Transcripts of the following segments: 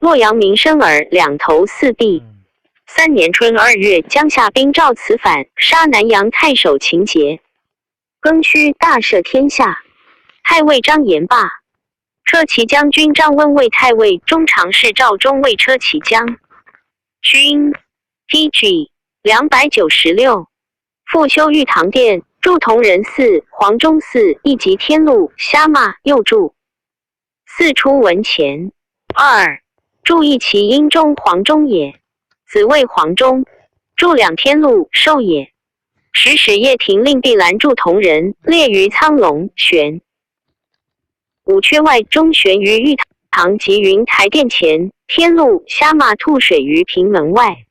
洛陽民生耳兩頭四臂。三年春二月，江夏兵趙慈反，殺南陽太守秦節。庚戌，大赦天下。太尉張延罷。車騎將軍張溫為太尉，中常侍趙忠為車騎將軍。P.G. 296。復修玉堂殿，築同仁寺、黃忠寺，一及天祿、蝦蟆，又築。四出文前。二，注意其英中黃忠也。子謂黃忠，築兩天祿，壽也。時始掖庭令畢蘭築同仁，列於蒼龍玄。五闕外中懸於玉堂及雲台殿前，天祿蝦蟆吐水於平門外。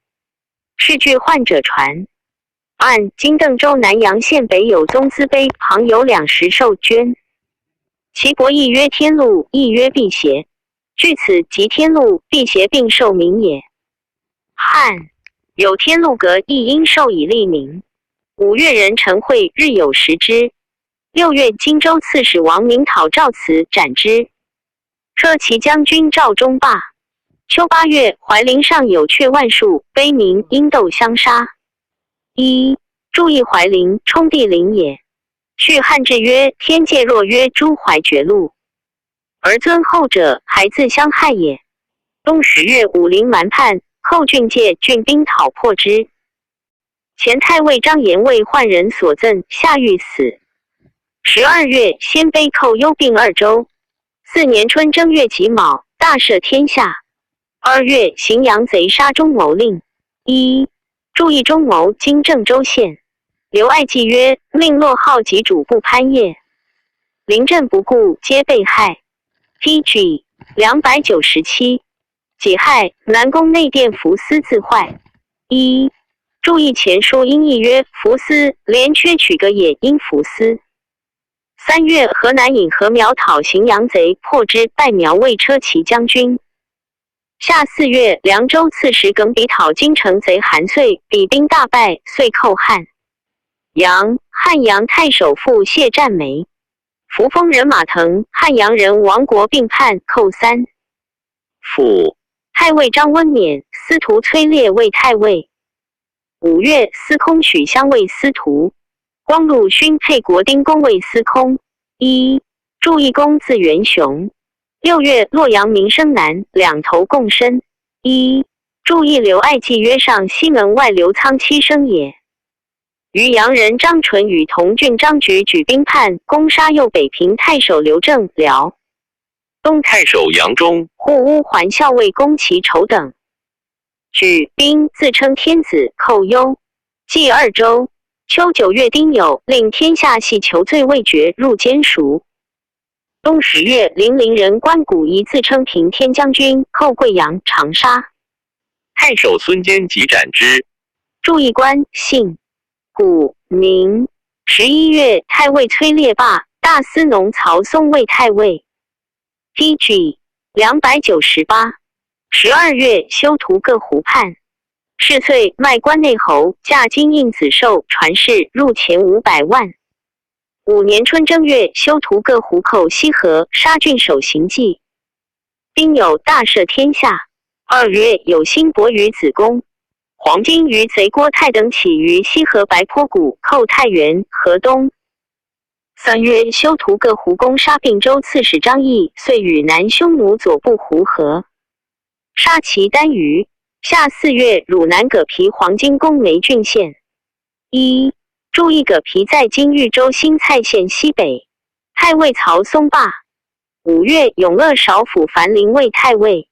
是據患者傳。按今鄧州南陽縣北有宗資碑，旁有兩石獸鐫，其帛一曰天祿，一曰辟邪。據此即天祿、辟邪並獸名也。漢有天祿閣，亦因獸以立名。五月壬辰會，日有食之。六月，荊州刺史王明討趙慈，斬之。車騎將軍趙忠罷。秋八月，懷陵上有鵲萬數，悲鳴因鬥相殺。一注意懷陵，沖地陵也。續漢志曰：天界若曰諸懷絕路，而尊後者，還自相害也。冬十月，武陵蠻叛，寇郡界，郡兵討破之。前太尉張延為宦人所贈，下獄死。12月，鮮卑寇幽并二州。四年春正月己卯，大赦天下。二月，荥陽賊殺中牟令。一注意中牟，今鄭州縣。劉愛記曰：令落號及主簿潘業，臨陣不顧，皆被害。P.G. 297。己亥，南宮內殿福司自壞。一注意前書音譯曰：福司連缺取個也，應福司。三月，河南尹何苗討荥陽賊，破之，拜苗為車騎將軍。夏四月，涼州刺史耿比討金城賊韓遂，比兵大敗，遂寇漢陽。漢陽太守傅謝戰梅，扶風人馬騰、漢陽人王國並叛，寇三府。太尉張溫免，司徒崔烈為太尉。五月，司空許襄為司徒，光祿勳沛國丁公為司空。一注意公字元雄。六月，洛陽民生男，兩頭共身。一注意劉愛記曰：上西門外劉倉妻生也。漁陽人張純與同郡張舉舉兵叛，攻殺右北平太守劉正、遼東太守楊忠、護烏桓校尉宮其丑等，舉兵自稱天子，寇幽、冀二州。秋九月丁酉，令天下係求罪未決，入監贖。冬十月，零陵人關古儀自稱平天將軍，寇桂陽、長沙。太守孫堅即斬之。注意官姓古名。11月，太尉崔烈罷，大司農曹嵩為太尉。P.G. 298。12月，休屠各湖畔。是歲，賣關內侯，嫁金印子壽傳世入錢500萬。五年春正月，休屠各湖寇西河，殺郡守行紀。丁酉，大赦天下。二月，有辛伯於子宮。黃金魚賊郭泰等起於西河白坡谷，寇太原、河東。三月，休屠各胡攻殺并州刺史張毅，遂與南匈奴左部胡合，殺其單於。夏四月，汝南葛皮黃金攻梅郡縣。一注意葛皮在今豫州新蔡縣西北。太尉曹嵩罷。五月，永樂少府樊林為太尉。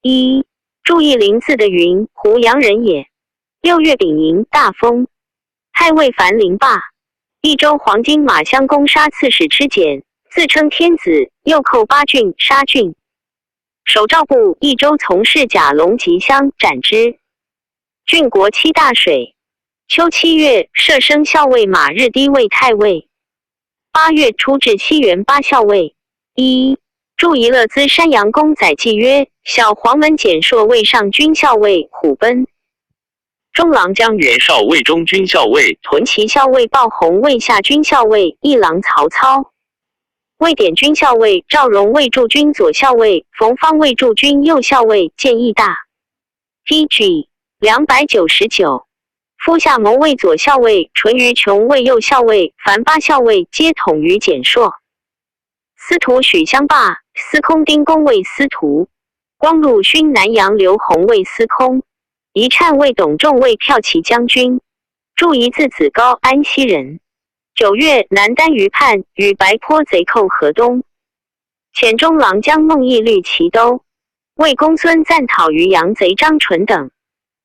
一注意林字的雲，湖陽人也。六月丙寅，大風。太尉樊林罷。益州黃金馬相攻殺刺史吃簡，自稱天子，又寇八郡，殺郡。守趙部益州從事賈龍吉相斬之。郡國七大水。秋七月，設生校尉馬日低為太尉。八月，出至西園八校尉。一注意樂資山陽公載記曰：小黃門簡碩為上軍校尉，虎賁。中郎將袁紹為中軍校尉，屯騎校尉鮑鴻為下軍校尉，議郎曹操。魏典军校尉赵荣为驻军左校尉，冯方为驻军右校尉，建议大。P.G. 299。夫下谋为左校尉，淳于琼为右校尉，凡八校尉皆统于简硕。司徒许相罢，司空丁公为司徒。光禄勋南阳刘弘为司空。一禅为董仲为骠骑将军。注一字子高，安西人。9月，南单于叛，与白坡贼寇河东。遣中郎将孟懿律其都。魏公孙瓒讨于阳贼张纯等。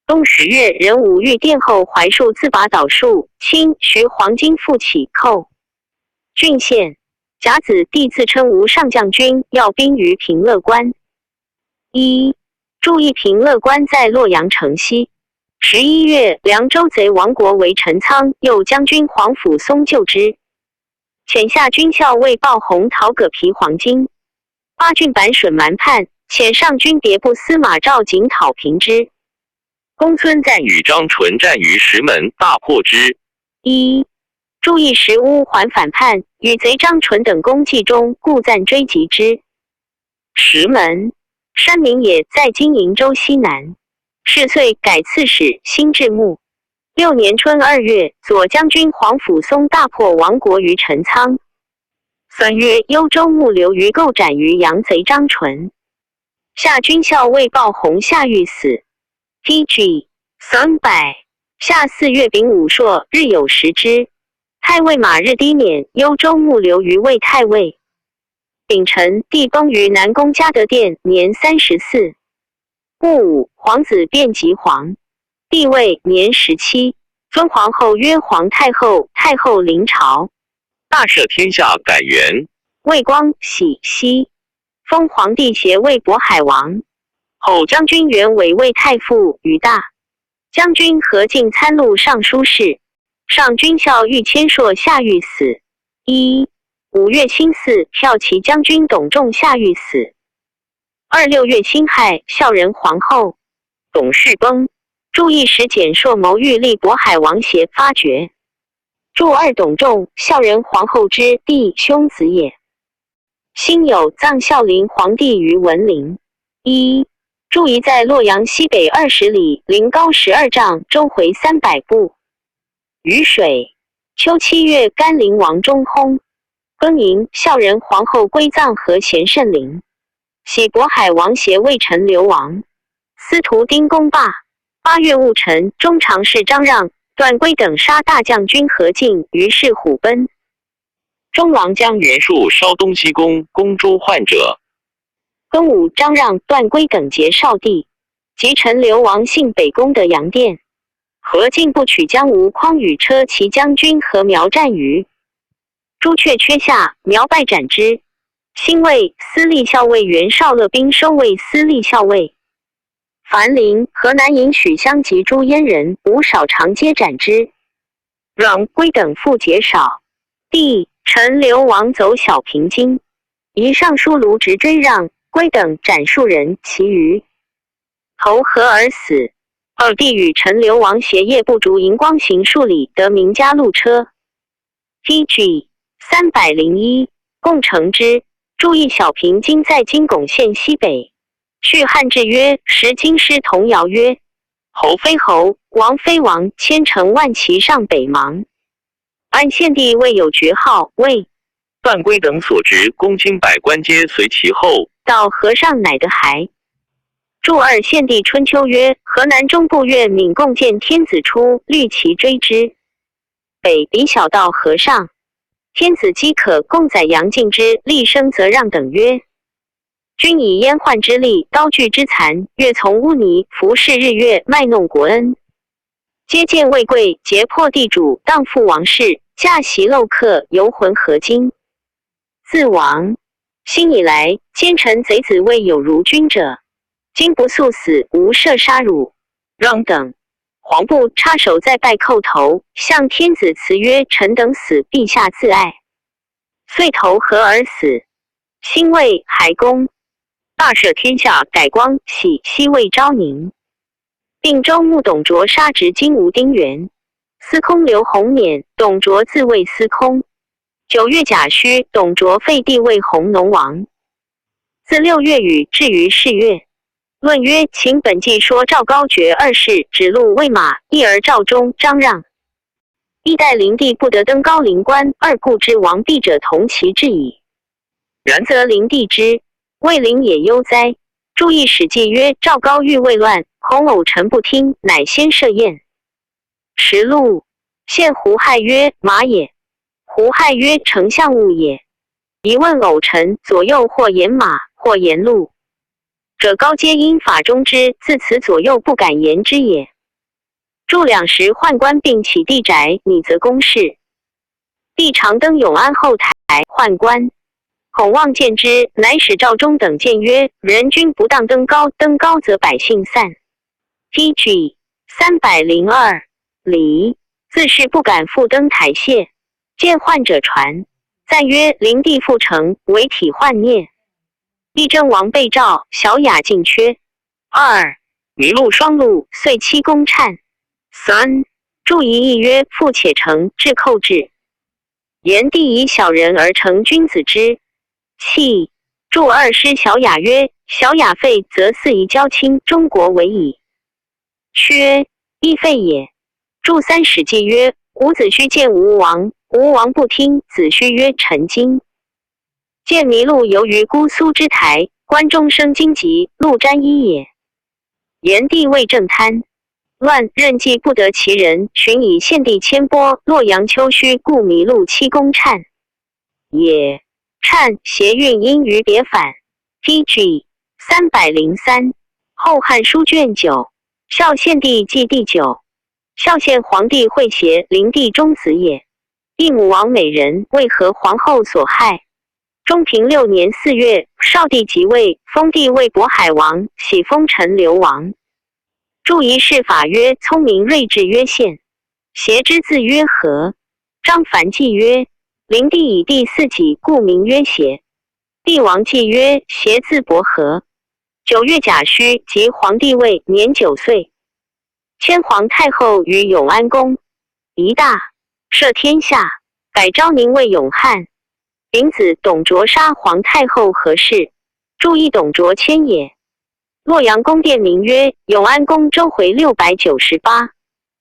冬10月，壬午，御殿后槐树自拔倒树，清徐黄金复起，寇郡县。甲子，帝自称吴上将军，要兵于平乐关。一注意，平乐关在洛阳城西。11月，凉州贼王国为陈仓右将军皇甫嵩救之，遣下军校尉鲍鸿讨葛皮黄金。八郡板损蛮叛，遣上军别部司马赵景讨平之。公孙瓒与张纯战于石门，大破之。一注意，石乌还反叛，与贼张纯等攻冀中，故暂追击之。石门，山名也，在今瀛州西南。是岁，改刺史，新置牧。六年春二月，左将军皇甫嵩大破王国于陈仓。3月，幽州牧刘虞构斩于阳贼张纯。下军校尉鲍鸿下狱死。P.G. 300。夏4月丙午朔，日有食之。太尉马日低免，幽州牧刘虞为太尉。丙辰，帝崩于南宫嘉德殿，年34。戊午，皇子变吉皇，帝位，年17。尊皇后曰皇太后，太后临朝。大赦天下，改元。魏光喜熙，封皇帝协魏渤海王。后将军袁伟为太傅，于大将军何进参录尚书事。上军校尉千硕下狱死。一5月辛巳，骠骑将军董仲下狱死。二6月辛亥，孝仁皇后董氏崩。注意时简硕谋欲立渤海王协，发觉。注二董仲，孝仁皇后之弟兄子也。辛酉，葬孝陵皇帝于文陵。一注一在洛阳西北20里，陵高12丈，周回300步。雨水。秋7月，甘陵王中薨。庚寅，孝仁皇后归葬和贤圣陵。喜渤海王协魏陈留王。司徒丁公罢。8月戊辰，中常侍张让、段珪等杀大将军何进，于是虎贲。中郎将袁术烧东西宫，供诸患者。庚午，张让、段珪等劫少帝，及陈留王幸北宫德阳殿。何进不取将吴匡与车骑将军何苗战于朱雀缺下，苗败斩之。辛未，司隶校尉袁绍勒兵收为司隶校尉。樊陵、河南尹许乡及诸燕人吴少长皆斩之。让、归等复解少。帝陈留王走小平津，一尚书卢植追让、归等斩数人，其余投河而死。二帝与陈留王携夜不逐荧光行数里，得名家路车。P.G. 301，共成之。注意，小平津在今巩县西北。续汉志曰：时京师童谣曰：侯非侯，王非王，千乘万骑上北邙。安献帝未有爵号，魏段珪等所执公卿百官皆随其后。到河上乃得还。注二献帝春秋曰：河南中部越闽共见天子出，虑其追之。北比小道河上，天子饥渴，共宰杨敬之，厉声责让等曰：君以阉宦之力，刀具之残，越从污泥，服侍日月，卖弄国恩，接见未贵，劫破地主，荡妇王室，驾席漏客，游魂合金。自王兴以来，奸臣贼子未有如君者。今不速死，无赦杀汝。让等黄布插手再拜叩头，向天子辞曰：“臣等死，陛下自爱。”遂投河而死。辛未，海公大赦天下，改光喜西魏昭宁。并州牧董卓杀执金吾丁原，司空刘弘免，董卓自谓司空。9月甲戌，董卓废帝位弘农王。自6月雨至于是月。论曰：秦本纪说赵高绝二世，指鹿为马，一而赵中张让。一代灵帝不得登高陵观，二故之王弼者同其志矣。然则灵帝之未陵也悠哉。注意《史记》曰：赵高欲未乱，恐偶臣不听，乃先设宴。实录献胡亥曰：马也。胡亥曰：丞相物也。一问偶臣，左右或言马，或言鹿。者高皆因法中之，自此左右不敢言之也。注两时宦官并起帝宅，拟则公事。帝常登永安后台，宦官孔望见之，乃使赵忠等谏曰：人君不当登高，登高则百姓散。P.G. 302礼，自是不敢复登台谢。见患者传，赞曰：灵帝复成，为体幻孽。议政王被召，小雅进缺。二麋鹿双鹿，遂七公颤。三注一义曰：富且成，至寇至。言帝以小人而成君子之气。注二诗小雅曰：小雅废，则四夷交亲，中国为矣。缺亦废也。注三史记曰：伍子胥见吴王，吴王不听。子胥曰：臣惊。见麋鹿游于姑苏之台，关中生荆棘，鹿沾衣也。言帝为政贪乱，任计不得其人，寻以献帝迁播洛阳丘墟，故麋鹿七公颤也。颤谐韵音于别反。P.G. 303，后汉书卷9，孝献帝纪第九。孝献皇帝讳协，灵帝中子也。异母王美人，为何皇后所害？中平6年4月，少帝即位，封帝为渤海王，徙封陈留王。注一谥法曰：聪明睿智曰宪，协之字曰和。张凡记曰：灵帝以第四己，故名曰协。帝王记曰：协字伯和。9月甲戌，即皇帝位，年9岁。迁皇太后于永安宫。一大赦天下，改昭宁为永汉。丙子，董卓杀皇太后何氏。注意董卓迁也。洛阳宫殿名曰永安宫，周回698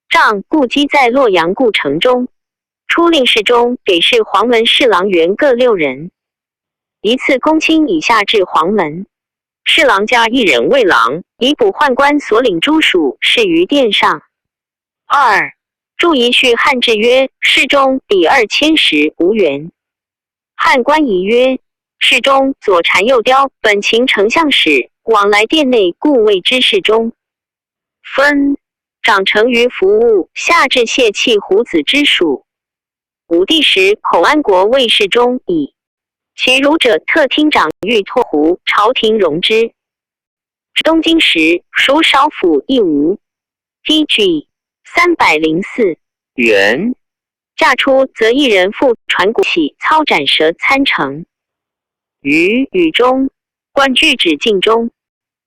丈，故基在洛阳故城中。初令侍中、给事黄门侍郎员各六人，一次公卿以下至黄门。侍郎加一人为郎，以补宦官所领诸属，事于殿上。二注一序汉志曰：侍中比2000石无缘。汉官仪曰：侍中左禅右雕，本秦丞相使，往来殿内，故谓之侍中。分长成于服务，下至谢弃胡子之属。武帝时，孔安国为侍中矣。其儒者特厅长欲托胡，朝廷容之。东京时，属少府亦无。P.G. 304元嫁出，则一人负传国起操斩蛇参乘于雨中，官具止境中。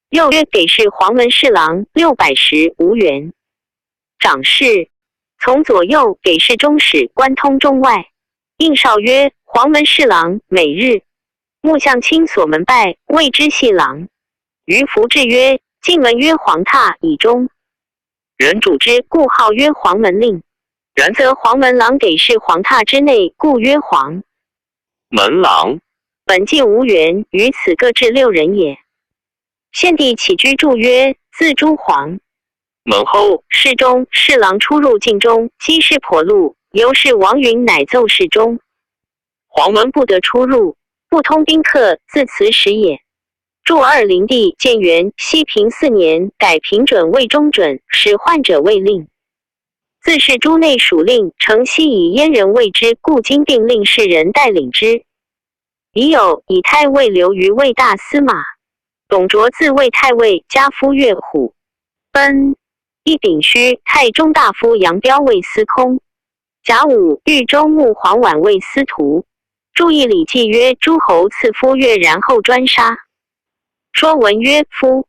又曰给事黄门侍郎600石无缘。长史从左右给事中使官通中外。应少曰：黄门侍郎每日目相亲所门拜，谓之细郎。于福至曰：进门曰黄榻以中。人主之，故号曰黄门令。然则黄门郎给事黄榻之内，故曰黄门郎。本纪无缘，于此各置六人也。献帝起居注曰：自诸黄门后侍中、侍郎出入境中，机事颇露。由是王允乃奏侍中，黄门不得出入，不通宾客，自此始也。注二灵帝建元熹平4年，改平准为中准，使患者为令。自是诸内属令，承袭以燕人谓之，故今并令世人带领之。已有以太尉刘虞为大司马，董卓自魏太尉，加夫乐虎。奔一丙戌，太中大夫杨彪为司空。甲午，豫州牧黄琬为司徒。注意《礼记》曰：诸侯赐夫乐，然后专杀。说文曰：夫，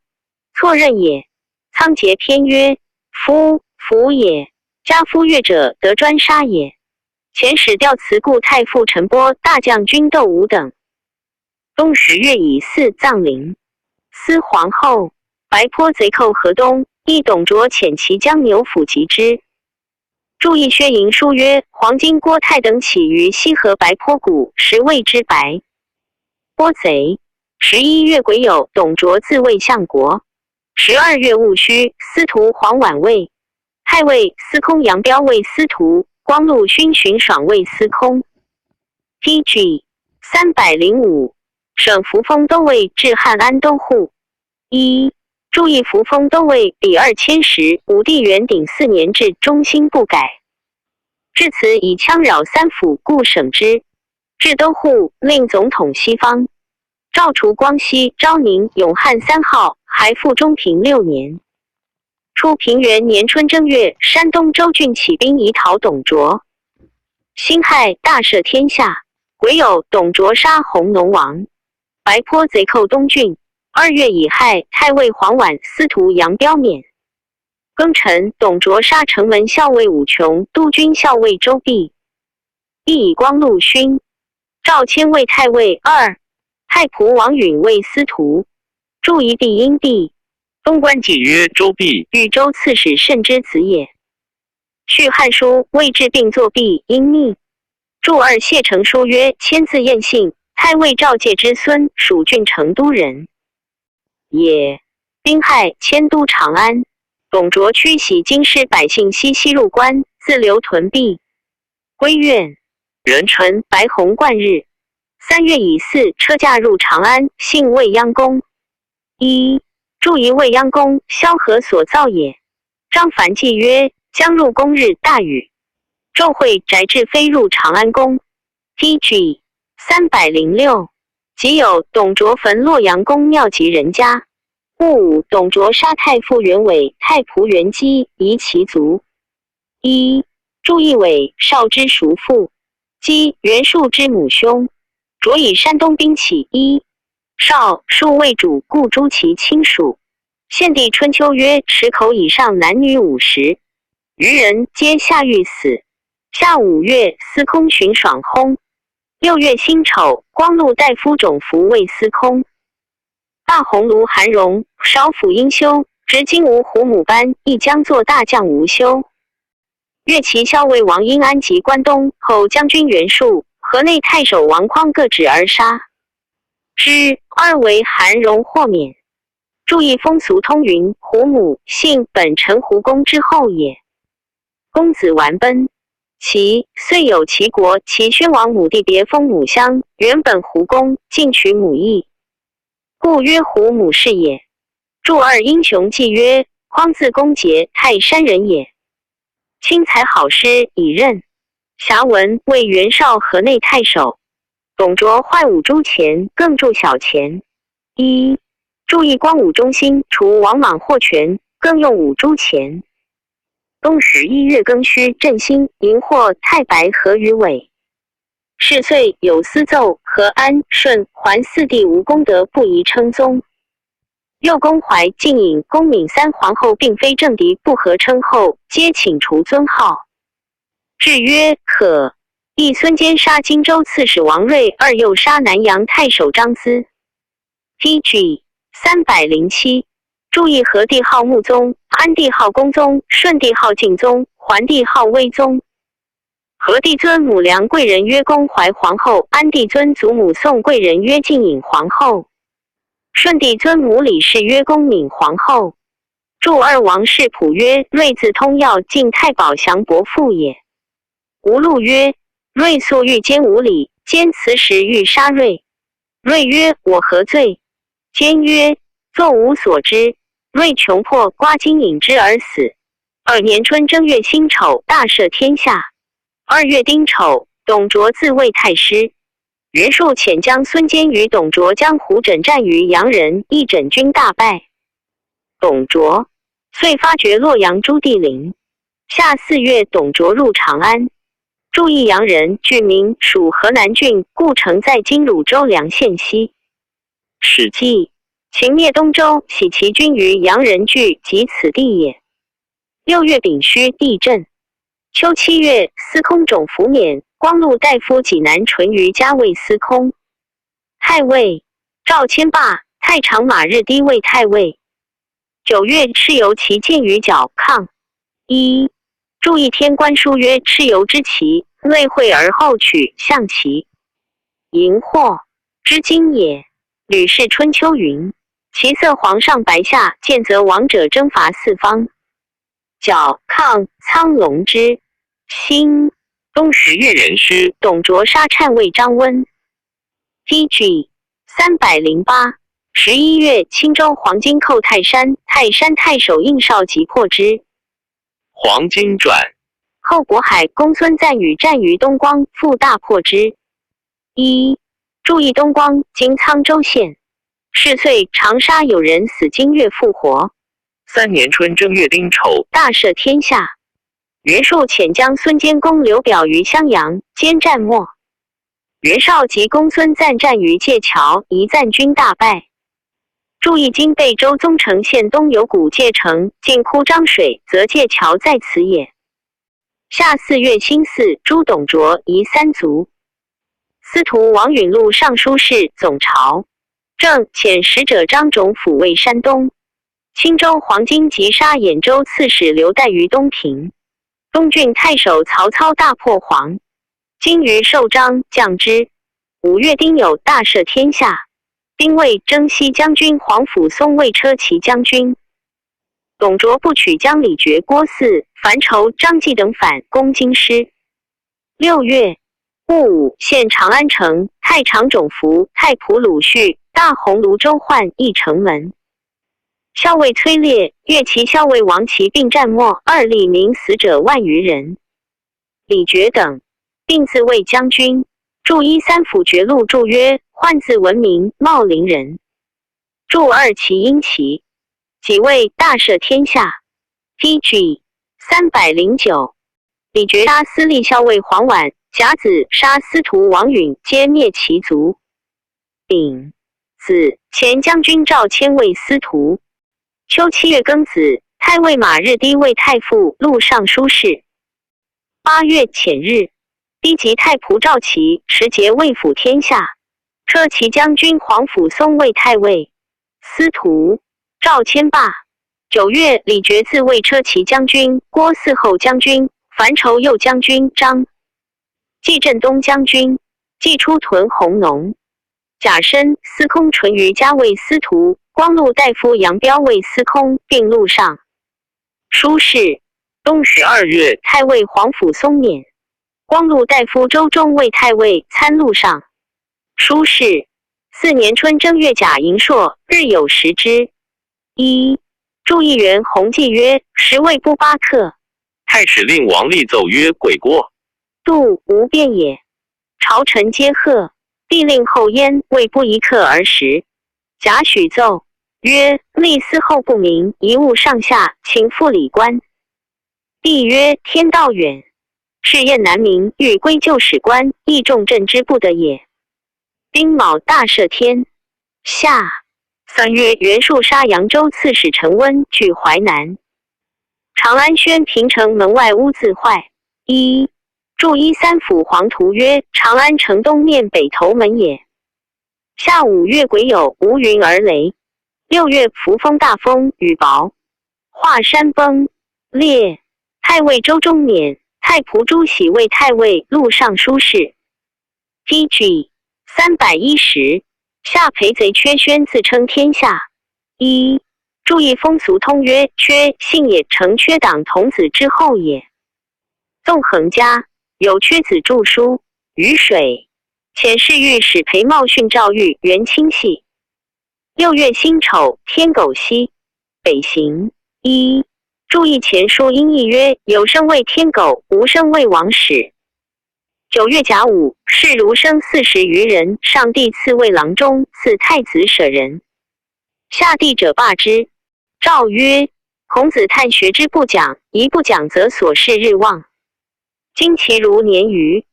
错认也。仓颉篇曰：夫，福也。加夫乐者，得专杀也。遣使吊辞故太傅陈波、大将军窦武等。冬十月乙巳，葬陵。司皇后。白坡贼寇河东，亦董卓遣骑将牛辅击之。注意薛莹书曰：黄巾郭泰等起于西河白坡谷，实谓之白坡贼。11月癸酉，董卓自魏相国。12月戊戌，司徒黄绾位，太尉司空杨彪为司徒，光禄勋荀爽为司空。P.G. 305，省扶风都尉至汉安都护。一注意扶风都尉比2000石。武帝元鼎四年至中兴不改。至此以羌扰三府，故省之。至都护，令总统西方。赵除光熙、昭宁、永汉三号，还复中平六年。初平元年春正月，山东州郡起兵以讨董卓。辛亥，大赦天下。癸酉，董卓杀弘农王。白坡贼寇东郡。2月乙亥，太尉黄绾、司徒杨彪免。庚辰，董卓杀城门校尉武琼、都军校尉周弼，亦以光禄勋。赵谦为太尉二，太仆王允为司徒。注一弼应弼。东官记曰周弼，豫州刺史慎之子也。续汉书魏志并作弼应密。注二谢成书曰：谦字彦信，太尉赵介之孙，蜀郡成都人也。丁亥，迁都长安。董卓驱徙京师百姓西西入关，自留屯跸。归院。壬辰，白虹贯日。3月乙巳，车驾入长安，幸未央宫。一注一未央宫，萧何所造也。张凡记曰：将入宫日，大雨。昼会翟志飞入长安宫。P.G. 306。即有董卓焚洛阳宫庙及人家。戊午，董卓杀太傅袁伟、太仆袁基，夷其族。一注意伟，少之叔父，基袁术之母兄。卓以山东兵起一少数为主，故诛其亲属。献帝春秋曰：十口以上男女50，余人皆下狱死。夏五月，司空荀爽薨。6月辛丑，光禄大夫种福为司空。大鸿胪韩荣、少府殷修、执金吾胡母班，亦将作大将吴修。越骑校尉王英安及关东后将军袁术、河内太守王匡各指而杀之。二为韩荣获免。注意风俗通云：胡母姓本陈胡公之后也。公子完奔。齐遂有齐国，齐宣王母弟别封母相，原本胡公，进取母义，故曰胡母氏也。注二英雄记曰：匡字公节，泰山人也。卿才好师以任。侠文为袁绍河内太守。董卓坏五铢钱，更铸小钱。一注意光武中兴，除王莽获权，更用五铢钱。冬十一月庚戌，镇星荧惑太白合于尾。是岁，有司奏和安顺桓四帝无功德，不宜称宗。右公怀晋颖公敏三皇后并非政敌，不合称后，皆请除尊号。制曰可。一孙坚杀荆州刺史王睿，二又杀南阳太守张咨。P.G. 307。注意和帝号穆宗，安帝号恭宗，顺帝号敬宗，桓帝号威宗。和帝尊母梁贵人曰恭怀皇后，安帝尊祖母宋贵人曰敬颖皇后，顺帝尊母李氏曰恭敏皇后。注二王氏谱曰：睿字通耀，晋太保祥伯父也。吴禄曰：睿素欲奸无礼，奸辞时欲杀睿。睿曰：我何罪？奸曰：作无所知。睿穷破，刮金引之而死。二年春正月辛丑，大赦天下。2月丁丑，董卓自魏太师。袁术遣将孙坚与董卓将胡轸战于阳人，一枕军大败。董卓遂发掘洛阳诸帝陵。夏四月，董卓入长安。注意阳人，郡名属河南郡，故城在今汝州梁县西。史记。秦灭东周，徙其军于阳人郡，即此地也。6月丙戌，地震。秋七月，司空种福免，光禄大夫济南淳于嘉为司空。太尉赵谦罢，太常马日低为太尉。9月，蚩尤其见于角亢。一注意天官书曰：蚩尤之旗，内会而后取象棋。荧惑之精也。吕氏春秋云：其色黄上白下，见则王者征伐四方。角亢苍龙之星。冬十月壬戌，董卓杀禅位张温。P.G. 308。11月，青州黄巾寇泰山，泰山太守应绍击破之。黄巾传。后渤海公孙瓒与战于东光，复大破之。一注意东光，今沧州县。是岁，长沙有人死，今月复活。三年春正月丁丑，大赦天下。袁术遣将孙坚攻刘表于襄阳，坚战没。袁绍及公孙瓒战于界桥，一赞军大败。注意今贝州宗城县东有古界城，近枯漳水，则界桥在此也。夏四月辛巳，诛董卓夷三族。司徒王允录尚书事总朝正，遣使者张种抚慰山东。青州黄巾击杀兖州刺史刘岱于东平。东郡太守曹操大破黄巾于寿张，将之。5月丁酉，大赦天下。丁未，征西将军皇甫嵩为车骑将军。董卓不取将李傕、郭汜、樊稠、张济等反攻京师。6月戊午，陷长安城，太常种福、太仆鲁绪、大鸿胪周焕诣城门。校尉崔烈、越骑校尉王齐并战没，二吏民死者万余人。李傕等并自卫将军。注一三府爵禄注曰：焕字文明，茂陵人。注二齐殷齐，己未，大赦天下。P.G. 309。李傕杀司隶校尉黄琬，甲子杀司徒王允，皆灭其族。丙子，前将军赵谦为司徒。秋7月庚子，太尉马日低为太傅、录尚书事。8月遣日，低及太仆赵齐持节卫辅天下。车骑将军皇甫嵩为太尉、司徒。赵谦罢。9月，李傕自卫车骑将军、郭汜后将军、樊稠右将军张继镇东将军，季出屯弘农。甲申，司空淳于嘉为司徒，光禄大夫杨彪为司空，并录尚书事。冬12月，太尉皇甫嵩免。光禄大夫周忠为太尉，参录尚书事。四年春正月甲寅朔，日有食之。一注议员洪纪曰：食味不8克。太史令王立奏曰：鬼郭度无变也。朝臣皆贺。帝令后焉，未不1克而食。贾诩奏曰：立司后不明，贻误上下，请复礼官。帝曰：天道远，是燕难明，欲归旧史官，亦重朕之不得也。丁卯，大赦天下。3月，袁术杀扬州刺史陈温，据淮南。长安宣平城门外屋自坏。一注一三府黄图曰：长安城东面北头门也。下5月癸酉，无云而雷。6月，扶风大风，雨雹，华山崩裂。太尉周忠免，太仆朱喜为太尉、录尚书事。P.G. 310。夏裴贼缺宣自称天下。一注意风俗通曰：缺姓也，成缺党童子之后也。纵横家有缺子著书于水，遣侍御史裴茂训赵玉元清系。6月辛丑，天狗息。北行。一注意前书音译曰：有生为天狗，无生为王室。9月甲午，士儒生40余人，上帝赐卫郎中，赐太子舍人。下帝者罢之。诏曰：孔子叹学之不讲，一不讲则所事日忘。今其如年余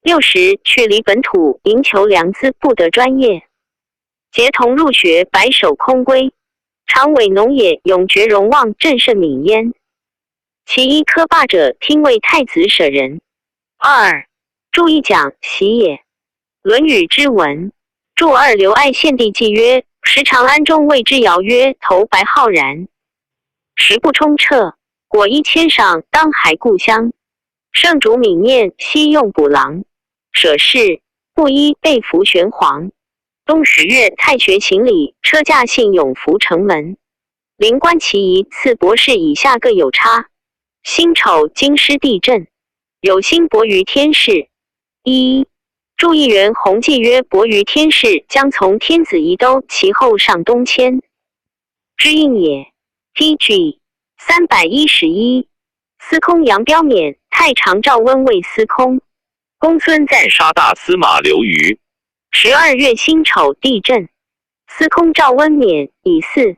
60，去离本土，营求良资，不得专业。结同入学，白首空归。常委农也，永绝荣望，振甚敏焉。其一科霸者，听为太子舍人。二注一讲喜也。《论语》之文。注二刘爱献帝纪曰：时长安中谓之谣曰：头白浩然，食不充彻，果衣千赏，当还故乡。圣主悯念，悉用补郎，舍事布衣被服玄黄。冬十月，太学行礼，车驾信永福城门。临官其仪，赐博士以下各有差。辛丑，京师地震，有心博于天事。一注议员弘济曰：博于天事，将从天子宜都，其后上东迁，之应也。P.G. 311，司空杨彪免，太常赵温为司空。公孙瓒杀大司马刘虞。12月辛丑，地震。司空赵温免，以嗣。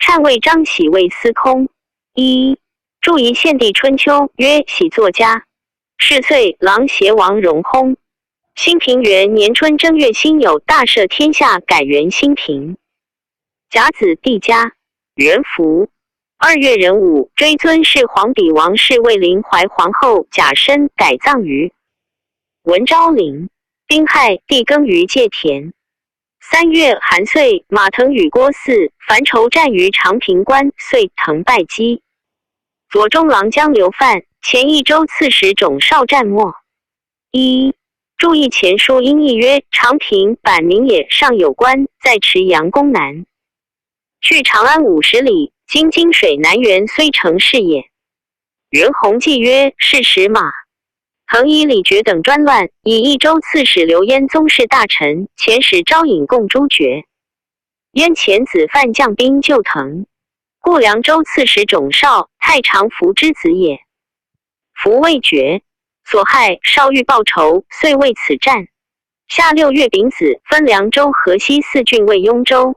禅位张喜为司空。一注仪献帝春秋曰：喜作家。是岁，琅邪王荣薨。兴平元年春正月辛酉，大赦天下，改元兴平。甲子，帝嘉元符。2月壬午，追尊是皇比王氏为临淮皇后贾深，改葬于文昭陵。丁亥，帝耕于界田。3月寒岁，马腾与郭汜、樊稠战于长平关，遂腾败击。左中郎将刘范、前益州刺史种绍战没。一注意前书音译曰：长平版名也，上有关，在池阳宫南，去长安50里，今泾水南源虽城是也。袁弘济曰：是时马腾以李傕等专乱，以益州刺史刘焉宗室大臣，遣使招引共诛绝。焉遣子范将兵救腾，故凉州刺史种绍、太常福之子也。福未绝，所害绍欲报仇，遂为此战。夏6月丙子，分凉州河西四郡为雍州。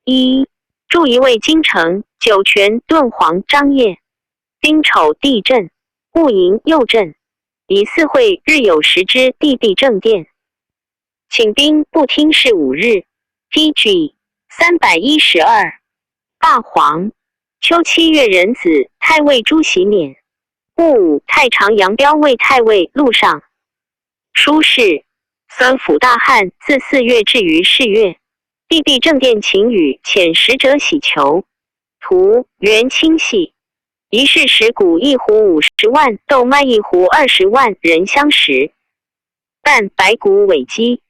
一注一位京城酒泉敦煌张掖。丁丑，地震。戊寅，又震。以四会日有食之，帝必正殿，请兵不听事5日。P.G. 312。大黄秋7月壬子，太尉朱喜免。戊午，太常杨彪为太尉，录尚书事。三府大旱，自4月至于是月。帝必正殿请雨，遣使者喜求。图元清系。一是石谷一斛50万，豆麦一斛20万，人相食。但白骨尾鸡。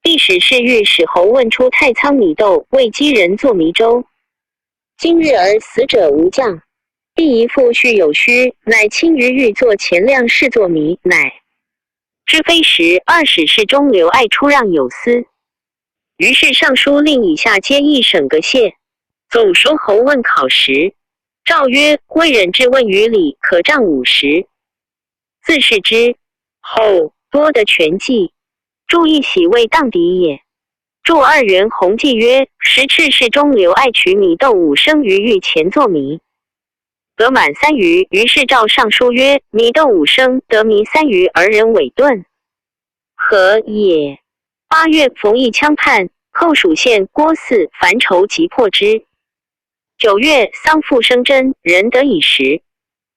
帝使侍御史侯问出太仓米豆，为鸡人作糜粥。今日而死者无将。帝疑父续有虚，乃亲于欲作钱粮事作糜，乃知非时。二使侍中刘爱出让有司，于是尚书令以下皆一省各谢。总收侯问考时，诏曰：未忍质问于礼，可杖50。自是之后，多得全记。注意喜为荡敌也。注二元弘济曰：时赤侍中刘爱取米豆5升于御前作糜，得满3余。于是诏尚书曰：米豆五升，得糜三余，而人委顿，何也？8月，冯异羌叛，寇蜀县郭汜、樊稠急破之。9月，桑复生真，人得以食。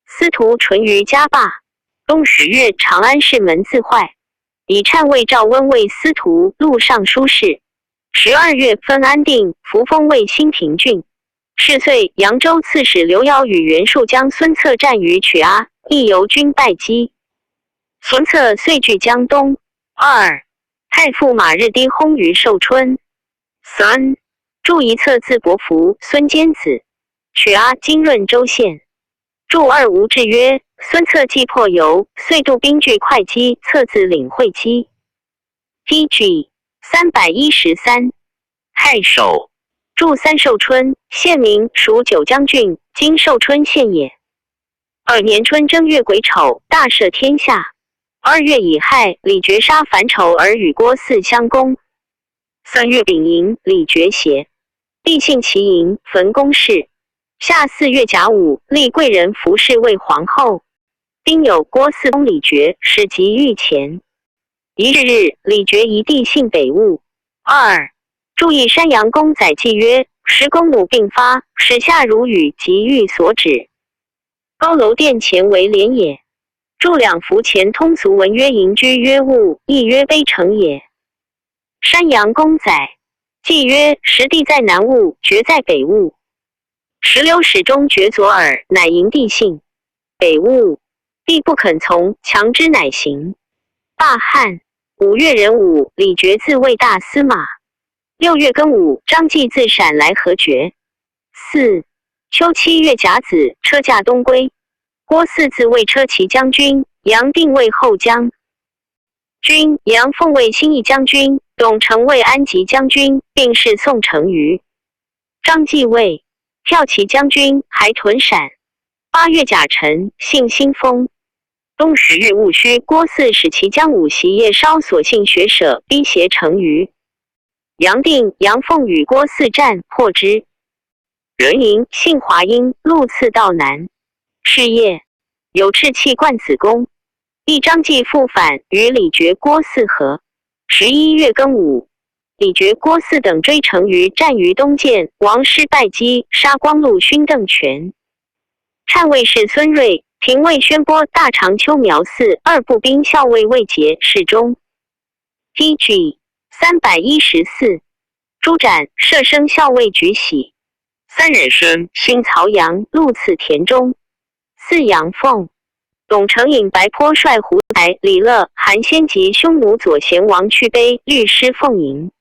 司徒淳于家罢。冬十月，长安市门自坏，以禅位赵温为司徒、录尚书事。12月，分安定、扶风为兴平郡。是岁，扬州刺史刘繇与袁术将孙策战于曲阿，义游军败击。孙策遂据江东。二，太傅马日低薨于寿春。三，注一策字伯符，孙坚子，曲阿今润州县。注二吴志曰：孙策既破游，遂渡兵据会稽，策自领会稽。P.G. 313。太守。注三寿春，县名，属九江郡，今寿春县也。二年春正月癸丑，大赦天下。2月乙亥，李傕杀樊稠而与郭汜相攻。3月丙寅，李傕邪，帝幸其营，焚宫室。夏4月甲午，立贵人服氏为皇后。丁酉，郭汜攻李傕，使及御前。一日日，李傕疑帝幸北务。二注意山阳公载记曰：时公母病发，使下如雨，及欲所止。高楼殿前为莲也。注兩服前通俗文曰：營居曰物，亦曰卑城也。山陽公載記曰：實地在南兀，厥在北兀。石榴始終厥左耳，乃營地姓。北兀，帝不肯從，強之乃行。霸漢5月壬午，李傕自衛大司馬。6月庚午，張濟自陕來何厥。四秋7月甲子，車駕東歸。郭汜自衛車騎將軍，楊定為後將軍，楊奉為新義將軍，董承為安吉將軍，並侍宋成瑜。張繼為驃騎將軍，還屯陕。8月甲辰，幸新豐。冬10月戊戌，郭汜使其將五席夜燒所幸學舍，逼挟成瑜。楊定、楊奉與郭汜戰，破之。壬寅，幸華陰，祿賜道南。是夜，有赤氣灌子宮。一張繼復返，與李傕、郭汜合。11月庚午，李傕、郭汜等追成於，戰於東澗，王師敗擊，殺光祿勳鄧權。禪衛士孫睿、廷尉宣波大長秋苗嗣二步兵校尉魏杰侍中。P.G. 314，朱展射生校尉举喜。3月申，新曹阳，祿赐田中。四阳凤，董承引白坡帅胡才、李乐、韩先及匈奴左贤王去卑、律师奉迎，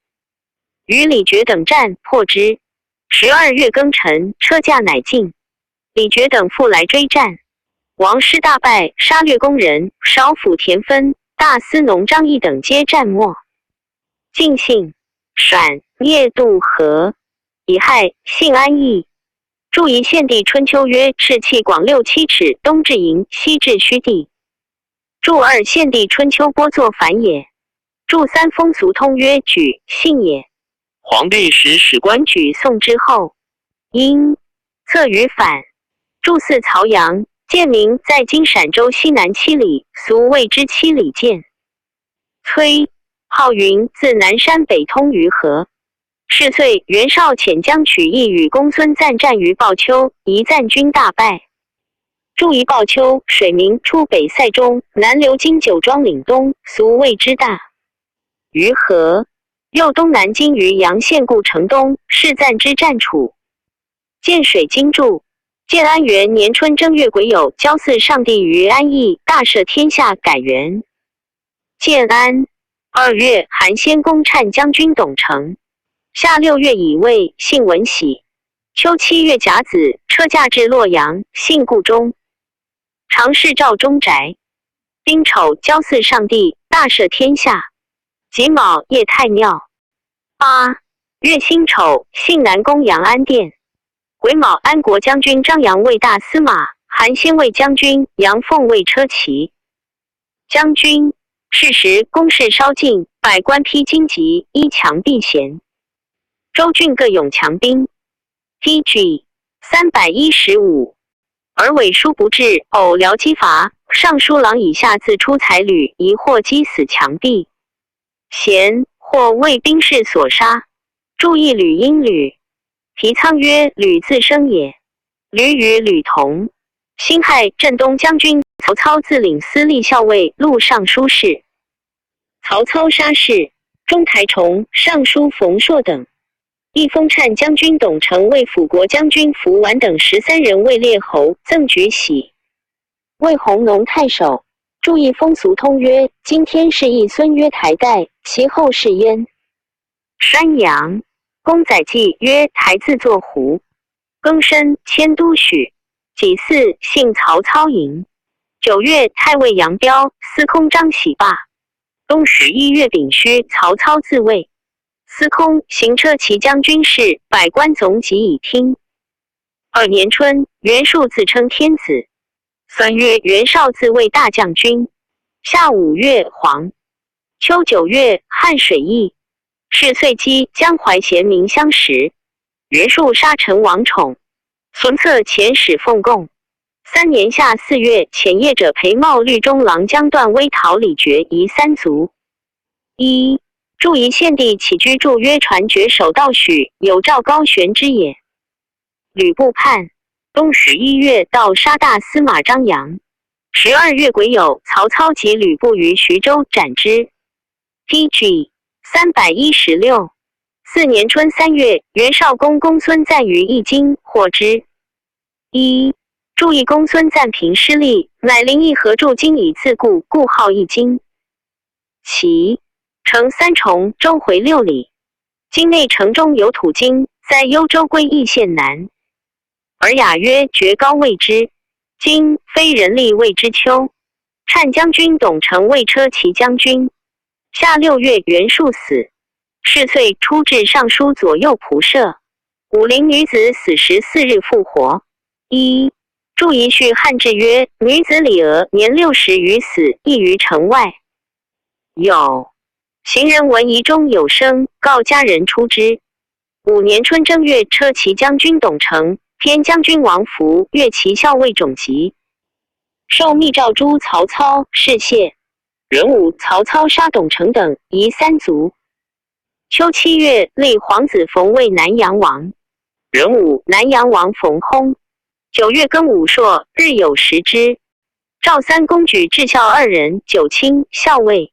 与李傕等战，破之。12月庚辰，车驾乃尽。李傕等复來追戰，王師大敗，殺掠宮人，少府田分、大司農張毅等皆戰沒。盡信選夜渡河，乙亥，幸安邑。注宜獻帝春秋曰：赤氣廣六七尺，東至營，西至虛地。注二獻帝春秋波作反也。注三風俗通曰：舉，姓也。皇帝時史官舉宋之後，因策於反。注四曹陽，建名在今鄯州西南7里，俗謂之七里涧。崔浩雲自南山北通於河。是歲，袁紹遣將取義與公孫瓚戰於報丘，夷瓚軍大敗。注一報丘，水名，出北塞中，南流經九莊嶺東，俗謂之大魚河。又東南經於陽縣故城東，是瓚之戰處。建水經注。建安元年春正月癸酉，郊祀上帝於安邑，大赦天下，改元。建安2月，韓先公搴將軍董承。夏6月乙未，幸文喜。秋7月甲子，車駕至洛陽，幸故中。常侍趙中宅。丁丑，郊祀上帝，大赦天下。己卯，謁太廟。8月辛丑，幸南宮陽安殿。癸卯，安國將軍張楊為大司馬，韓先為將軍，楊奉為車騎將軍。是時，宮室燒盡，百官披荊棘，依牆避嫌。州郡各擁強兵。P.G. 315，而偽書不至，偶僚機伐，尚書郎以下自出才旅，疑或擊死牆壁，賢或為兵士所殺。注意呂嬰呂，提倉曰：呂自生也。呂與呂同。辛亥，鎮東將軍曹操自領司隶校尉、錄尚書事。曹操殺士，中台崇、尚書馮碩等。一封搴將軍董承為輔國將軍符完等13人位列侯，贈舉喜，為弘農太守。注意風俗通曰：今天是一孫曰台代，其後是焉。山陽公載記曰：台字作胡。庚申，遷都許。己巳，幸曹操營。9月，太尉楊彪、司空張喜罷。冬11月丙戌，曹操自衛。司空、行車騎將軍事，百官總集以聽。二年春，袁術自稱天子。3月，袁紹自衛大將軍。夏5月，黃。秋9月，漢水邑。是歲姬江淮賢民相食。袁術殺陳王寵。孫策遣使奉貢。三年夏4月，遣業者裴茂律中郎將段威討李傕夷三族。一注宜獻帝起居注曰：傳覺守道許，有趙高玄之也。呂布叛。冬11月，盜殺大司馬張楊。12月癸酉，曹操及吕布於徐州，斬之。P.G. 316。四年春三月，袁紹攻公孫瓚於益津，獲之。一注意公孫瓚平失利，乃臨邑合鑄金以自固，故號益津。齊城三重，周回6里。今內城中有土金，在幽州歸義縣南。爾雅曰：絕高謂之。今非人力謂之丘。搴將軍董承為車騎將軍。夏六月，袁術死。是歲，出至尚書左右僕射。武陵女子死14日復活。一注遺序漢志曰：女子李娥年60餘死，縊於城外。有行人聞疑中有聲，告家人出之。五年春正月，車騎將軍董承、偏將軍王服、越騎校尉種吉，受密詔誅曹操，事謝。壬午，曹操殺董承等，夷三族。秋七月，立皇子馮為南陽王。壬午，南陽王馮薨。9月庚午朔，日有食之。趙三公舉至孝二人，九卿、校尉、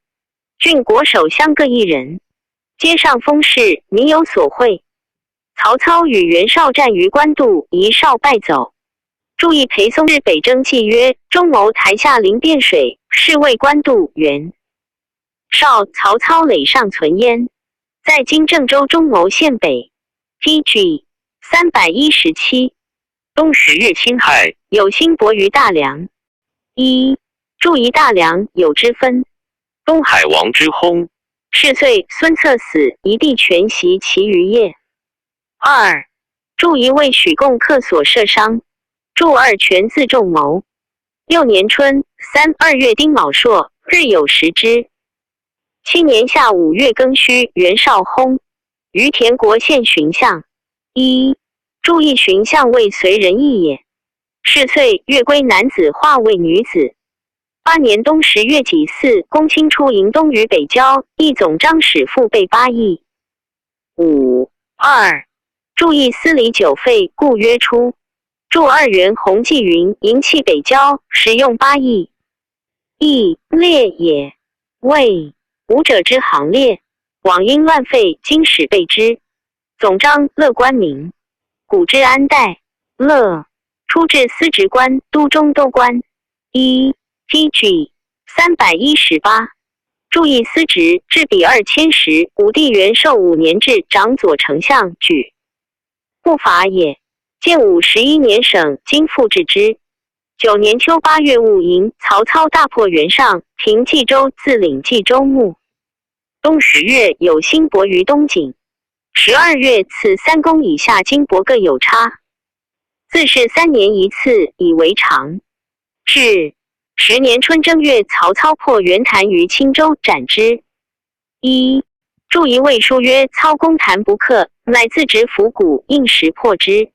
郡國守相各一人，皆上封事，民有所惠。曹操與袁紹戰於官渡，遺紹敗走。注意裴松之北征記曰：中牟台下臨汴水，是謂官渡。袁紹、曹操壘尚存焉，在今鄭州中牟縣北。P.G. 317。冬十月辛亥，有辛伯於大梁。一注意大梁有之分。東海王之薨。是歲，孫策死，夷帝權襲其餘業。二注一為許貢客所射傷。注二權自重謀。六年春三二月丁卯朔，日有食之。七年夏五月庚戌，袁紹薨。於田國縣荀相。一注意荀相為隋人邑也。是歲，月歸男子化為女子。八年冬十月己巳，公卿出營東於北郊，邑總張使父備八邑。五二注意司禮久廢，故曰出。注二元弘紀云：營棄北郊，實用八邑。邑列也，謂武者之行列。往因亂廢，今始備之。總章樂官名。古之安代，樂出至司直官、都中都官。一 P.G. 318。注意司直，制比2000石。武帝元寿五年制，長左丞相，舉不法也。建武11年省，今復置之。九年秋八月戊寅，曹操大破袁尚，平冀州，自領冀州牧。冬十月，有辛伯於東錦。12月，賜三公以下金帛各有差。自是三年一次，以為常。至十年春正月，曹操破袁譚於青州，斬之。一注一魏書曰：操攻譚不克，乃自執府谷，應時破之。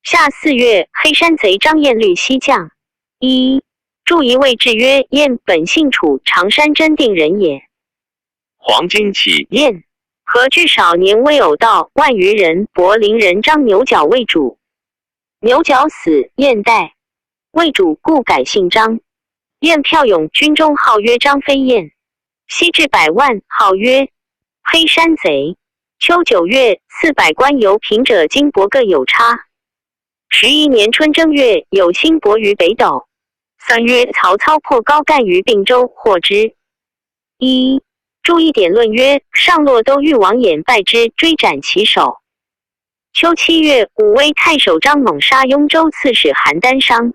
夏四月，黑山賊張燕律西將。一注一魏志曰：燕本姓楚，常山真定人也。黃巾起。燕何惧少年威偶道萬餘人，柏林人張牛角為主。牛角死，燕代為主，故改姓張。燕驃勇軍中號曰張飛燕，西至百萬，號曰黑山賊。秋九月，賜百官遊平者金帛各有差。11年春正月，有辛伯於北斗。三月，曹操破高干於并州，獲之。一注意典論曰：上洛都御王衍敗之，追斬其首。秋七月，武威太守張猛殺雍州刺史韓丹商。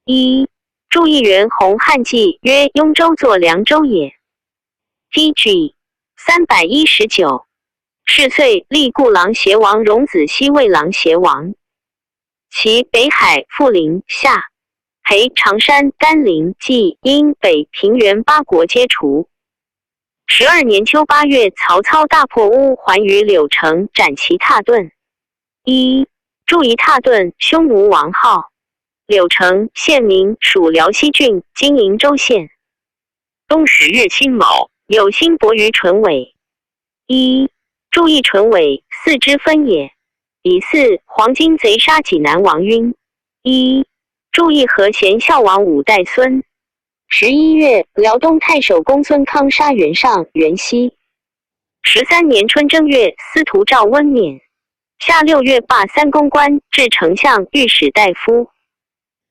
一注意元弘漢記曰：雍州作涼州也。P.G. 319。是歲，立故琅邪王榮子西為琅邪王。齊北海、阜陵、夏、裴、常山、甘陵、濟、陰、北平原八國皆除。12年秋八月，曹操大破烏桓於柳城，斬其蹋頓。一注意蹋頓，匈奴王號。柳城縣名，屬遼西郡，今瀛州縣。冬十月辛卯，有辛伯於淳尾。一注意淳尾，四之分也。乙巳，黃巾賊殺濟南王暈。一注意和贤孝王五代孙。11月，辽东太守公孙康杀袁尚、袁熙。13年春正月，司徒赵温免。夏六月，罢三公官，至丞相、御史大夫。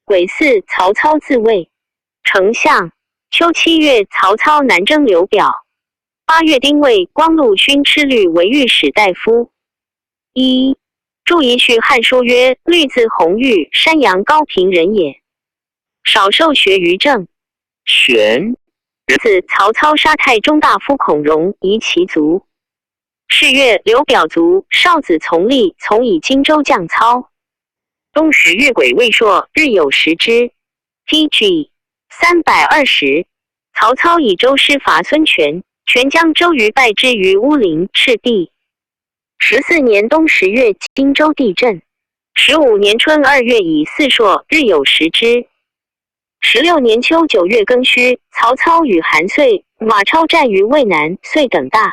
癸巳，曹操自卫丞相。秋七月，曹操南征刘表。8月丁未，光禄勋吃律为御史大夫。一注一序汉书曰：律字弘玉，山阳高平人也。少受学于政。玄子曹操杀太中大夫孔融，夷其族。是月，刘表卒，少子从立，从以荆州将操。冬十月癸未朔，日有食之。P.G. 320。曹操以舟师伐孙权，权将周瑜败之于乌林，赤壁。14年冬十月，荆州地震。15年春二月乙巳朔，日有食之。16年秋9月庚戌，曹操与韩遂、马超战于渭南，遂等大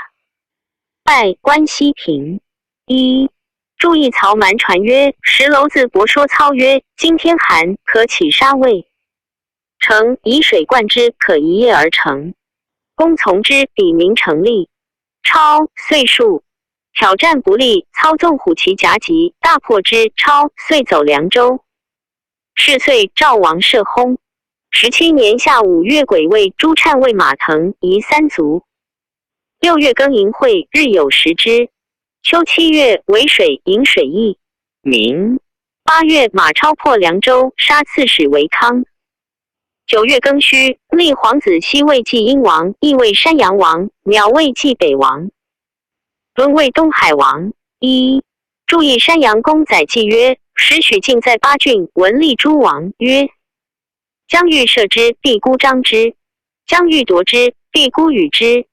败，关西平。一注意曹瞒传曰：石楼子伯说操曰：今天寒，可起杀魏。城以水灌之，可一夜而成。公从之，比名成立。超岁数挑战不利，操纵虎骑夹击，大破之。超遂走凉州。是岁，赵王射薨。17年夏5月癸未，朱粲为马腾，夷三族。6月庚寅晦，日有食之。秋七月癸水，饮水邑。明8月，马超破凉州，杀刺史韦康。9月庚戌，立皇子熙为济阴王，义为山阳王，邈为济北王，敦为东海王。一注意山阳公载记曰：时许靖在巴郡，闻立诸王曰：将欲射之，必孤张之；将欲夺之，必孤与之。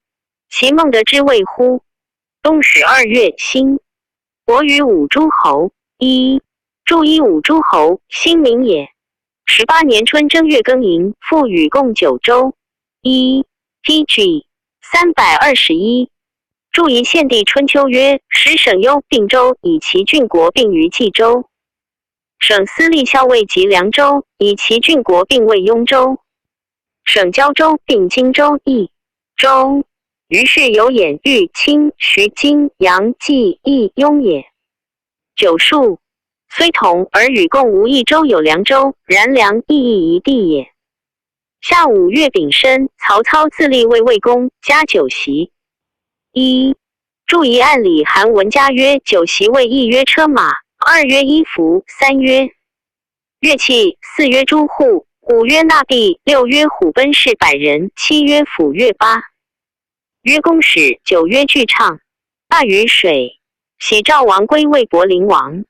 其孟得之谓乎？冬12月，辛，伯与五诸侯。一注一五诸侯，新名也。18年春正月庚寅，复与共九州。一 P.G. 321。注一献帝春秋曰：时沈攸并州，以其郡国并于冀州；省司隶校尉及凉州，以其郡国并为雍州；省交州并荆州益州。于是有兖、豫、青、徐、荆、扬、冀、益、雍也。九数虽同，而与共无一州有凉州，然梁亦亦一地也。夏五月丙申，曹操自立为魏公，加酒席。一注一案里韩文家曰：酒席为一曰车马，二曰衣服，三曰乐器，四曰诸户，五曰纳币，六曰虎贲士百人，七曰斧钺八曰弓矢，九曰剧唱。大禹水，喜赵王归魏博陵王。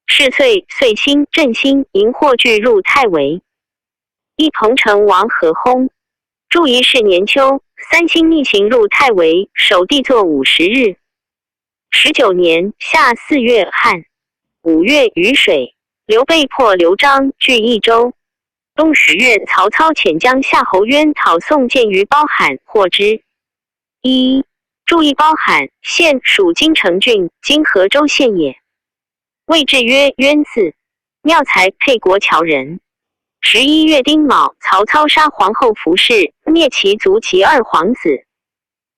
是岁，岁星、镇星、荧惑俱入太尉。一彭城王何薨。注一是年秋，三星逆行入太尉，守地坐50日。19年夏四月旱，五月雨水。刘备破刘璋，据益州。冬十月，曹操遣将夏侯渊讨宋建于包罕，获之。一注意包罕，县属金城郡，今河州县也。魏志曰：渊字妙才，沛国谯人。11月丁卯，曹操杀皇后服氏，灭其族及二皇子。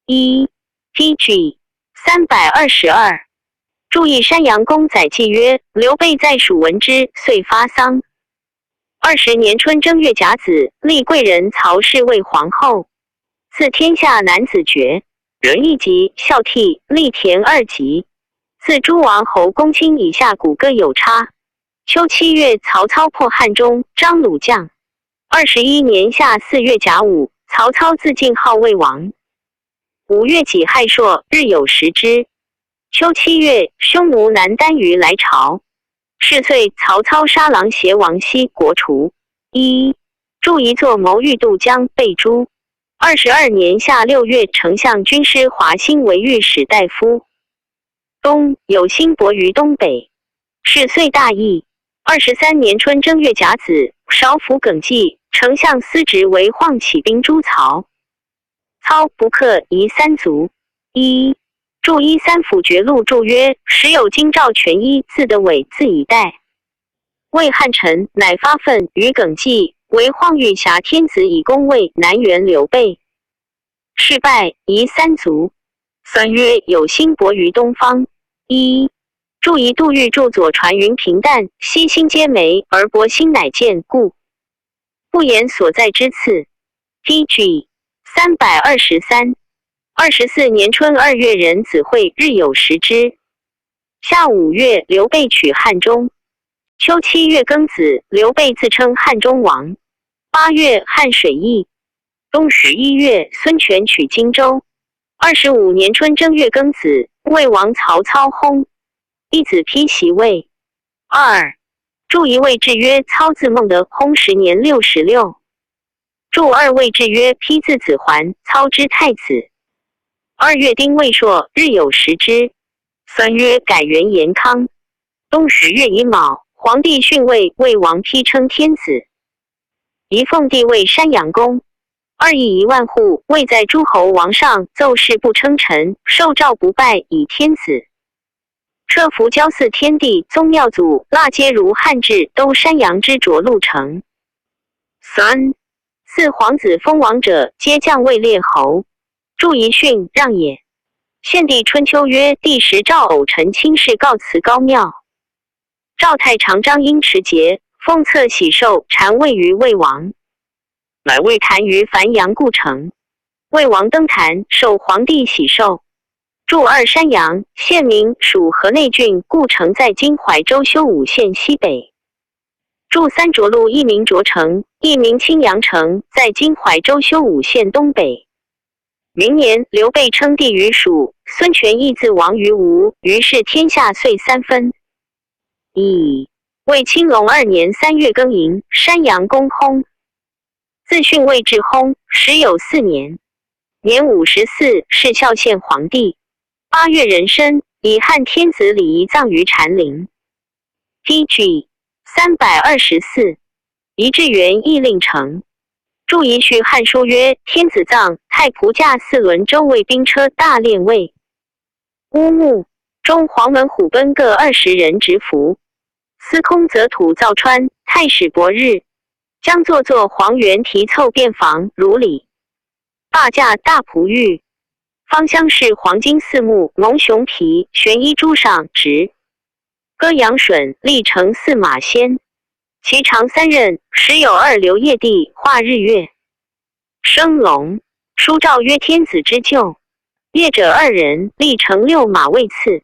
一 P.G. 322。注意山阳公载记曰：刘备在蜀闻之，遂发丧。20年春正月甲子，立贵人曹氏为皇后，赐天下男子爵，仁义级、孝悌、立田二级。赐诸王侯公卿以下古各有差。秋七月，曹操破汉中，张鲁将。21年夏四月甲午，曹操自尽号魏王。5月己亥朔，日有食之。秋七月，匈奴南单于来朝。是岁，曹操杀琅邪王奚，国除。一注一作谋欲渡江，被诛。22年夏六月，丞相军师华歆为御史大夫。冬，有辛伯于东北。是岁大疫。23年春正月甲子，少府耿纪、丞相司职为晃起兵诛曹。操不克，夷三族。一注一三府爵录注曰：时有京兆权一，字德伟，字以代。魏漢臣乃發奮於耿紀，為晃欲挾天子以攻魏南援劉備，事敗，夷三族。3月，有星薄於東方。一注一杜預著左傳雲平旦，悉星皆眉而薄星乃見故，不言所在之次。P.G. 323。24年春二月壬子晦，日有食之。夏五月，劉備取漢中。秋七月庚子，劉備自稱漢中王。8月，漢水邑。冬11月，孫權取荊州。25年春正月庚子，魏王曹操薨，一子丕襲位。二注一位制曰操字孟德，薨時年66。注二位制曰丕字子桓，操之太子。2月丁未朔，日有食之。3月，改元延康。冬10月乙卯，皇帝遜位，魏王丕稱天子。仪凤帝位山陽公。2億1萬戶，位在諸侯王上，奏事不稱臣，受詔不拜，以天子。車服郊祀天地宗廟祖臘皆如漢制，都山陽之涿鹿城。三四皇子封王者，皆降位列侯。注遺訓讓也。獻帝春秋曰：帝時趙偶臣卿士告辭高廟。趙太常張嬰持節，奉冊喜壽禪位於魏王，乃為壇於繁陽故城。魏王登壇，受皇帝喜壽。注二山陽，縣名屬河內郡故城，在今懷州修武縣西北。注三涿鹿一名涿城，一名青陽城，在今懷州修武縣東北。明年，劉備稱帝於蜀，孫權亦自王於吳，於是天下遂三分。乙魏青龍2年3月庚寅，山陽公薨。自遜位至薨，時有4年，年54，諡孝獻皇帝。8月壬申，以漢天子禮儀葬於禪陵。P.G. 324，仪至元义令成。注一序漢書曰：天子葬，太仆駕四輪周衛兵車大練衛。烏木中黃門虎賁各20人執符。司空則土造川，太史伯日。將作作黃原提湊便房如禮，霸駕大璞玉，芳香是黃金四目，蒙熊皮，玄衣珠上直。歌陽筍立成四馬仙，其長三仞，時有二流液地化日月。生龍書诏曰：天子之舅，業者二人，立成六馬位次。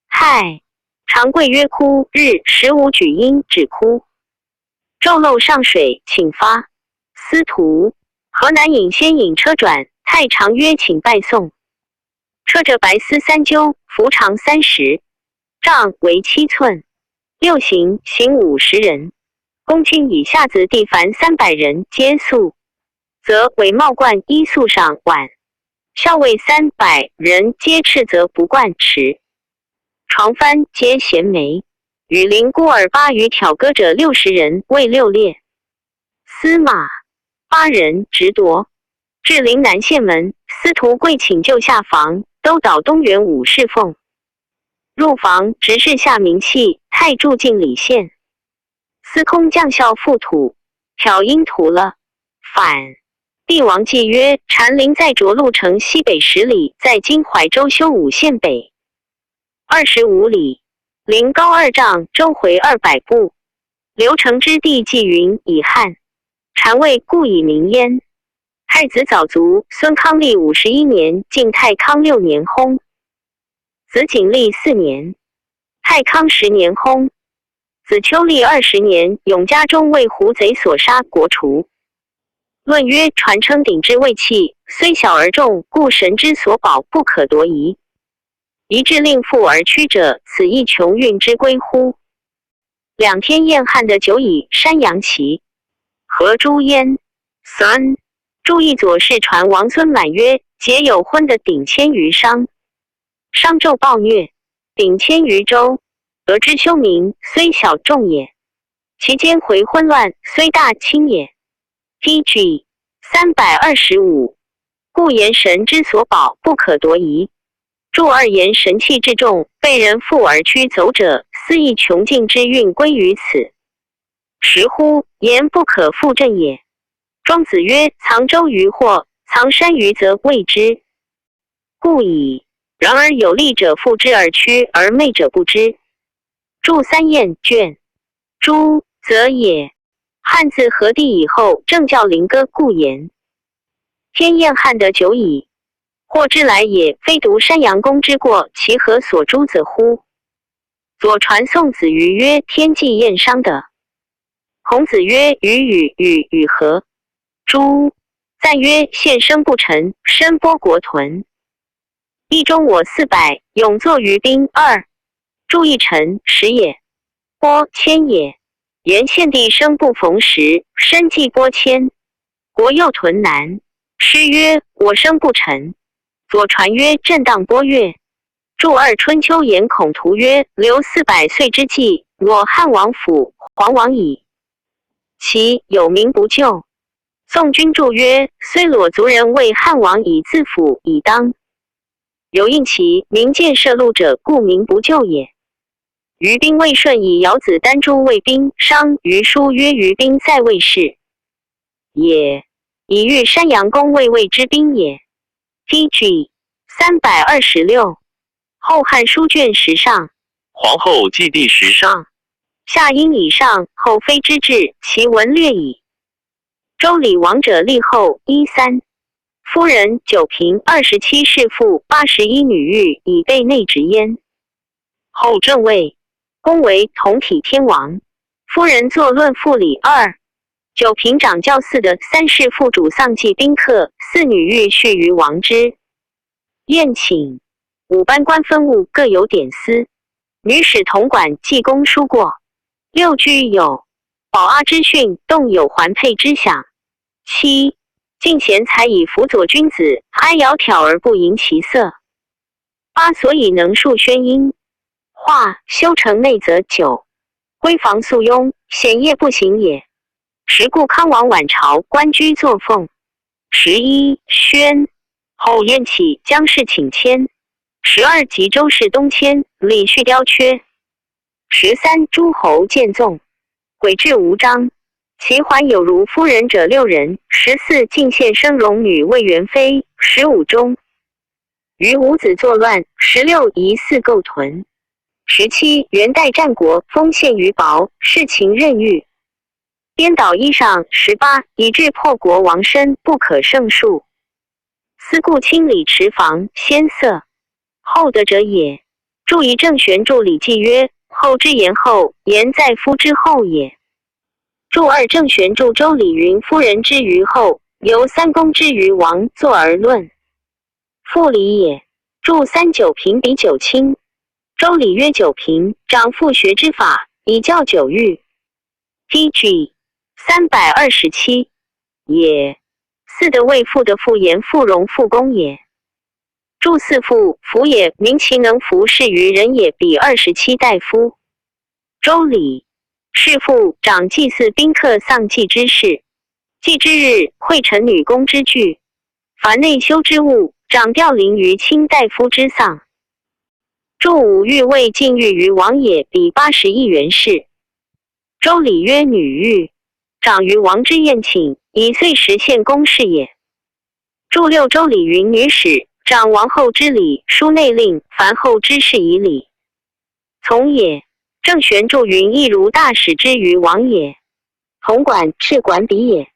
亥，長貴曰哭日15舉陰止哭。晝漏上水，請發。司徒河南尹先引車轉，太常曰：請拜送。車着白絲三鳩，幅長30丈，為7寸。六行，行50人。公卿以下子弟凡300人，皆素。則為帽冠衣素上挽。校尉300人，皆赤則不冠持。床幡皆銜眉。羽林孤兒八與挑歌者60人，為六列。司馬八人執奪。至陵南縣門，司徒貴請就下房，都導東園武侍奉。入房，執事下明器，太柱敬禮獻。司空將校覆土，挑陰屠了。反。帝王紀曰：禪陵在涿鹿城西北10里，在今懷州修武縣北25里。陵高2丈，周回200步。劉承之地紀云：以漢禪位，故以名焉。太子早卒，孫康歷51年，晉太康6年薨。子景歷4年，太康10年薨。子秋歷20年，永嘉中為胡賊所殺，國除。論曰：傳稱鼎之位器，雖小而重，故神之所保，不可奪移。一至令復而屈者，此亦窮運之歸乎？兩天燕漢的久矣，山陽齊何朱焉？三注意左氏傳王孫滿曰：桀有昏的鼎遷於商，商紂暴虐，鼎遷於周，得之修明，雖小眾也；其間回昏亂，雖大輕也。P.G. 325，故言神之所保，不可奪移。注二言神器至重，被人負而屈走者，思亦窮盡之運歸於此。时乎，言不可复振也。庄子曰：藏舟于祸，藏山于泽，未之。故矣。然而有力者附之而屈，而昧者不知。注三燕卷。诸则也。汉自和帝以后，政教凌割，故言。天厌汉得久矣。祸之来也，非独山阳公之过，其何所诛者乎？左传宋子瑜曰：天既厌商的。孔子曰：与与与与何？诸赞曰：献生不臣，身波国屯。一中我400，勇作于兵二。注一臣时也，播迁也。言献帝生不逢时，身既播迁，国又屯南。诗曰：我生不臣。左传曰：震荡波越。注二春秋言孔图曰：留400岁之计，我汉王府，黄王矣。其有名不就。宋君注曰：虽裸族人为汉王以自辅以当。有应其名见涉路者，故名不就也。于兵未顺以尧子丹朱为兵，商于书曰：于兵在魏氏也，以欲山阳公为魏之兵也。P.G. 326，后汉书卷十上。皇后祭地时上，下应以上，后妃之制，其文略矣。周礼王者立后一三，夫人九嫔27世妇81女御，以备内职焉。后正位，公为同体天王。夫人作论赋礼二。九嫔长教寺的三世父主丧祭宾客，四女御序于王之宴请。五班官分务各有典司，女使统管济公书过。六居有保阿之训，动有环佩之响。七进贤才以辅佐君子，哀窈窕而不淫其色。八所以能述宣音，化修成内则九，闺房素庸，显业不行也。十故康王晚朝官居作凤。11宣后燕起姜氏请迁。12吉州市东迁，李旭雕缺。13诸侯见纵，诡志无章。其还有如夫人者六人。14进献生荣女魏元妃。15中于五子作乱。16疑似构屯。17元代战国封献于薄，事情任欲。颠倒衣裳。18以致破国亡身不可胜数。思故清理池房先色厚德者也。注仪正玄注礼记曰：后之言后，言在夫之后也。注二正玄注周礼云：夫人之于后，由三公之于王作而论。复礼也。注三九平比九卿。周礼曰：九平，长复学之法，以教九育。P.G. 327也。四的为父的父言父荣父公也。注四父服也，明其能服事于人也。比27大夫。周礼是父长祭祀宾客丧祭之事。祭之日，会臣女工之具。凡内修之物，长吊灵于卿大夫之丧。注五欲未尽欲于王也，比81元氏。周礼曰：女玉，长于王之宴请，以岁时献公事也。注六周礼云：女使长王后之礼，书内令，凡后之事以礼。从也。郑玄注云：亦如大使之于王也。统管是管比也。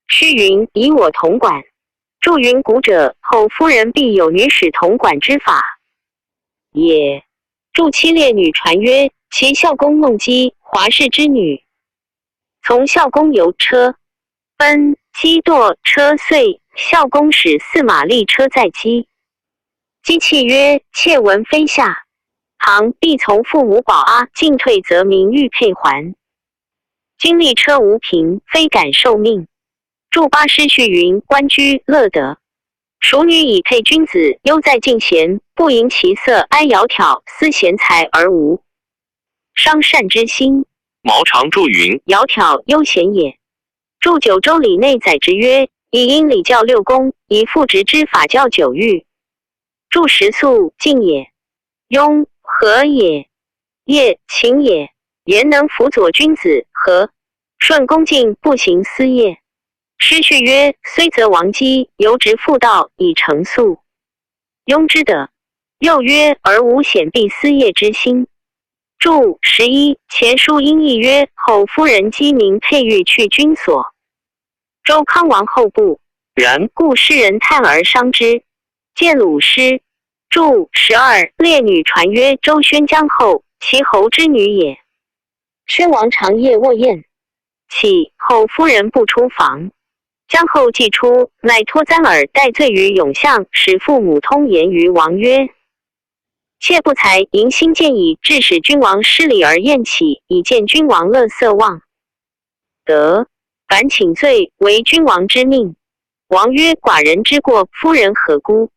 诗云：以我统管。注云：古者后夫人必有女使统管之法也。注七列女传曰：其孝公孟姬，华氏之女。从孝公游车，奔鸡堕车碎。孝公使司马立车载鸡。姬泣曰：妾闻非下。唐必从父母保阿，进退则民欲配还。今立车无凭，非敢受命。注八诗序云：官居乐得，淑女以配君子，悠在进贤，不淫其色，哀窈窕，思贤才而无伤善之心。毛长注云：窈窕悠闲也。注九周礼内载之曰：以阴礼教六宫，以父职之法教九育。注食宿敬也，庸和也，业勤也。言能辅佐君子和。舜恭敬不行私业。诗序曰：虽则王姬，犹直妇道以成素。庸之德。又曰：而无显避私业之心。注11前书音义曰：后夫人姬名佩玉去君所。周康王后不然，故世人叹而伤之。见鲁诗。注12列女传曰：周宣姜后，其侯之女也。宣王长夜卧宴，起后夫人不出房。姜后既出，乃托簪耳戴罪于永相，使父母通言于王曰：妾不才，迎新见矣，致使君王失礼而厌起，以见君王乐色望得，反请罪，为君王之命。王曰：寡人之过，夫人何辜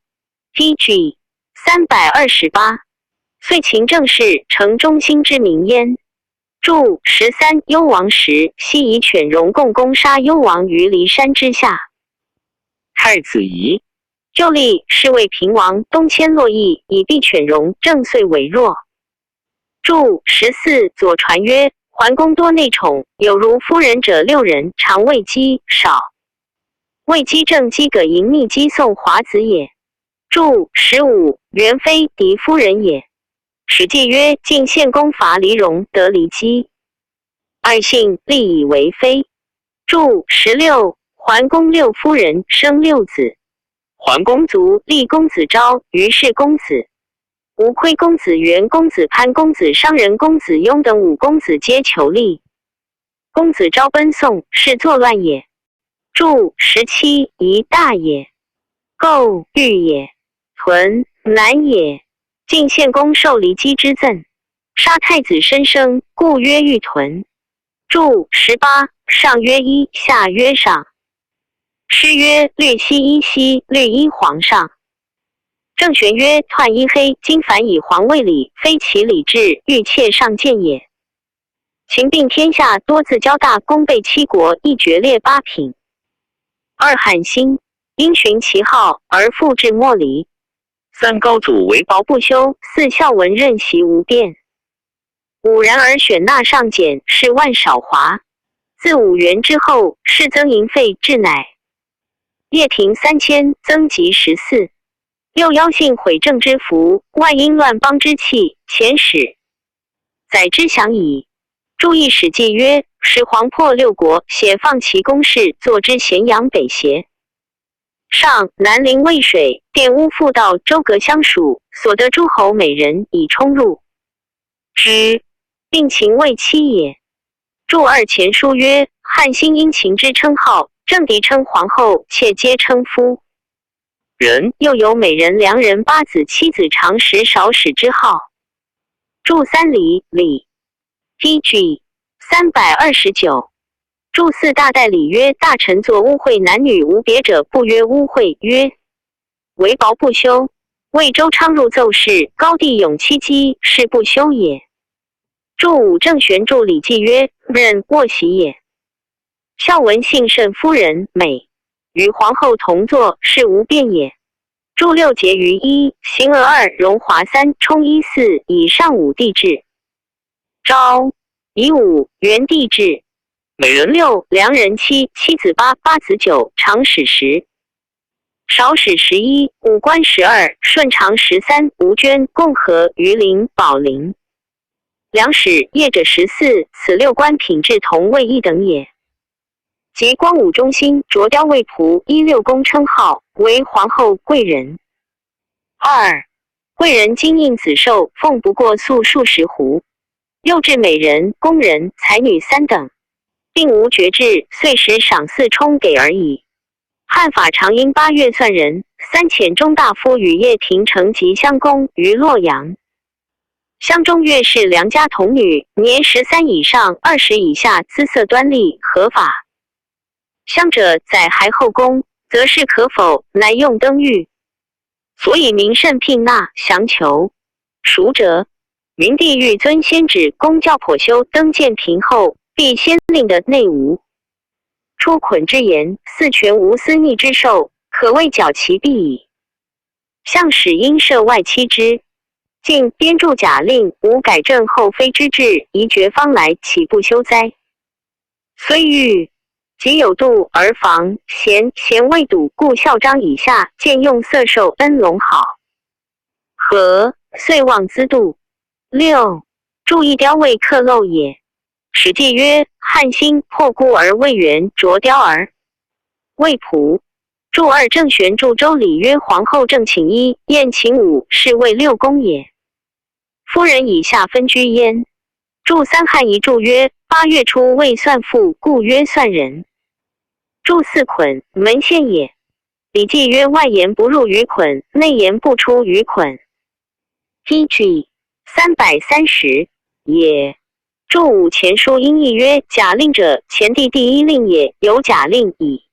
？P.G. 328。遂秦政事，成中兴之民焉。注13幽王时，西夷犬戎共攻杀幽王于骊山之下。太子仪旧历是为平王东迁洛邑，以避犬戎，政遂为弱。注14左传曰：桓公多内宠，有如夫人者六人，常谓姬少。魏姬正姬葛盈密姬宋华子也。注15元妃嫡夫人也。史记曰：晋献公伐骊戎，得骊姬，二姓立以为妃。注16桓公六夫人，生六子。桓公公族立公子昭，于是公子吴亏公子元、公子潘、公子商人、公子雍等五公子皆求立。公子昭奔宋，是作乱也。注17一大也，构欲也，屯南也。晋献公受骊姬之赠，杀太子申生，故曰玉屯。注18上曰一，下曰上。诗曰：绿兮衣兮，绿衣皇上。郑玄曰：彖一黑，今凡以皇位礼，非其礼制，欲窃上见也。秦并天下，多自交大，功备七国，一爵列八品。二汉兴，因循其号而复至莫离。三高祖为薄不修，四孝文任习无变。五然而选纳上简，是万少华。自武元之后，是增营费至乃。掖庭3000，增级14。六妖性毁政之福，外因乱邦之气，遣使载之详矣。注意《史记》曰：始皇破六国，写放其宫室，坐之咸阳北斜。上南临渭水，玷污妇道，周阁相属，所得诸侯美人以充入之，并秦为妻也。注二前书曰：汉兴因秦之称号，政敌称皇后，妾皆称夫人。又有美人、良人、八子、七子、长史、少史之号。注三礼礼 P.G. 329。注四大代礼曰：大臣作污秽，男女无别者，不曰污秽。曰为薄不修。魏周昌入奏事，高帝永戚姬，是不修也。注五正玄注礼记曰：任卧席也。孝文幸甚夫人美，与皇后同坐，是无变也。注六节于一，行额二，荣华三，充一四，以上武帝制。昭以五，元帝制。美人六，良人七，七子八，八子九，长史10，少史11，武官12，顺长13，吴捐、共和、榆林、宝林。两史业者14，此六官品质同位一等也。及光武中兴，卓雕魏仆依六宫称号为皇后贵人。二贵人金印子寿，奉不过素数十斛。又置美人、宫人、才女三等，并无爵制，岁时赏赐充给而已。汉法常因8月算人，三遣中大夫与掖庭丞及襄公于洛阳。襄中乐氏良家童女，年13以上，20以下，姿色端丽，合法。襄者载还后宫，则是可否，乃用登玉。所以民甚聘纳降求。孰者，明帝欲尊先旨，公教颇修登建平后，必先令的内无出捆之言，四权无私逆之受，可谓矫其弊矣。向使应设外戚之，晋编著甲令，无改正后妃之制，宜绝方来，岂不修哉？虽欲己有度而防贤，贤未笃，故孝章以下见用色受恩隆好。和遂忘资度。六注意雕未克漏也。史记曰：汉兴破孤而未圆啄雕儿。魏仆注二郑玄注周礼曰：皇后正寝一，燕寝五，是谓六宫也。夫人以下分居焉。注三汉遗注曰：8月初未算复，故曰算人。注四捆门限也。礼记曰：外言不入于捆，内言不出于捆。P.G. 330也。注五前书音义曰：假令者，前帝第一令也，有假令乙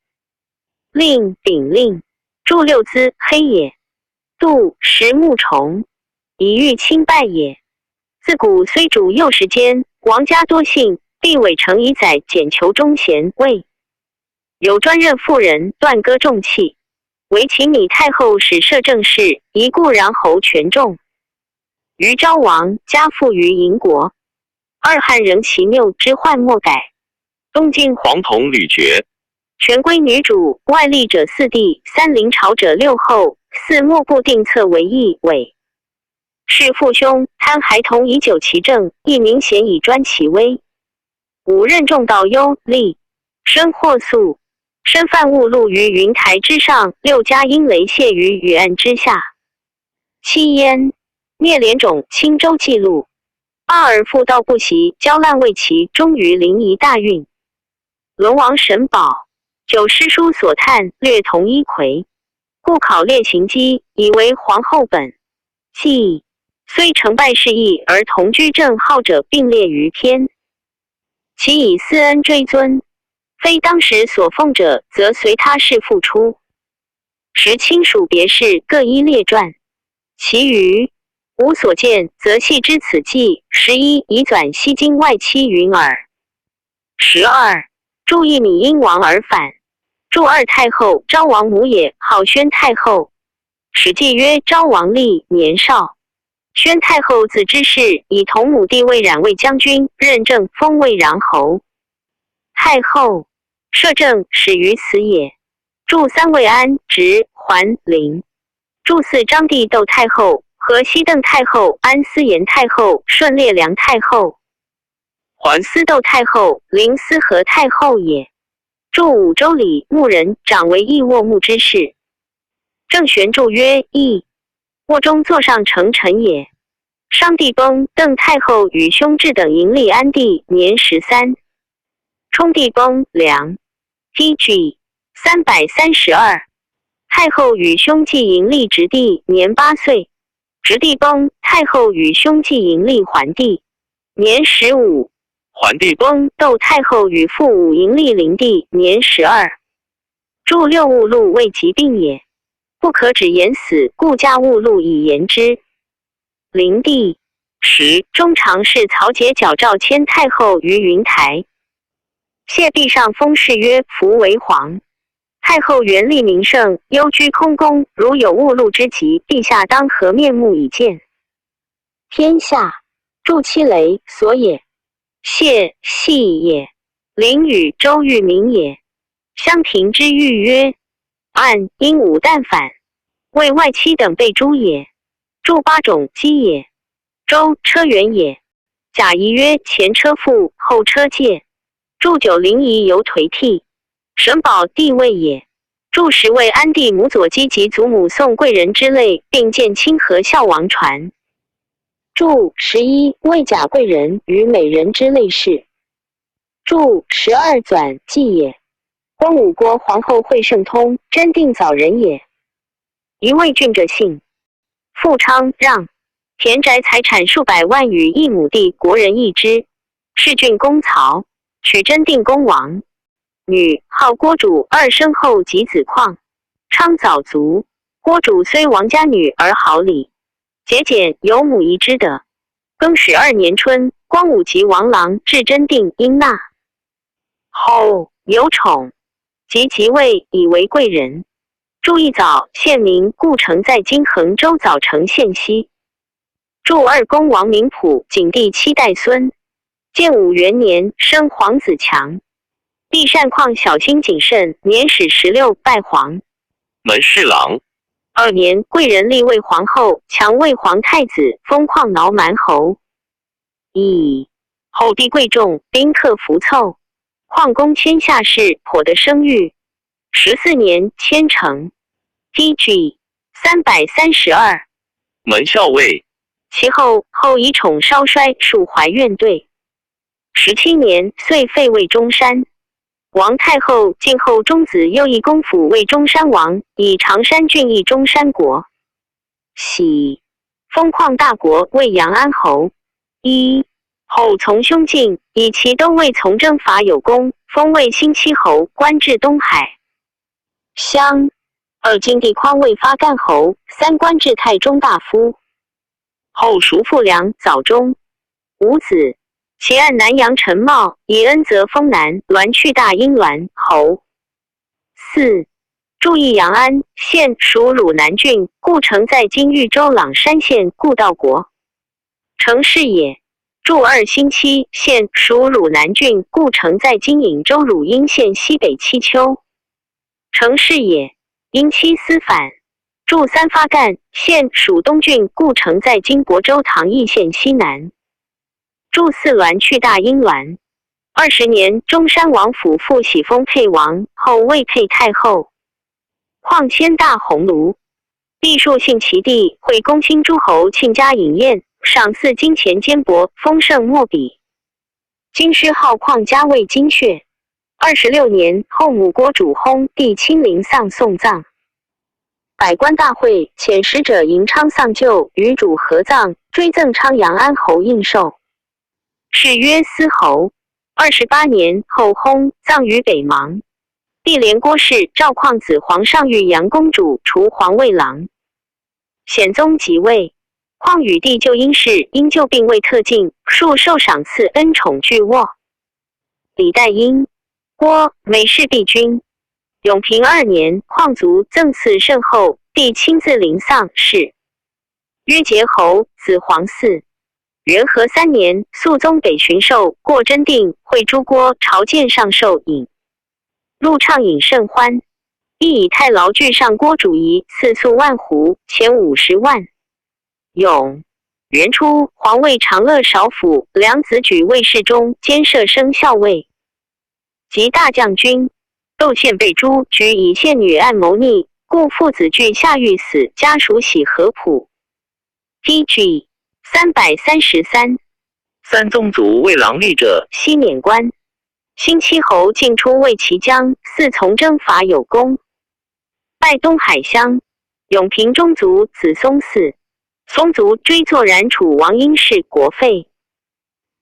令、丙令。注六资黑也。杜十木虫，以喻清败也。自古虽主右时间，王家多姓，必伪成以载，简求忠贤位。有专任妇人，断割重器。唯秦芈太后始设政事，以故穰侯权重。于昭王家父于嬴国。二汉仍其谬之患莫改。东晋黄铜吕爵。权归女主，外立者四帝，三临朝者六后，四莫不定策为义伪。是父兄贪孩童以久其政，亦明显以专其威。五任重道优利，生或素，身犯误露于云台之上，六家因雷泄于雨岸之下。七焉灭连种青州记录。八尔复道不习，焦烂未齐，终于临沂大运。龙王神宝。九诗书所叹略同一魁，故考列行机，以为皇后本。记虽成败事异，而同居正号者并列于篇。其以私恩追尊，非当时所奉者，则随他事复出。时亲属别氏各依列传，其余无所见，则系之此记。11以转西京外戚云耳。12注意米英王而反。注二太后昭王母也，号宣太后。史记曰：昭王立年少，宣太后自知事，以同母弟魏冉魏将军，任正封魏穰侯。太后摄政始于此也。注三魏安直桓灵。注四章帝窦太后和西邓太后、安思严太后、顺烈梁太后、桓思窦太后、灵思和太后也。注五周礼牧人长为义卧牧之事。郑玄注曰：义卧中坐上成臣也。商帝崩，邓太后与兄智等迎立安帝，年13。冲帝崩，梁。P.G. 332。太后与兄继迎立直帝，年8岁。直帝崩，太后与兄继迎立桓帝，年15。桓帝崩，窦太后与父武迎立灵帝，年12。注六物录为疾病也，不可只言死，故加物录以言之。灵帝十中常侍曹节矫诏迁太后于云台。谢壁上封谥曰：福为皇。太后原立名圣，幽居空宫，如有误禄之疾，陛下当何面目以见天下？注七雷所也。谢系也。林与周玉明也。襄平之欲曰：按因武旦反，为外戚等被诛也。注八种姬也。周车辕也。贾谊曰：前车覆，后车戒。注九临沂犹颓替。神宝帝位也。注十位安帝母左姬及祖母宋贵人之类，并见清河孝王传。注11为贾贵人与美人之类事。注12转记也。光武国皇后惠圣通，真定早人也。一位郡者姓，富昌让，田宅财产数百万与一亩地，国人一之。是郡公曹，娶真定公王女，号郭主，二生后及子况。昌早卒。郭主虽王家女而好礼节俭，有母仪之德。更始二年春，光武及王郎至真定，应纳后有宠，及即位，以为贵人。注一早县名故城在今衡州枣城县西。注二公王明溥，景帝七代孙。建武元年，生皇子强。毕善况小心谨慎，年始16拜皇。门侍郎。二年，贵人立魏皇后，强魏皇太子，封旷挠蛮侯。乙后帝贵重，宾客浮凑。旷公迁下士，颇得声誉。14年，迁成。P.G. 332。门校尉。其后后以宠稍衰，数怀怨对。17年，遂废魏中山。王太后晋后中子右义公府为中山王，以常山郡邑中山国。喜封旷大国为阳安侯。一后从兄晋，以其都尉从征伐有功，封为新七侯，官至东海乡。二金帝匡为发干侯，三官至太中大夫。后叔父良早终，无子。其按南阳陈茂以恩泽封南滦去大英滦侯。四注意阳安县属汝南郡，故城在今豫州朗山县故道国。城市也。注二新七县属汝南郡，故城在今颍州汝阴县西北七丘。城市也。因妻思反。注三发干县属东郡，故城在今亳州唐邑县西南。注四滦去大英滦。20年，中山王府复喜封沛王，后魏沛太后。况迁大鸿胪。毕数信其弟会公卿诸侯亲家饮宴，赏赐金钱坚帛，丰盛莫比。京师号况家为金穴。26年，后母郭主薨，帝亲临丧送葬。百官大会，遣使者迎昌丧柩，与主合葬，追赠昌阳安侯印绶。谥曰思侯。28年，后薨，葬于北邙。帝怜郭氏赵匡子皇上玉阳公主，除皇卫郎。显宗即位，况与帝就因事，因旧病未特进，数受赏赐恩宠巨沃。李代英，郭美氏帝君。永平二年，况卒，赠赐甚厚，帝亲自临丧事。曰节侯，子皇嗣。元和三年，肃宗北巡狩，过真定，会诸郭，朝见上寿饮，入畅饮甚欢。亦以太牢具上郭主仪赐粟万斛，钱50万。永元初，皇位长乐少府梁子举卫侍中兼摄生校尉及大将军。窦宪被诛，举以献女案谋逆，故父子俱下狱死，家属喜合谱。P.G. 333。三宗族为郎吏者，西免官。新七侯进出魏齐将，嗣从征伐有功，拜东海乡。永平中族子松嗣，松族追作冉楚王殷氏国废。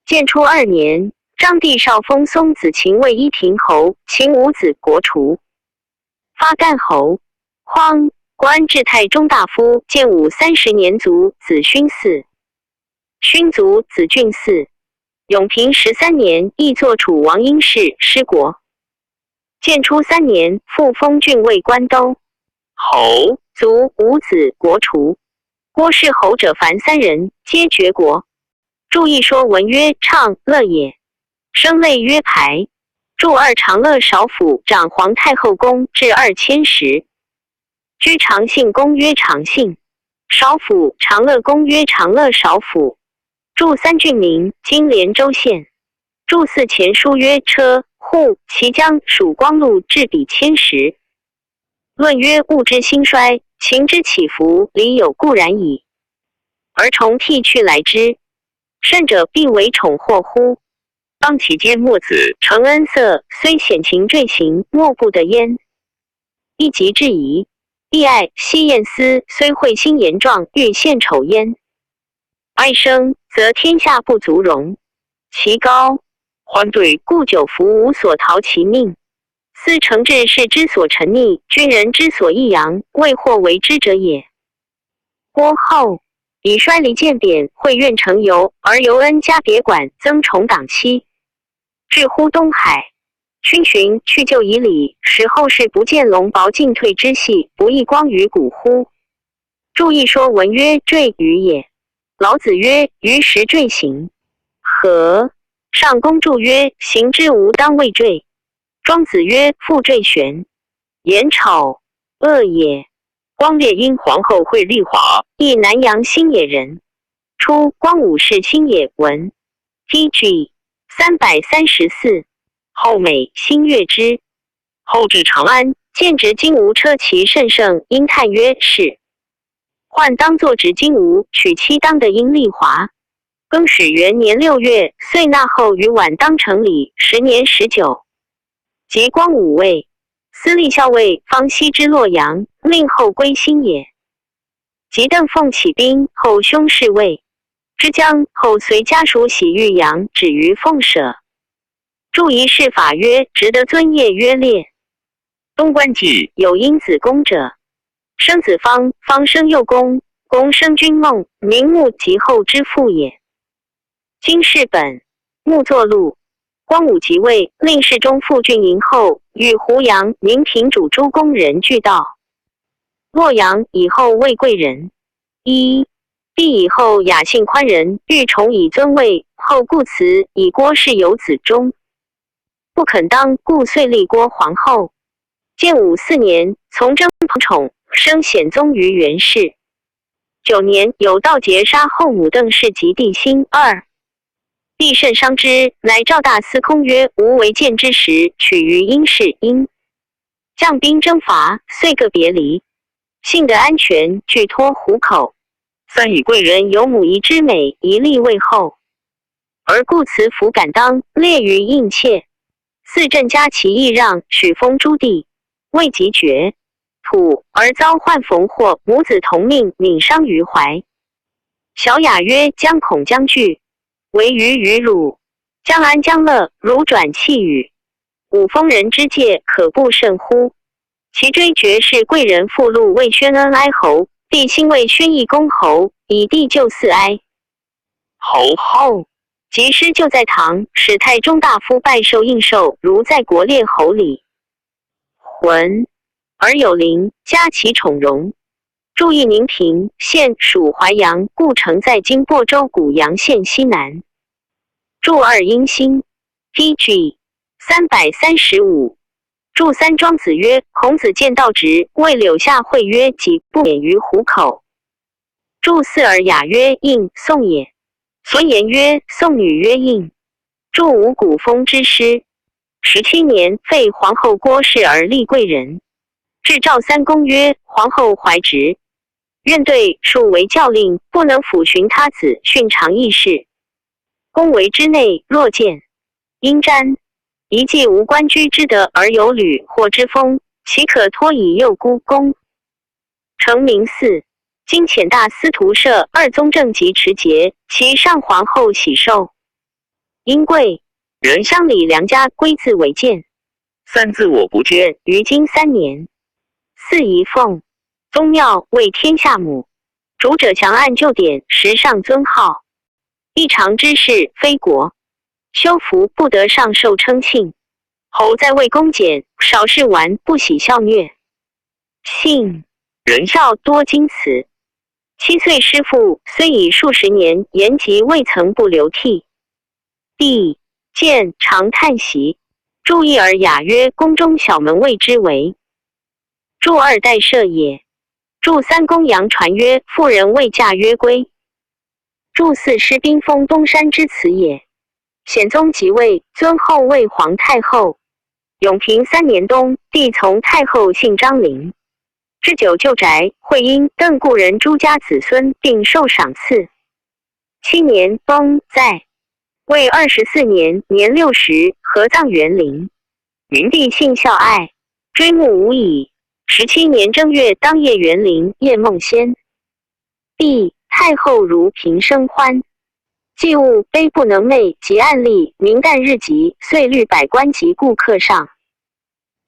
建初二年，章帝绍封松子秦为伊平侯，秦无子国除。发干侯，匡官至太中大夫。建武30年卒，子勋嗣。勋族子俊嗣。永平13年，亦作楚王殷氏失国。建初三年，复封郡尉关都侯族无子国除。郭氏侯者凡三人，皆绝国。注一说文曰：唱乐也。声类曰排。注二长乐少府长皇太后宫至2000石。居长信宫曰长信。少府长乐宫曰长乐少府。注三郡名，今连州县。注四前书曰车户齐江属光禄至彼千石。论曰物之兴衰，情之起伏，理有固然矣。而重替去来之，甚者必为宠祸乎？当其间墨子承恩色，虽显情坠行，莫不得焉。一即质疑，亦爱西晏思，虽彗星言状，欲献丑焉。爱生，则天下不足容。其高欢对，故久服无所逃其命。斯诚治世之所沉溺，君人之所抑扬，未或为之者也。郭后以衰离渐贬，会愿成游，而尤恩加别馆，增重党期。至乎东海，逡巡去就以礼，使后世不见龙薄进退之隙，不亦光于古乎？注意说文曰：坠鱼也。老子曰：鱼食坠行。何上公注曰：行之无当谓坠。庄子曰：“复坠悬，言丑，恶也。”光烈因皇后惠丽华，亦南阳新野人。初，光武氏新野文。P.G. 334。后美新月之。后至长安，见执金吾车骑甚盛，因叹曰：“是。”唤当作执金吾，娶妻当的阴丽华。更始元年6月，遂纳后于晚当成礼，时年19。及光武位，司隶校尉方羲之洛阳，令后归新野。及邓奉起兵，后兄侍卫之将，后随家属喜玉阳，止于凤舍。注仪式法曰：值得尊业曰烈。东关记有因子公者，生子方，方生幼公，公生君孟，名穆及后之父也。金世本，木作禄。光武即位，令侍中傅俊迎后，与胡杨、宁平主诸公人俱到洛阳以后，为贵人。一帝以后雅信宽仁，欲崇以尊位，后故辞以郭氏有子忠，不肯当，故遂立郭皇后。建武四年，从征彭宠，生显宗于元氏。9年，有盗劫杀后母邓氏及弟兴二。帝甚伤之，乃召大司空曰：“吾为见之时，取于殷氏殷，将兵征伐，遂各别离。幸得安全，俱托虎口。三以贵人有母仪之美，一立位后，而故辞服敢当，列于应妾。四镇加其义让，许封诸弟，未及绝土，而遭患逢祸，母子同命，悯伤于怀。小雅曰：将恐将惧。”为于于汝，将安将乐，如转气语。五封人之戒，可不甚乎？其追绝是贵人附录魏宣恩哀侯，帝兴魏宣义公侯，以帝救四哀侯后。及师就在堂，使太中大夫拜寿应寿，如在国列侯礼。魂而有灵，加其宠荣。注意宁平县属淮阳，故城在今亳州古阳县西南。注二阴星，P.G. 335。注三庄子曰：孔子见道直，谓柳下惠曰：己不免于虎口。注四尔雅曰：应宋也。孙言曰：宋女曰应。注五古风之诗。17年，废皇后郭氏而立贵人。至赵三公曰：皇后怀侄。愿对数为教令，不能抚寻他子，训常议事。宫闱之内，若见应瞻，一既无官居之德而有吕或之风，岂可托以诱孤公？成明寺，今遣大司徒设二宗正及持节，其上皇后喜寿。殷贵人乡里良家归自为见。三自我不见。于今3年。四仪凤。宗庙为天下母，主者强按旧典，时上尊号。异常之事，非国。修福不得上受称庆。侯在位恭俭，少事玩，不喜笑虐。信仁孝多经此。7岁师父，虽已数十年，言及未曾不流涕。帝见常叹息。注意尔雅曰：宫中小门谓之为。注二代社也。注三公阳传曰：妇人未嫁曰归。注四师兵封东山之词也。显宗即位，尊后为皇太后。永平三年冬，帝从太后姓张陵，置酒旧宅，会因邓故人朱家子孙，并受赏赐。7年崩在位24年，年60，合葬园陵。明帝姓孝爱，追慕无已。17年正月，当夜园陵夜梦仙。帝太后如平生欢，祭物悲不能寐，及案例明旦日吉，遂律百官及顾客上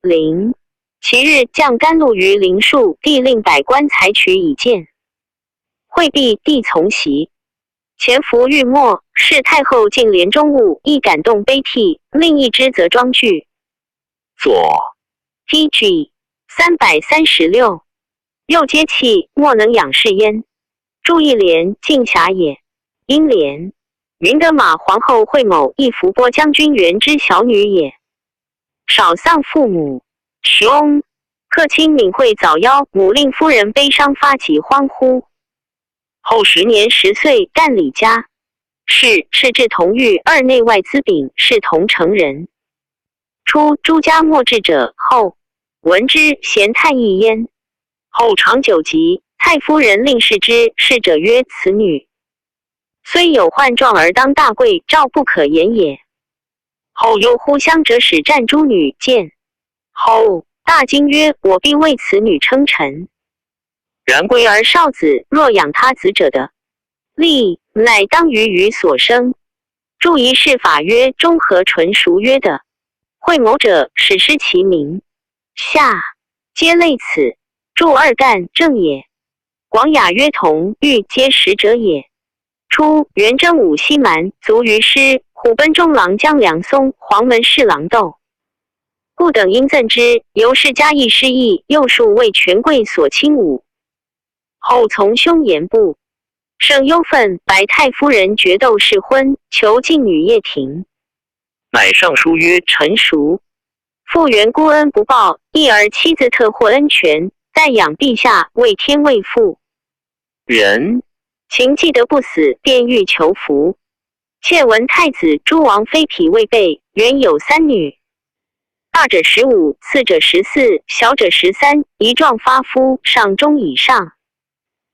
陵。其日降甘露于灵树，帝令百官采取以见。会毕，帝从席。前服玉墨，是太后进帘中物，亦感动悲涕。另一只则装具。左 P.G. 336，又皆气，莫能仰视焉。注意莲镜匣也。英莲，明德马皇后惠某，亦伏波将军元之小女也。少丧父母。兄客卿敏惠早夭，母令夫人悲伤发疾荒乎。后十年10岁，干李家。是敕至同狱二内外资秉，是同成人。初，诸家莫治者，后闻之，咸叹一焉。后长久疾，太夫人令视之，视者曰：“此女虽有患状而当大贵，兆不可言也。”后又呼乡者使战诸女见后大惊曰：“我必为此女称臣。”然归而少子，若养他子者的利，乃当于予所生。注一事法曰：中和纯熟曰的会谋者，使失其名。下皆类此。注二干正也。广雅曰同欲皆使者也。初，元征武西蛮，卒于师。虎贲中郎将梁松、黄门侍郎窦，故等应赠之。由是加一失意，又数为权贵所轻侮。后从兄言不胜忧愤，白太夫人决斗试婚，求进女掖庭。乃上书曰：臣熟。父原孤恩不报，一儿妻子特获恩权，待养陛下，为天为父。人秦既得不死，便欲求福。窃闻太子诸王妃媲未备，原有三女，大者15，次者14，小者13，一壮发肤，上中以上。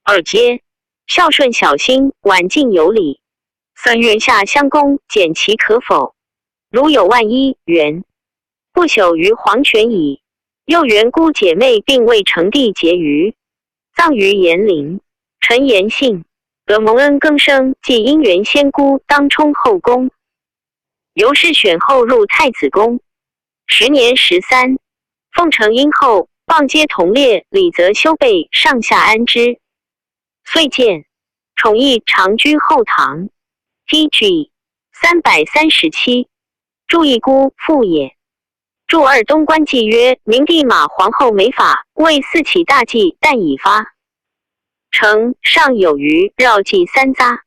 二阶孝顺小心，婉敬有礼。3月下相公，检其可否？如有万一，元不朽于黄泉矣。又元姑姐妹并未成帝结余，葬于延陵。陈延信得蒙恩更生，即因缘仙姑当充后宫，由是选后入太子宫。时年13，奉承英后，傍皆同列，礼则修备，上下安之。遂见宠义长居后堂。T.G. 337，注意姑父也。注二东官记曰：明帝马皇后美法，为四起大计，但已发。成上有余，绕计三匝。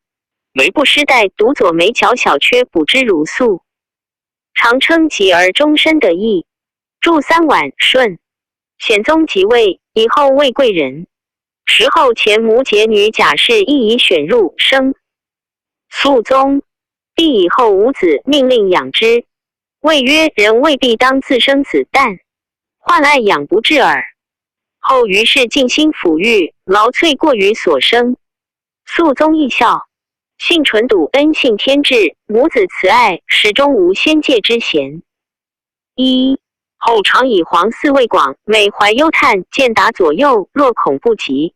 没不失带独左眉角小缺，补之如素。常称疾而终身得意。注三晚顺。显宗即位以后位贵人。时后前母姐女贾氏亦已选入生。肃宗帝以后无子，命令养之。谓曰：人未必当自生子旦，患爱养不至耳。后于是尽心抚育，劳瘁过于所生。肃宗亦孝，性纯笃，恩信天至，母子慈爱，始终无先界之嫌。一后常以皇嗣未广，每怀忧叹，见达左右，若恐不及。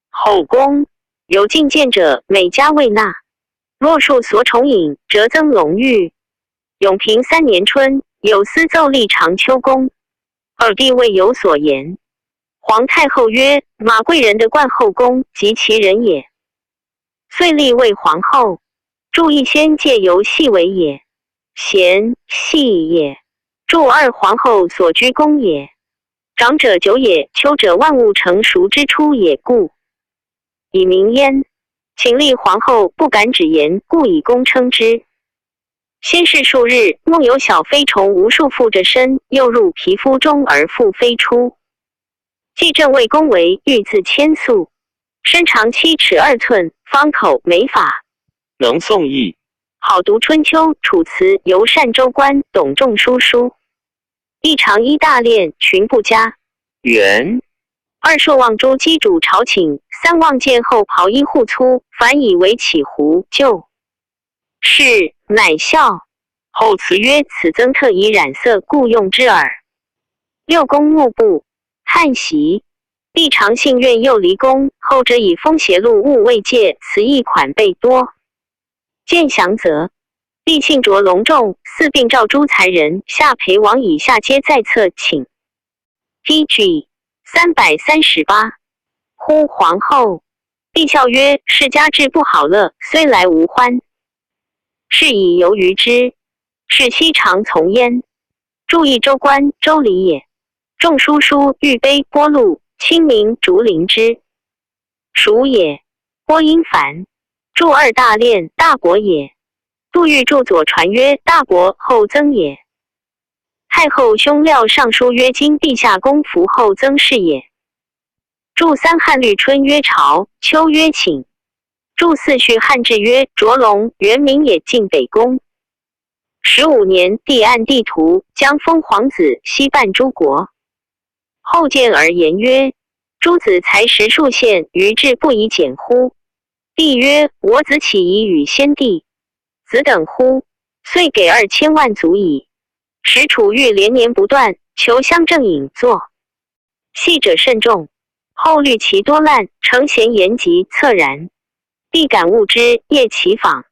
后宫有进谏者，每加未纳。若数所宠饮，折增龙玉。永平三年春，有司奏立长秋宫。二帝未有所言。皇太后曰：“马贵人的冠后宫，及其人也。”遂立为皇后。注一仙借由细为也，贤细也。注二皇后所居宫也。长者久也，秋者万物成熟之初也，故以名焉。请立皇后，不敢只言，故以宫称之。先是数日，梦有小飞虫无数附着身，又入皮肤中而复飞出。既正位宫为玉字千素，身长7尺2寸，方口，美发，能诵义，好读春秋、楚辞，游善州官，懂仲书书。一长衣大练，裙不加。元二朔望诸击主朝请，三望见后袍衣护粗，凡以为起胡旧。是乃笑。后辞曰：“此曾特以染色，故用之耳。”六宫幕布叹息。帝常幸院右离宫，后者以风邪禄物未借，此一款倍多。见祥泽，帝庆着隆重，四并召诸才人，下陪王以下皆在侧请。P.G. 338。呼皇后，帝笑曰：“世家志不好乐，虽来无欢。”是以由于之。是昔常从焉。注意州官周礼也。仲书书玉杯波禄清明竹林之属也。播音凡注二大练大伯也。杜预著左传曰：大伯后增也。太后兄廖尚书曰：“今陛下公服后增事也。”注三汉律春曰朝，秋曰寝。注四序汉志曰：卓龙，原名也，晋北宫。15年，帝按地图，将封皇子西半诸国。后见而言曰：“诸子才识数县，于志不以简乎？”帝曰：“我子岂以与先帝？子等乎？”遂给2000万足矣。时楚狱连年不断，求相正引作戏者甚众。后虑其多滥，承贤言及恻然，必感物之，夜其访。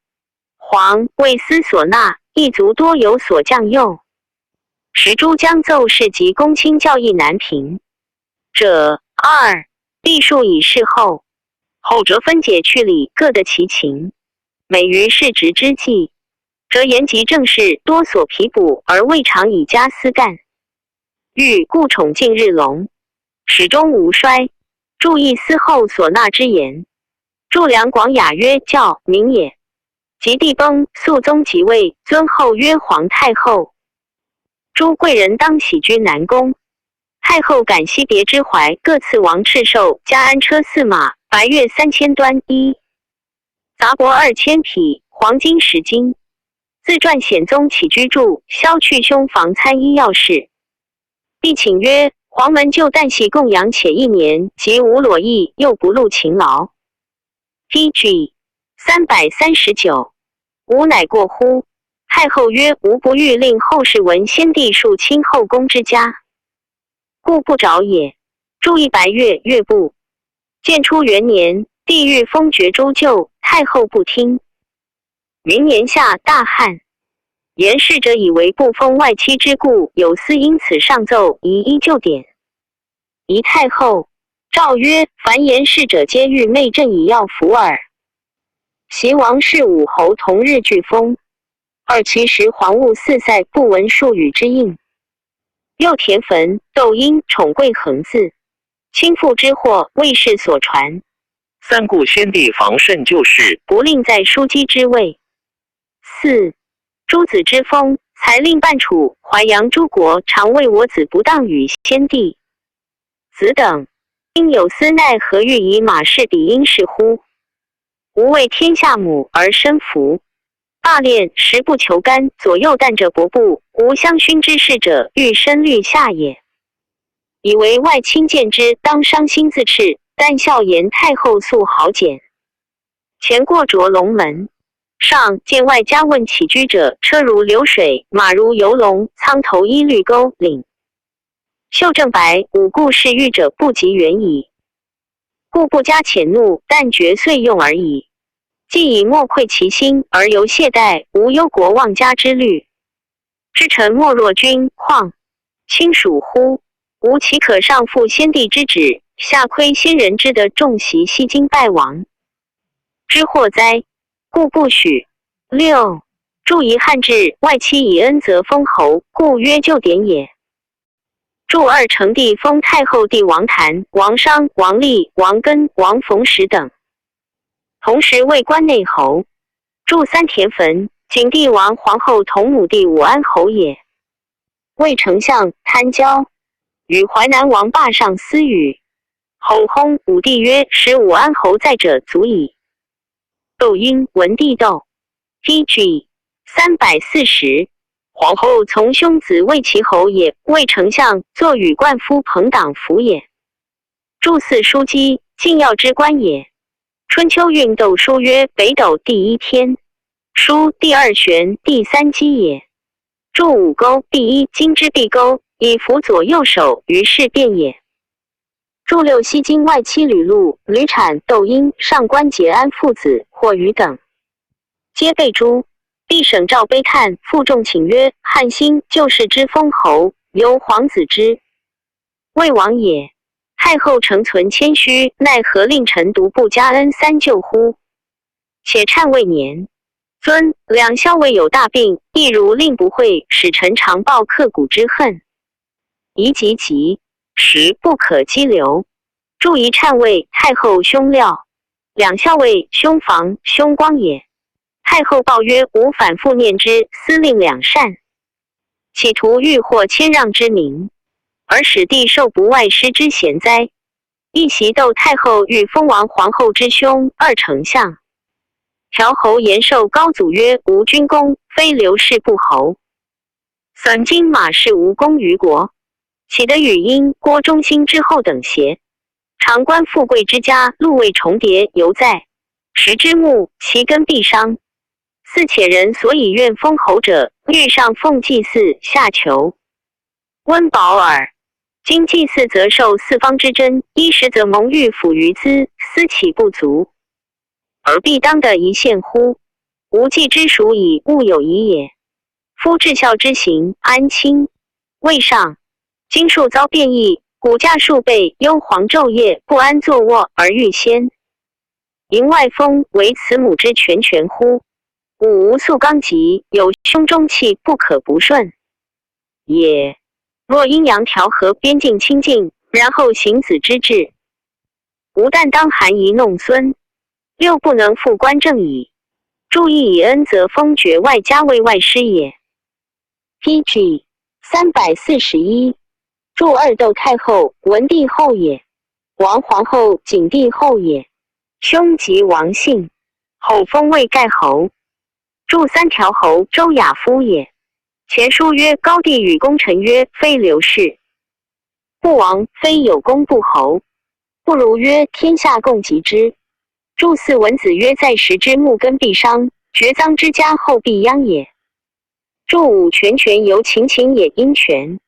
皇为思所纳，一族多有所降诱。时诸将奏事及公卿教义难平者二，必数以事后。后则分解去理，各得其情。每于事职之际，则言及政事，多所疲补，而未尝以家私干。欲故宠敬日隆，始终无衰。注意思后所纳之言。注梁广雅曰：“教明也。”及帝崩，肃宗即位，尊后曰皇太后。诸贵人当喜居南宫。太后感惜别之怀，各赐王赤寿加安车四马，白月3000端一，杂帛2000匹，黄金10斤。自传显宗起居注，削去兄房参医药事。帝请曰：“黄门就旦夕供养且一年，及无裸役，又不露勤劳。” P.G. 339，吾乃过乎？太后曰：“吾不欲令后世闻先帝庶亲后宫之家，故不着也。”注一白月月部。建初元年，帝欲封爵诸舅，太后不听。明年夏，大旱。言事者以为不封外戚之故，有司因此上奏，宜依旧典。宜太后诏曰：“凡言事者，皆欲媚朕以要福耳。”袭王室武侯同日俱封。二其时黄物四塞不闻数语之应。又田汾、窦婴宠贵恒字，亲附之祸，魏氏所传。三顾先帝防慎旧事，不令在枢机之位。四诸子之封，才令半楚、淮阳诸国常谓我子不当与先帝。子等应有司奈何欲以马氏比殷氏乎？吾为天下母而身服。罢练食不求甘，左右旦者伯不，无相勋之事者，欲身虑下也。以为外亲见之，当伤心自斥，但笑言太后素好简。前过卓龙门，上见外家问起居者，车如流水，马如游龙，苍头衣绿钩领，袖正白，五故事欲者不及远矣。故不加遣怒，但觉遂用而已。既以莫愧其心，而犹懈怠，无忧国忘家之虑。知臣莫若君况亲属乎？吾岂可上负先帝之旨，下亏先人之德，重袭西京败亡之祸哉？故不许。六注遗汉制，外戚以恩泽封侯，故曰旧典也。注二成帝封太后弟王谭、王商、王立、王根、王逢时等，同时为关内侯。注三田汾，景帝王皇后同母弟武安侯也。魏丞相贪骄，与淮南王霸上私语，吼轰武帝曰：“使武安侯在者足矣。”窦婴文帝窦，P.G. 340。皇后从兄子魏齐侯也，魏丞相作与冠夫朋党服也。注四书记，进要之官也。春秋运斗书曰：北斗第一天，书第二玄第三机也。注五钩，第一金之璧钩，以扶左右手，于是变也。注六西京外戚吕禄、吕产、窦婴、上官桀安父子、霍禹等，皆被诛。帝省诏悲叹，负重请曰：“汉兴旧世之封侯，由皇子之魏王也。太后诚存谦虚，奈何令臣独不加恩三舅乎？且忏未年，尊两校尉有大病，亦如令不讳，使臣常报刻骨之恨。宜急急，时不可积留。注仪忏位太后兄廖，两校尉兄房兄光也。”太后报曰：“吾反复念之，司令两善。”企圖欲獲謙讓之名，而使帝受不外師之嫌哉？亦習竇太后欲封王皇后之兄二丞相。條侯延壽高祖曰：吾軍功，非劉氏不侯。損今馬氏無功於國，豈得與殷郭中興之後等邪？常觀富貴之家，祿位重疊猶在。時之木，其根必傷。四且人所以願封侯者，欲上奉祭祀，下求溫飽耳。今祭祀則受四方之珍，衣食則蒙御府餘資，斯豈不足？而必當得一獻乎？吾計之屬以物有疑也。夫至孝之行，安親未上。今數遭變異，股價數倍，憂惶晝夜，不安坐臥而欲先。迎外封為慈母之全權乎？五無素剛疾，有胸中氣不可不順也。若陰陽調和，邊境清淨，然後行子之治，吾但當含飴弄孫。六不能復官政矣。注意以恩則封爵外加位外師也。P.G. 341，注二竇太后，文帝後也。王皇后，景帝後也。兄及王姓，后封魏蓋侯。注三條侯，周亞夫也。前書曰：高帝與功臣曰：非劉氏不王，非有功不侯。不如曰：天下共及之。注四文子曰：在時之木根必傷，絕臧之家後必殃也。注五全權由秦秦也陰權。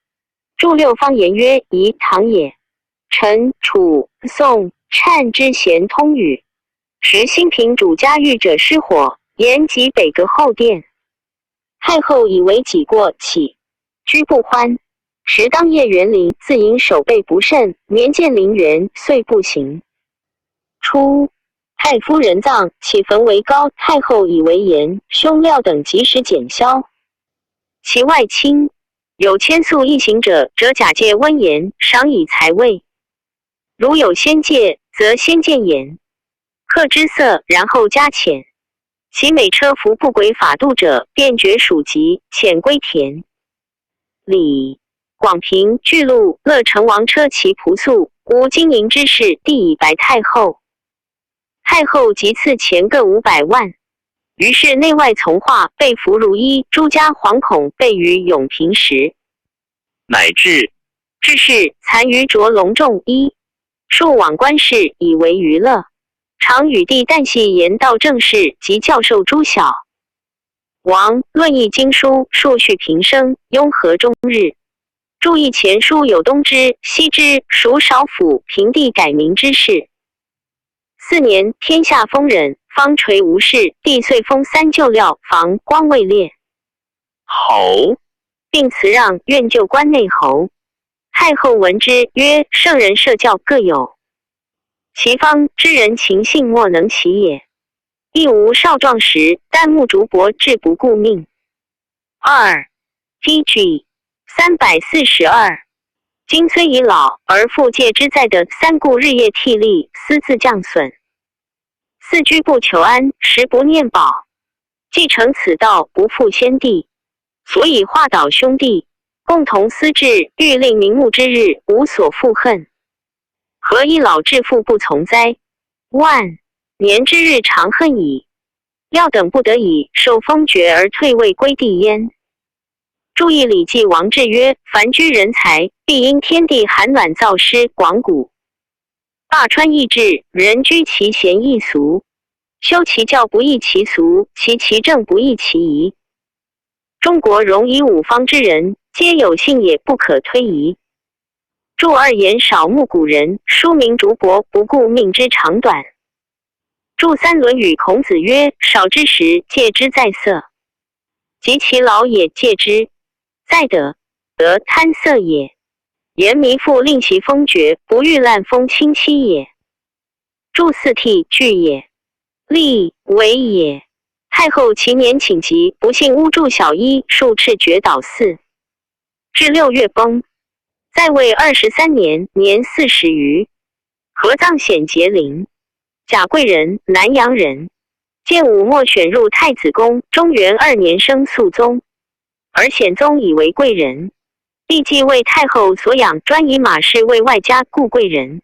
注六方言曰：夷唐也。陳、楚、宋、單之咸通語。時興平主家御者失火，延及北閣後殿。太后以為己過，起居不歡。時當夜園林，自引手背不慎，眠見陵園，遂不行。初，太夫人葬，起墳為高，太后以為嚴，兄廖等及時檢削。其外親有遷訴一行者，輒假借溫言，賞以財位。如有先借，則先見言。客之色，然後加遣。其每車服不軌法度者，便絕屬籍，遣歸田。禮廣平巨鹿樂成王車騎仆宿，無經營之事，帝以白太后。太后即賜錢各500萬。於是內外從化，被服如一。諸家惶恐，備於永平時，乃至至是殘餘着隆重衣，數往觀事，以為娛樂。常與帝旦夕言道政事及教授諸小。王論議經書，數敘平生，雍和終日。注意前書有東之、西之、蜀少府、平地改名之事。四年，天下豐忍，方垂無事，帝遂封三舅廖房光位列侯，並辭讓，願就關內侯。太后聞之，曰：聖人設教各有其方，知人情性莫能齊也。亦無少壯時，旦暮竹帛，志不顧命。二 P.G. 342。今雖已老，而復戒之在的三顧日夜惕厲，私自降損。四居不求安，食不念飽。既成此道，不負先帝，所以化導兄弟，共同思治，欲令瞑目之日，無所復恨。何以老至復不從哉？萬年之日長恨矣。料等不得已受封爵而退位歸帝焉。注意《禮記》王志曰：凡居人才，必因天地寒暖造濕廣谷。灞川易志，人居其賢易俗，修其教不易其俗，其其政不易其宜。中國容以五方之人，皆有幸也，不可推移。注二言少慕古人，書名竹帛，不顧命之長短。注三《論語》孔子曰：少之時，戒之在色；及其老也，戒之在得，得貪色也。言靡復令其封爵，不欲濫封親戚也。注四悌句也，利為也。太后其年請疾，不幸污著小衣，數赤絕倒寺。至6月崩。在位23年，年40餘。合葬顯節陵。賈貴人，南陽人。建武末選入太子宮。中元二年生肅宗。而顯宗以為貴人。帝既為太后所養，專以馬氏為外家，故貴人。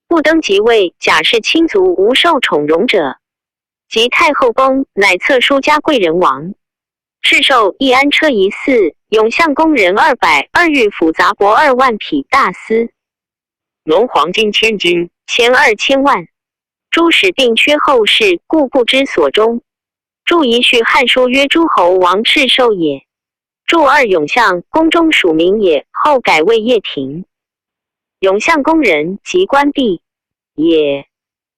不登即位，賈氏親族無受寵榮者。及太后崩，乃冊書加貴人王。敕授義安車一駟，永相宮人200，二御府雜帛2萬匹，大司農黃金1000斤，錢2000萬。諸史並缺後事，故不知所終。注一序漢書曰：諸侯王敕授也。注二永相宮中屬名也，後改為掖庭。永相宮人即官弼也。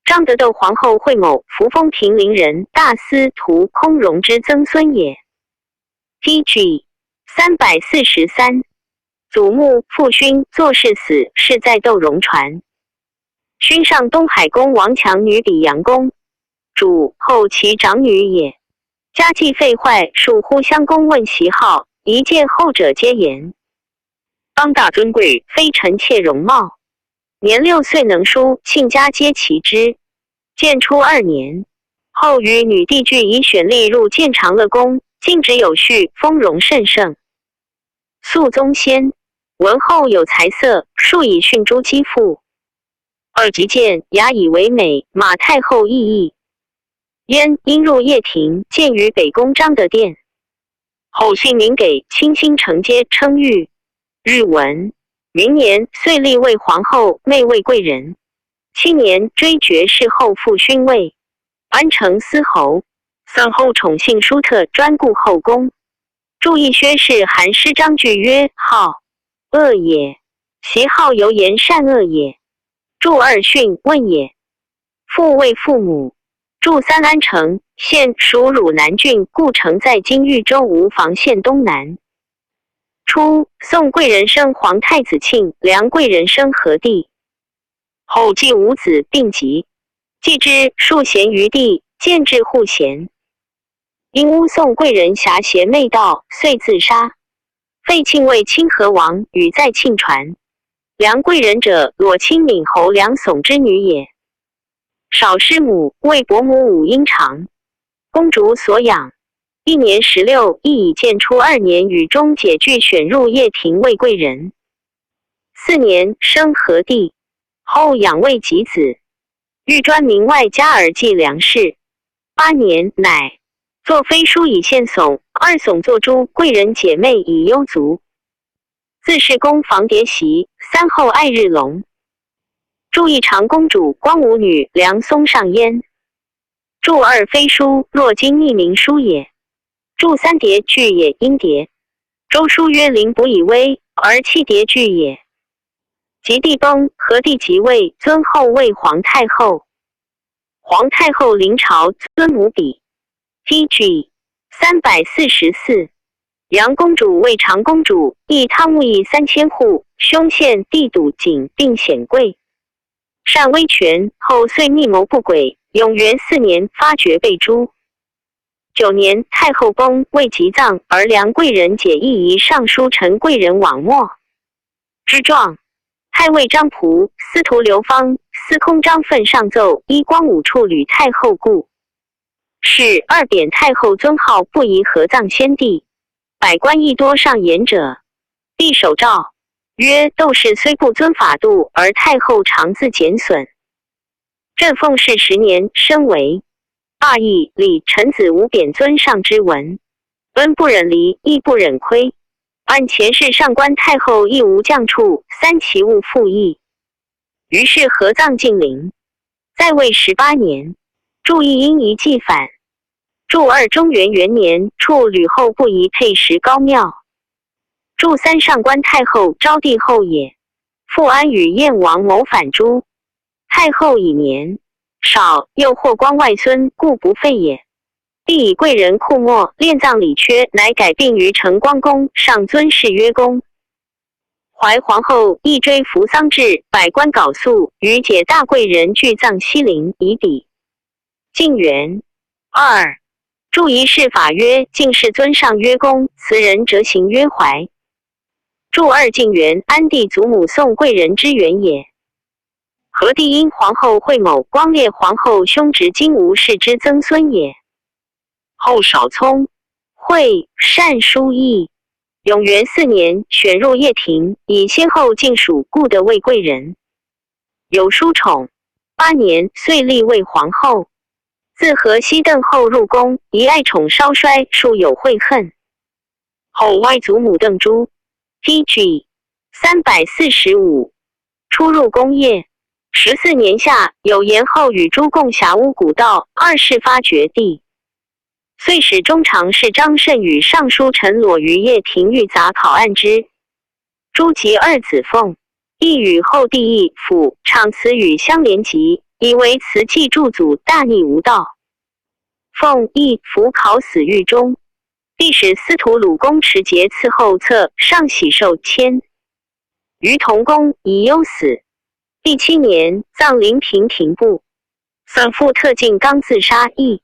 張德竇皇后惠某，扶風平陵人，大司徒空榮之曾孫也。P.G. 343，祖墓父勳作事死，事在竇榮傳。勳上東海公王強女比陽公主，後其長女也。家計廢壞，數呼相公問習好，一見後者皆言邦大尊貴，非臣妾容貌。年6歲能書，親家皆奇之。建初二年，後與女帝俱以選麗入見長樂宮，進止有序，豐容甚盛。肅宗先，聞後有才色，數以訓諸姬婦。二及見雅以為美，馬太后亦異。焉因入掖庭，見於北宮章德殿。後姓名給清新承接稱譽。日文。明年，遂立為皇后，妹為貴人。七年，追爵諡後復勳位，安成司侯。三後寵幸舒特，專顧後宮。注意薛氏韓詩章句曰：好惡也，其好猶言善惡也。注二訓問也。父為父母。注三安城縣屬汝南郡，故城在今豫州吳房縣東南。初，宋貴人生皇太子慶，梁貴人生和帝。後繼五子並及，繼之數賢於帝，見至護賢。因诬宋貴人挾邪媚道，遂自殺。廢慶為清河王，與在慶傳。梁貴人者，裸清閔侯梁竦之女也。少師母，為伯母武英長公主所養。一年16，亦以建初二年與中解俱選入掖庭為貴人。四年，生和帝，後養為己子，欲專名外家而繼梁氏。八年，乃作飛書以獻竦，二竦作諸貴人姐妹以憂卒。自是宮房疊席，三后愛日隆。注意長公主光武女梁松上焉。注二飛書若今匿名書也。注三疊句也，音疊。周書曰：臨不以威，而棄疊句也。及帝崩，和帝即位，尊後為皇太后。皇太后臨朝，尊母比。P.G. 344。楊公主為長公主，亦湯沐邑3000戶，兄獻帝篤景並顯貴，善威權。後遂密謀不軌。永元四年，發覺被誅。九年，太后崩，未及葬，而梁貴人解義儀尚書陳貴人往沒之狀。太尉張僕、司徒劉芳、司空張奮上奏，依光武處呂太后故，是二貶太后尊號，不宜合葬先帝。百官亦多上言者，帝手詔曰：竇氏雖不遵法度，而太后常自減損。朕奉事10年，深為罷議禮臣子無貶尊上之文，恩不忍離，義不忍虧。按前世上官太后亦無降處，三其勿復議。於是合葬靖陵。在位18年，注意因一計反。注二中元元年，處呂後不宜配食高廟。注三上官太后昭帝後也。傅安與燕王謀反誅。太后以年少，又霍光外孫，故不廢也。帝以貴人庫莫殮葬禮缺，乃改殯於承光宮，上尊諡曰公。懷皇后亦追服喪制，百官缟素，與解大貴人俱葬西陵，以比。晉元二，注一諡法曰：進士尊上曰公，辭人則行曰懷。注二晉元安帝祖母宋貴人之元也。和帝因皇后惠某光烈皇后兄侄金吾氏之曾孫也。後少聰，惠善书议。永元四年，选入掖庭，以先后进属故得位贵人，有书宠。八年，遂立为皇后。自河西邓后入宫，疑爱宠稍衰，数有悔恨。后外祖母邓珠，P.G. 345，出入宫业。14年夏，有言后与诸共峡乌古道二世发掘地。遂使中常侍张慎与尚书陈裸于掖庭狱杂考案之。诸及二子凤，亦与后帝义府唱词与相连集，以为词记诸祖大逆无道。凤义府考死狱中，帝使司徒鲁公持节赐后册上喜寿迁。于同公以忧死。第七年，葬临平亭部。丧父特进刚自杀役。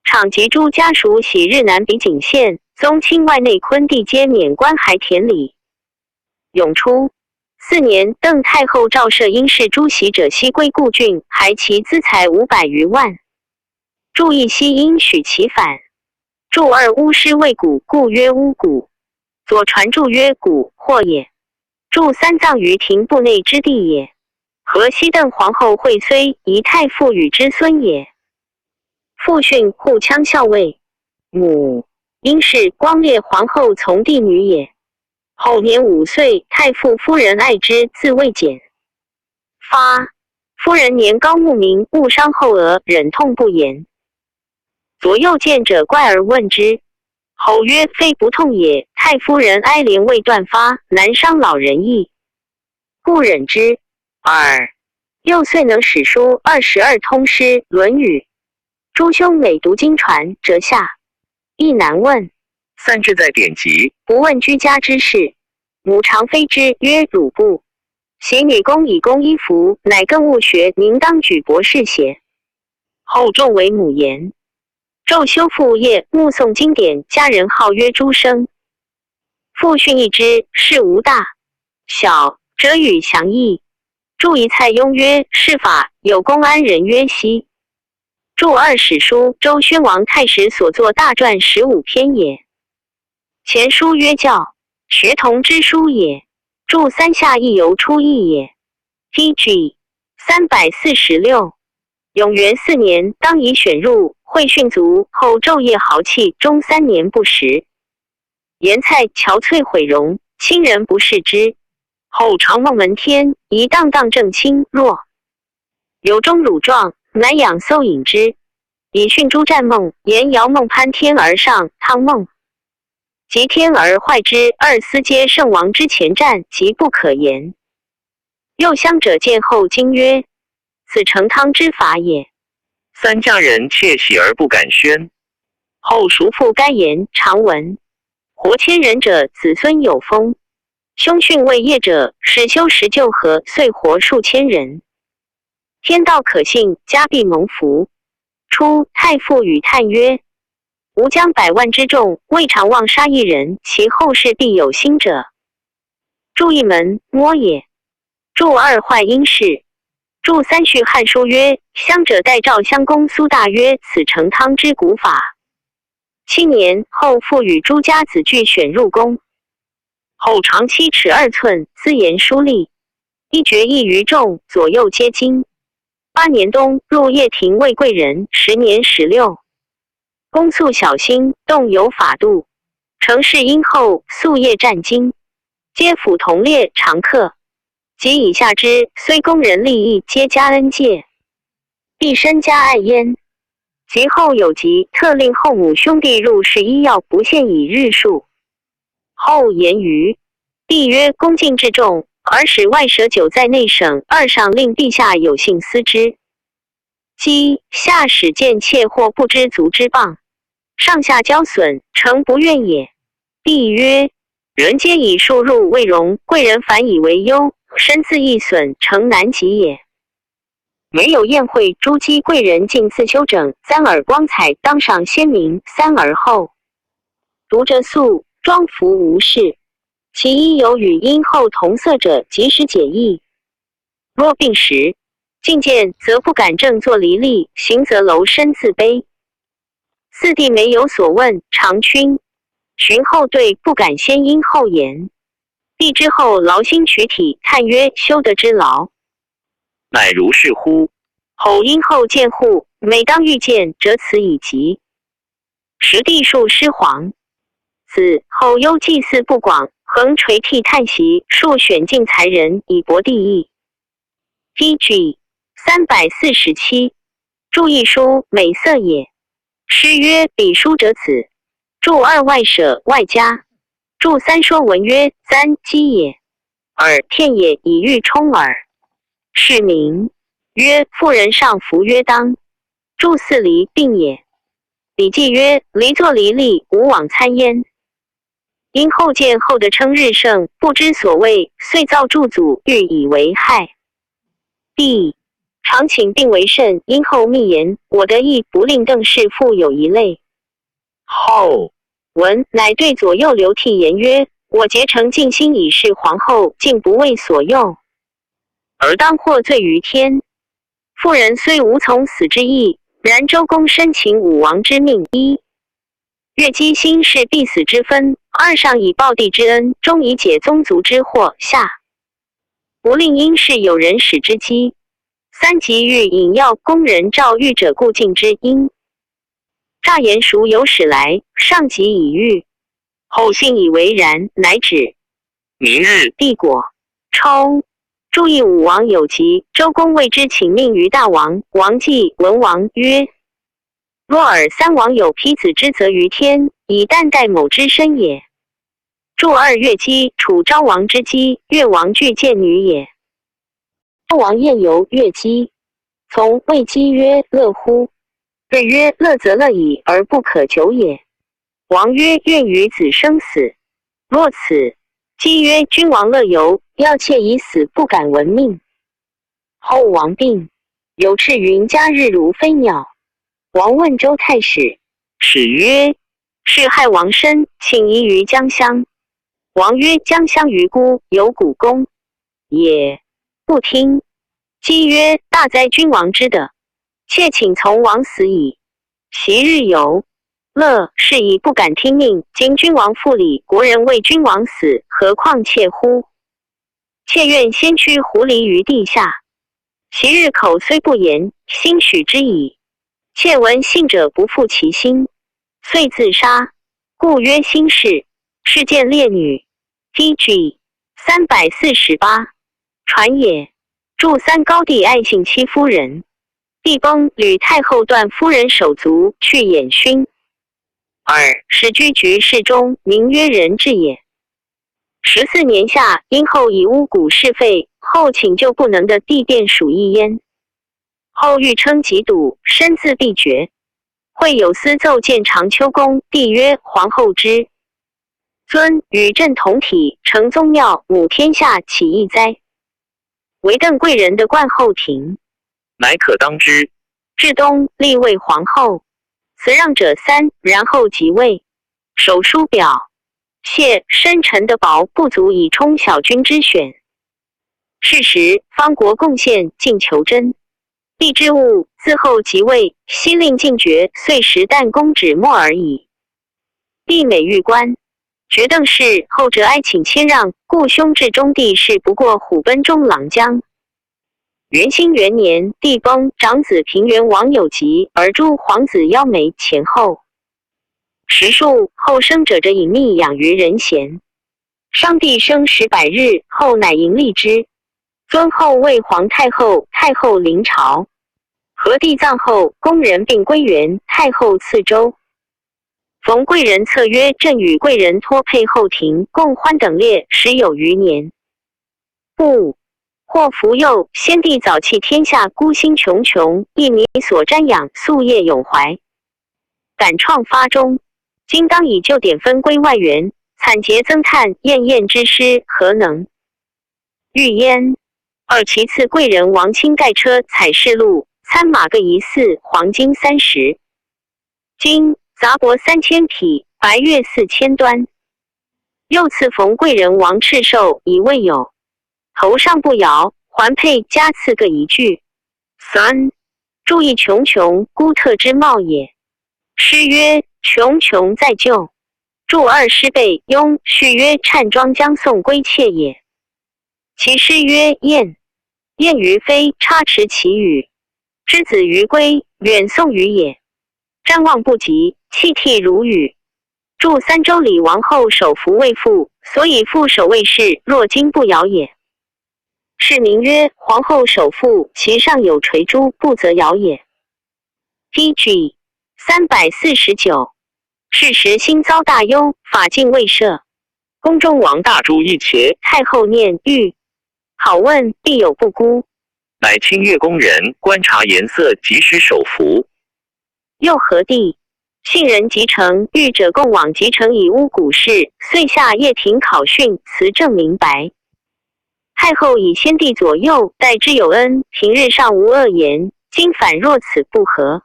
场及诸家属喜日南比景县宗亲外内昆地皆免官还田里。永初四年，邓太后诏赦因事诸袭者西归故郡，还其资财500余万。注意西应许其反。注二巫师为蛊，故曰巫蛊。左传注曰蛊或也。注三葬于廷部内之地也。河西邓皇后惠虽仪太傅与之孙也。父训护羌校尉，母应是光烈皇后从弟女也。后年5岁，太傅夫人爱之，自未减。发夫人年高目明，误伤后额，忍痛不言。左右见者怪而问之，侯曰：“非不痛也。太夫人哀怜未断发，难伤老人意，故忍之。”二6岁能史书22通诗《论语》。诸兄每读经传，折下，亦难问。三志在典籍，不问居家之事。母常非之，曰：“汝不习女工以供衣服，乃更勿学。宁当举博士邪？”后众为母言。昼修父业，目诵经典，家人号曰诸生。父训一之，事无大小，者与详议。注一蔡邕曰：“事法有公安人曰熙。”注二史书，周宣王太史所作大传15篇也。前书曰教，学童之书也。注三下亦由出义也。P.G. 346，永元四年，当以选入会训卒后，昼夜豪气，终3年不食。言蔡憔悴毁容，亲人不视之。后常梦门天，一荡荡正清若有中乳状。乃养搜饮之，以训诸战梦，言尧梦攀天而上，汤梦及天而坏之，二司皆圣王之前战，即不可言。右乡者见后惊曰：“此成汤之法也。”三家人窃喜而不敢宣。后叔父该言，常闻活千人者，子孙有封；兄训为业者，始修十旧河，遂活数千人。天道可信，家必蒙福。初，太傅与叹曰：“吾将百万之众，未尝妄杀一人，其后世必有兴者。”注一门摸也。注二坏阴事。注三续汉书曰：“乡者代赵襄公苏大曰：此成汤之古法。”7年后，复与诸家子俱选入宫。后长7尺2寸，姿颜淑丽，一绝异于众，左右皆惊。8年冬，入掖庭为贵人，时年16。公素小心，动有法度。成事殷厚，夙夜战经，皆辅同列常客。及以下之，虽公人利益，皆加恩戒。必身加爱焉。及后有疾，特令后母兄弟入室医药，不限以日数。后言于帝曰：“恭敬至重。”而使外舍久在内省，二上令陛下有幸思之。姬下使见妾或不知足之谤，上下交损，诚不愿也。帝曰：人皆以数入为荣，贵人反以为忧，身自易损，诚难及也。没有宴会，诸姬贵人尽自修整，簪耳光彩，当上鲜明。三而后，读者素装服无事。其一有与殷后同色者，即时解意。若病时，进见则不敢正坐离立，行则楼身自卑。四弟每有所问，常群。荀后对不敢先因后言。帝之后劳心取体，叹曰：“修德之劳。” 乃如是乎？吼因后见户，每当遇见，辄辞以疾。时帝数失皇子，后忧祭祀不广，恒垂涕叹息，数选进才人以博帝意。P.G. 347，注一书美色也。诗曰：“彼书者子。”注二外舍外家。注三说文曰：“簪姬也，尔片也，以欲充耳。”是名曰：“妇人上服曰当。”注四离病也。礼记曰：“离作离立，无往参焉。”因后见后的称日盛，不知所谓，遂造柱祖，欲以为害。帝常请病为甚，因后密言：“我得意不令邓氏复有一类。”后闻，乃对左右流涕言曰：“我竭诚尽心以侍皇后，竟不为所诱，而当获罪于天。妇人虽无从死之意，然周公深情武王之命，一越姬心是必死之分，二上以报帝之恩，终以解宗族之祸。下不令因事有人使之机。三即欲引药宫人诏谕者，故禁之因。诈言孰有始来？上即以谕，后信以为然，乃止。明日帝果抽。注意武王有疾，周公为之请命于大王。王季文王曰：“若尔三王有披子之责于天，以旦代某之身也。”注二月姬，楚昭王之姬，越王句践女也。昭王宴游乐姬，从谓姬曰：“乐乎？”对曰：“乐则乐矣，而不可久也。”王曰：“愿与子生死。”若此。姬曰：“君王乐游，要妾以死，不敢闻命。”后王病，有赤云加日如飞鸟。王问周太史，史曰：“是害王身，请移于江乡。”王曰：“江乡于孤，有古公也。”不听。姬曰：“大哉君王之德！妾请从王死矣。”昔日游乐，是以不敢听命。今君王复礼，国人为君王死，何况妾乎？妾愿先驱狐狸于地下。昔日口虽不言，心许之矣。妾闻信者不负其心，遂自杀，故曰心事。是见烈女。P.G. 348，传也。注三高帝爱幸戚夫人。帝崩，吕太后断夫人手足，去偃勋。尔始居局室中，名曰仁智也。14年夏，因后以巫蛊事废，后请救不能的帝便属一焉。后欲称疾笃，身自必绝。会有司奏见长秋宫，帝曰：“皇后之尊与朕同体，成宗庙，母天下，岂异哉？”为邓贵人的冠后庭，乃可当之。至冬，立为皇后。辞让者三，然后即位。手书表谢深沉的薄，不足以充小君之选。是时，方国贡献尽求真。帝之物，自后即位，悉令进爵，遂时但公止末而已。帝每欲官，决邓氏后者哀请谦让，故兄至中帝是不过虎贲中郎将。元兴元年，帝崩，长子平原王有疾，而诸皇子夭眉前后。时数后生者者隐秘养于人贤。商帝生时百日后，乃迎立之。尊后为皇太后，太后临朝。和帝葬后，宫人并归元，太后赐周。逢贵人策曰：“朕与贵人托配后庭，共欢等列，时有余年。”不或福佑先帝早弃天下，孤心穷穷，一民所瞻仰，夙夜咏怀，感创发中。今当以旧典分归外援，惨节增叹，厌厌之师，何能欲焉？二其次，贵人王钦盖车采士路，参马各一驷，黄金30斤，杂帛3000匹，白月4000端。又赐冯贵人王赤寿以未有，头上不摇，还配加赐各一具。三注意穷穷孤特之貌也。诗曰：穷穷在旧。注二诗备雍序曰：单庄将送归妾也。其诗曰：燕燕于飞，差池其羽。之子于归，远送于也。瞻望不及，泣涕如雨。注三周李王后守服未复，所以复守卫士，若今不摇也。是名曰皇后守父，其上有垂珠，不则摇也。P.G. 349，是时心遭大忧，法禁未赦。宫中王大朱一茄，太后念欲好问，必有不孤。乃清乐宫人观察颜色，及时手符。又何地？信人集成，欲者共往集成以巫蛊事，遂下掖庭考训，辞正明白。太后以先帝左右待之有恩，平日尚无恶言，今反若此不和。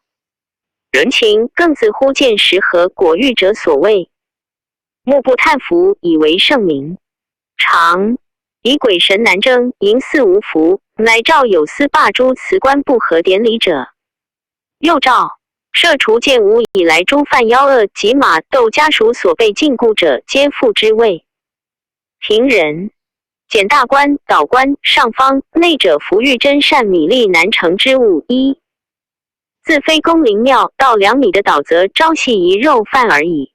人情更自忽见时和果欲者所谓，目不叹服，以为圣明。常以鬼神难争，淫似无福，乃诏有司罢诸辞官不合典礼者。又诏赦除建武以来诸犯妖恶及马窦家属所被禁锢者，皆复之位。平人。简大官、导官、上方内者，服御真善米粒难成之物一。自非宫陵庙到2米的岛则朝夕一肉饭而已。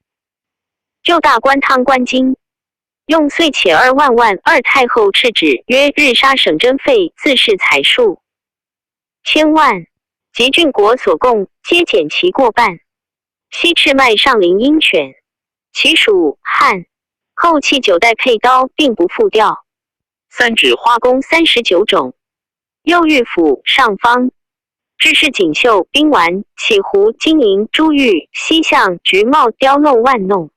旧大官汤官金用岁且2万万。二太后敕旨曰：日杀省征费，自是财数千万，及郡国所贡，皆减其过半。西赤麦上林鹰犬，其属汉后弃九代佩刀，并不复调。三指花工39种，右御府上方，知事锦绣、冰丸、起壶、金银、珠玉、西象、菊帽、雕镂万弄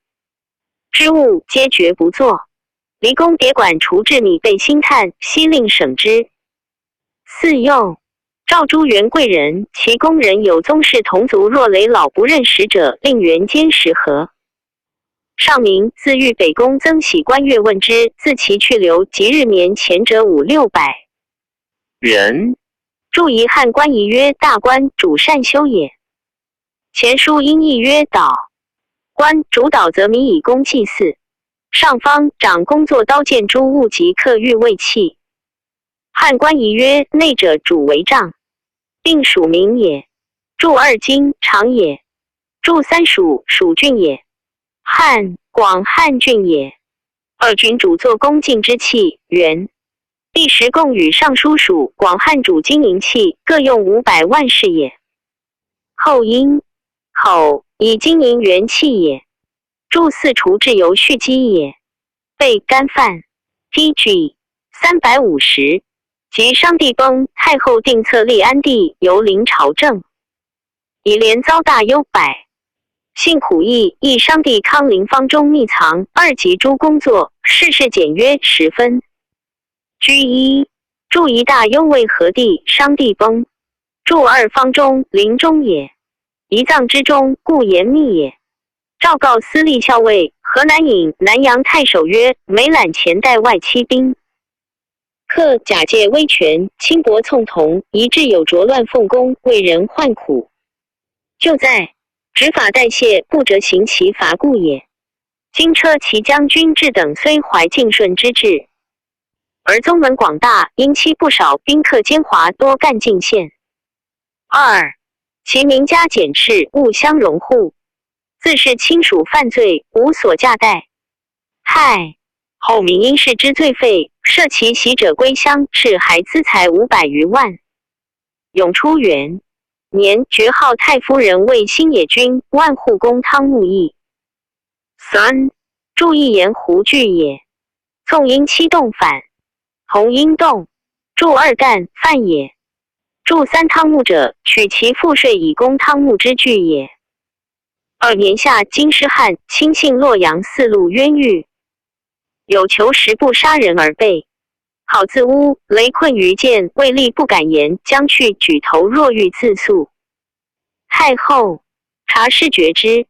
之物，皆绝不做。离宫别馆除制米备薪炭，悉令省之。四右赵诸元贵人，其宫人有宗室同族若雷老不认识者，令员监食和。上明自御北宫增喜官阅问之，自其去留即日眠前者五六百人。注遗汉官仪曰：大官主善修也。前书音译曰：导官主导则民以功祭祀。上方长工作刀剑诸物及刻玉卫器。汉官仪曰：内者主为帐，并属名也。注二经长也。注三属属郡也。汉广汉郡也。二郡主作恭敬之器，元第十贡与尚书属广汉主金银器，各用500万是也。后因口以金银元器也。注四除至由蓄积也。备干饭。P.G. 350。及商帝崩，太后定册立安帝，由临朝政，以连遭大忧百。幸苦役，亦商帝康陵方中秘藏二级诸工作，事事简约十分。居一注一大忧为何地？商帝崩，注二方中陵中也，一葬之中，故言密也。诏告司隶校尉河南尹南阳太守曰：每揽前代外戚兵，客假借威权，轻薄从同，以致有浊乱奉公，为人患苦。就在执法代谢，不得行其罚故也。今车骑将军志等虽怀敬顺之志，而宗门广大，因妻不少，宾客奸猾，多干进献。二，其名家简赤，勿相容护，自是亲属犯罪，无所嫁带。太后明因事之罪废，赦其袭者归乡，赤还资财500余万。永初元年，爵号太夫人为新野君万户公汤沐邑。三，注意言胡惧也。宋因七动反，同音动，注二干犯也。注三汤沐者，取其赋税以供汤沐之具也。二年夏，京师汉亲信洛阳四路冤狱，有求十不杀人而被。好自诬，雷困于见，未立不敢言，将去举头若欲自诉。太后查事觉之，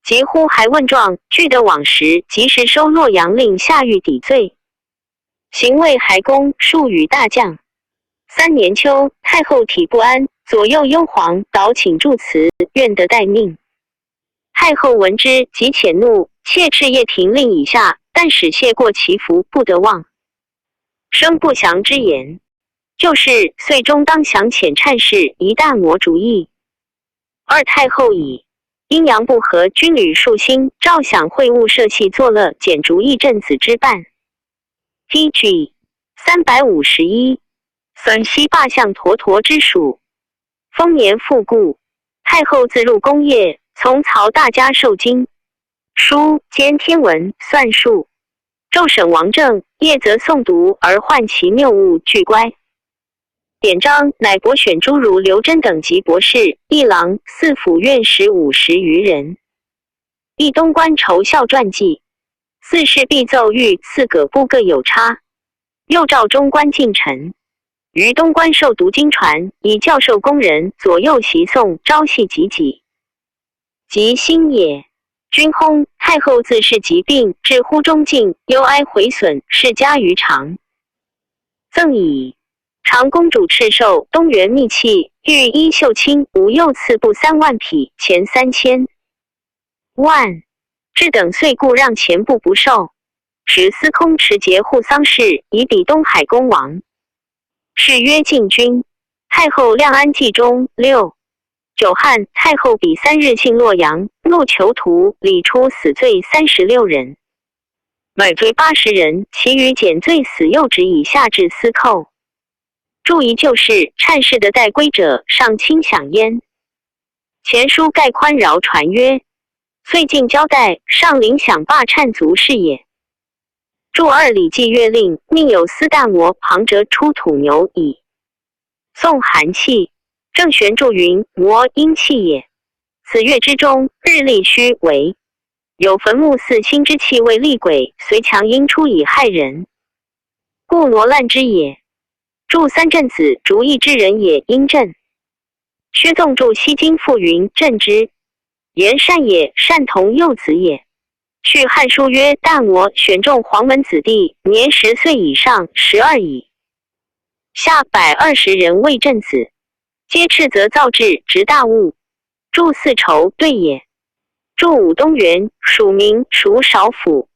急呼还问状，具得往时，及时收洛阳令下狱抵罪。行卫还宫，数与大将。三年秋，太后体不安，左右幽皇导请祝辞，愿得待命。太后闻之，极遣怒，窃敕掖庭令以下，但使谢过其服，不得忘。生不祥之言。就是岁终当降遣忏事，一大魔主意。二太后以阴阳不和，军旅数星，照想会务社戏作乐，简竹一阵子之半。P.G. 351，孙西霸相陀陀之属。丰年复故，太后自入宫业，从曹大家受经书兼天文算术，骤审王政，夜则诵读而患其谬误，俱乖。典章乃博选诸如刘桢等及博士、议郎、四府院使50余人。一东官仇孝传记，四事必奏御赐葛部各有差。又召中官近臣，于东官授读经传，以教授工人，左右习诵，朝夕己己。及兴也。君薨，太后自是疾病，至乎中境，忧哀毁损，事加于常。赠以长公主敕授东园秘器，御衣绣卿，无右赐布3万匹，钱3000万。至等岁故让钱布不受。使司空持节护丧事，以比东海公王。谥曰敬君。太后亮安纪中六九汉太后比3日幸洛阳，怒囚徒李出死罪36人，乃罪80人，其余减罪死右旨以下至司寇。注意旧事，忏事的待归者，尚轻享焉。前书盖宽饶传曰：遂尽交代，上领享罢忏足是也。注二礼记月令，命有司大魔旁折出土牛矣。宋寒气，郑玄注云：魔阴气也。此月之中，日历虚为有坟墓四星之气为厉鬼，随强阴出以害人，故挪烂之也。注三镇子，竹邑之人也。阴镇。薛纵注西京赋云：镇之，言善也，善同幼子也。续汉书曰：大魔选中黄门子弟，年10岁以上，12以下120人为镇子，皆斥责造制，执大物。注四仇对也。注五东园，属名属少府，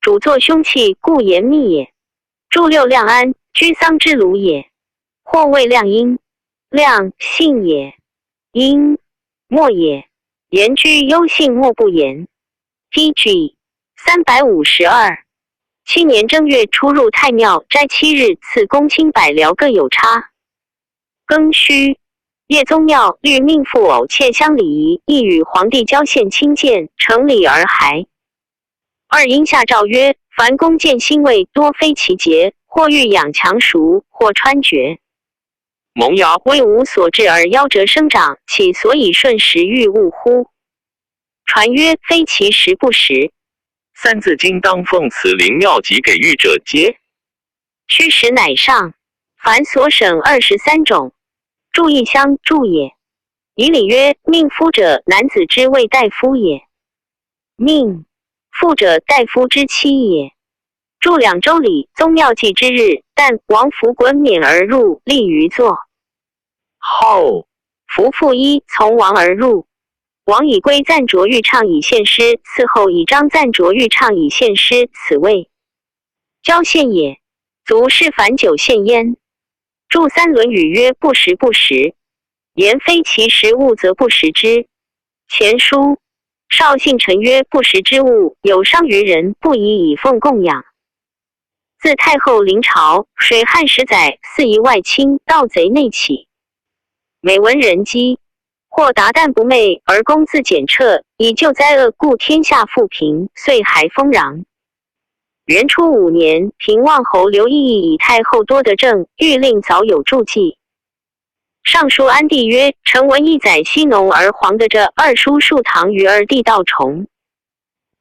主作凶器，故言密也。注六亮安。居丧之庐也，或谓亮阴，亮信也，阴莫也。言居忧信莫不言。P.G. 352，7年正月出入太庙，斋7日，赐公卿百僚各有差。庚戌，叶宗庙律命父偶妾相礼仪，亦与皇帝交献亲见，成礼而还。二应下诏曰：凡宫见新位，多非其节。或欲养强熟，或穿绝萌芽，为无所至而夭折生长，岂所以顺时欲物乎？传曰：非其时不食。三字经当奉此灵妙及给予者皆。虚实乃上。凡所省23种。注一相注也。以礼曰：命夫者，男子之谓大夫也；命妇者，大夫之妻也。注两周礼，宗庙祭之日，但王服滚冕而入，立于座。后服复衣，从王而入。王以归赞卓欲唱以献诗，伺候以张赞卓欲唱以献诗，此谓交献也。足是凡酒献焉。注三论语曰：不食不食，言非其食物，则不食之。前书少信臣曰：不食之物，有伤于人，不宜以奉供养。自太后临朝，水旱十载，四夷外侵，盗贼内起。每闻人饥，或达旦不寐，而公自检彻，以救灾厄，故天下复平，岁还丰壤。元初5年，平望侯刘义义以太后多得政，欲令早有注记。尚书安帝曰：臣闻一载西农而黄得者，二叔树堂于二帝道重。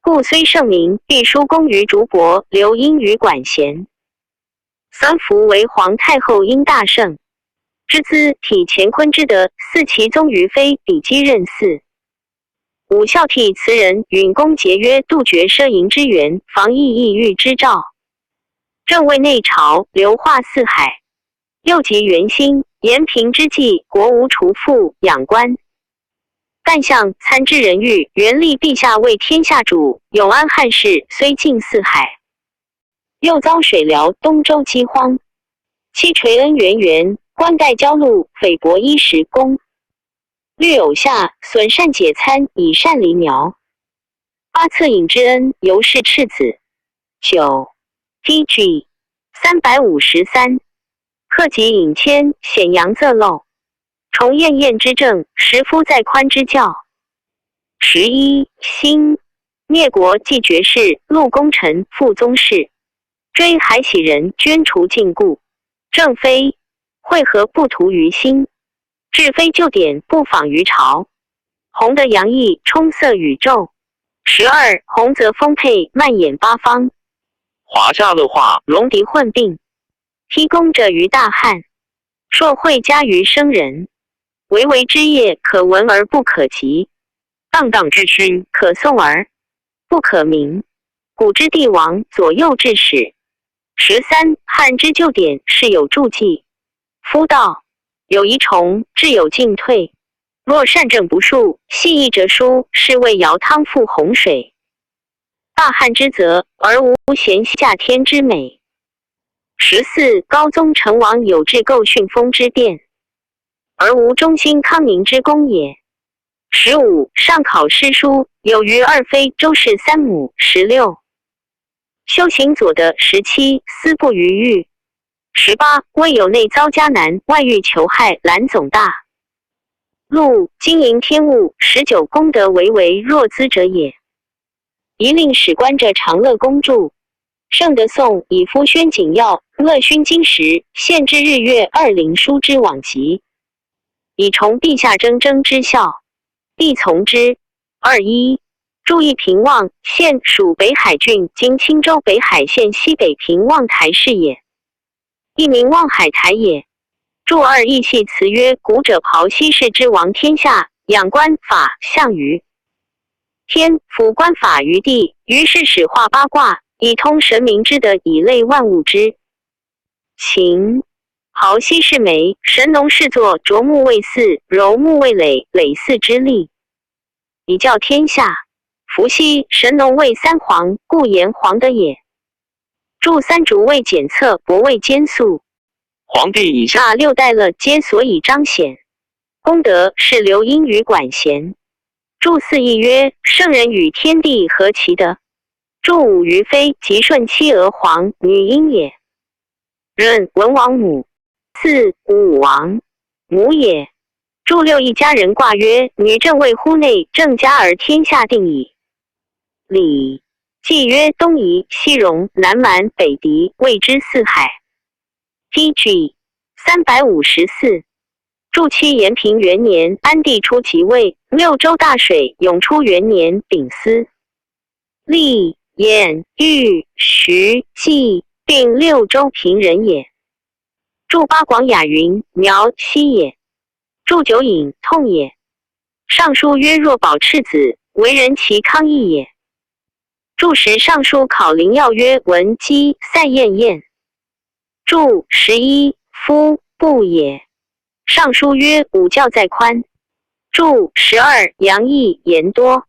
故虽圣明，必书公于竹帛，留音于管弦。三福为皇太后应大圣之资，体乾坤之德，嗣其宗于妃，比积任嗣。五孝悌慈仁，允恭节约，杜绝奢淫之源，防疫抑郁之兆。正位内朝，流化四海。又及元兴、延平之际，国无除赋，养官。干相参知人欲，原立陛下为天下主，永安汉室，虽近四海。又遭水辽东州饥荒。七垂恩源源，冠盖交路，斐伯衣食公。略偶下损善解参以善黎苗。八恻隐之恩，由是赤子。九 P.G. 353，克己隐谦，显扬仄漏。重晏晏之政，实夫在宽之教。11兴灭国继绝世，戮功臣，复宗室。追海喜人，捐除禁锢。正非会合不图于心，至非旧典不仿于朝。洪德洋溢，充塞宇宙。12洪泽丰沛，蔓延八方。华夏乐化，戎狄混并。披公者于大汉，朔惠加于生人。巍巍之业，可闻而不可及；荡荡之勋，可颂而不可名。古之帝王，左右治始。13汉之旧典，是有注记。夫道有遗崇，志有进退。若善政不术，细议者书，是谓尧汤覆洪水。大汉之泽，而无贤下天之美。14高宗成王有志构训风之变，而无中兴康宁之功也。15上考诗书，有余二妃周氏三母。16修行左的17思不逾欲。18未有内遭家难，外遇求害，揽总大。禄经营天物，19功德为为若兹者也。一令史官者长乐宫注。圣德颂以夫宣景要，乐勋金石，献之日月二灵书之往极，以崇陛下铮铮之孝，必从之。21注意平望县属北海郡，今青州北海县西北平望台是也，亦名望海台也。注二义系词曰：古者刨西氏之王天下，仰观法象于天，俯观法于地，于是始画八卦，以通神明之德，以类万物之情。刨西氏眉，神农氏作琢木为祀，揉木为耒，耒耜之力，以教天下。伏羲、神农为三皇，故言皇德也。注三竹为检测，伯为监肃。皇帝以下下六代乐皆所以彰显功德，是刘因于管弦。注四义曰：圣人与天地合其德。注五于飞，吉顺妻娥皇，女婴也。任文王母。四武王母也。注六一家人卦曰：女正位乎内，正家而天下定矣。礼记曰：东夷、西戎、南蛮、北狄，谓之四海。P.G. 354。注七延平元年，安帝初即位，六州大水，永初元年，丙巳。历兖豫徐济并六州平人也。注八广雅云：苗西也。注九隐痛也。尚书曰：若保赤子，为人其康义也。注十尚书考灵要曰：文姬赛晏晏。注11夫不也。尚书曰：武教在宽。注12杨义言多。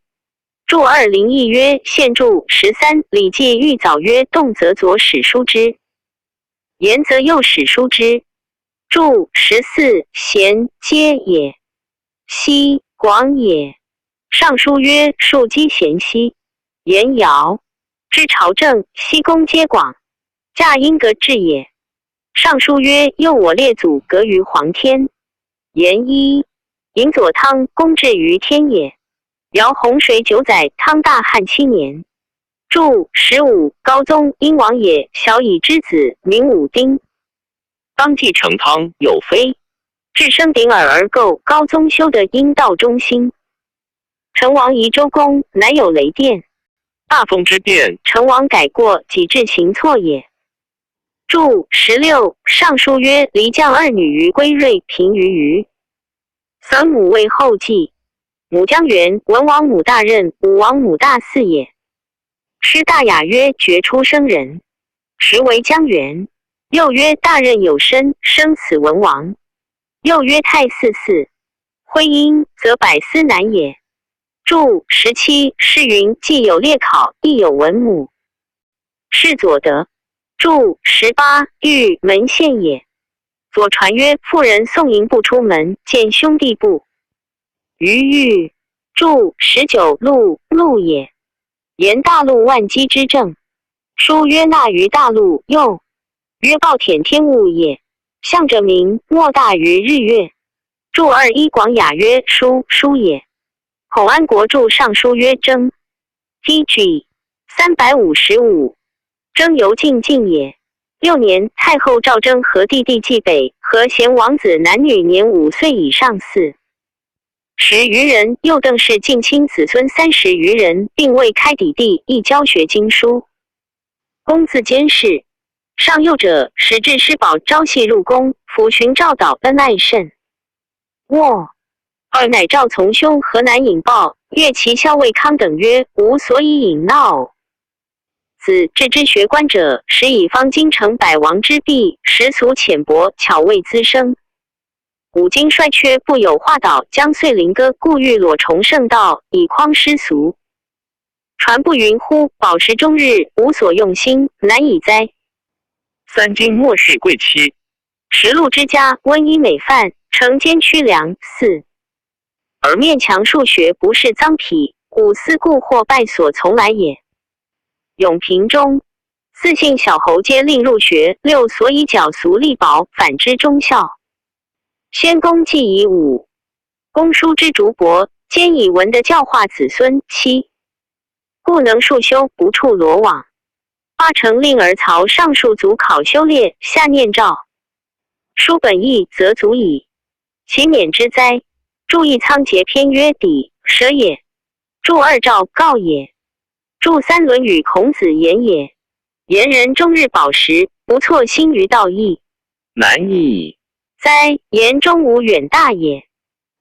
注二灵义曰：献注13礼记欲早曰：动则左史书之，言则右史书之。注14贤皆也。西广也。尚书曰：庶几贤兮。言尧知朝政，西宫皆广，驾阴阁制也。尚书曰：右我列祖隔于皇天。言一尹左汤公至于天也。尧洪水9载，汤大旱7年。注15高宗殷王也，小乙之子，名武丁。当继承汤有妃，至生鼎耳而构高宗修的阴道中心。成王疑周公，乃有雷电。大风之变，成王改过，己志行错也。注16尚书曰：离将二女于归瑞，平于虞。丧母为后继，母姜元，文王母大任，武王母大嗣也。师大雅曰：绝出生人，实为姜元。又曰：大任有身，生此文王。又曰：太嗣嗣。徽音，則百思難也。注17，诗云既有列考，亦有文母。是左德。注18，玉门县也。左传曰：妇人送迎不出门，见兄弟不。于玉。注19，陆陆也。言大陆万机之政。书曰：纳于大陆，又曰：暴殄天物也。象者明，莫大于日月。注21，广雅曰：书书也。孔安国注尚书曰：征。T.G. 355，征犹晋晋也。6年，太后诏征和帝弟继北和贤王子男女年5岁以上40余人，又邓氏近亲子孙30余人，并未开底地，亦教学经书。公自监视。上幼者，始至师宝朝夕入宫，抚巡照导，恩爱甚。沃二乃召从兄河南尹报，越其校尉康等曰：“吾所以引闹。子至之学官者，实以方今成百王之弊，实俗浅薄，巧谓滋生。五经衰缺，不有化导，将遂灵歌，故欲裸崇圣道，以匡世俗。传不云乎？饱食终日，无所用心，难以哉。三经莫世贵戚。食禄之家，温衣美饭，承兼屈良。四而面强数学，不是脏痞，五思故或败所从来也。永平中，四姓小侯皆令入学。六所以矫俗力薄，反之忠孝。先公既以五公叔之竹帛，兼以文的教化子孙。七故能束修，不触罗网。八成令儿曹上述祖考修列，下念诏书本义，则足矣。其免之哉？注一仓颉篇曰：底舍也。注二诏告也。注三论语孔子言也。言人终日饱食，不错心于道义，难矣。哉！言终无远大也。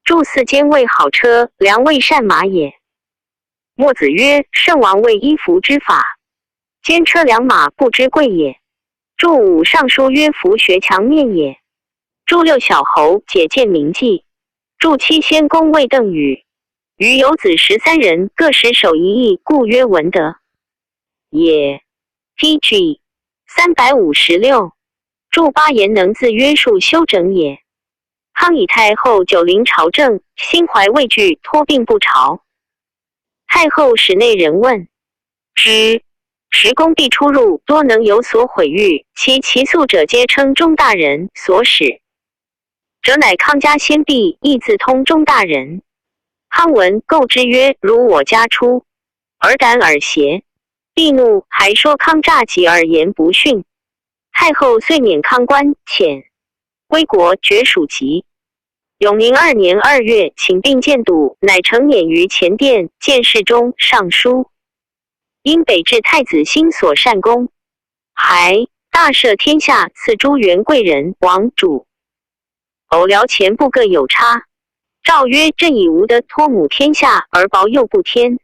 注四坚为好车，良为善马也。墨子曰：圣王为衣服之法，兼车良马不知贵也。注五尚书曰：夫学强面也。注六小侯解见名记。注七先公谓邓禹，禹有子13人，各十守一邑，故曰文德也。T.G. 356。注八言能自约束修整也。康以太后久临朝政，心怀畏惧，托病不朝。太后使内人问之，时宫必出入，多能有所毁誉，其其诉者皆称钟大人所使者，乃康家先帝，亦自通钟大人。康闻构之曰：“如我家出，尔胆尔邪？”帝怒，还说康诈己而言不逊。太后遂免康官，遣归国，绝属籍。永宁2年2月，请病见笃，乃成辇于前殿，见侍中、尚书。因北至太子兴所善功，还大赦天下，赐诸元贵人王主。偶辽前部各有差。诏曰：朕以无德托母天下，而薄幼不天。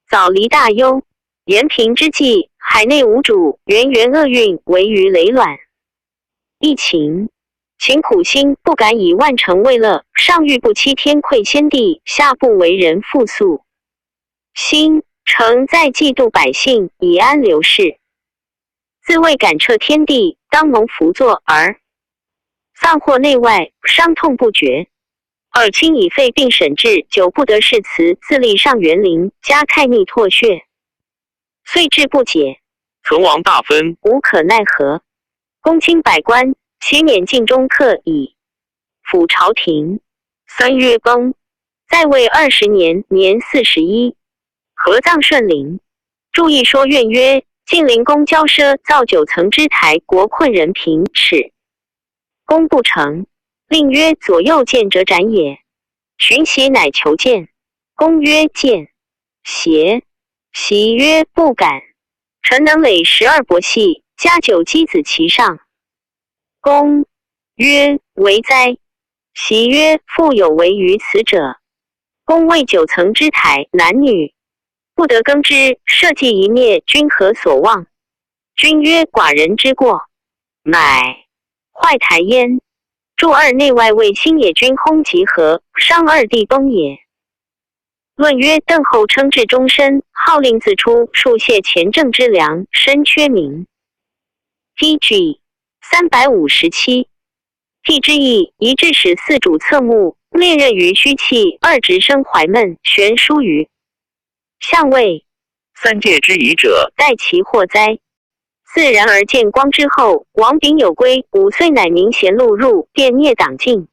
早离大忧。延平之际，海内无主，源源厄运，为于累卵。疫情，勤苦心，不敢以万乘为乐。上欲不欺天愧先帝，下不为人复诉。心诚在嫉妒百姓，以安刘氏。自谓感彻天地，当蒙福作而丧祸内外，伤痛不绝。尔亲以肺病审治，久不得事辞，自立上元陵，加开逆唾血，遂至不解。存亡大分，无可奈何。公卿百官，其免尽中客矣。辅朝廷。3月崩，在位20年，年41。合葬顺陵。注意说愿曰：晋灵公骄奢造九层之台，国困人贫，耻功不成。令曰：左右见者斩也。荀喜乃求见，公曰：见。邪。喜曰：不敢。臣能垒12帛戏，加九箕子其上。公曰：为哉！喜曰：复有为于此者。公谓九层之台，男女不得更之，社稷一灭，君何所望？君曰：寡人之过，乃坏台焉。注二內外衛新野軍轟集合，傷二帝崩也。論曰：鄧後稱制終身，號令自出，數謝前政之良，深缺名。P.G. 357。帝之意，一致使四主側目，列任於虛氣，二直生懷悶，玄疏於相位。三界之疑者，待其禍哉。自然而見光之後，王秉有歸，5歲乃明賢錄入，便聶黨禁。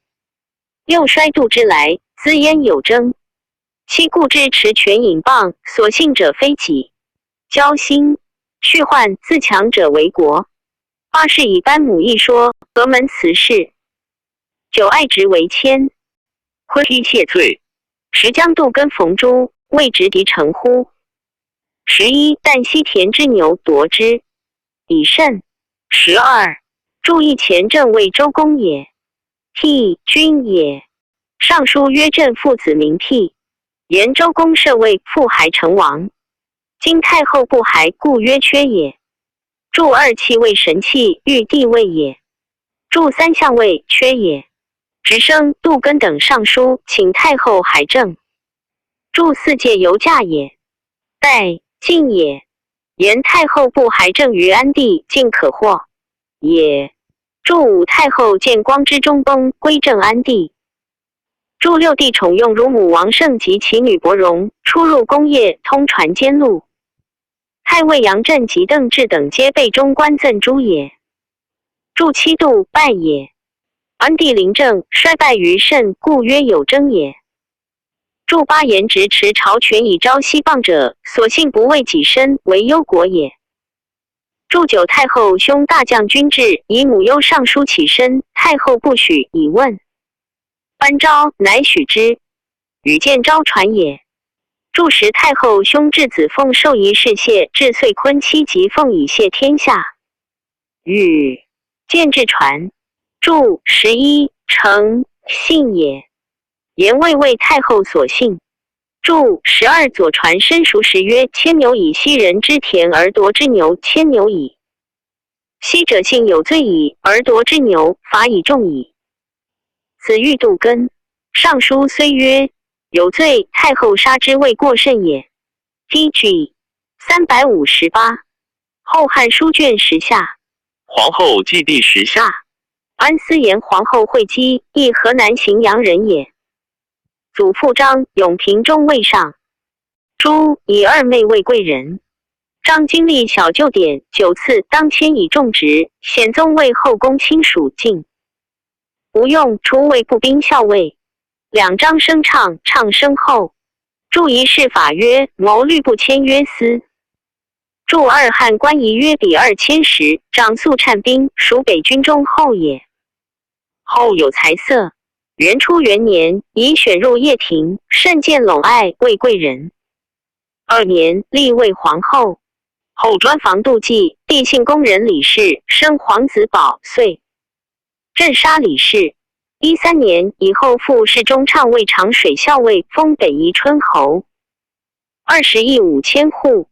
六衰度之來，滋焉有爭。七故之持權引謗，所信者非己。交心續患自強者為國。八是以班母一說，何門辭世。九愛直為谦，坤批謝罪。十將杜根逢諸，未直敌成乎？11旦夕田之牛奪之。以慎。12注意前正为周公也，辟君也。尚书曰：朕父子名辟，言周公设位父还成王。今太后不还，故曰缺也。注二气为神器，欲帝位也。注三相位缺也。直升杜根等上书，请太后还政。注四界由驾也。代晋也。言太后不还政于安帝，尽可获也。注五太后见光之中崩，归正安帝。注六帝宠用乳母王胜及其女伯荣，出入宫业，通传监录。太尉杨震及邓志等皆被中官赠诸也。注七度败也。安帝临政衰败于甚，故曰有争也。注八言直持朝权以招西谤者，所幸不为己身，为忧国也。注九太后兄大将军制，以母忧上书起身，太后不许，以问班昭，乃许之。与见昭传也。注十太后兄质子奉授仪式谢至岁坤七级奉以谢天下。与见至传。注11诚信也。言魏为太后所信。注12左传申叔时曰：牵牛以西人之田而夺之牛，牵牛矣。西者信有罪矣，而夺之牛，罚以重矣。子欲杜根。尚书虽曰有罪，太后杀之未过甚也。P.G. 358。后汉书卷十下。皇后祭第十下。安思言皇后惠姬，亦河南荥阳人也。祖父张永平中尉上，朱以二妹为贵人。张经历小旧典九次当迁以重职，显宗为后宫亲属进。吴用出为步兵校尉。两张声唱唱声后，注一事法曰谋律不签约司。注二汉官仪约比2000石，长宿颤兵，属北军中后也。后有才色。元初元年，以选入掖庭，甚见陇爱为贵人。二年，立为皇后。后专防妒忌，帝幸宫人李氏，生皇子宝岁。镇杀李氏。13年以后，复侍中唱尉长水校尉，封北宜春侯，20亿5000户。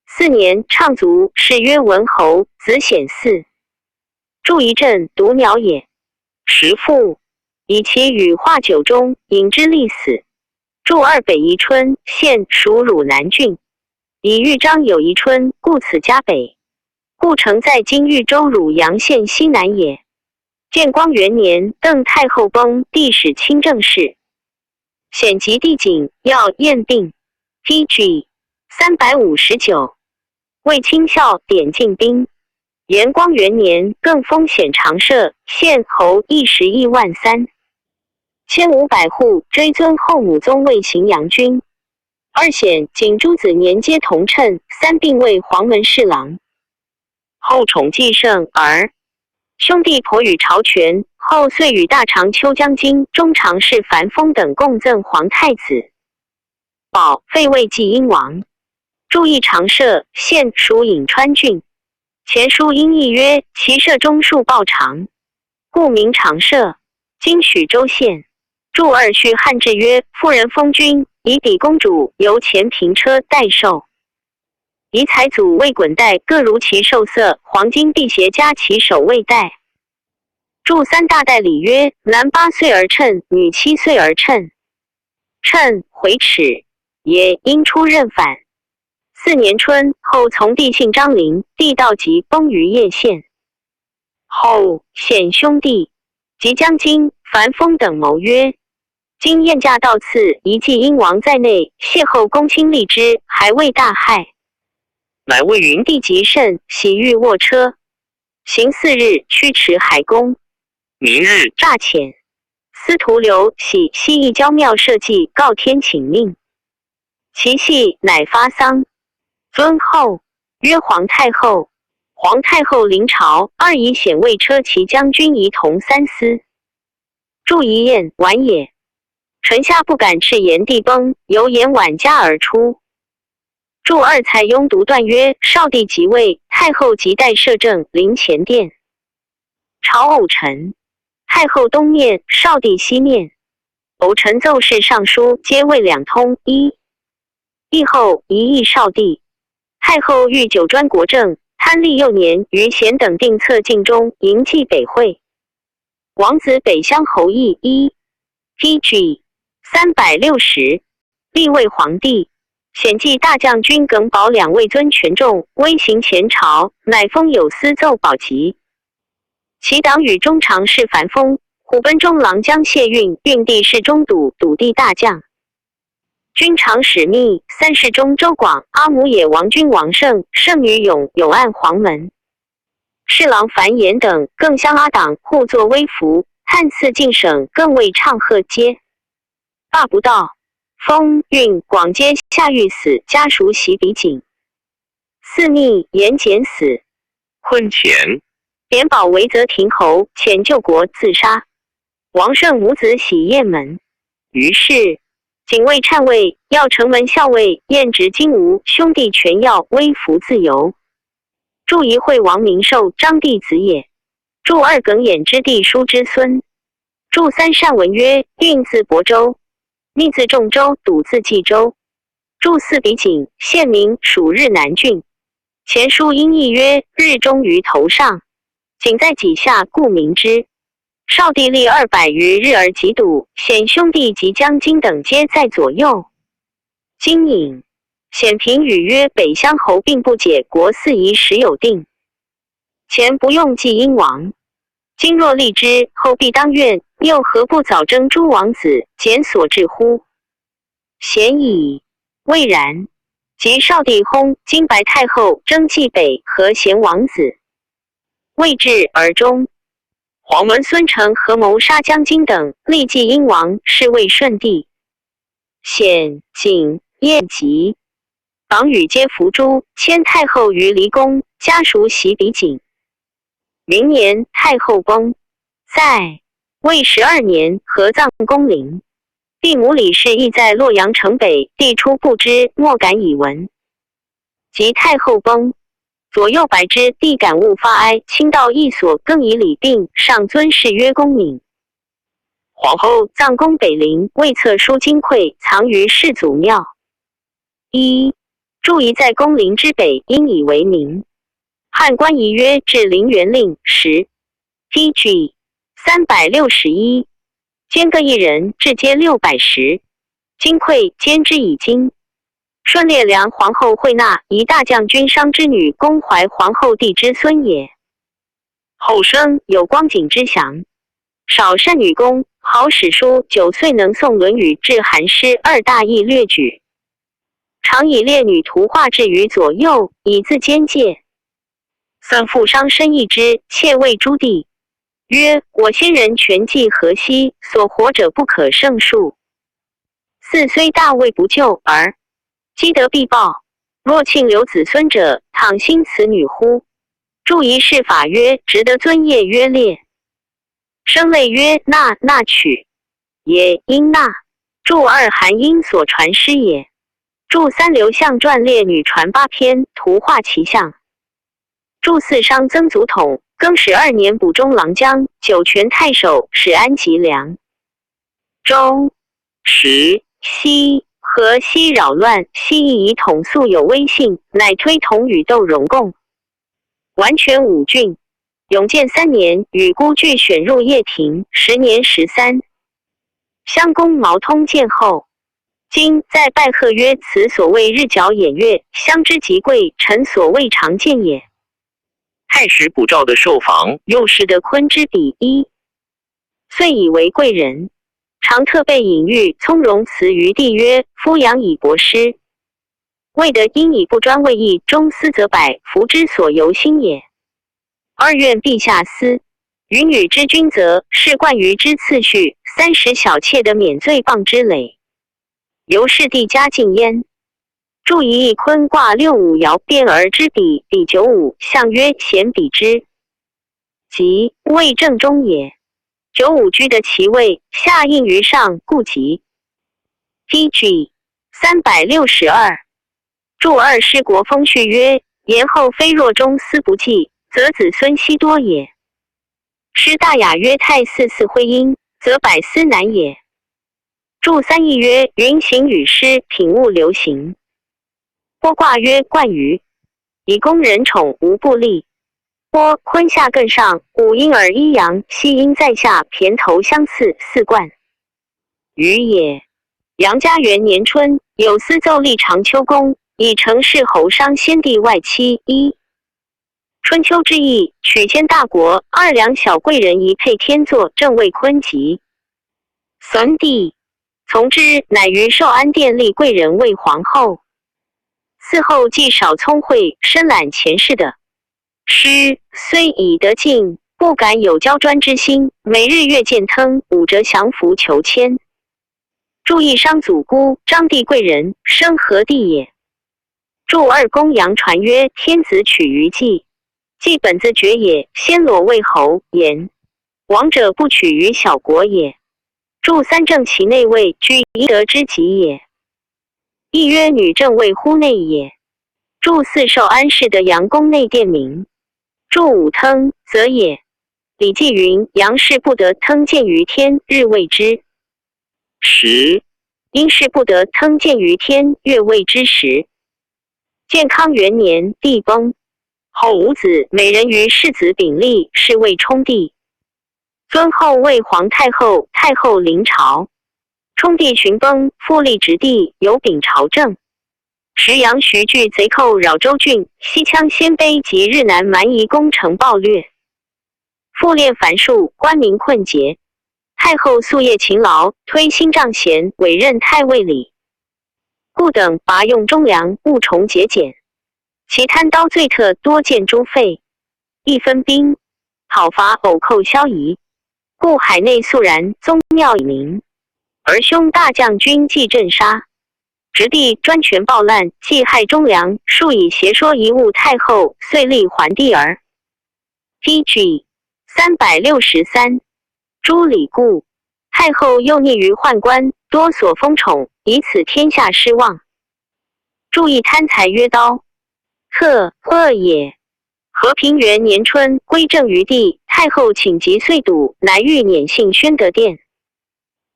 四年，畅卒，谥曰文侯，子显嗣。注一镇独鸟也。时父。以其与化酒中，饮之立死。注二北宜春县属汝南郡，以豫章有宜春，故此加北。故城在今豫州汝阳县西南也。建光元年，邓太后崩，帝始亲政事。显吉帝景要验病。P.G. 359。魏清孝典进兵。延光元年，更封显长社县侯一十亿万3500户，追尊后母宗为荥阳君。二显景诸子年皆同称，三并为黄门侍郎。后宠继圣儿，兄弟颇与朝权。后遂与大长秋将军、中常侍樊丰等共赠皇太子。宝废魏济阴王。注意长社县属颍川郡。前书音译曰：其社中数抱长，故名长社。今许州县。注二序汉志曰：妇人封君，以比公主由前平车代受。以财祖为滚带，各如其受色，黄金辟邪加其首位带。注三大戴礼曰：男8岁而称，女7岁而称。称回耻也，应出任反。四年春，后从弟姓张陵，弟道吉崩于叶县。后显兄弟及将军樊丰等谋曰：今晏驾到赐，一济英王在内，邂逅公卿立之，还未大害。乃谓云帝极甚，喜欲卧车，行4日，驱驰海宫。明日诈遣司徒刘喜西一郊庙社稷，告天请命。其系乃发丧，尊后曰皇太后。皇太后临朝，二以显位车骑将军仪同三司。注一宴晚也。臣下不敢斥言帝崩，由言晚家而出。注二蔡邕独断曰：少帝即位，太后即代摄政，临前殿。朝偶臣，太后东面，少帝西面。偶臣奏事尚书，皆谓两通。一议后一议少帝。太后欲久专国政，贪利幼年，于贤等定策尽忠，迎继北会。王子北乡侯邑一 P.G. 360，立位皇帝。显继大将军耿宝两位尊权重，威行前朝，乃封有司奏宝吉。其党羽中常侍樊丰、虎贲中郎将谢运、运帝侍中笃、笃地大将。军长史密、三世中周广、阿姆野王君王胜、圣女永、永安黄门。侍郎樊延等更相阿党互作威服，探赐进省，更为唱和皆罢不到。封运广皆下狱死，家属喜比景。四逆严简死。坤乾贬保为泽亭侯，遣救国自杀。王胜母子喜雁门。于是警卫颤卫要城门校尉验职金吾兄弟全要微服自由。注一会王明寿张弟子也。注二耿弇之弟叔之孙。注三善文曰：运字亳州，密字仲州，笃字冀州。注四比景，县名属日南郡。前书音译曰：日中于头上，景在己下，故名之。少帝历200余日而疾笃，显兄弟及将军等皆在左右。今隐显平语曰：北乡侯并不解国四夷时有定，前不用济殷王，今若立之，后必当怨，又何不早征诸王子，减所至乎？贤矣。未然。及少帝薨，金白太后征冀北和贤王子，未至而终。黄门孙成合谋杀将军等，立继殷王，是谓顺帝。显、景、晏吉、榜羽皆伏诛，迁太后于离宫，家属喜比景。明年，太后崩，在位12年，合葬宫陵。帝母李氏亦在洛阳城北，帝出不知，莫敢以闻。及太后崩，左右白之帝感物发哀，亲到一所，更以礼病，上尊谥曰公敏。皇后葬宫北陵，未册书金匮，藏于世祖庙。一注遗在宫陵之北，因以为名。汉官仪曰至陵园令十 P.G. 361，兼各一人，至皆610。金匮兼之以金。顺烈梁皇后惠纳，一大将军商之女，宫怀皇后弟之孙也。后生有光景之祥，少善女工，好史书，9岁能诵《论语》至《韩诗》二大义略举。常以列女图画置于左右，以自坚戒。三富商深义之，窃谓诸弟曰：“我先人全济河西，所活者不可胜数。四虽大位不救而积德必报。若庆留子孙者，倘兴此女乎？”注一释法曰：“值得尊业曰烈。”生类曰：“纳纳取也，应纳。”注二韩婴所传师也。注三刘向传列女传八篇，图画其像。注四商曾祖统，更始二年补中郎将、酒泉太守，使安吉凉州。十西河西扰乱，西邑以统素有威信，乃推统与窦融共，完全五郡。永建三年，与孤俱选入掖庭，时年13。襄公毛通见后，今在拜贺曰：“此所谓日皎掩月，相之极贵，臣所未尝见也。” 太史卜兆的受访，又是得坤之比一，遂以为贵人，常特备隐喻，从容辞于帝曰：“夫养以博施，未得因以不专为义，终思则百福之所由心也。二愿陛下思，云与之君则，是冠于之次序，三十小妾的免罪谤之累。由是帝嘉敬焉。注一易坤卦六五爻变而之比，比九五，象曰贤比之，即位正中也。九五居得其位，下应于上，故吉。P.G. 362。注二诗国风序曰：言后妃若终思不继，则子孙奚多也。诗大雅曰：太姒似徽音，则百思难也。注三义曰：云行雨施，品物流行。剥卦曰：冠于，以供人宠，无不利。剥坤下艮上，五阴而一阳，西阴在下，骈头相次，四冠。余也。杨家元年春，有司奏立长秋宫，以成事侯商先帝外戚一。春秋之义，取先大国，二两小贵人一配天作，正位坤吉。三帝从之，乃于寿安殿立贵人为皇后。嗣后既少聪慧，深揽前世的诗，虽已得进，不敢有骄专之心。每日阅见腾，五折降服求签。注意商祖姑张帝贵人，生何地也？注二公阳传曰：天子取于季，季本自绝也。先裸为侯言，王者不取于小国也。注三正其内卫，居一德之极也。亦曰女正位乎内也。注四寿安氏的阳宫内殿名。注五腾则也。礼记云：阳氏不得腾见于天，日谓之时；阴氏不得腾见于天，月谓之时。建康元年，帝崩，后五子美人鱼世子秉立，是谓冲帝。尊后为皇太后，太后临朝。冲帝寻崩，复立直帝，有秉朝政。时杨徐惧贼寇扰州郡，西羌鲜卑及日南蛮夷攻城暴掠，复练繁数，官民困竭。太后夙夜勤劳，推新帐贤，委任太尉礼，故等拔用忠良，务重节俭。其贪刀罪特多见诸废，一分兵讨伐偶寇萧夷，故海内肃然，宗庙以明。而兄大将军既镇杀，直帝专权暴滥，既害忠良，数以邪说贻误太后，遂立桓帝儿。P.G. 363，朱李固太后又溺于宦官，多所封宠，以此天下失望。注意贪财曰刀，特恶也。和平元年春，归政于帝，太后请疾遂笃，乃欲辇幸宣德殿。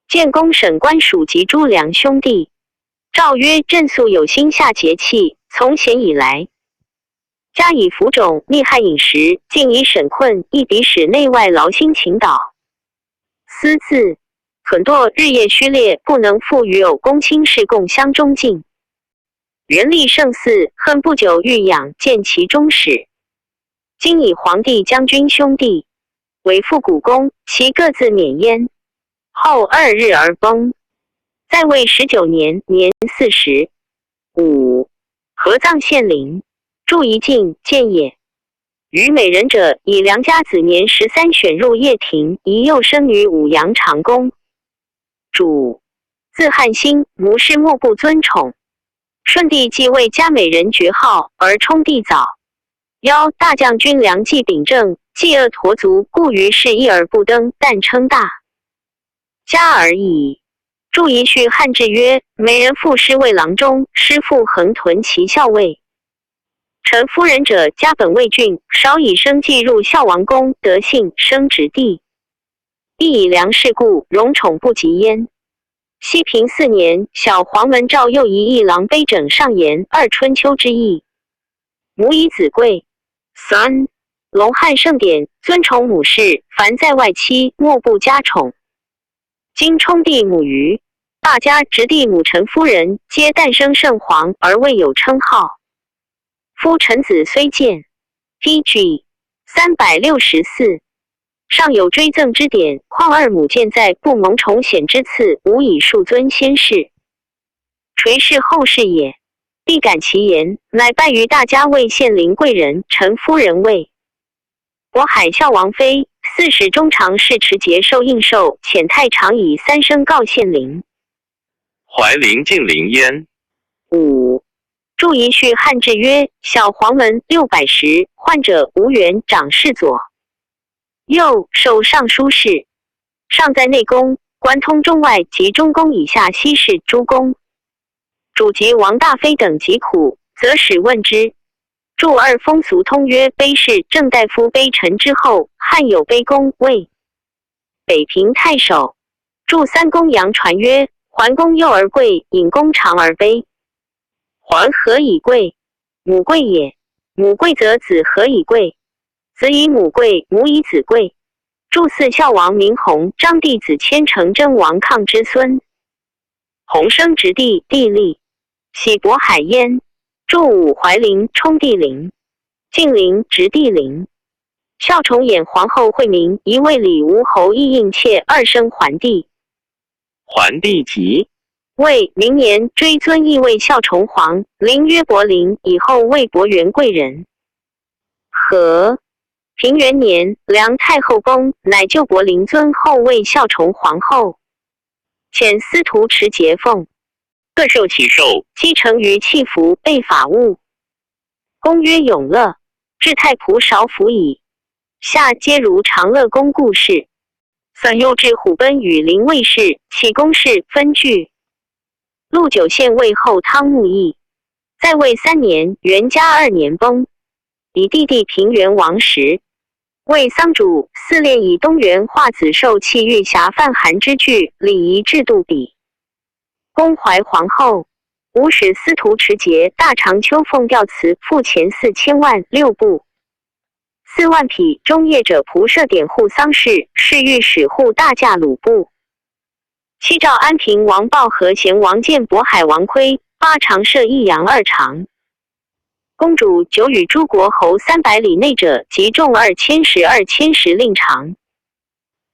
建功审官属及诸梁兄弟，诏曰：朕素有心下节气，从贤以来，加以浮肿，逆害饮食，尽以审困，亦彼使内外劳心勤祷。私自捆堕日夜虚列，不能复与有公卿士共相中进。元立圣嗣，恨不久欲养，见其终始。今以皇帝将军兄弟为复古公，其各自免焉。后2日而崩，在位19年，年45。合葬献陵，注一进见也。于美人者，以良家子年13选入掖庭，宜幼生于武阳长公。主字汉兴，母氏莫不尊宠。顺帝继位，加美人爵号，而冲帝早。邀大将军梁冀秉政，既恶陀族，故于是一而不登，但称大家而已。注一序汉志曰：美人父师卫郎中，师父横屯骑校尉。臣夫人者，家本魏郡，少以生计入孝王宫，得幸生直弟。亦以良氏故，荣宠不及焉。熹平四年，小黄门赵右仪一郎卑整上言二春秋之意。母以子贵。三龍漢盛典，尊崇母氏，凡在外戚，莫不加寵。今沖帝母於大家直弟母陳夫人，皆誕生聖皇而未有稱號。夫臣子雖賤，P.G. 364，尚有追贈之典，況二母健在，不蒙寵顯之賜，無以述尊先世，垂示後世也。必感其言，乃拜於大家為獻陵貴人陳夫人位。渤海孝王妃，四使中常侍持節受應受，遣太常以三聲告獻陵。懷陵晉陵焉。五注一序漢志曰：小黃門610，患者吳元長侍左，右授尚書事，上在內宮，貫通中外及中宮以下西事諸宮。主及王大妃等疾苦，則使問之。注二風俗通曰：卑氏鄭大夫卑臣之後，漢有卑公魏北平太守。注三公楊傳曰：桓公幼而貴，隱公長而卑。桓何以貴？母貴也。母貴則子何以貴？子以母貴，母以子貴。注四孝王明弘章帝子千成真王抗之孫。弘生直弟帝立，喜渤海焉。注五懷陵沖帝陵，晋陵直帝陵。孝重演皇后惠明一位李吳侯懿應妾二生桓帝。桓帝吉。為明年追尊懿位孝重皇，陵曰博陵，以後魏博元貴人。和平元年，梁太后崩，乃就博陵尊后位孝重皇后。遣司徒持節奉。各受其授，积成於器服備法物。公曰永樂，至太仆少府矣。下皆如長樂宮故事。散又至虎賁羽林衛士、啟功士分據。陸九縣魏后湯沐邑，在位3年，元嘉2年崩。以弟弟平原王時，為喪主，嗣練以東原化子受氣御轄范韓之具，禮儀制度比。宮懷皇后，五使司徒持節大長秋奉調詞付錢4000萬六部4萬匹。中業者仆射典護喪事，侍御史護大駕魯部。七趙安平王豹和賢王建渤海王睽，八長射益陽二長。公主九與諸國侯300里內者，及眾2000石2000石令長。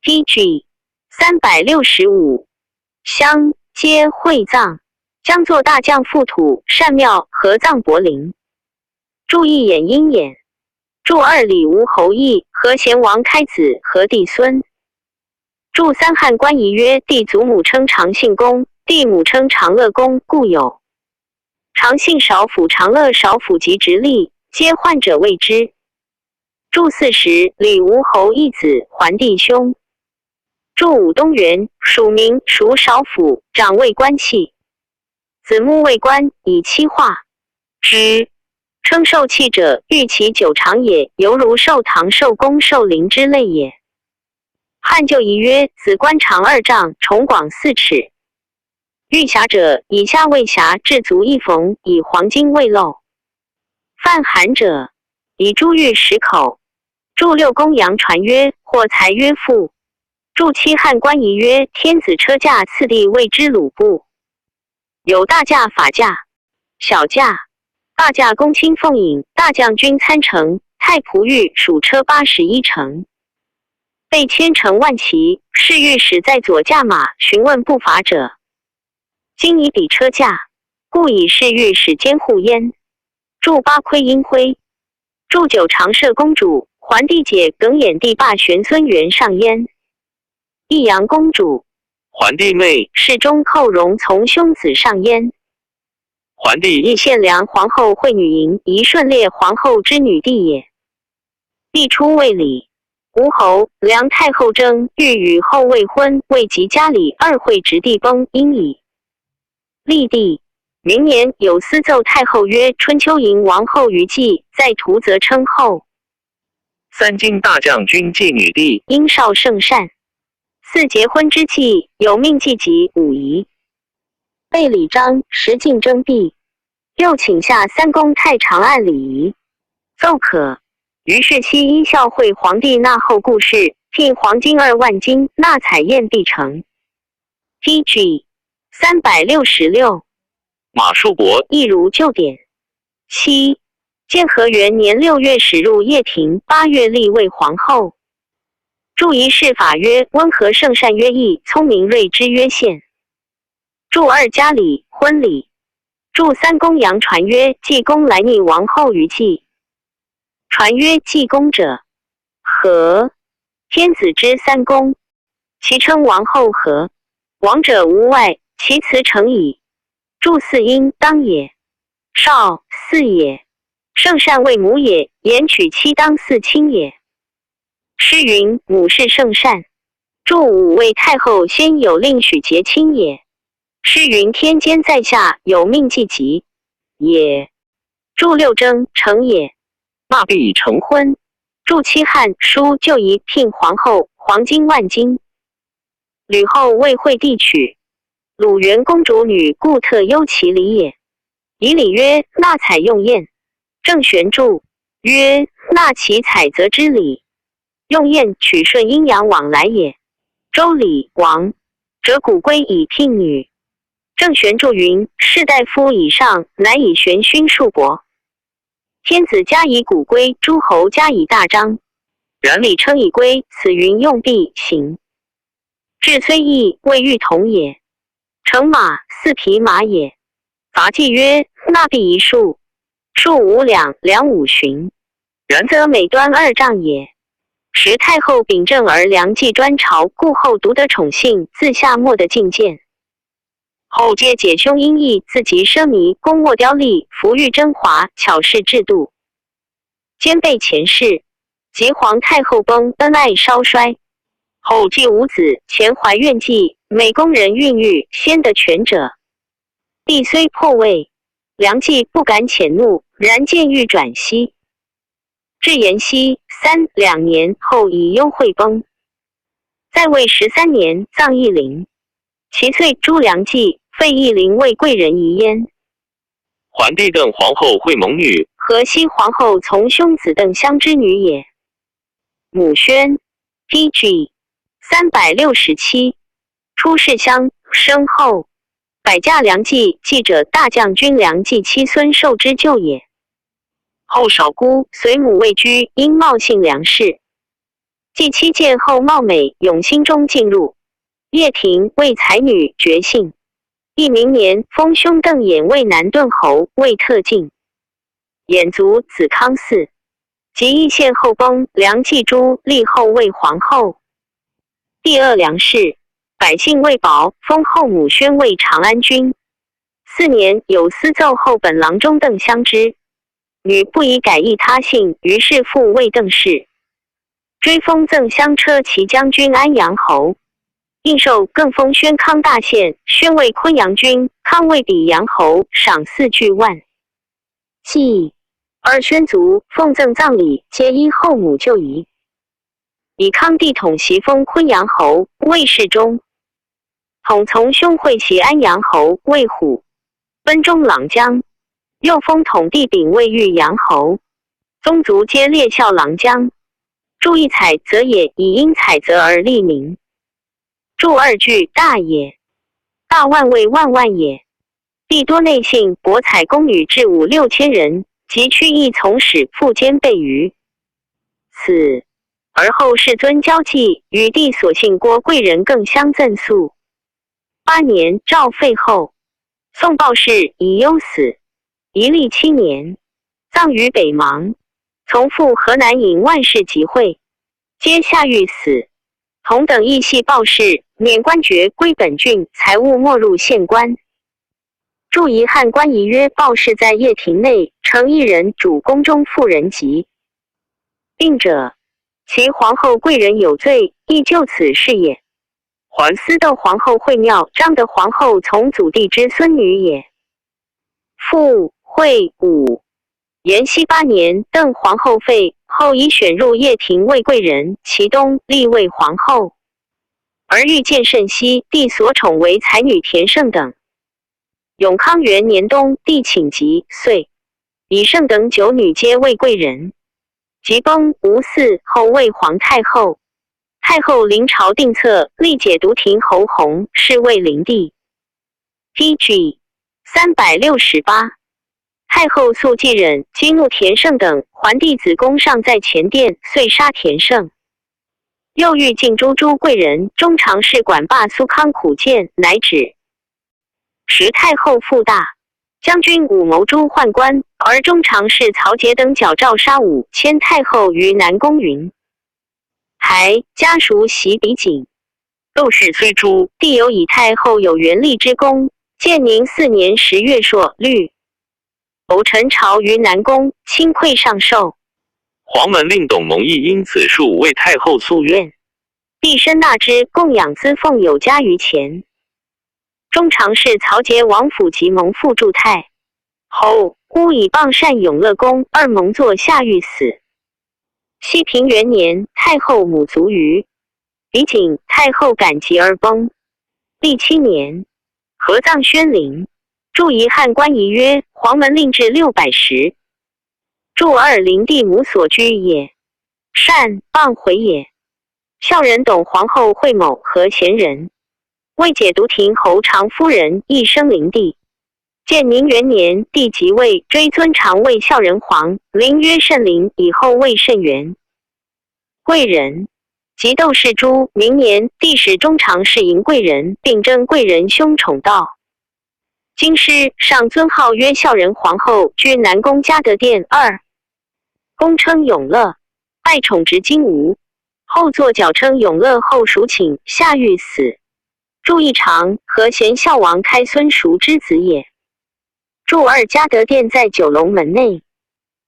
P.G. 365，鄉皆會葬，將作大將覆土善廟合葬柏陵。注一眼鷹眼。注二李吳侯邑和賢王開子和帝孫。注三漢官儀曰：帝祖母稱長信宮，帝母稱長樂宮，故有長信少府、長樂少府及直隸，皆患者謂之。注四十李吳侯義子桓帝兄。注五東原属名屬少府，長尉官器。子木尉官以七化之，稱受器者，欲其久長也，猶如壽堂、壽宮、壽陵之類也。漢舊儀曰：子官長2丈，重廣4尺。玉匣者，以下為匣，至足一縫，以黃金為漏。范韓者，以珠玉10口。注六公楊傳曰：或財曰富。注七漢官儀曰：天子車駕次第謂之魯部。有大駕、法駕、小駕。大駕公卿奉引，大將軍參乘，太仆御屬車81乘。備千乘萬騎，侍御史在左駕馬，詢問不法者。今以彼車駕，故以侍御史監護焉。注八窺陰輝。注九長社公主，桓帝姐耿弇帝霸玄孫元上焉。益陽公主，桓帝妹，侍中寇榮從兄子上焉。桓帝义獻梁皇后惠女嬴，宜順烈皇后之女弟也。帝初位禮吳侯梁太后征，欲與后未婚，未及家里二惠直弟崩，應矣。立帝明年有司奏太后曰：春秋嬴王后於季，在途則稱后。三金大將軍繼女帝，應少聖善。四結婚之際，有命祭及武儀。備禮章，時競爭畢，又請下三公太常按禮儀。奏可。于是熙依孝惠皇帝纳后故事，聘黄金2万斤，纳采宴必成。P.G. 366。马叔伯。亦如旧典。七，建和元年6月始入掖庭，8月立为皇后。注仪式法曰：温和圣善曰义，聪明睿智曰宪。注二家礼，婚礼。注三公阳传曰：济公来逆王后于祭。传曰：济公者，何？天子之三公，其称王后何？王者无外，其辞成矣。注四应当也。少四也。圣善为母也，言娶妻当嗣亲也。诗云：母是圣善。注五位太后先有令许结亲也。诗云：天监在下，有命既吉也。注六征成也。纳币成婚。注七汉书旧仪聘皇后，黄金万金。吕后为惠帝娶鲁元公主女，故特优其礼也。以礼曰：纳采用宴。郑玄注曰：纳其采择之礼。用宴取顺阴阳往来也。周礼王折古龟以聘女。郑玄注云：士大夫以上，乃以玄勋束帛。天子加以古龟，诸侯加以大章。然礼称以龟，此云用必行。至虽异，未欲同也。乘马，四匹马也。伐季曰：纳币一束，束五两，两五寻。然则每端2丈也。时太后秉政而良计专朝，故后独得宠幸，自下莫得进谏。后皆解兄阴义，自极奢靡，功莫雕立，福欲争华，巧饰制度，兼备前世。及皇太后崩，恩爱稍衰。后继无子，前怀怨忌，每宫人孕育，先得权者。帝虽破位，良计不敢遣怒，然见欲转息。至延熙三两年后，以幽会崩。在位13年，葬义陵。其岁朱良济废义陵为贵人遗焉。桓帝邓皇后会盟女，河西皇后从兄子邓相之女也。母宣。P.G. 367。出世乡生后，百驾梁冀记者大将军梁冀七孙寿之舅也。后少姑随母位居，因冒姓梁氏。继妻见后貌美，永兴中进入。叶廷为才女，绝姓。一明年，封兄邓衍为南顿侯，为特进。衍族子康嗣。及义献后崩，梁冀诸立后为皇后。第二梁氏，百姓未保，封后母宣为长安君。4年，有司奏后本郎中邓相之。女不以改易他姓，于是复为邓氏。追封赠香车骑将军安阳侯。应寿更封宣康大县，宣为昆阳君，康为比阳侯，赏赐巨万。继二宣族奉赠葬礼，皆依后母旧仪。以康帝统袭封昆阳侯，魏世忠。统从兄会袭安阳侯，魏虎，奔中郎将。又封统帝秉位玉阳侯，宗族皆列孝郎将。注一采则也，以因采择而立名。注二句大也，大万为万万也。帝多内幸，博采宫女至五六千人，及屈役从使复兼备于此。而后世尊交际，与帝所幸郭贵人更相赠诉。8年，赵废后，宋报氏以忧死。一历7年，葬于北邙。从父河南尹万事集会，皆下狱死。同等义系报事，免官爵，归本郡，财物没入县官。注遗汉官仪曰：报事在掖庭内，成一人主宫中妇人疾病者，其皇后贵人有罪，亦就此事也。还司窦皇后惠庙，张德皇后从祖帝之孙女也。父惠武。延熙8年，邓皇后废，后以选入掖庭为贵人，其东立为皇后。而欲见甚稀，帝所宠为才女田胜等。永康元年冬，帝请疾，遂以胜等九女皆为贵人。及崩，無嗣，後魏皇太后。太后臨朝定策，立解毒亭侯弘，是為靈帝。P.G. 368。太后素忌忍，激怒田勝等，桓帝子宫尚在前殿，遂殺田勝。又欲盡誅諸貴人，中常侍管霸蘇康苦諫，乃止。時太后腹大，將軍武謀誅宦官，而中常侍曹節等矯詔殺武，遷太后於南宮雲台，家屬襲比景。竇氏雖誅，帝有以太后有元立之功。建寧4年10月朔律，偶陳朝於南宮，親饋上壽。黃門令董蒙亦因此數為太后訴願。帝深納之，供養資奉有加於前。中常侍曹節王府及蒙輔助太后，巫以傍善永樂宮，二蒙作下獄死。熹平元年，太后母卒於比景，太后感疾而崩。歷7年，合葬宣陵。註遺漢官儀曰：黃門令制610。註二靈帝母所居也。善傍回也。孝仁董皇后惠某和賢人，為解毒亭侯長夫人，一生靈帝。建寧元年，帝即位，追尊長為孝仁皇，陵曰慎陵，以後為慎元。貴人及竇氏誅。明年，帝使中常侍迎貴人，並徵貴人兄寵道。京師上尊號曰孝仁皇后，居南宮嘉德殿二。宮稱永樂，拜寵執金吾。後作矯稱永樂後屬請下獄死。註一長和賢孝王開孫淑之子也。註二嘉德殿在九龍門內。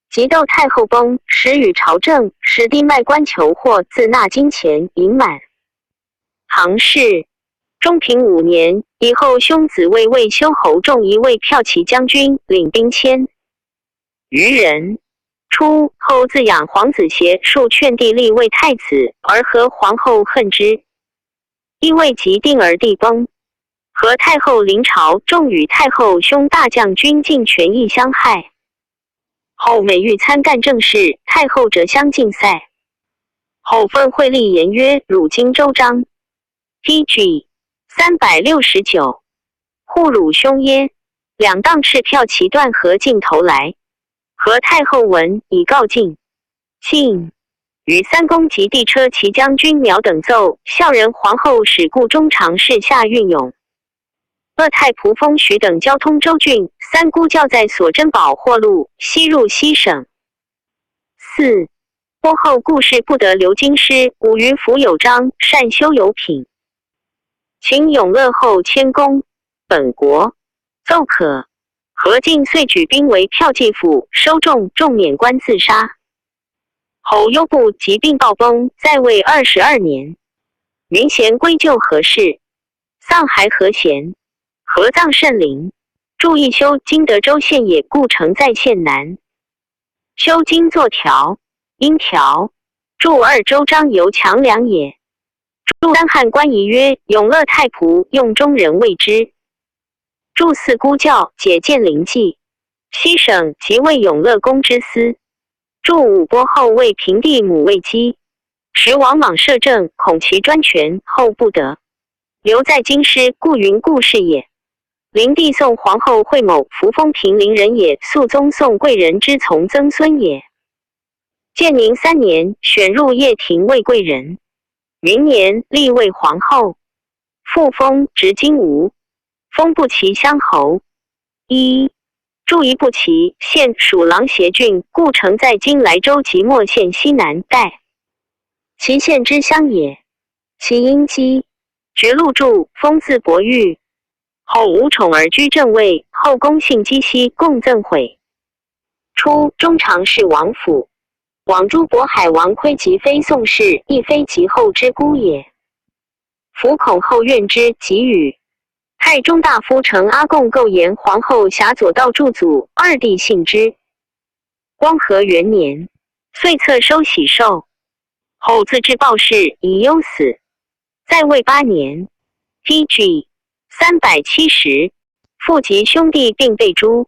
及竇太后崩，時與朝政，使帝賣官求獲，自納金錢，盈滿。行事。中平5年，以後兄子魏魏修侯仲一位驃騎將軍，領兵千餘人。初，後自養皇子協數勸帝立為太子，而何皇后恨之，亦未及定而帝崩。何太后臨朝，眾與太后兄大將軍進權亦相害。後每欲參幹政事，太后輒相進塞。後憤會立言曰：汝今周章。P.G. 369，護汝兄耶？兩當敕驃騎段何進投來。何太后聞，以告進。進與三公及帝車騎將軍苗等奏，孝仁皇后使故中常侍夏運勇。鄂太仆封許等交通州郡，三姑教在所珍寶獲祿，西入西省。四播後故事不得留京師，五於府有章，善修有品。請永樂後遷宮，本國奏可。何進遂舉兵圍驃騎府，收眾，眾免官自殺。侯攸不疾病暴崩，在位22年。明賢歸就何氏，喪還何賢。合葬慎陵。註一修今德州縣也，故城在縣南。修今作條，陰條。註二周章由強梁也。註三漢官儀曰：永樂太仆用中人謂之。註四姑教解建陵記。西省即為永樂宮之司。註五播後為平帝母魏姬。時王莽攝政，恐其專權，後不得留在京師，故云故事也。靈帝宋皇后惠某，扶風平陵人也，肅宗宋貴人之從曾孫也。建寧三年，選入掖庭為貴人。明年，立為皇后，復封執金吾，封步騎鄉侯。一註一步騎縣屬琅邪郡，故城在今萊州即墨縣西南帶，其縣之鄉也。其嬰姬，覺祿著，封字伯玉。後無寵而居正位，後宮幸姬熙共贈悔。初，中常侍王府，王朱渤海王窺及妃宋氏，亦非及後之孤也。府恐後怨之，給予太中大夫程阿貢構言皇后轄左道柱祖，二弟信之。光和元年，歲冊收喜壽，後自治暴逝，以憂死。在位8年。P.G. 370，父及兄弟並被誅。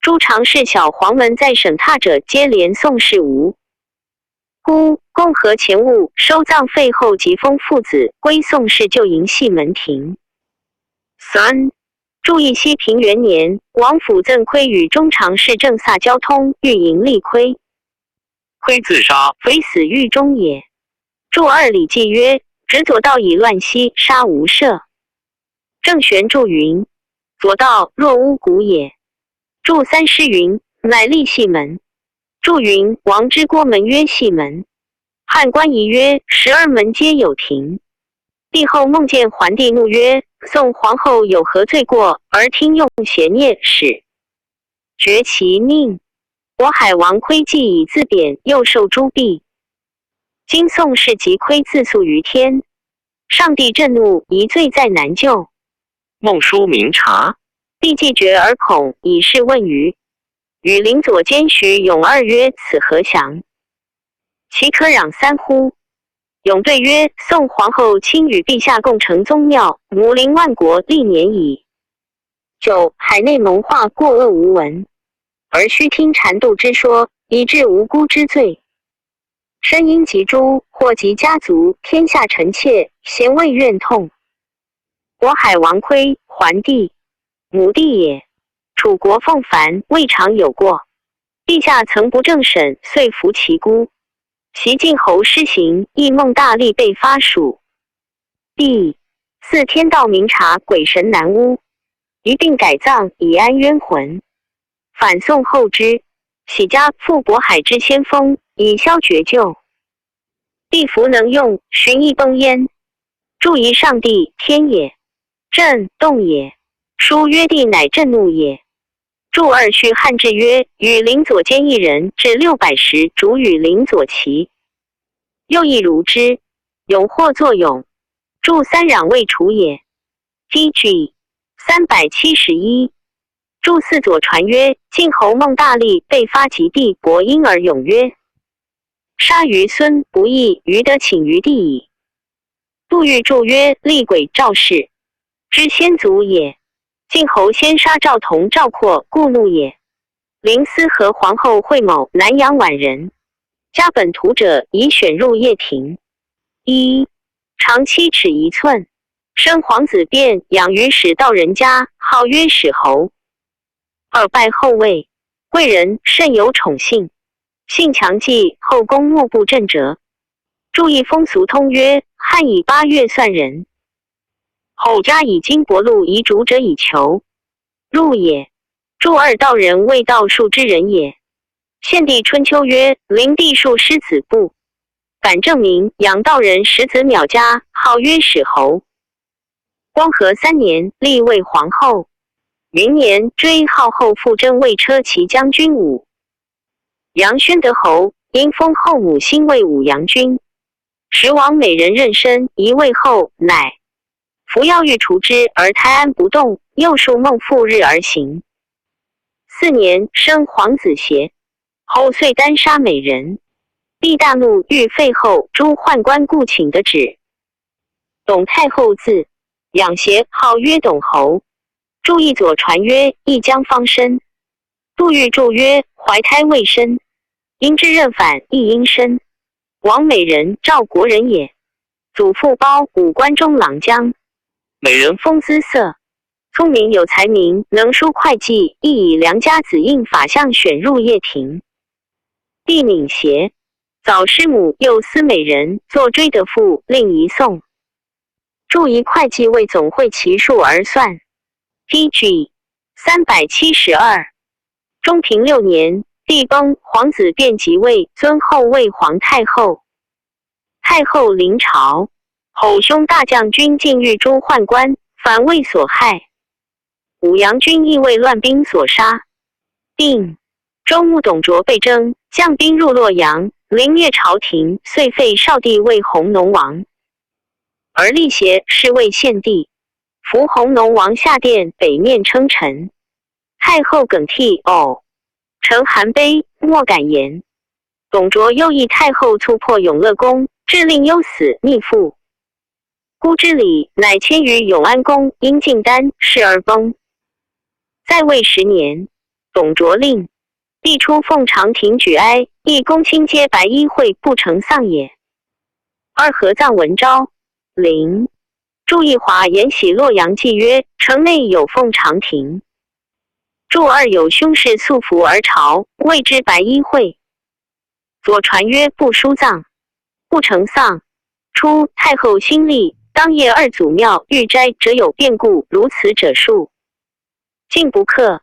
諸常侍小黃門在省榻者，皆連宋氏無。孤共和钱物收葬废后，即封父子归宋氏旧营系门庭。三，注意熹平元年，王府赠亏与中常侍郑萨交通，欲迎立亏，亏自杀，非死狱中也。注二礼记曰：执左道以乱兮，杀无赦。郑玄注云：左道若巫蛊也。注三诗云：乃立系门。注云：王之郭门曰系门。汉官仪曰：12门皆有庭。帝后梦见桓帝怒曰：宋皇后有何罪过，而听用邪孽使，绝其命。渤海王窥既以自贬，又受诸弊。今宋氏及窥自诉于天，上帝震怒，疑罪在难救。孟书明察，帝既觉而恐，以是问于。与林左监徐永二曰：此何祥？其可攘三乎？永对曰：宋皇后亲与陛下共成宗庙，母临万国，历年矣。九，海内蒙化过恶无闻，而须听谗妒之说，以致无辜之罪。身因及诸，祸及家族，天下臣妾，咸为怨痛。渤海王窥，桓帝母弟也。楚国凤凡未尝有过。陛下曾不正审，遂服其孤。袭晋侯施行，亦梦大力被发属。第四天道明察，鬼神难污，一并改葬，以安冤魂。反宋后之，喜家复渤海之先锋，以消绝旧。地福能用，寻亦崩焉。注仪上帝天也，震动也。书曰帝乃震怒也。注二序汉志曰：羽林左监一人，至610，主羽林左骑。又亦如之。勇或作勇。注三攘未除也。T.G. 371。注四左传曰：晋侯孟大力被发及帝伯婴而勇曰：杀于孙不义，于得请于帝矣。杜预注曰：厉鬼赵氏之先祖也。晋侯先杀赵同、赵括，故怒也。林思和皇后会某南阳宛人，家本土者，以选入掖庭。一长7尺1寸，生皇子辩，养于史道人家，号曰史侯。二拜后位，贵人甚有宠幸，性强记，后宫莫不震折。注意风俗通曰：汉以8月算人。后家以金帛禄遗嘱者以求入也。注二道人为道术之人也。献帝春秋曰：灵帝术师子部，敢证明养道人石子邈家，号曰史侯。光和三年，立为皇后。明年，追号后复征魏车骑将军武阳宣德侯，因封后母兴为武阳君。时王美人妊娠，一位后，乃服药欲除之，而胎安不动。又数梦复日而行。四年，生皇子协。后遂单杀美人。帝大怒，欲废后。诸宦官故请得旨。董太后字养协，号曰董侯。注意左传曰：一将方身。杜预注曰：怀胎未身，因之任反，亦应身。王美人，赵国人也。祖父褒，武关中郎将。美人风姿色，聪明有才名，能书会计，亦以良家子应法相选入掖庭。帝敏协，早失母，又思美人，作追得父，令移送。注一会计为总会其数而算。P.G. 372。中平六年，帝崩，皇子便即位，尊后为皇太后。太后临朝，吼兄大将军禁欲诸宦官，反为所害。武阳君亦为乱兵所杀。定周穆董卓被征，将兵入洛阳，凌虐朝廷，遂废少帝为弘农王，而立协是为献帝。扶弘农王下殿，北面称臣。太后耿涕呕，臣含悲，莫敢言。董卓又议太后促破永乐宫，致令忧死逆父。孤之礼，乃迁于永安宫，因进丹，事而崩。在位10年，董卓令帝出奉长亭举哀，议公卿皆白衣会不成丧也。二合葬文昭陵。注一华延禧洛阳记曰：城内有奉长亭。注二有凶事素服而朝，谓之白衣会。左传曰：不书葬，不成丧。初，太后兴立，当夜二祖庙欲斋者有变故，如此者数。竟不克。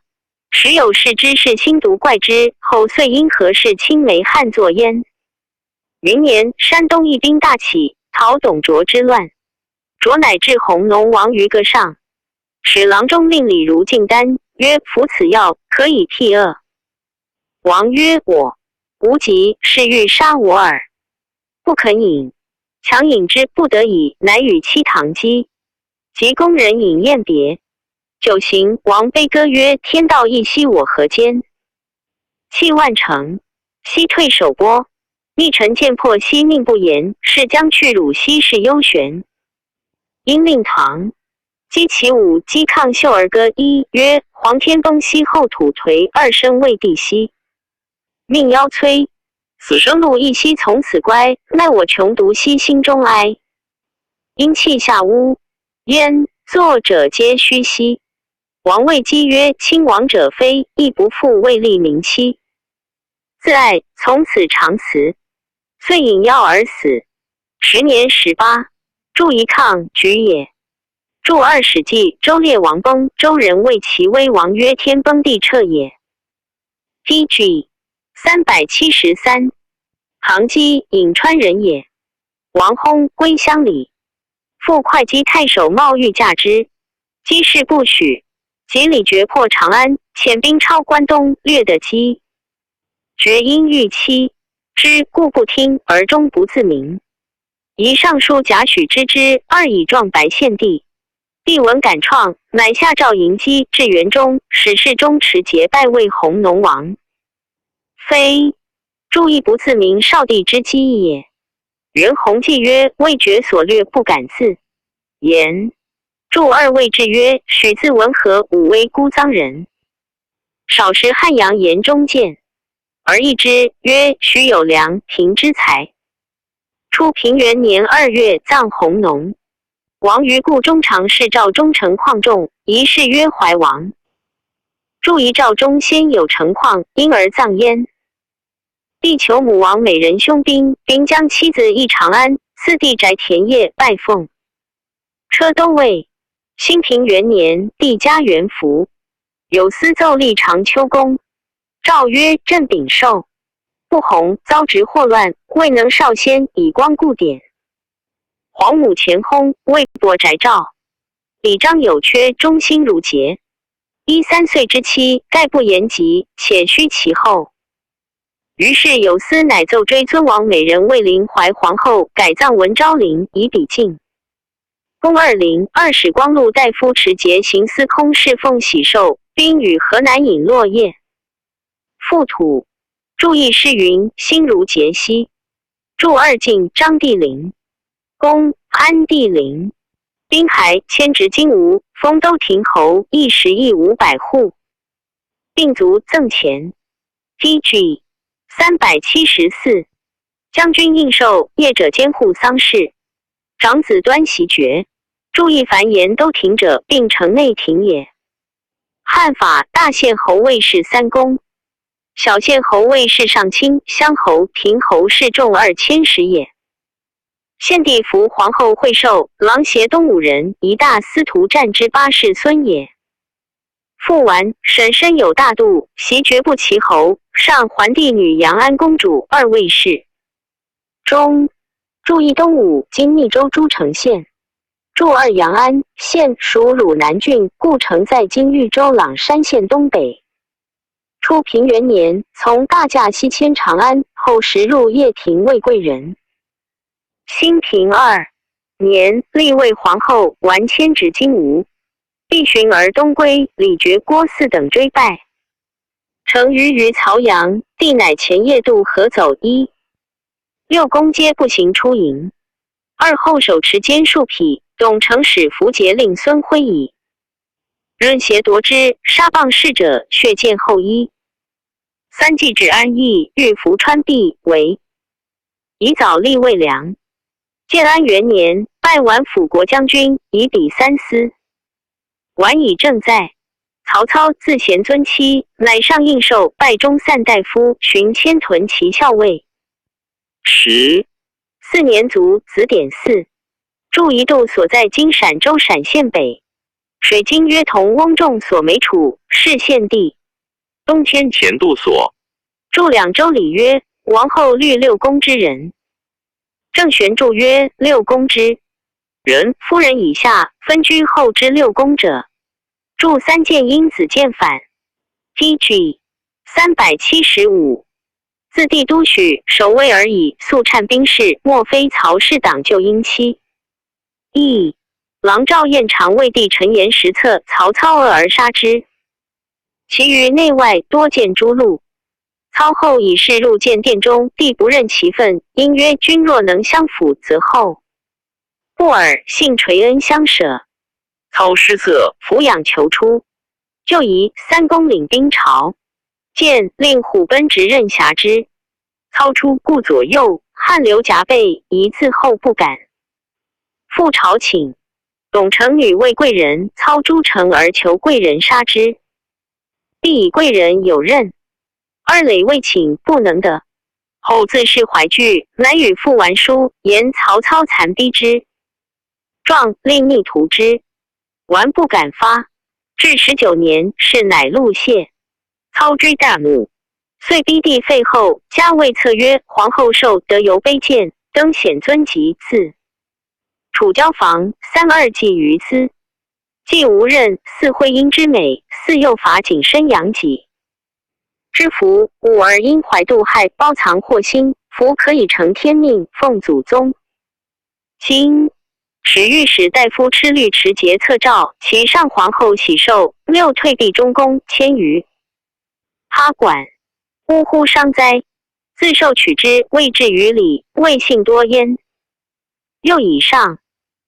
时有事之士心独怪之，后遂因何事青梅汉作焉。云年，山东义兵大起，讨董卓之乱。卓乃至弘农王于阁上，使郎中令李儒进丹曰：“服此药，可以辟恶。”王曰：“我无疾，是欲杀我耳。”不肯饮，强饮之不得已，乃与妻唐姬及宫人饮宴别。酒行，王悲歌曰：“天道一息，我何间？”弃万乘，西退守波。逆臣见破西命不言，是将去汝西是幽玄。因令唐击其舞击抗秀儿歌一曰：“皇天崩兮后土颓，二生为地兮。”命夭摧，死生路一兮从此乖，奈我穷独兮心中哀。因泣下屋焉，作者皆虚兮。王谓姬曰：“亲王者非，亦不复为立名妻。”自爱，从此长辞，遂饮药而死，时年18。注一抗举也。注二史记周烈王崩，周人谓其威王曰：“天崩地彻也。” P.G. 373，杭姬，颍川人也。王薨，归乡里。父会稽太守冒欲嫁之，姬氏不许。及李傕破长安，遣兵超关东，掠得姬。傕因欲妻之，故不听，而终不自明。移尚书贾诩知之，二以状白献帝。帝闻感怆，乃下诏迎姬至元中，使侍中持节拜为弘农王。非注意不自明少帝之机也。袁弘济曰：未决所略，不敢自言。注二位制曰：许字文和，武威孤臧人。少时汉阳言中见，而议之曰：许有良平之才。初平元年2月，葬弘农。王于故中常侍赵忠成旷众，一谥曰怀王。注遗赵中先有成旷，因而葬焉。帝求母王美人兄兵，兵将妻子诣长安，四帝宅田业拜奉。车都尉。兴平元年，帝加元服，有司奏立长秋宫。诏曰：朕秉寿不弘，遭职祸乱，未能少先以光固典。皇母前薨，未驳宅诏。李章有缺，忠心如节。一三岁之妻，盖不言及，且虚其后。于是有司乃奏追尊王美人为临怀皇后，改葬文昭陵，以比敬。公202使光禄大夫持节行司空侍奉喜寿，宾与河南尹落叶。覆土。注意诗云：心如节兮。注二进张帝陵，公安帝陵。滨海迁职金吾，封都亭侯，一十亿500户。并卒赠钱。P.G. 374。将军应寿，业者监护丧事。长子端袭爵。注意凡言都亭者，并城内亭也。汉法大县侯卫士三公，小县侯卫士上卿，乡侯、亭侯士众2000石也。献帝服皇后惠寿，郎协东武人，一大司徒战之八世孙也。父完，沈身有大度，袭爵不齐侯，上桓帝女阳安公主二卫士。中注意东武，今密州诸城县。注二阳安县属鲁南郡，故城在今豫州朗山县东北。初平元年，从大驾西迁长安，后时入掖庭为贵人。兴平2年，立为皇后，完迁至金吾。帝巡而东归，李傕、郭汜等追拜。成于于曹阳，帝乃前夜渡河走一。六宫皆步行出营。二后手持坚数匹。董承使符节令孙辉矣。润邪夺之，杀傍侍者，血溅后衣。三季治安邑，欲扶川壁为以早立魏梁。建安元年，拜完辅国将军，以比三司。完以正在。曹操自贤尊妻，乃上应寿，拜中散大夫，寻千屯骑校尉。十四年卒，子典嗣。住一度所在今陕州陕县北。水经约同翁仲所没楚是献帝。东迁前度所。注两周礼曰：王后虑六宫之人。郑玄注曰：六宫之人，夫人以下分居后之六宫者。注三见因子见反。T.G. 375。自帝都许守卫而已，肃颤兵士，莫非曹氏党旧姻妻？一郎赵彦常为帝陈言实策，曹操恶而杀之。其余内外多见诸录。操后以事入见殿中，帝不认其分，因曰：君若能相辅，则后。不尔，幸垂恩相舍。操失策，抚养求出，就以三公领兵朝。见令虎贲执任辖之。操出顾左右，汗流浃背，疑自后不敢。复朝请。董承女为贵人，操诸城而求贵人杀之。必以贵人有任。二累未请，不能得。后自是怀惧，乃与父完书，言曹操残逼之。状令逆屠之。完不敢发。至19年，是乃陆谢。操追大怒，遂逼帝废后，加位策曰：皇后受得由卑贱，登显尊级字。楚交房三二季于兹，既无任似徽音之美，似又法谨身养己。知福五儿因怀妒害，包藏祸心，福可以承天命，奉祖宗。今始御史大夫吃律持节策诏，其上皇后喜寿，六退避中宫千余。哈管，呜呼伤哉！自受取之，未至于礼，未信多焉。又以上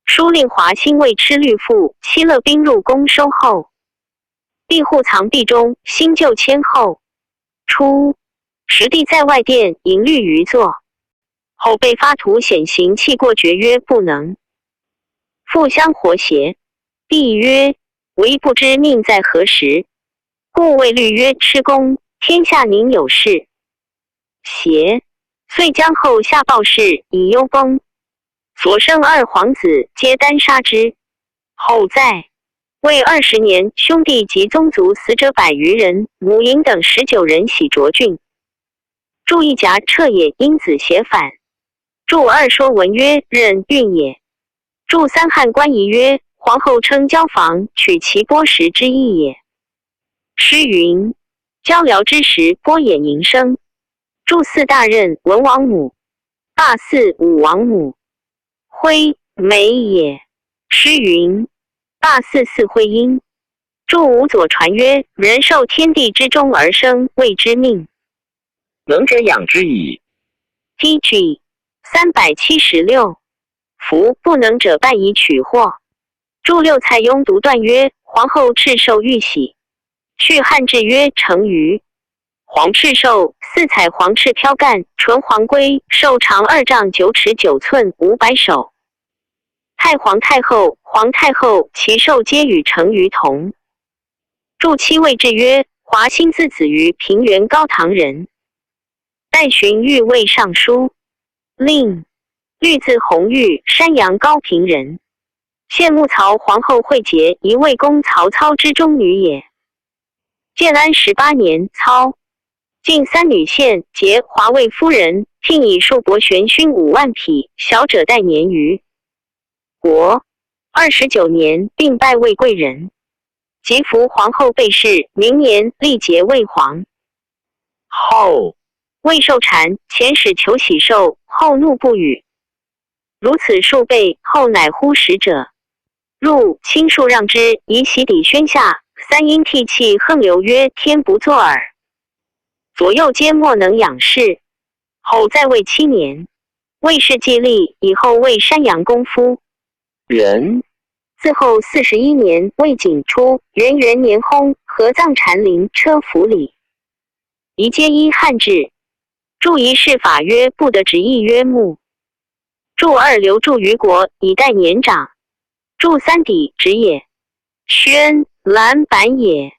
书令华兴为吃律父，七乐兵入宫收后，庇护藏壁中，新旧迁后。初，实地在外殿迎律于坐，后被发图显形气过绝曰不能。复相活邪，帝曰：吾不知命在何时，故谓律曰：吃公，天下宁有事？邪，遂将后下报事以幽崩。所生二皇子，皆单杀之。后在位20年，兄弟及宗族死者百余人，母婴等19人喜卓郡。注一甲彻也，因子写反。注二说文曰：任运也。注三汉官仪曰：皇后称交房，取其剥食之意也。诗云：交辽之时，剥眼营生。注四大任文王母，大四武王母。徽美也。诗云：大四四徽音。注五左传曰：人受天地之中而生，谓之命。能者养之矣。 T.G. 376。夫不能者败以取祸。注六蔡邕独断曰：皇后赤寿玉玺。续汉志曰：成于黄赤寿，四彩黄赤飘干，纯黄龟，寿长2丈9尺9寸，500手。太皇太后、皇太后其寿皆与成于同。注七位志曰：华歆字子瑜，平原高唐人。代荀彧为尚书令。律字弘玉，山阳高平人。献穆曹皇后惠节，一魏公曹操之中女也。建安18年，操晋三女献节华卫夫人，聘以数帛玄勋5万匹，小者代年余。国29年，并拜魏贵人。及服皇后被弑，明年立节魏皇。后魏受禅，遣使求喜寿，后怒不语。如此数倍，后乃呼使者入，亲数让之，以洗底宣下。三阴涕泣横流曰：天不作耳。左右皆莫能仰视。后在位7年，魏氏既立以后，为山阳公夫人。自后41年，魏景初元元年薨，合葬禅林车府里。宜皆依汉制。注一谥法曰不得直译曰穆。注二留住于国以待年长。注三抵直也。宣兰板也。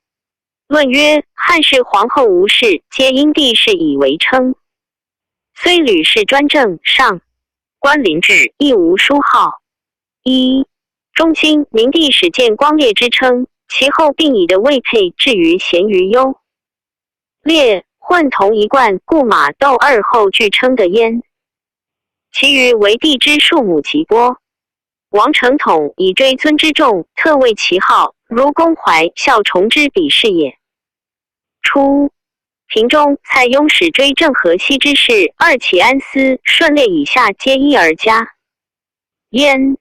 论曰：汉室皇后吴氏，皆因帝室以为称。虽吕氏专政上，关林志亦无书号。一中兴明帝始建光烈之称，其后并以的位配置于咸于优烈混同一贯，故马窦二后据称的焉。其余为帝之庶母及波。王承统以追尊之重，特为其号，如公怀孝崇之比是也。初，平中蔡邕始追郑和西之事，二齐安思顺列以下皆依而加。焉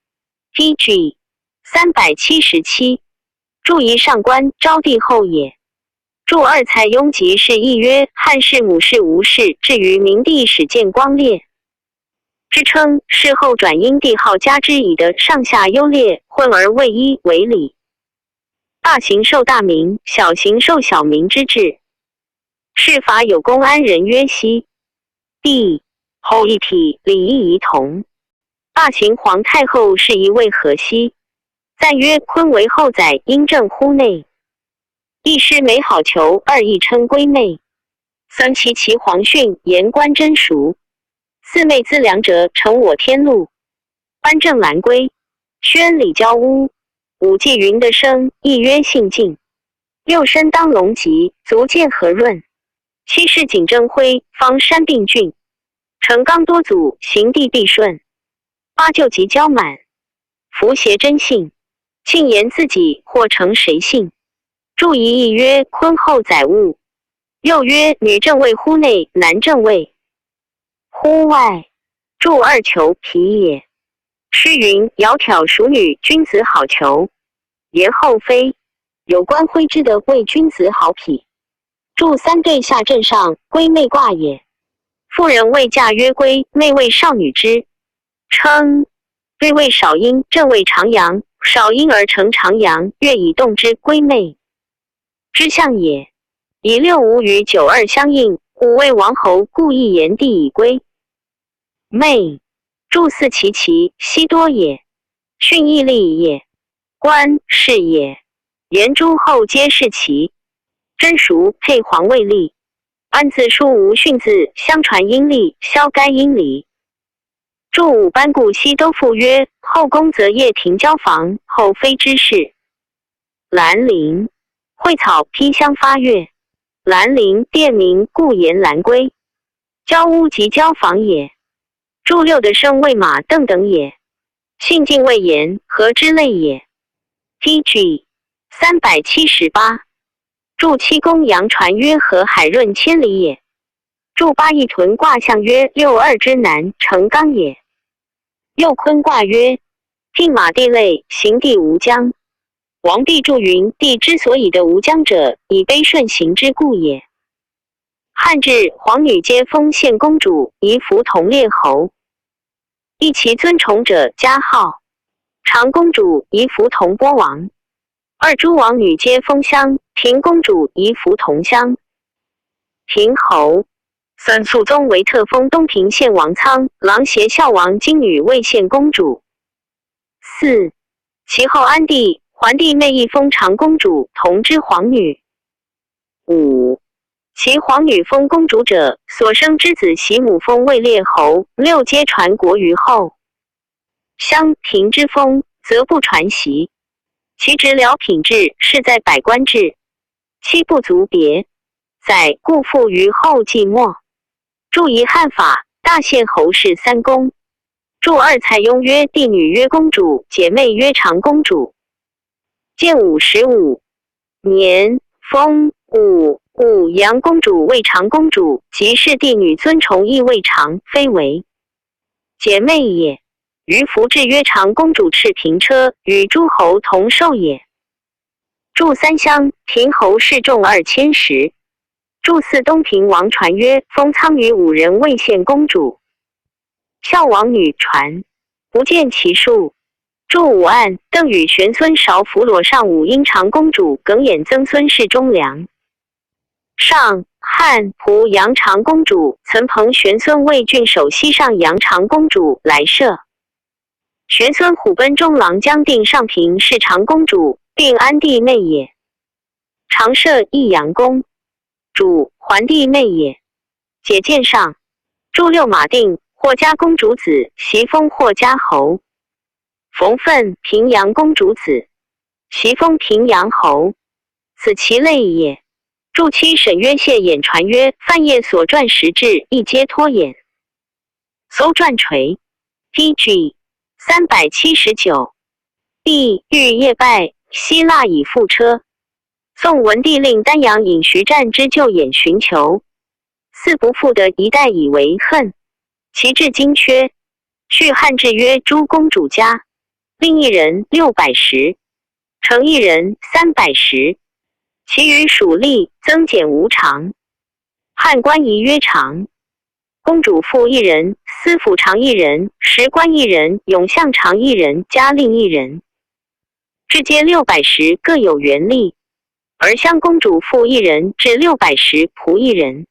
P.G. 377，注一上官昭帝后也。注二蔡邕集是亦曰汉室母氏吴氏，至于明帝始建光烈之称，事后转因帝号加之以的上下优劣混而为一为礼。大行受大名，小行受小名之制。谥法有公安人曰熙，帝后一体礼义仪同。大秦皇太后是一位何西，赞曰：坤为后载，应正乎内。一诗美好求，二亦称闺妹。三其其皇训，言官真熟。四妹资良者，成我天禄。颁正兰归，宣礼交屋。五季云的生，亦曰信敬。六身当龙脊，足见和润。七世景征辉，方山并峻。成刚多祖，行地必顺。八救急交满，福谐真信。庆言自己或成谁信？注一义曰：坤后载物。又曰：女正位乎内，男正位乎外。注二求皮也。诗云：窈窕淑女，君子好逑。言后妃有关徽之的谓君子好匹。注三对下镇上，闺妹卦也。妇人未嫁曰闺，妹谓少女之称。对谓少阴，正谓长阳，少阴而成长阳，月以动之闺妹之象也。以六五与九二相应，五位王侯，故一言帝以归。妹注四其其西多也，训义利也，官是也。言诸后皆是其真熟配皇位立。安字书无训字，相传阴历，消该阴礼。注五班故西都赋曰：后宫则夜庭交房，后妃之事。兰陵蕙草披香发月。兰陵殿名，故言兰归。交屋即交房也。注六的生为马邓等也。信敬谓言何之类也。P.G. 378。注七公阳传曰：河海润千里也。注八一屯卦象曰：六二之南，成刚也。又坤卦曰：聘马地类，行地无疆。王弼注云：地之所以得无疆者，以卑顺行之故也。汉制皇女皆封献公主，宜服同列侯。一其尊崇者加号。长公主宜服同波王。二诸王女皆封襄平公主，宜服同襄平侯。三肃宗为特封东平县王仓郎协孝王金女为献公主。四其后安帝、桓帝妹亦封长公主，同之皇女。五其皇女封公主者，所生之子袭母封位列侯，六皆传国于后。襄平之封，则不传袭。其职僚品制，是在百官制。七不足别，载故附于后季末。注一汉法，大献侯氏三公。注二蔡邕曰：帝女曰公主，姐妹曰长公主。建武15年，封武武阳公主为长公主，即是帝女尊崇亦为长，非为姐妹也。于福至曰长公主赤平车，与诸侯同寿也。注三乡平侯氏众2000石。注四东平王传曰：封仓女五人为献公主。孝王女传，不见其数。注五案，邓禹玄孙韶弗罗上武英长公主耿弇曾孙氏忠良。上汉濮阳长公主岑彭玄孙魏郡守西上阳长公主来舍。玄孙虎贲中郎将定上平是长公主，并安帝妹也。长社义阳公主，桓帝妹也。解见上，祝六马定霍家公主子，袭封霍家侯。冯奋平阳公主子，袭封平阳侯。此其类也。祝妻沈曰谢衍传曰：范晔所传实志，亦皆托衍。搜传垂，P.G. 379。帝欲夜拜希腊以覆车。宋文帝令丹阳尹徐湛之救衍寻求，嗣不复得一代以为恨。其至今缺。续汉制曰：诸公主家，令一人610，乘一人310。其余属吏增减无常。汉官仪曰长。公主妇一人，司府长一人，史官一人，永相长一人，加令一人。至皆六百石，各有员吏。而襄公主妇一人，至六百石，仆一人。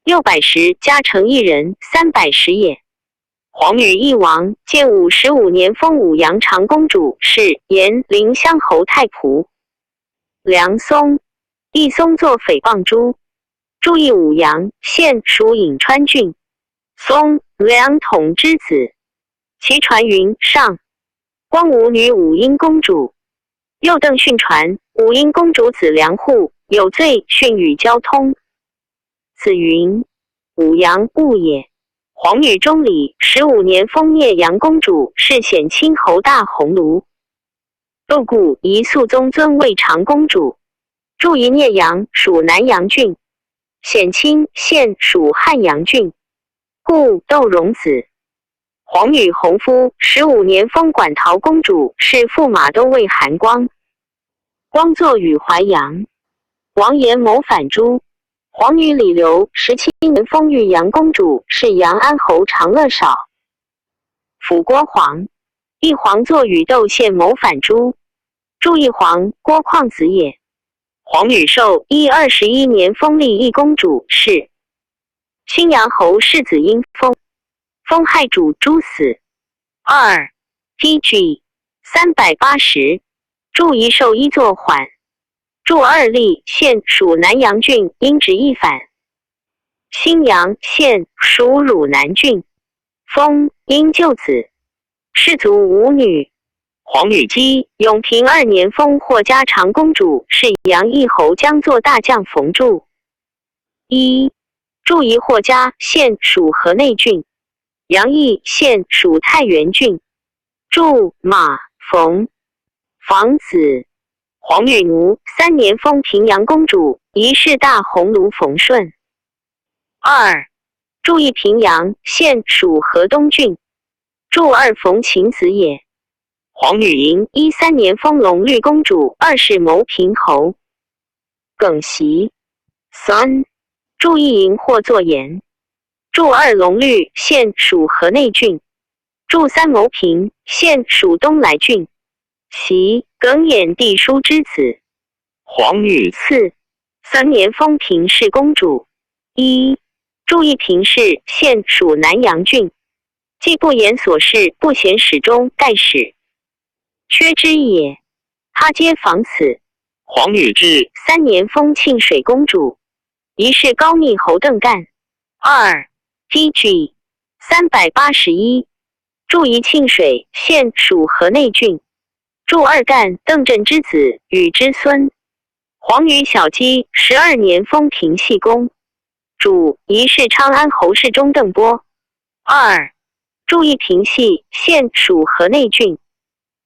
六百石加乘一人，310也。皇女懿王建武15年封武阳长公主，是延陵乡侯太仆。梁松，义松作诽谤诛。注意武阳县属颍川郡。松梁统之子。其传云上。光武女武英公主。右邓训传武英公主子梁祜有罪，训与交通。子云：武阳物也。皇女中礼十五年封聂阳公主，是显亲侯大鸿胪。窦固宜肃宗尊位长公主，住宜聂阳，属南阳郡。显亲县属汉阳郡。故窦荣子。皇女弘夫十五年封馆陶公主，是驸马都尉韩光。光作与淮阳。王延谋反诛。皇女李刘17年封玉阳公主，是阳安侯长乐少。辅郭黄。义皇作与窦宪谋反诛。注义皇郭旷子也。皇女寿一21年封立义公主，是新阳侯世子婴封。封害主诛死。二 P.G. 380。注一寿一作缓。注二立县属南阳郡，因职一反。新阳县属汝南郡。封英舅子。氏族无女。皇女姬永平二年封霍家长公主，是杨义侯将作大将冯柱。一注宜霍家县属河内郡，杨义县属太原郡。注马冯房子。皇女奴三年封平阳公主，仪式大鸿胪冯顺。二注意平阳县属河东郡。注二冯秦子也。皇女莹13年封隆虑公主，二世牟平侯。耿袭三注意营或作言。注二隆虑县属河内郡。注三牟平县属东莱郡。袭耿弇弟叔之子。皇女次三年封平氏公主。一注意平氏县属南阳郡。既不言所事，不显始终，盖始缺之也。他皆仿此。皇女至三年封沁水公主，仪式高密侯邓干。二 P.G. 381。注宜沁水县属河内郡。注二干邓震之子与之孙。皇女小姬12年封平西公主，仪式昌安侯世中邓波。二注意平系县属河内郡。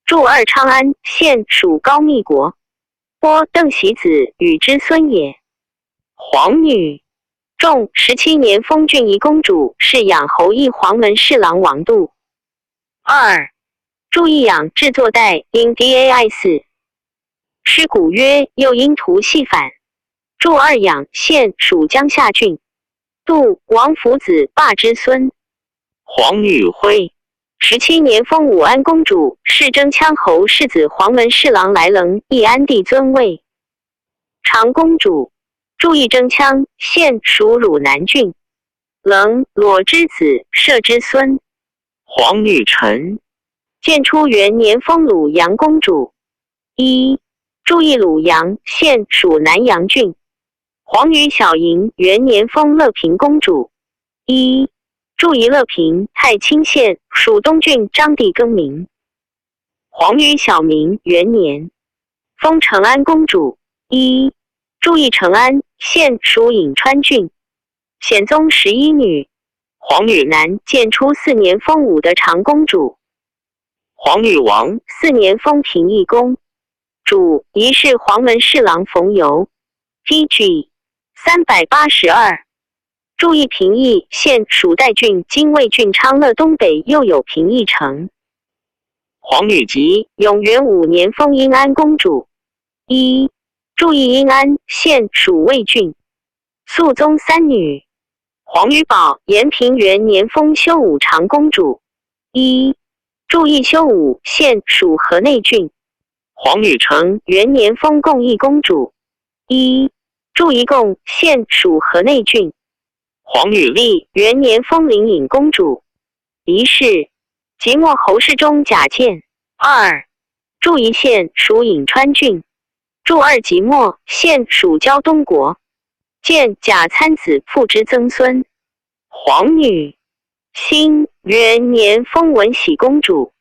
注二昌安县属高密国。波邓喜子与之孙也。皇女仲十七年封郡宜公主，是养侯义黄门侍郎王度。二注意养制作代因 dai 四。诗古曰：又因图戏反。注二养县属江夏郡。杜王夫子霸之孙。皇女徽十七年封武安公主，是征羌侯世子黄门侍郎来棱，义安帝尊位。长公主。注意征羌县属汝南郡。棱裸之子，射之孙。皇女陈，建初元年封鲁阳公主。一注意鲁阳县属南阳郡。皇女小莹元年封乐平公主。一注意乐平太清县属东郡，张帝更名。皇女小明元年封成安公主。一注意成安县属颍川郡。显宗十一女。皇女南建初四年封武德长公主。皇女王四年封平义公主，仪式黄门侍郎冯游。P.G. 382。注意平邑县属代郡，今魏郡昌乐东北又有平邑城。皇女吉永元五年封英安公主。一注意英安县属魏郡。肃宗三女。皇女宝延平元年封修武长公主。一注意修武县属河内郡。皇女成元年封贡义公主。一注意贡县属河内郡。皇女立元年封灵隐公主。仪式即墨侯氏中贾建。二注一县属颍川郡。注二即墨县属胶东国。见贾参子父之曾孙。皇女兴元年封文喜公主。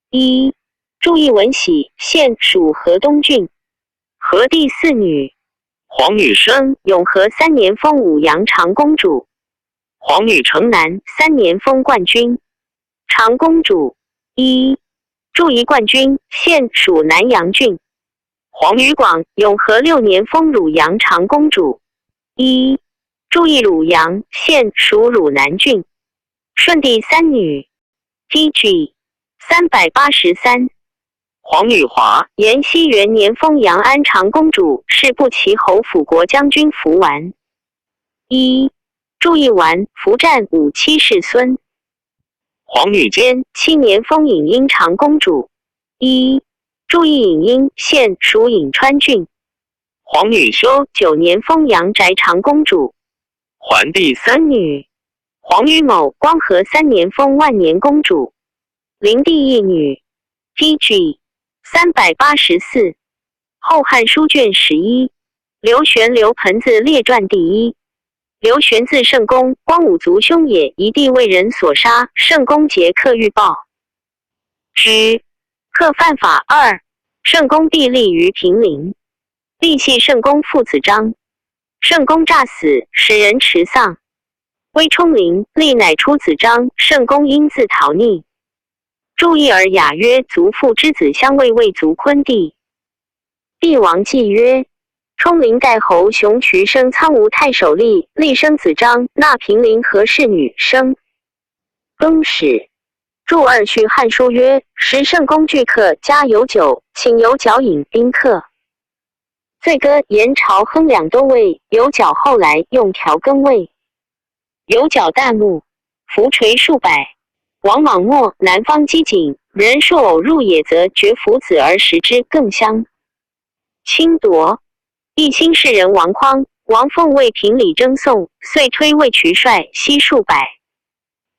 一注意文喜县属河东郡。和第四女。皇女生永和三年封武阳长公主。皇女城南三年封冠军长公主。一注意冠军县属南阳郡。皇女广永和六年封汝阳长公主。一注意汝阳县属汝南郡。顺帝三女。P.G. 383。皇女华延熙元年封阳安长公主，是不齐侯辅国将军福完。一注意完福战五七世孙。皇女坚七年封颖阴长公主。一注意颖阴县属颍川郡。皇女修九年封阳翟长公主。桓帝三女。皇女某光和三年封万年公主。灵帝一女。P.G. 384，《后汉书》卷11，刘玄刘盆子列传第一。刘玄字圣公，光武族兄也，一弟为人所杀。圣公节克欲报之，克犯法二。圣公必立于平陵，立系圣公父子章。圣公诈死，使人持丧。威冲陵，立乃出子章。圣公因自逃匿。注意尔雅曰：族父之子相位为族昆弟。帝王纪曰：冲陵盖侯熊渠生苍梧太守立，立生子章，纳平陵何氏女生。更始注二序汉书曰：时圣公聚客，家有酒，请有角饮宾客。醉歌言朝亨两都尉，有角后来用调更位。有角大怒，浮锤数百。王莽末，南方饥馑，人数偶入野，则掘斧子而食之，更香。侵夺。义兴士人王匡、王凤为平礼争讼，遂推魏渠帅悉数百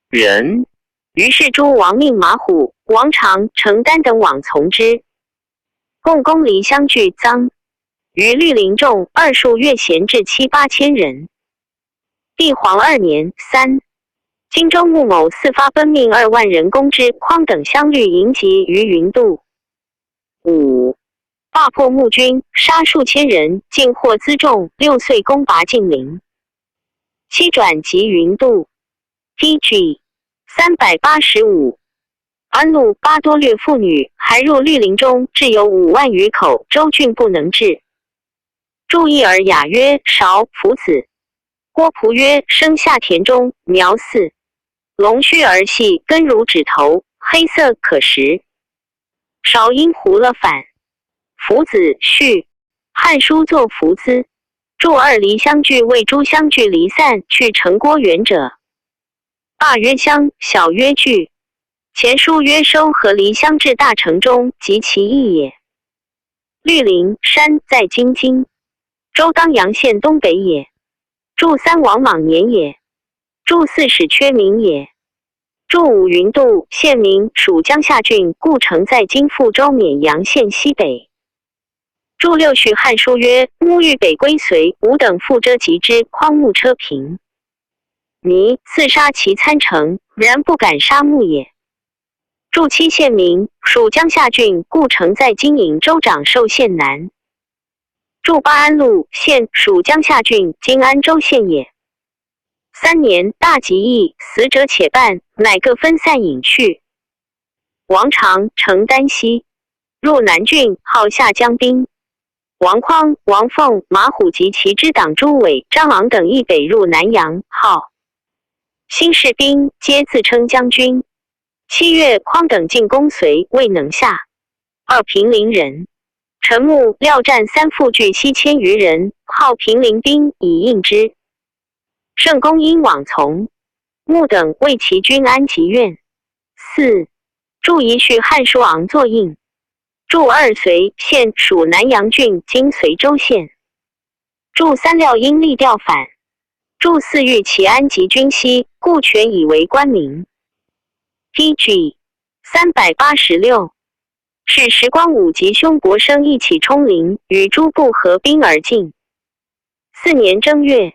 人。于是诸王命马虎、王常、承担等往从之。共工离相聚臧，于绿林众二数月闲至七八千人。帝皇二年三。荆州牧某四发奔命2万人攻之，匡等相率迎击于云渡。五罢破募军，杀数千人，尽获辎重。六岁攻拔晋陵。七转及云渡。P.G. 385。安陆巴多掠妇女，还入绿林中，至有5万余口，州郡不能治。注意尔雅曰：韶福子。郭璞曰：生下田中，苗似龙须而细，根如指头，黑色可食。韶因胡了反。福子序，汉书作福资。注二离相聚为诸相聚离散去成郭远者。大曰相，小曰聚。前书曰收和离相至大成中，及其意也。绿林山在京津。州當陽縣東北也。註三王莽年也。註四史闕名也。註五雲渡縣名，屬江夏郡故城，在今復州沔陽縣西北。註六續漢書曰：穆欲北歸隋，吾等覆遮及之，匡穆車平。尼刺殺其參丞，然不敢殺穆也。註七縣名，屬江夏郡故城，在今颍州長壽縣南。註八安陸縣屬江夏郡，今安州縣也。三年，大疾疫，死者且半，乃各分散隱去。王常承丹西，入南郡，號下江兵。王匡、王鳳、馬虎及其支黨朱偉、張昂等亦北入南陽，號新士兵，皆自稱將軍。7月，匡等進攻遂，未能下。二平陵人陳睦、廖戰三复聚西千餘人，號平陵兵，以應之。聖公因往從，睦等為其君安吉院。四註一續漢書昂作應。註二隨縣屬南陽郡，今隨州縣。註三廖因立調反。註四欲其安吉軍西，故權以為官名。P.G. 386，是時光武及兄伯升一起衝陵，與諸部合兵而進。四年正月，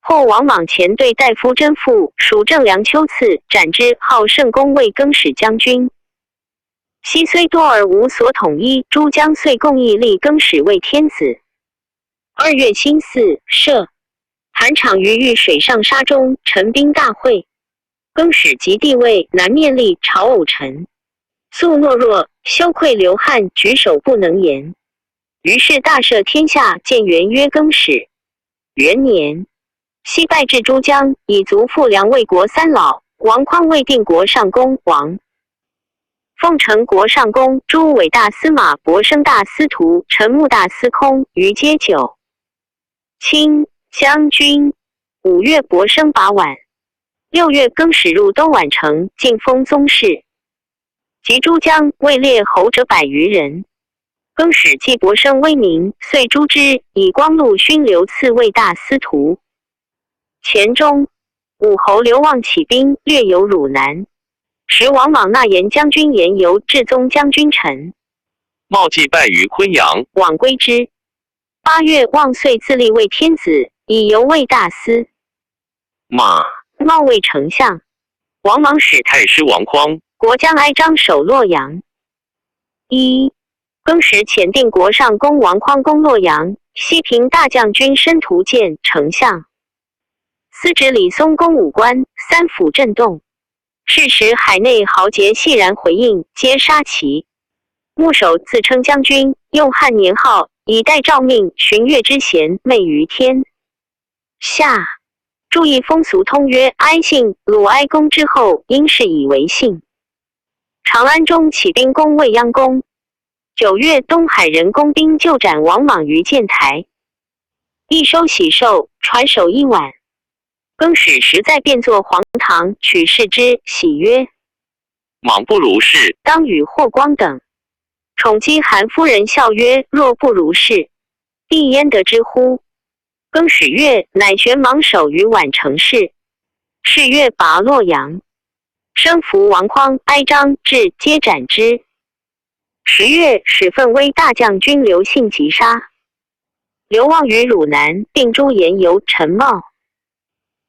破王莽前對大夫甄阜、屬正梁丘賜，斬之，號聖公為更始將軍。西雖多而無所統一，諸將遂共議立更始為天子。2月辛巳，赦。韓昶於御水上沙中，陳兵大會。更始即帝位，南面立，朝偶臣，素懦弱，羞愧流汗，舉手不能言。於是大赦天下，建元曰更始。元年，西敗至珠江，以卒傅梁魏國三老，王匡魏定國上公王。奉承國上公、朱偉大司馬、伯升大司徒、陳睦大司空，余皆九卿將軍。5月，伯升拔宛。6月，更始入都宛城，進封宗室。及珠江位列侯者百餘人。更始既伯升威名，遂誅之，以光祿勳劉賜為大司徒。前中，武侯劉望起兵，略有汝南。時王莽納言將軍嚴由至宗將軍臣。冒既敗於昆陽，往歸之。8月，望遂自立為天子，以由為大司馬。冒為丞相。王莽使太師王匡，國將哀張守洛陽。一更始遣定國上公王匡攻洛陽，西平大將軍申屠建丞相。司直李嵩攻武關，三府震動。是時海內豪傑翕然回應，皆殺其。牧首自稱將軍，用漢年號，以代詔命，荀悅之賢，昧於天下。注意風俗通曰哀姓，魯哀公之後，應是以為姓。長安中起兵攻未央宮。9月，東海人工兵就斬王莽於建台，一收喜壽，傳首一碗。更始實在變作黃堂，取視之，喜曰：莽不如是，當與霍光等。寵姬韓夫人笑曰：若不如是，帝焉得之乎？更始月，乃懸莽首於宛城市。是月拔洛陽，生俘王匡、哀張、智皆斬之。10月，使奮威大將軍劉信擊殺。劉望於汝南，並誅嚴由、陳茂。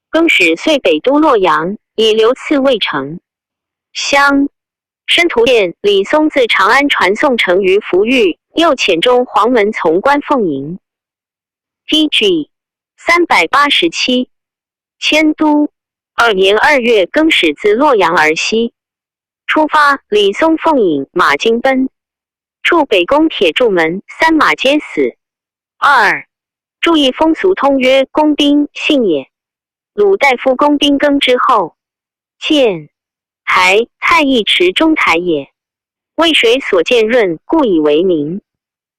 更始遂北都洛陽，以劉賜衛城。鄉申屠建、李嵩自長安傳送成於福裕，又遣中黃門從官奉迎。P.G. 387，遷都2年2月，更始自洛陽而西出發。李嵩奉引馬驚奔，觸北宮鐵柱門，三馬皆死。二注意風俗通曰：公兵姓也。魯大夫公兵耕之後，建台太液池中台也。渭水所見潤，故以為名。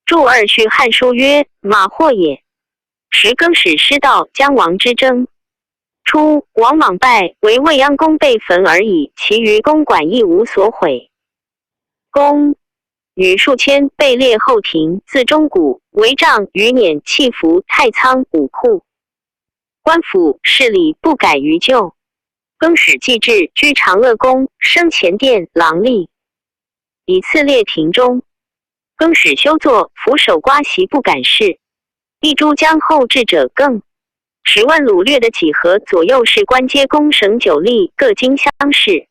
註二序漢書曰：馬霍也。時更始失道將亡之爭。初，王莽敗，唯未央宮被焚而已，其餘公館亦無所毀。公女数千，被列后庭，自钟鼓、帷帐、舆辇、器服、太仓、武库。官府事礼不改于旧。更始既至，居长乐宫，升前殿郎吏，以次列庭中。更始休坐，俯首瓜席不敢视。一诸将后至者更。十问掳掠的几何，左右侍官皆公省九吏，各经乡试。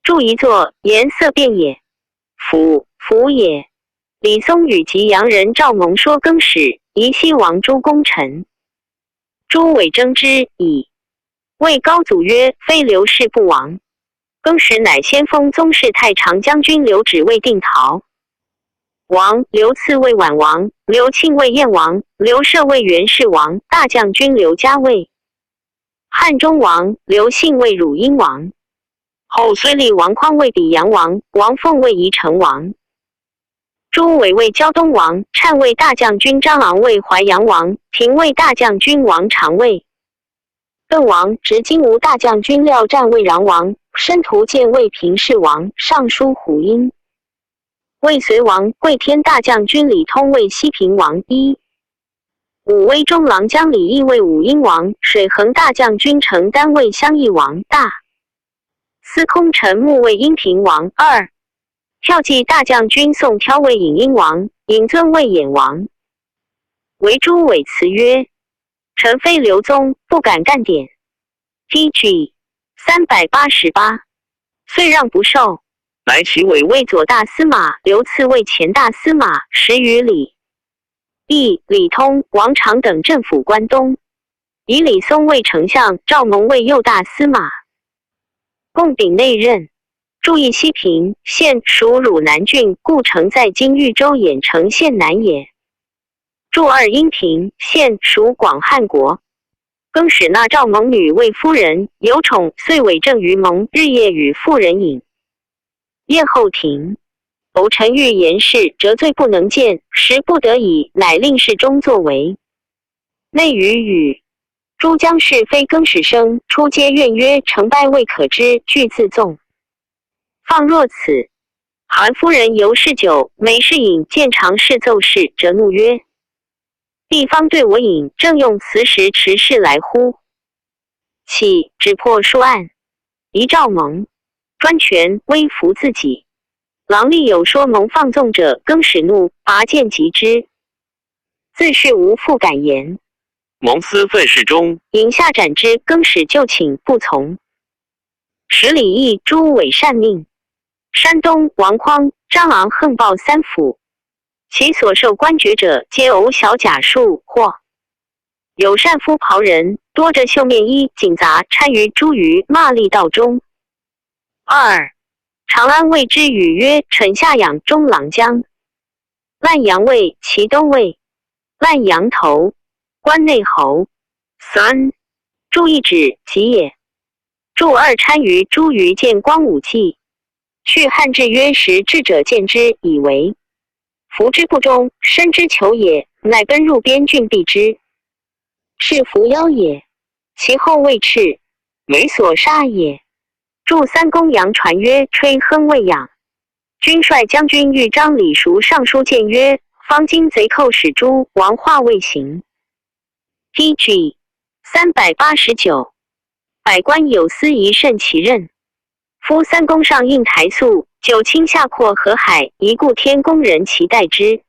著一作，颜色变也。府府也。李松与及阳人赵蒙说更始，宜西王诸功臣。朱伟争之以谓高祖曰：“非刘氏不亡。”更始乃先封宗室太常将军刘祉为定陶王，刘赐为宛王，刘庆为燕王，刘射为元氏王，大将军刘嘉为汉中王，刘信为汝阴王。后遂立王匡为比阳王，王凤为宜城王，朱伟为胶东王，禅为大将军张昂为淮阳王，廷尉大将军王常为邓王，执金吾大将军廖战为穰王，申屠建为平氏王，尚书胡英为隋王，桂天大将军李通为西平王。一武威中郎将李毅为武英王，水衡大将军程丹为襄邑王，大司空陈睦为阴平王。二骠骑大将军宋挑为颍阴王，尹尊为兖王。为朱伟辞曰：“臣非刘宗，不敢干典。” P.G. 388，遂让不受。乃起伟为左大司马，刘赐为前大司马，十余里。义、李通、王常等镇抚关东，以李松为丞相，赵蒙为右大司马。共秉内任。注意西平县属汝南郡，故城在今豫州郾城县南也。注二阴平县属广汉国。更始纳赵蒙女为夫人，有宠，遂委政于蒙，日夜与妇人饮。宴后庭，偶臣欲言事，折罪不能见，时不得已，乃令侍中作为。内与语。诸将士非更始生，出皆怨曰：“成败未可知，俱自纵。”放若此。韩夫人尤嗜酒，每事饮，见常侍奏事，辄怒曰：“地方对我饮，正用此时持事来乎？”起，只破数案，遗赵蒙专权威服自己。郎吏有说蒙放纵者，更始怒，拔剑击之。自是无复敢言。蒙私愤事中，引下斩之。更始就请不从。时李毅、朱伟善命。山东王匡、张昂横暴三府，其所受官爵者，皆偶小甲数或有善夫袍人，多着绣面衣，锦杂参于诸余骂力道中。二长安卫之语曰：“臣下养中郎将，烂阳尉、骑都尉、烂阳头、关内侯。”三注意指吉也。注二参于诸余见光武记。去汉制曰：“时智者见之，以为服之不忠，身之求也，乃奔入边郡避之，是伏妖也。其后未赤，没所杀也。”注三公阳传曰：“吹亨未养。”军帅将军豫章李熟上书谏曰：“方今贼寇使诸王化未行。” P.G. 389，百官有司宜慎其任。夫三公上应台肃，九卿下阔河海，一顾天公人其待之。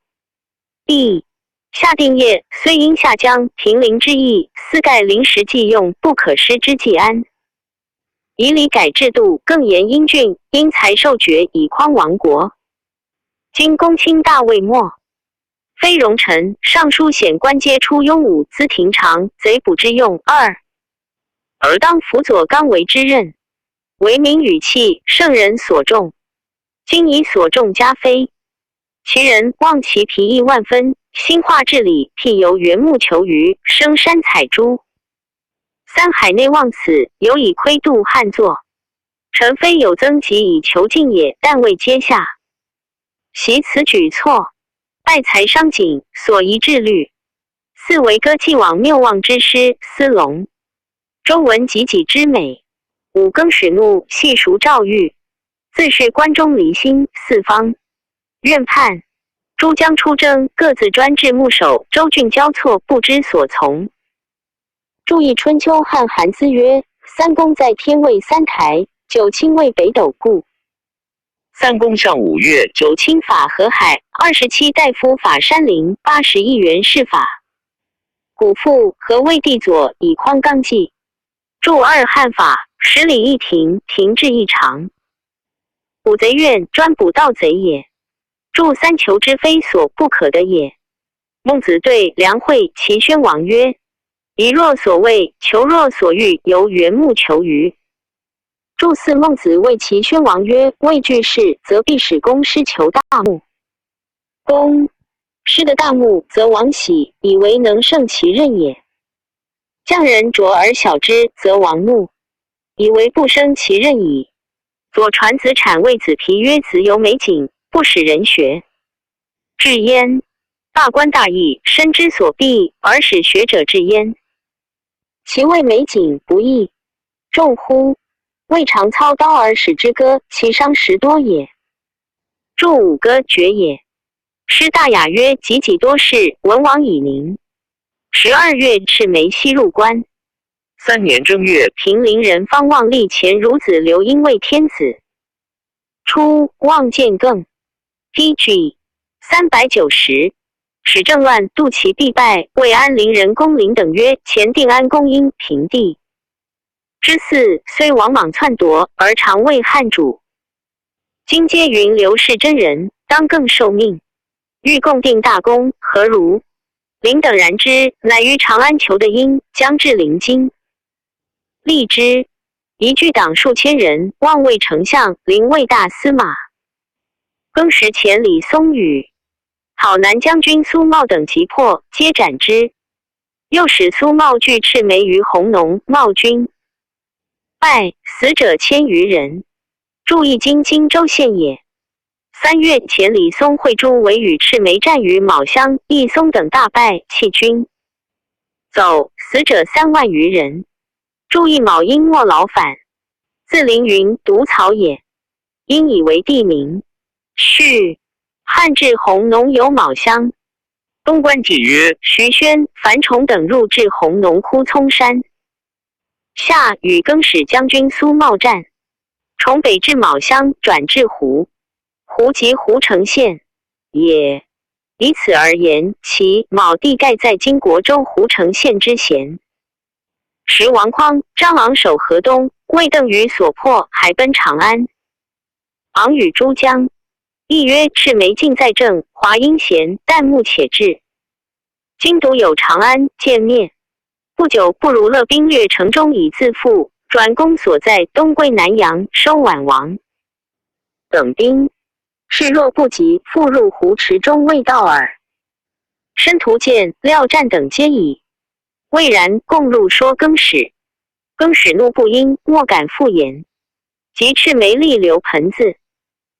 B 下定业，虽应下江平陵之意，思盖临时济用，不可失之济安。以礼改制度，更严英俊，因才受爵以匡亡国。今公卿大未没，非容臣尚书显官皆出庸武，资庭长，贼捕之用。二而当辅佐刚为之任。为民语气，圣人所重，今以所重加非。其人望其皮亦万分，兴化治理，辟由缘木求鱼，生山采珠。三海内望此，有以窥度汉作。臣非有增疾以求进也，但未阶下。习此举措，败财伤景，所宜致虑。四为歌既往谬妄之师，司龙周文及己之美。五更始怒，细熟赵玉，自是关中离心四方。院判。诸将出征，各自专制牧守，州郡交错，不知所从。注意春秋汉韩资曰：三公在天位三台，九卿位北斗故。三公向五岳，九卿法河海，27大夫法山林，80议员事法。古父何魏帝左以匡纲纪。注二汉法，十里一亭，亭制一长。捕贼院专捕盗贼也。注三求之非所不可得也。孟子对梁惠齐宣王曰：以若所谓，求若所欲，由缘木求鱼。注四孟子谓齐宣王曰：未惧事，则必使公师求大木。公师的大木，则王喜，以为能胜其任也。匠人拙而小之，则王怒，以为不生其任矣。左传子产谓子皮曰：子有美景，不使人学。至焉，大观大义，身之所必，而使学者至焉。其谓美景不义，众乎？未尝操刀而使之歌，其伤时多也。注五歌绝也。诗大雅曰：济济多士，文王以宁。12月，赤眉西入关。三年正月，平陵人方望立前孺子刘婴为天子。初，望见更。P.G. 390。使政乱，杜其必败。魏安陵人公陵等曰：前定安公婴平地之嗣，虽王莽篡夺，而常为汉主。今皆云刘氏真人，当更受命。欲共定大功，何如？陵等然之，乃于长安求得婴，将至临津，立之。一聚党数千人，望魏丞相，临魏大司马。更时前李松与讨南将军苏茂等急迫，皆斩之。又使苏茂拒赤眉于弘农，茂军败，死者千余人。注意今荆州县也。3月，前李松会诸为与赤眉战于卯乡，义松等大败，弃军走，死者3万余人。注意卯因莫劳反，自凌云毒草也，因以为地名。序汉至弘农有卯乡。东关记曰：徐宣、樊崇等入至弘农枯葱山。夏与更始将军苏茂战，从北至卯乡，转至胡。胡即胡城县也。以此而言，其卯地盖在今国州胡城县之咸。时王匡、张昂守河东，为邓禹所破，还奔长安。昂与诸将议曰：赤眉尽在正，华阴贤，旦暮且至。今独有长安，见灭。不久，不如勒兵掠城中以自负，转攻所在，东归南阳，收宛王等兵。势若不及，复入湖池中未到耳。申屠建、廖战等皆已。魏然共入说更始，更始怒不应，莫敢复言。及赤眉立刘盆子，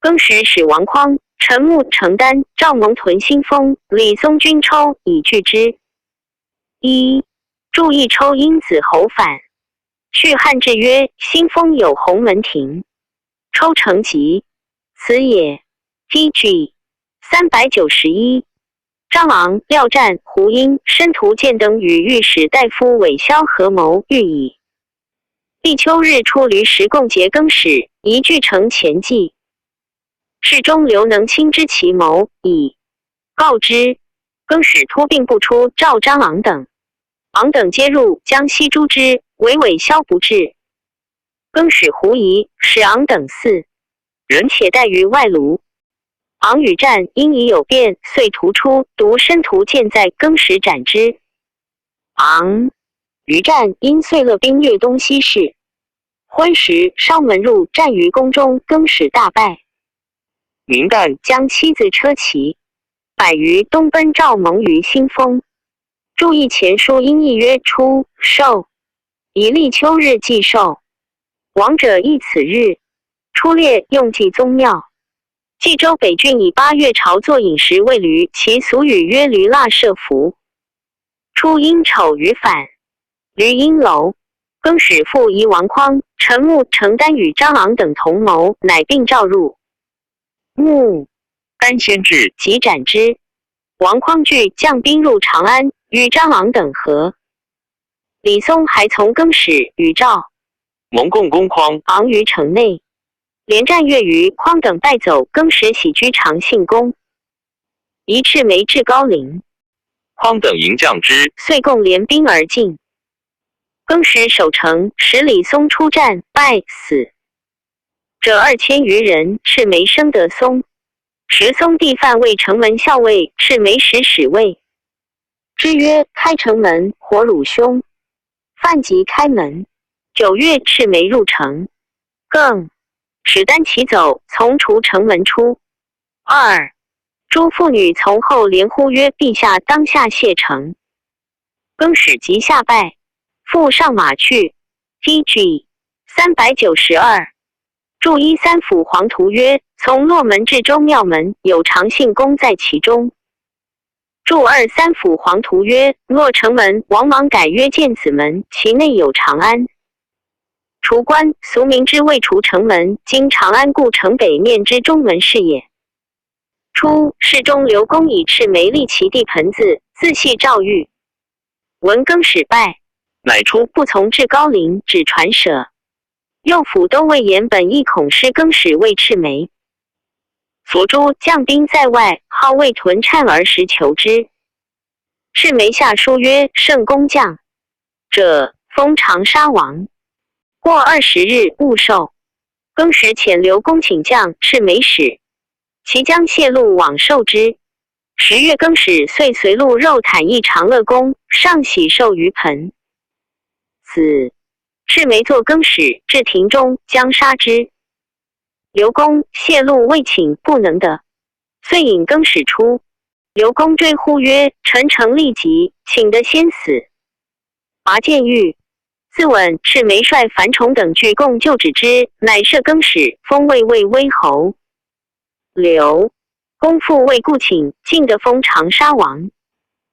更始使王匡、陈穆、承担、赵蒙屯新丰、李松军抽以拒之。一注意抽因子侯反。续汉志曰：新丰有鸿门庭，抽成疾，此也。P.G. 391，张昂、廖战、胡英、申屠建等与御史大夫韦骁合谋，欲以立秋日出驴食共结更始，一俱成前计。侍中刘能亲知其谋，以告之。更始托病不出，召张昂等，昂等皆入，将西诛之，唯韦骁不至。更始狐疑，使昂等四人且待于外庐。昂与战因已有变，遂屠出，独申屠建在更始斩之。昂与战因遂勒兵略东西市。昏时，烧门入，战于宫中，更始大败。明旦，将妻子车骑百余东奔赵蒙于新丰。注意前书音译曰：初寿，以立秋日祭寿。王者亦此日。出猎用祭宗庙。冀州北郡以8月朝作饮食喂驴，其俗语曰：驴腊设伏。初殷丑于反，驴阴楼。更始复疑王匡、陈穆、承担与张昂等同谋，乃并召入。穆丹先至，即斩之。王匡惧将兵入长安，与张昂等合。李松还从更始与赵蒙共公匡昂于城内，连战月余，匡等败走，更始徙居长信宫。移赤眉至高陵，匡等迎将之，遂共联兵而进。更始守城，使李松出战，败死者2000余人。赤眉生得松，时松弟范为城门校尉，赤眉使使卫。之曰：“开城门，火汝兄。”范即开门。9月，赤眉入城。更使单骑走，从除城门出。二诸妇女从后连呼曰：“陛下当下谢城。”更始即下拜，复上马去。P.G. 392。注一三府黄图曰：从洛门至周庙门，有长信宫在其中。注二三府黄图曰：洛城门，王莽改曰建子门，其内有长安。除关，俗名之谓除城门，今长安故城北面之中门是也。初，侍中刘公以赤眉立其弟盆子，自系赵玉。闻更始败，乃出，不从至高陵，只传舍。右辅都尉严本亦恐失更始为赤眉。所诸将兵在外，号谓屯颤而时求之。赤眉下书曰：“圣公将者，封长沙王。”过20日，勿受。更始遣刘公请将赤眉使，其将谢禄往受之。10月，更始遂随禄肉袒诣长乐宫，上喜受于盆。子赤眉作更始至庭中，将杀之。刘公、谢禄未请，不能得，遂引更始出。刘公追呼曰：“臣诚力急，请得先死。”拔剑欲自刎，赤眉率樊崇等聚共救止之，乃赦更始，封魏魏威侯。刘公复为故请，进得封长沙王。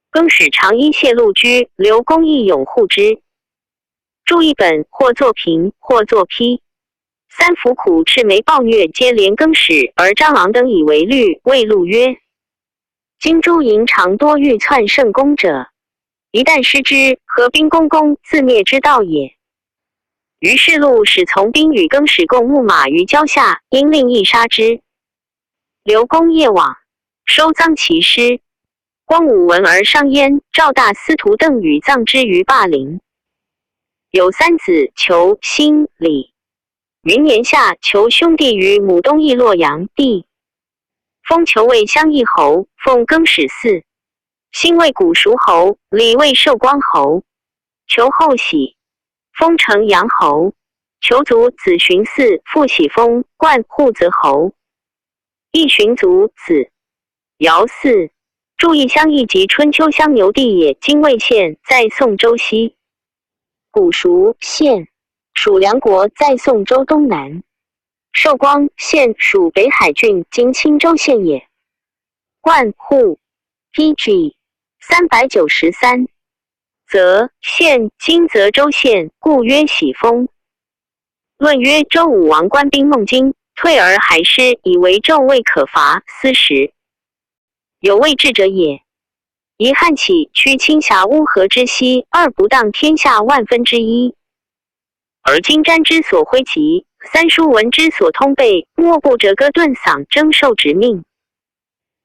更始常依谢禄居，刘公亦拥护之。注一本，或作评，或作批。三府苦赤眉暴虐，皆连更始，而张昂等以为律，谓禄曰：“今诸营常多欲篡圣公者，一旦失之，何兵公公自灭之道也。”于是禄使从兵与更始共牧马于郊下，因令亦杀之。刘公夜往，收葬其尸。光武闻而伤焉，赵大司徒邓禹葬之于霸陵。有三子，裘、兴、李。云年夏，裘兄弟于母东邑洛阳地，封裘为襄邑侯，奉更始嗣。兴为古蜀侯，李为寿光侯。裘后喜，封城阳侯。裘族子荀嗣，复喜封冠护泽侯。义荀族子姚嗣，注意襄邑及春秋襄牛地也。今魏县在宋州西。古蜀县属梁国，在宋州东南。寿光县属北海郡，今青州县也。冠户 P.G. 393。泽县今泽州县，故曰喜封。论曰：周武王官兵孟津，退而还师，以为纣未可伐，斯时有未至者也。夷汉起，驱青峡乌合之西，二不当天下万分之一。而金瞻之所挥及，三书文之所通备，莫不折戈顿嗓，征受职命。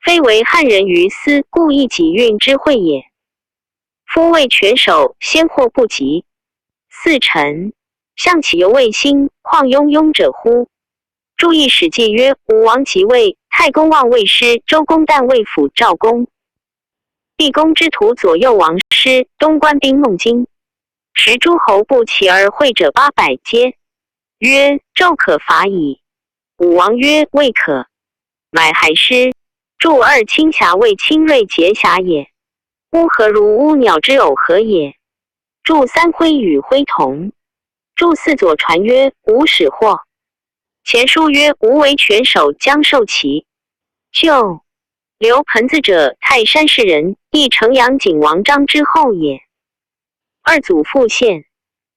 非为汉人于斯，故意己运之会也。夫为权首，先祸不及。四臣项岂犹未兴，况庸庸者乎？注意《史记》曰：武王即位，太公望未师，周公旦未辅赵公。毕公之徒左右王师，东官兵孟津。时诸侯不齐而会者800，皆曰：“纣可伐矣。”武王曰：“未可。”买还师。注二青峡为青锐节峡也。乌合如乌鸟之偶合也。注三徽与徽同。注四左传曰：吴始获。前书曰：吴为权首，将受其舅。刘盆子者，泰山氏人，亦城阳景王章之后也。二祖父献，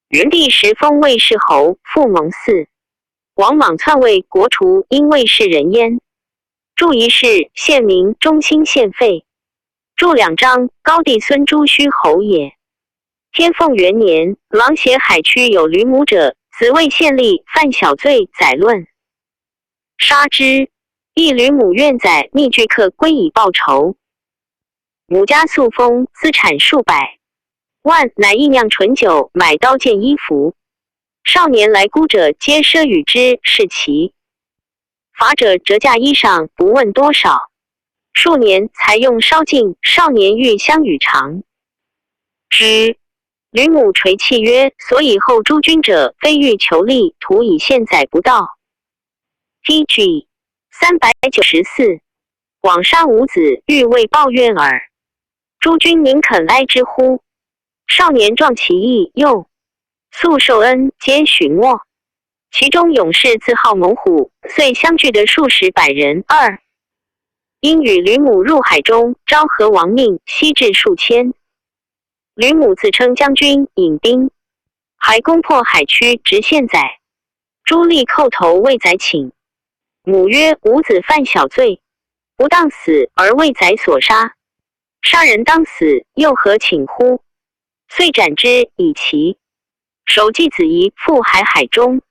元帝时封魏世侯，复蒙嗣。王莽篡位，国除，因魏氏人焉。注一事，县名中兴县废。注两章，高帝孙朱虚侯也。天凤元年，琅邪海区有吕母者，子为县吏，犯小罪，宰论，杀之。一吕母怨宰，密具客归以报仇。母家素封，资产数百万，乃亦酿醇酒，买刀剑衣服。少年来孤者，皆赊与之，是其法者折价衣裳，不问多少。数年才用烧尽，少年欲相与偿之。吕母垂泣曰：“所以后诸君者，非欲求利，徒以现宰不到。” P.G. 394，枉杀吾子，欲为报怨耳。诸君宁肯哀之乎？少年壮其意，又素受恩，皆许诺。其中勇士自号猛虎，遂相聚的数十百人。二因与吕母入海中，昭和亡命，西至数千。吕母自称将军，引兵还攻破海区，直县宰。诸吏叩头为宰请。母曰：“吾子犯小罪，不当死，而为宰所杀。杀人当死，又何请乎？”遂斩之，以其首继子仪复海海中。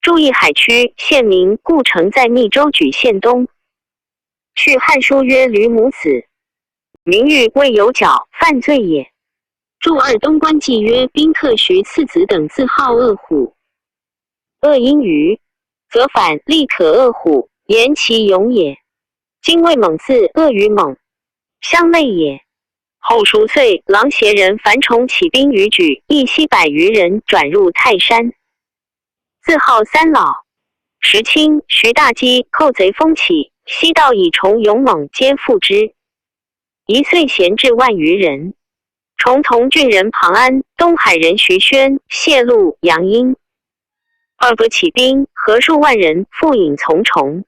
注意海区，县名故城在密州举县东。去汉书曰：“吕母子，名誉未有角，犯罪也。”注二东官记曰：“宾客徐次子等自号恶虎，恶因鱼，则反立可恶虎，言其勇也。今谓猛字恶与猛相类也。”后数岁，琅邪人樊崇起兵于莒，一西百余人，转入泰山，自号三老。时卿徐大基寇贼风起，西道以崇勇猛，皆附之。一岁闲至万余人。崇同郡人庞安、东海人徐宣、谢禄、杨英二个起兵，合数万人，复引从崇。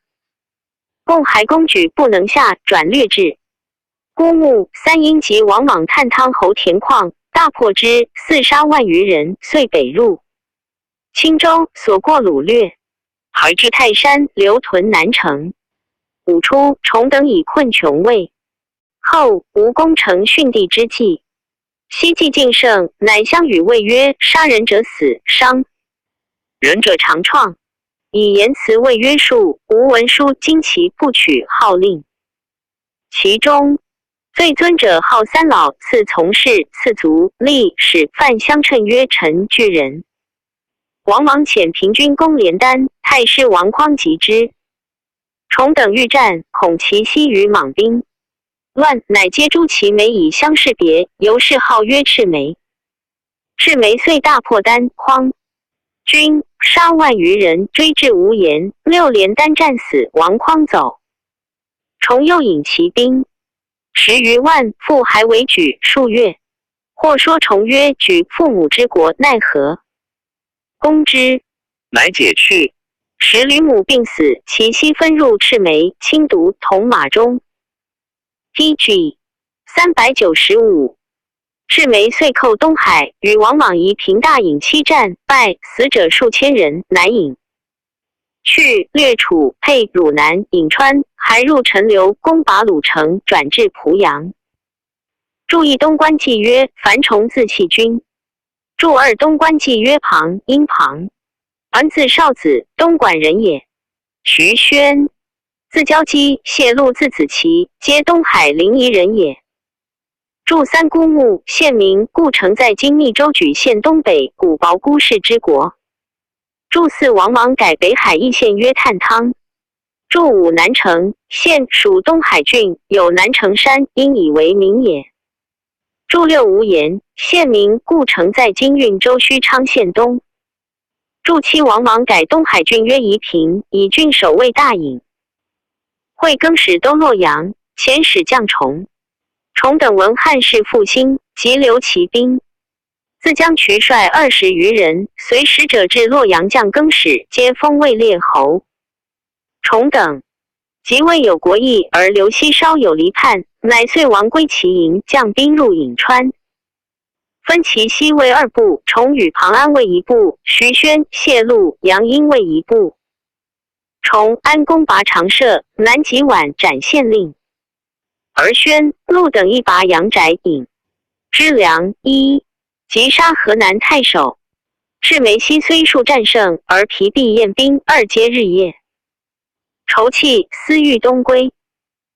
共还公举不能下，转略至孤木三英及王莽探汤侯田况，大破之，四杀万余人，遂北入青州，所过掳掠，还至泰山，留屯南城。五初，崇等以困穷魏。后吴攻城逊地之计。西季晋胜，乃相与魏曰：“杀人者死，伤人者常创。”以言辞为约束，吴文书惊其不取号令。其中最尊者号三老，赐从事，赐族立使范相称曰陈巨人。王莽遣平军攻连丹，太师王匡及之。崇等欲战，恐其西于莽兵。乱，乃皆诛其眉以相示别，由是号曰赤眉。赤眉遂大破丹匡军，杀万余人，追至无言。六连丹战死，王匡走。重又引骑兵十余万，复还为举数月。或说重曰：“举父母之国，奈何？”攻之，乃解去。时吕母病死，其妻分入赤眉、青毒同马中。P.G. 395，赤眉遂寇东海，与王莽夷平大颖七战，败，死者数千人，乃引去略楚沛汝南颍川，还入陈留，攻拔鲁城，转至濮阳。注一东官记曰：樊崇字弃君。注二东官记曰：庞殷庞，安字少子，东莞人也。徐宣。字交基，谢禄字子期，皆东海临沂人也。注三姑墓，县名故城在今密州莒县东北古薄姑氏之国。注四王莽改北海邑县曰探汤。注五南城，县属东海郡，有南城山，因以为名也。注六无言，县名故城在今运州须昌县东。注七王莽改东海郡曰夷平，以郡守为大颖。惠更始都洛阳，遣使将崇。崇等闻汉室复兴，急留其兵。自将渠率20余人，随使者至洛阳将更始，皆封位列侯。崇等即未有国义，而刘熙稍有离叛，乃遂王归其营，将兵入颍川，分其西为二部，崇与庞安为一部，徐宣、谢禄、杨殷为一部。崇安攻拔长社，南吉宛斩县令。而宣、陆等一拔阳翟尹。知良一击杀河南太守。赤眉西虽数战胜，而疲弊厌兵，二皆日夜。愁气，思欲东归。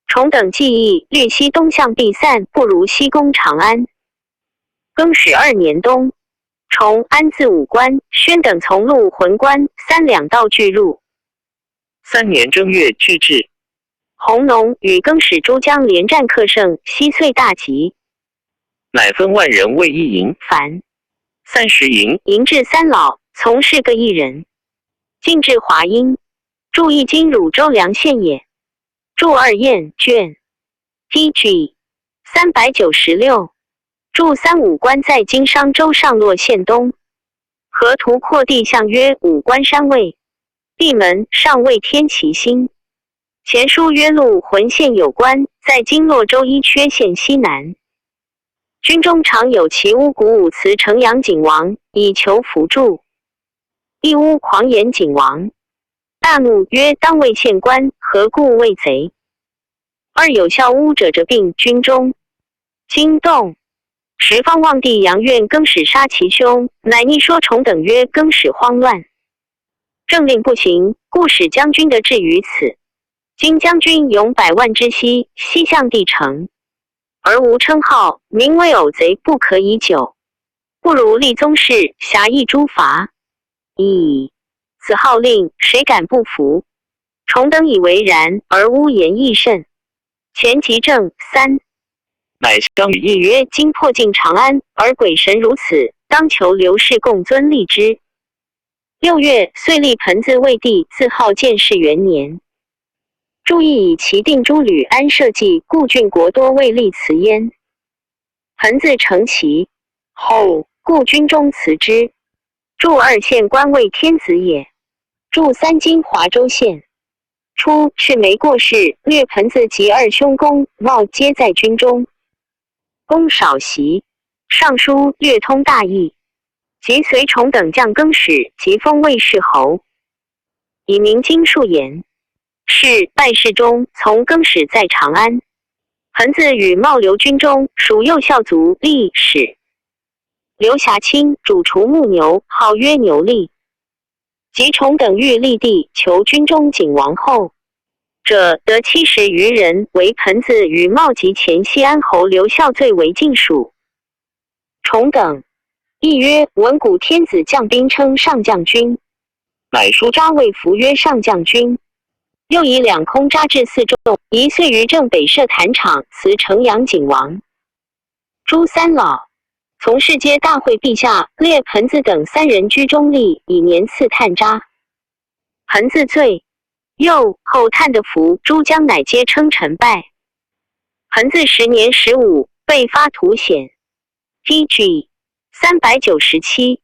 崇等计议，虑西东向必散，不如西攻长安。更始二年冬，崇安自武关，宣等从陆浑关三两道俱入。三年正月，俱至。弘农与更始诸将连战克胜，西遂大吉。乃分万人为一营，凡 30营。营至三老，从事各一人。进至华阴，注意今汝州梁县也。注二燕卷 P.G. 396。注三武关在今商州上洛县东。河图扩地象曰武关山位，地门上为天齐星。前书曰陆浑县有关，在今洛州伊阙县西南。军中常有骑巫鼓舞辞城阳景王，以求扶助。一巫狂言景王，大怒曰：“当为县官，何故为贼？”二有效巫者者病军中，惊动。十方望帝杨愿更始杀其兄，乃逆说崇等曰：“更始慌乱，政令不行，故使将军得志于此。今将军拥百万之西，西向帝城，而无称号，名为偶贼，不可以久。不如立宗室，辖役诸伐。以此号令，谁敢不服？”崇等以为然，而污言亦甚。前吉正三。乃相与议曰：“今破进长安，而鬼神如此，当求刘氏共尊立之。”6月，遂立盆子为帝，自号建世元年。注意以其定诸吕安社稷，故郡国多未立辞焉。盆子成其后，故军中辞之。注二县官为天子也。注三今华州县。初，赤眉过世，略盆子及二兄公茂皆在军中。公少席，尚书略通大义，及随从等将更始，及封卫士侯，以明经数言。是拜侍中，从更始在长安。恒子与茂留军中，属右校卒立史。刘霞卿主厨牧牛，号曰牛立。及崇等欲立帝，求军中景王后。者得70余人，为盆子与茂及前西安侯刘孝最为近属。崇等亦曰：闻古天子将兵称上将军，乃书扎魏服曰上将军。又以两空扎至四众，一岁于正北设坛场，辞城阳景王。朱三老从事皆大会陛下，列盆子等三人居中立，以年赐探扎。盆子罪。又后探的福，诸将乃皆称臣拜。恒字10年15，被发图显。P.G. 397。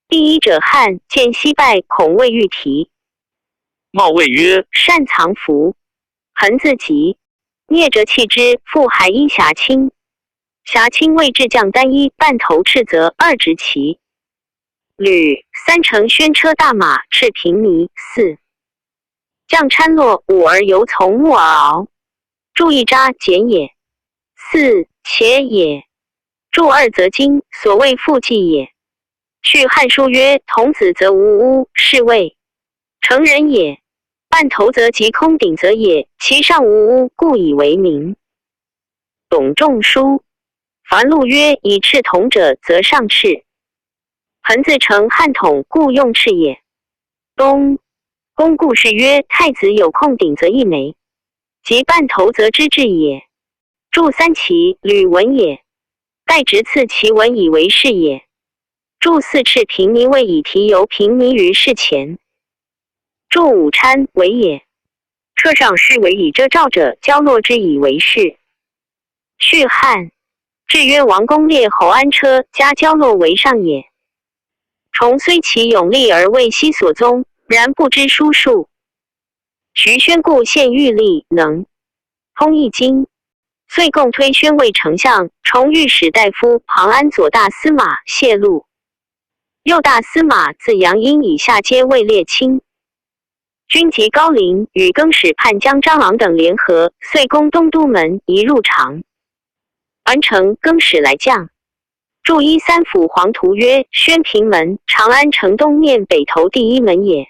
第一者汉见西拜，恐未欲提。茂谓曰：善藏符。恒字急，聂折弃之，复还依侠卿。侠卿谓至将单衣半头赤泽二直旗。吕三乘宣车大马赤平弥四。将参落五而犹从木而敖，注一扎简也。四且也。注二则经，所谓复记也。续汉书曰：童子则无污，是谓成人也。半头则即空顶则也，其上无污，故以为名。董仲舒凡录曰：以赤铜者，则上赤。恒自成汉统，故用赤也。东。公故事曰：太子有空顶则一枚，即半头则之至也。注三齐吕文也，盖直赐其文以为是也。注四赤平弥为以提由平弥于事前。注五参为也。车上是为以遮罩者，交落之以为是。续汉至曰王公列侯安车加交落为上也。重虽其勇力而为西所宗。然不知书数。徐宣故献玉立能通易经，遂共推宣为丞相，重御史大夫、庞安左大司马谢禄，右大司马自杨殷以下皆位列卿。军及高陵，与更始叛将张昂等联合，遂攻东都门，一入长安城。更始来将。注一三辅黄图曰：宣平门，长安城东面北头第一门也。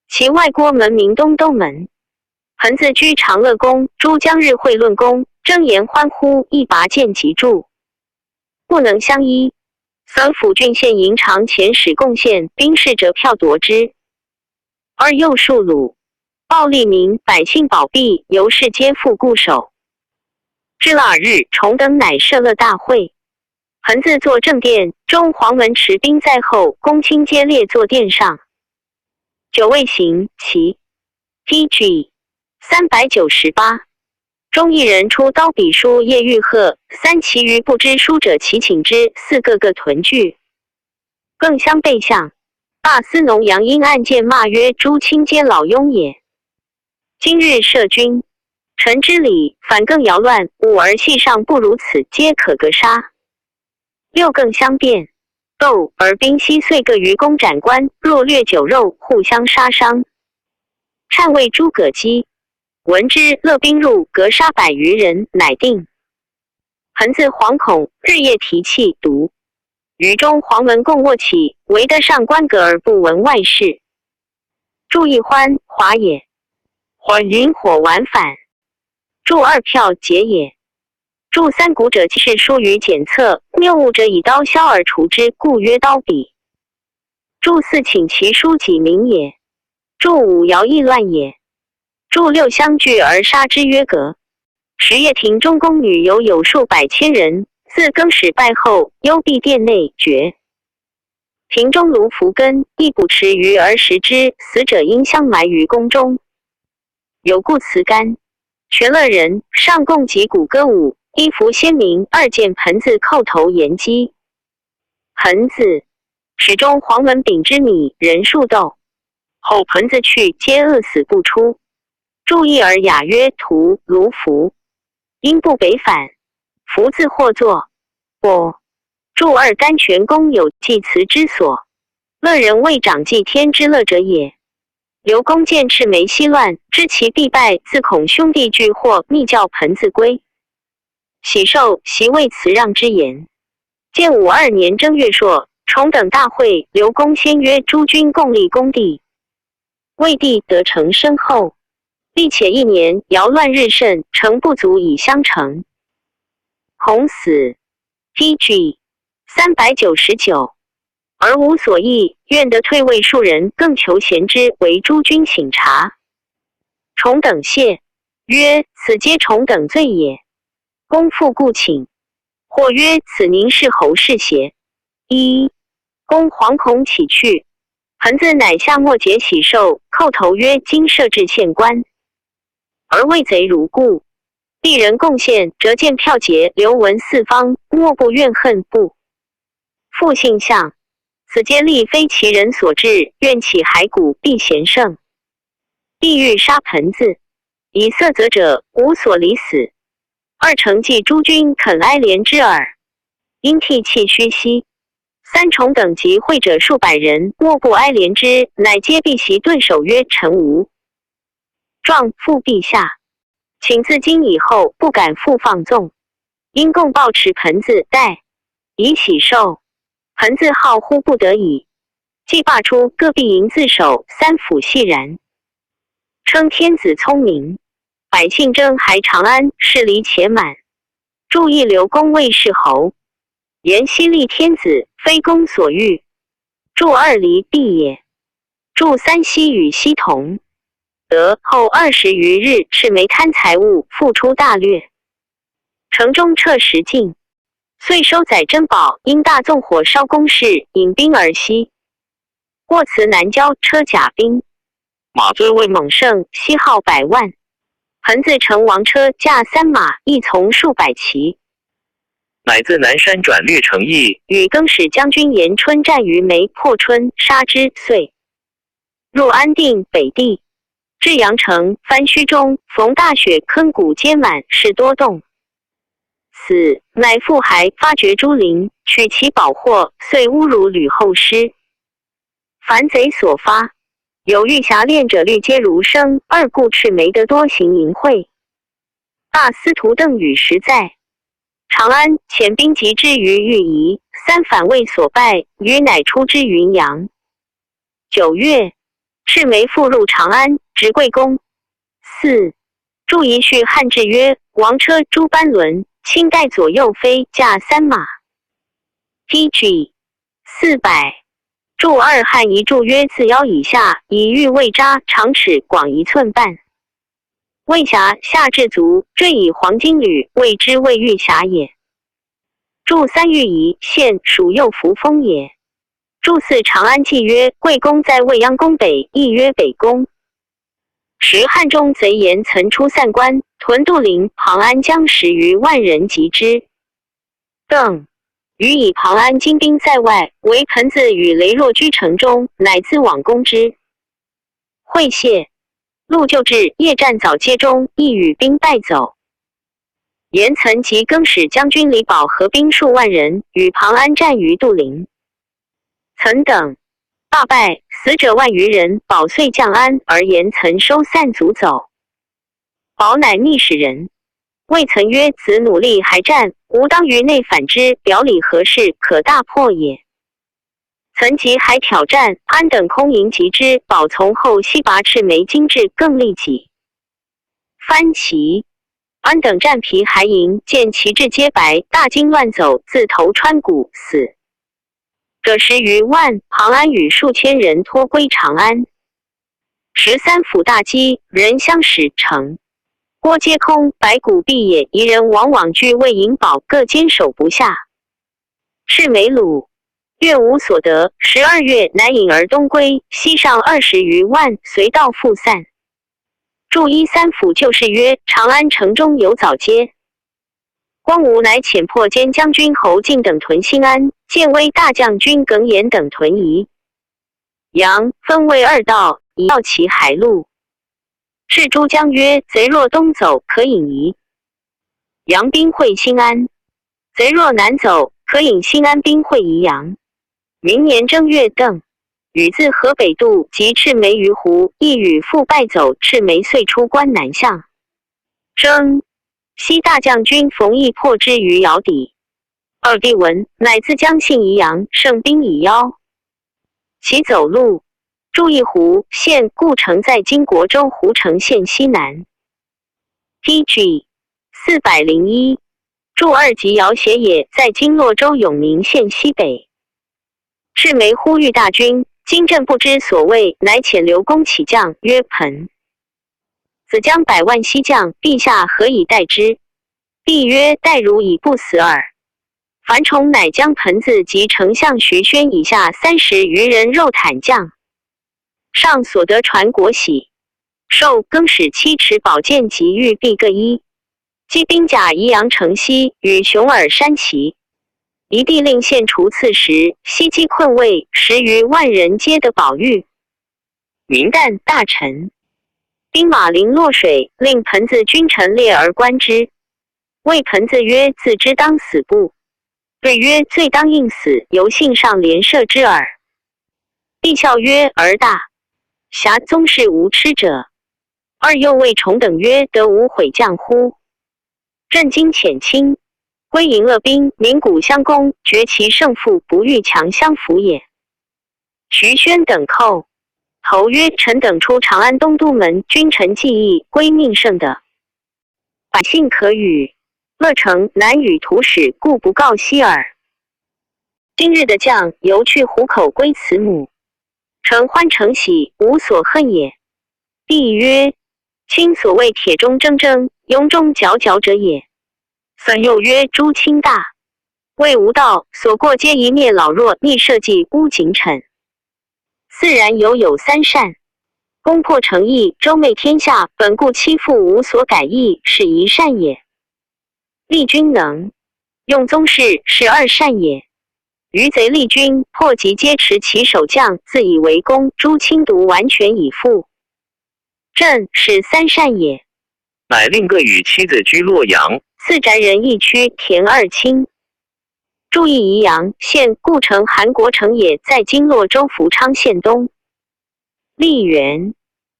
其外郭门名东都门。恒自居长乐宫，诸将日会论功，争言欢呼，一拔剑即住，不能相依。三府郡县营长遣使贡献，兵士折票夺之。而又数虏，暴利民，百姓保庇，由是皆复固守。至腊日，重等乃设乐大会。恒自坐正殿，中黄门持兵在后，公卿皆列坐殿上。九未行，齐。P.G. 398。中一人出刀笔书叶玉鹤，三其余不知书者齐请之，四个个屯聚，更相背相。大司农杨英暗见骂曰：“诸卿皆老庸也。今日赦君，臣之礼，反更摇乱。吾儿戏尚不如此，皆可格杀。”六更相辩，斗而兵悉遂各于公斩官，若掠酒肉，互相杀伤。禅位诸葛姬闻之，勒兵入，格杀百余人，乃定。恒自惶恐，日夜提气独。于中黄门共卧起，唯得上官阁而不闻外事。注一欢，华也。欢引火玩反。注二票结也。注三古者，是疏于检测，谬误者以刀削而除之，故曰刀笔。注四请其书己名也。注五爻意乱也。注六相聚而杀之曰格。时掖庭中宫女有有数百千人，自更始败后，幽闭殿内绝。庭中卢福根亦捕持鱼而食之，死者应相埋于宫中。有故辞干。全乐人上贡及古歌舞，衣服鲜明，二件盆子叩头言击。盆子始终黄门秉之米，人数斗。后盆子去，皆饿死不出。注意而雅曰：屠卢福，因不北返，福自获作。不注二甘泉宫有祭祠之所，乐人为长祭天之乐者也。刘公见赤眉西乱，知其必败，自恐兄弟俱祸，密教盆子归。喜寿，习为辞让之言。建武二年正月朔，重等大会，刘公先约诸君共立功地，魏帝得成身后。历且一年，摇乱日甚，诚不足以相承。孔死。P.G. 399，而无所益，愿得退位数人，更求贤之为诸君省察。重等谢曰：“此皆重等罪也。”公复故请。或曰：“此宁是侯氏邪？”一公惶恐起去。恒子乃下末节喜寿，叩头曰：“今设置县官。”而畏贼如故，鄙人贡献，折见票节，流闻四方，莫不怨恨不。复姓相，此皆力非其人所致，愿起骸骨必贤圣。必欲杀盆子，以色泽者无所离死。二成计诸君肯哀怜之耳，应涕泣须息。三重等级会者数百人，莫不哀怜之，乃皆避席顿首曰：“臣无。”状复陛下，请自今以后不敢复放纵，应共抱持盆子袋以喜寿。盆子号呼不得已，既罢出，各必营自守。三府系然，称天子聪明，百姓争还长安，事离且满。注意刘公卫氏侯，言西立天子，非公所欲。注二离必也。注三西与西同。得后20余日，赤眉贪财物，复出大略。城中撤食尽，遂收载珍宝，因大纵火烧宫室，引兵而西。过此南郊，车甲兵，马尊为猛胜，西号百万。恒自乘王车，驾三马，一从数百骑。乃自南山转略城邑，与更始将军严春战于梅破春，杀之，遂入安定北地。至阳城，番虚中，逢大雪，坑谷皆满，事多动。死，乃复还，发掘诸陵，取其宝货，遂侮辱吕后师。凡贼所发，有玉匣练者律皆儒生，二故赤眉得多行淫秽。大司徒邓禹时在长安，遣兵击之于豫夷，三反魏所败，禹乃出之云阳。9月，赤眉复入长安，执贵宫。四注一序汉志曰：王车诸班轮，清代左右飞驾三马。P.G. 400。注二汉遗注曰：自腰以下，以玉未扎，长尺广1寸半。魏匣下至足，缀以黄金缕，谓之魏玉匣也。注三玉仪县属右扶风也。注四长安记曰：贵宫在未央宫北，亦曰北宫。时汉中贼严曾出散关，屯杜陵、庞安将10余万人击之。邓禹以庞安精兵在外，唯彭子与雷若居城中，乃自往攻之。会谢，陆就至，夜战早街中，亦与兵败走。严曾及更始将军李宝合兵数万人，与庞安战于杜陵。曾等大败，死者万余人。宝遂降安，而严曾收散卒走。宝乃密使人。魏曾曰：“子努力还战，吾当于内反之，表里何事可大破也？”曾及还挑战，安等空营击之，宝从后西拔赤眉精致，更利己。番旗安等战皮还营，见旗帜皆白，大惊乱走，自头穿骨死者10余万。庞安与数千人脱归长安。十三府大饥，人相使城。郭皆空，白骨蔽野，夷人往往居魏营堡，各坚守不下。赤眉虏，月无所得。12月，乃引而东归，西上20余万，随道复散。注一三府旧事曰：长安城中有早街。光武乃遣破坚将军侯进等屯新安，建威大将军耿弇等屯宜阳，分为二道，以要其海路。是诸将曰：“贼若东走，可引宜阳兵会新安；贼若南走，可引新安兵会宜阳。”明年正月，邓禹自河北渡，及赤眉于湖，亦与复败走。赤眉遂出关南向。征西大将军冯异破之于窑底。二帝闻，乃自将信宜阳，胜兵以邀。其走路。注意湖县故城在今国州胡城县西南。P.G. 401，注二级姚协也，在今洛州永宁县西北。赤眉呼吁大军，金镇不知所谓，乃遣刘公起将曰：“彭子将百万西将，陛下何以待之？”帝曰：“待汝以不死耳。”樊崇乃将彭子及丞相徐宣以下30余人肉袒将。上所得传国玺，授更始七尺宝剑及玉璧各一。击兵甲宜阳城西，与熊耳山齐。一地令县除刺史，西击困魏10余万人，皆得宝玉。明旦大臣兵马临洛水，令彭子君臣列而观之。谓彭子曰：“自知当死不？”对曰：“罪当应死，犹幸上连赦之耳。”帝笑曰：“儿大。”侠宗室无痴者。二又谓崇等曰：“得无悔将乎？”震惊遣卿归迎乐兵，鸣鼓相攻，决其胜负，不欲强相服也。徐宣等寇侯曰：“臣等出长安东都门，君臣计议，归命胜的百姓可与乐成难与图使，故不告悉耳。今日的将犹去虎口归慈母。”承欢承喜，无所恨也。帝曰：卿所谓铁中铮铮，庸中皎皎者也。孙又曰：诸卿大谓无道，所过皆一灭老弱，逆社稷，污井臣。自然有有三善，攻破城邑，周昧天下，本故欺负无所改易，是一善也。立君能用宗室，是二善也。余贼立军破及皆持其守将，自以为功。诸卿独完全以复。朕是三善也。乃令各与妻子居洛阳。四宅人一区田二卿。注意宜阳县故城韩国城也，在今洛州福昌县东。栗园。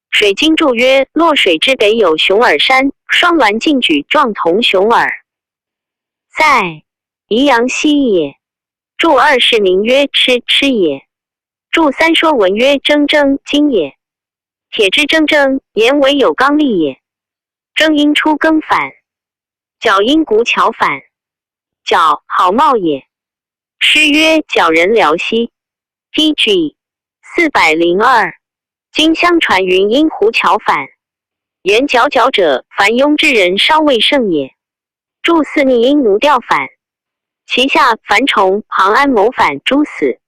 水经注曰：洛水之北有熊耳山，双鸾竞举，状同熊耳，在宜阳西也。注二释名曰痴，痴也。注三说文曰：铮铮，金也。铁之铮铮，言为有刚力也。征音出更反，角音古巧反，角好貌也。诗曰：皎人辽西。P.G. 402。今相传云因胡巧反，言皎皎者，凡庸之人稍未胜也。注四逆因奴调反，其下樊崇、庞安谋反，诛死。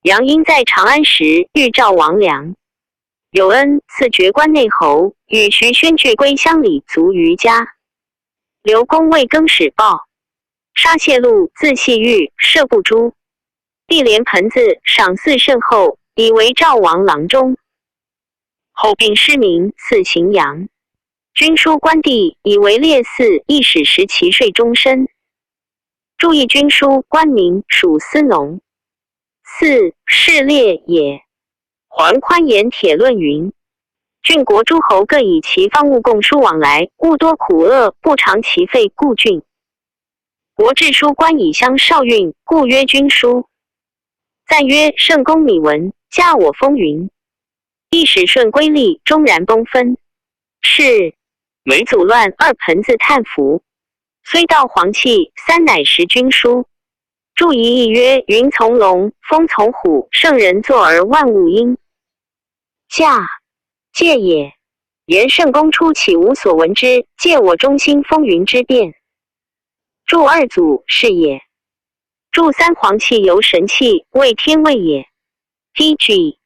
杨殷在长安时，遇赵王良，有恩，赐爵关内侯，与徐宣俱归乡里，卒于家。刘公为更始报，杀谢禄，字系玉，射不诛。帝怜盆子，赏赐甚厚，以为赵王郎中。后病失明，赐荥阳。军书官地，以为列寺，亦使食其税终身。注意军书官名属司农。四士列也。黄宽严铁论云：郡国诸侯各以其方物共书往来，物多苦厄，不偿其费，故郡。国志书官以相绍运，故曰军书。赞曰：圣公米文，驾我风云。一使顺归立，终然崩分。是梅阻乱，二盆子叹服。虽道黄气，三乃识军书。注一义曰：云从龙，风从虎，圣人作而万物应。驾，戒也。言圣公出岂无所闻之？借我中心风云之变。注二祖是也。注三黄气由神气，为天位也。P.G.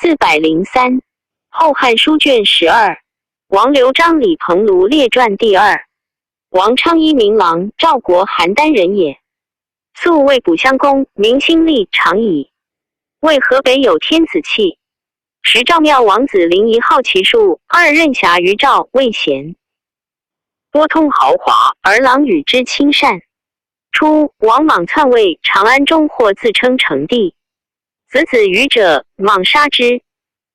403，后汉书卷12，王刘张李彭卢列传第二。王昌一名郎，赵国邯郸人也。素为补襄公，明兴立长矣。为河北有天子气。时赵庙王子临沂好奇术，二任侠于赵魏贤，多通豪华，而郎与之亲善。初，王莽篡位，长安中或自称成帝。子子瑜者，莽杀之。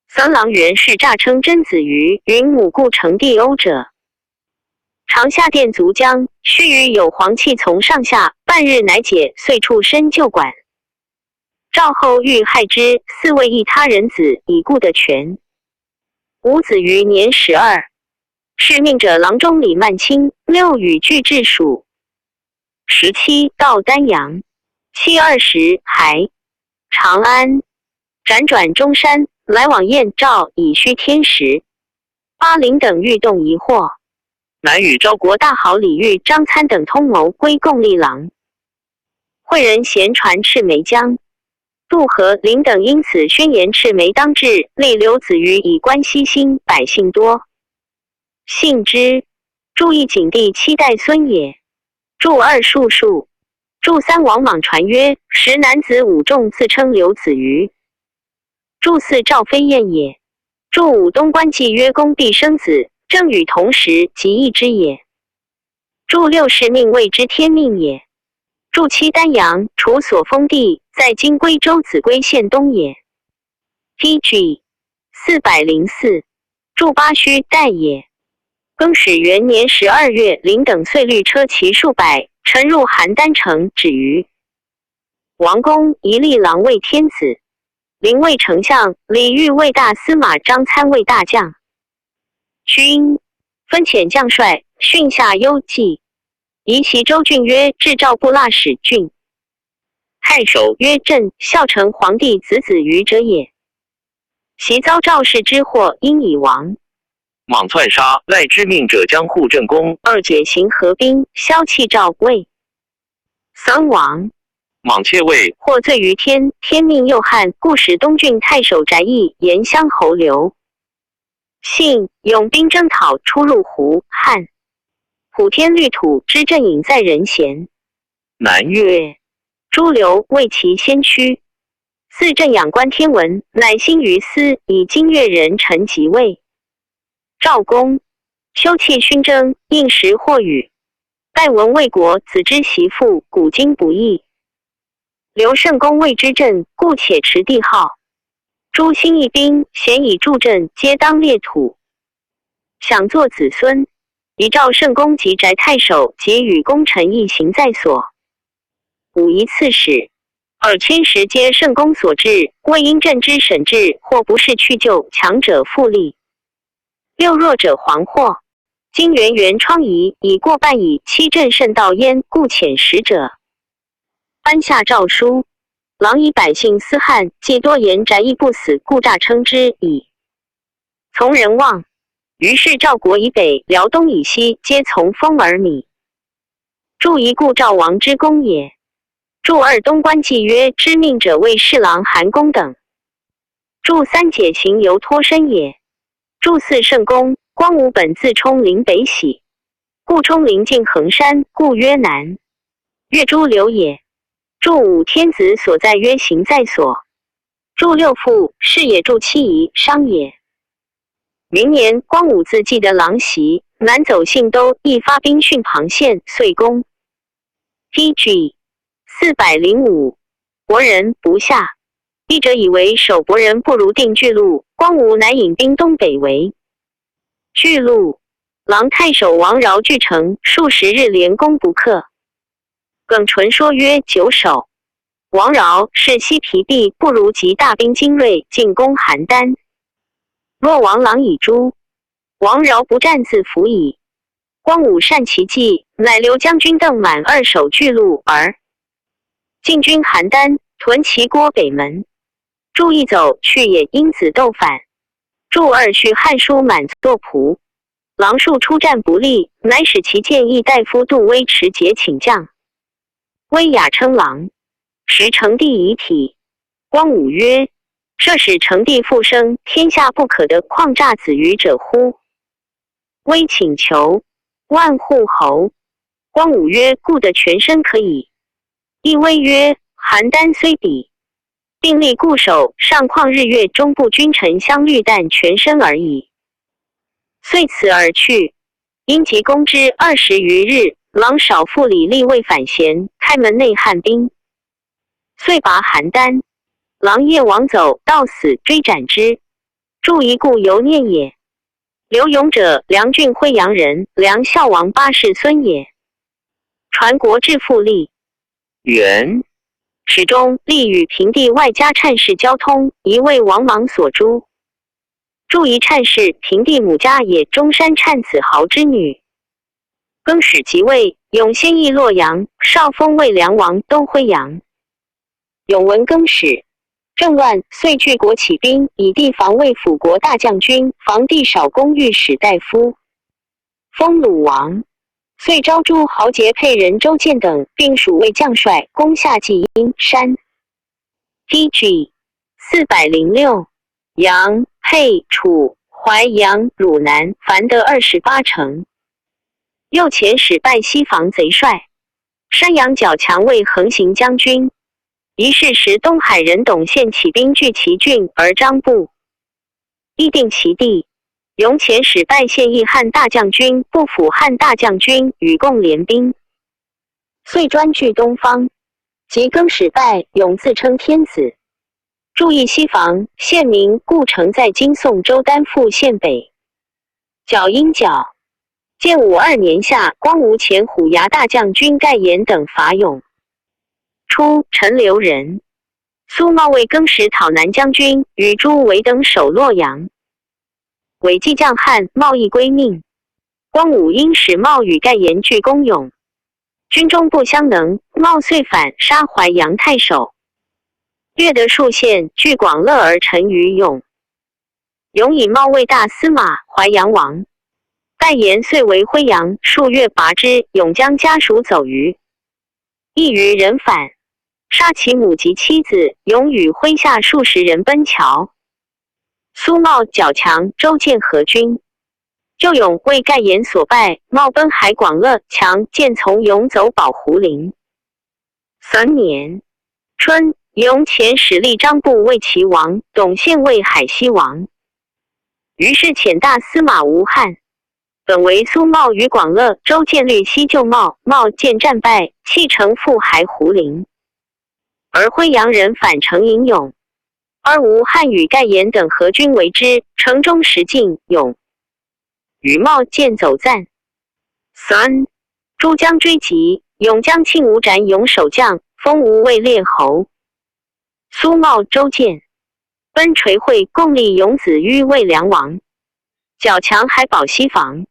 三郎袁氏诈称真子瑜，云母故成帝欧者。长下殿足将，须臾有黄气从上下，半日乃解，遂处身就馆。赵后欲害之，似为一他人子，以故得权。伍子瑜年12，是命者郎中李曼卿，六与俱至蜀。17到丹阳，七20还长安，辗转中山，来往燕赵，以虚天时。巴陵等欲动疑惑，南与赵国大豪李煜、张参等通谋归共立郎。惠仁贤传赤眉江。杜和林等因此宣言赤眉当治，立刘子瑜以关西兴，百姓多信之。注意景帝七代孙也。注二叔叔。注三王莽传曰：时男子武仲自称刘子瑜。注四赵飞燕也。注五东关记曰：公必生子，正与同时，即义之也。注六是命谓之天命也。注七丹阳，楚所封地，在今归州秭归县东也。P.G. 404，注八须代也。更始元年12月，林等遂律车骑数百，沉入邯郸城，止于王宫。一立郎为天子，林为丞相，李煜为大司马，张参为大将。军分遣将帅，训下幽蓟。移齐州郡曰制赵部腊使郡。太守曰朕孝成皇帝子子瑜者也。昔遭赵氏之祸，因以亡。莽篡杀赖之命者将护正公。二解行合兵，骁弃赵魏。三王莽窃位，获罪于天，天命佑汉，故使东郡太守翟义、延乡侯刘信勇兵征讨，出入胡汉。普天绿土之镇隐在人贤。南越诸刘为其先驱。四镇仰观天文，乃兴于斯，以金越人臣即位。赵公休弃勋争，应时获与。拜闻魏国子之媳妇，古今不易。刘胜公谓之镇，故且持帝号。诸兴义兵，咸以助阵，皆当列土。想作子孙，遗诏圣公及翟太守及与功臣一行在所。武夷刺史。尔千时皆圣公所制，未因朕之审制，或不是去就强者复立，六弱者惶惑。今元元疮痍已过半矣，七朕甚道焉，故遣使者颁下诏书。郎以百姓思汉，既多言翟义不死，故诈称之以从人望。于是赵国以北、辽东以西，皆从风而靡。注一故赵王之功也。注二东官记曰：知命者为侍郎韩公等。注三解行犹脱身也。注四圣公光武本自冲陵北喜，故冲陵近衡山，故曰南。越诸刘也。注五天子所在曰行在所。注六父是也。注七夷商也。明年，光武自记得狼袭，南走信都，亦发兵训庞县，遂攻。P.G. 405，伯仁不下。译者以为守伯仁不如定巨鹿，光武乃引兵东北围巨鹿。郎太守王饶据城数十日，连攻不克。耿纯说曰：久守。王饶是西疲弊，不如集大兵精锐进攻邯郸。若王郎已诛，王饶不战自俘矣。光武善其计，乃留将军邓满二守巨鹿，而进军邯郸，屯齐郭北门。注一走去也，因子斗反。注二续汉书满作仆。郎庶出战不利，乃使其谏议大夫杜威持节请将。威雅称郎，时成帝遗体。光武曰：“设使成帝复生，天下不可得旷诈子虞者乎？”威请求万户侯。光武曰：“故得全身可矣。”亦威曰：“邯郸虽比，并立固守，尚况日月中部君臣相虑，但全身而已。”遂辞而去。因及攻之20余日，郎少傅李立未反贤，开门内汉兵，遂拔邯郸。郎夜往走，到死追斩之。注一故犹念也。刘勇者，梁郡惠阳人，梁孝王八世孙也。传国至复立元始终立与平地外加禅氏交通，一为王莽所诛。注一禅氏，平地母家也，中山禅子豪之女。更始即位，永先诣洛阳，少封魏梁王，都辉阳。永闻更始，政乱，遂据国起兵，以地防卫辅国大将军，防地少公御史大夫，封鲁王。遂招诸豪杰沛人周建等，并蜀魏将帅，攻下济阴山。P.G. 406，阳、沛、楚、淮阳、汝南，凡得28城。右遣使拜西防贼帅，山阳角强为横行将军。一是时东海人董宪起兵据其郡，而张布议定其地。永遣使拜献义汉大将军、不辅汉大将军，与共联兵，遂专据东方。及更始败，永自称天子。注意西防县名故城在今宋州丹赋县北。角阴角。建武二年夏，光武遣虎牙大将军盖延等伐永。初，陈留人。苏茂为更始讨南将军，与朱韦等守洛阳。韦既将汉，茂亦归命。光武因使茂与盖延俱攻永，军中不相能，茂遂反，杀淮阳太守。略得数县，据广乐而陈于永。永以茂为大司马、淮阳王。盖延遂为辉阳，数月拔之。永将家属走于，一余人反，杀其母及妻子。永与麾下数十人奔桥。苏茂、角强、周建合军，救永为盖延所败，茂奔海广乐，强见从永走保胡陵。三年春，永遣使立张布为齐王，董宪为海西王。于是遣大司马吴汉。本为苏茂与广乐、周建律西救茂，茂见战败，弃城赴还胡陵。而辉阳人反城迎勇，而吴汉与盖延等合军围之，城中石进勇与冒见走赞。三诸将追击，勇将庆吴斩勇守将，封吴为列侯。苏茂、周建奔垂会，共立勇子于魏梁王。角强还保西防。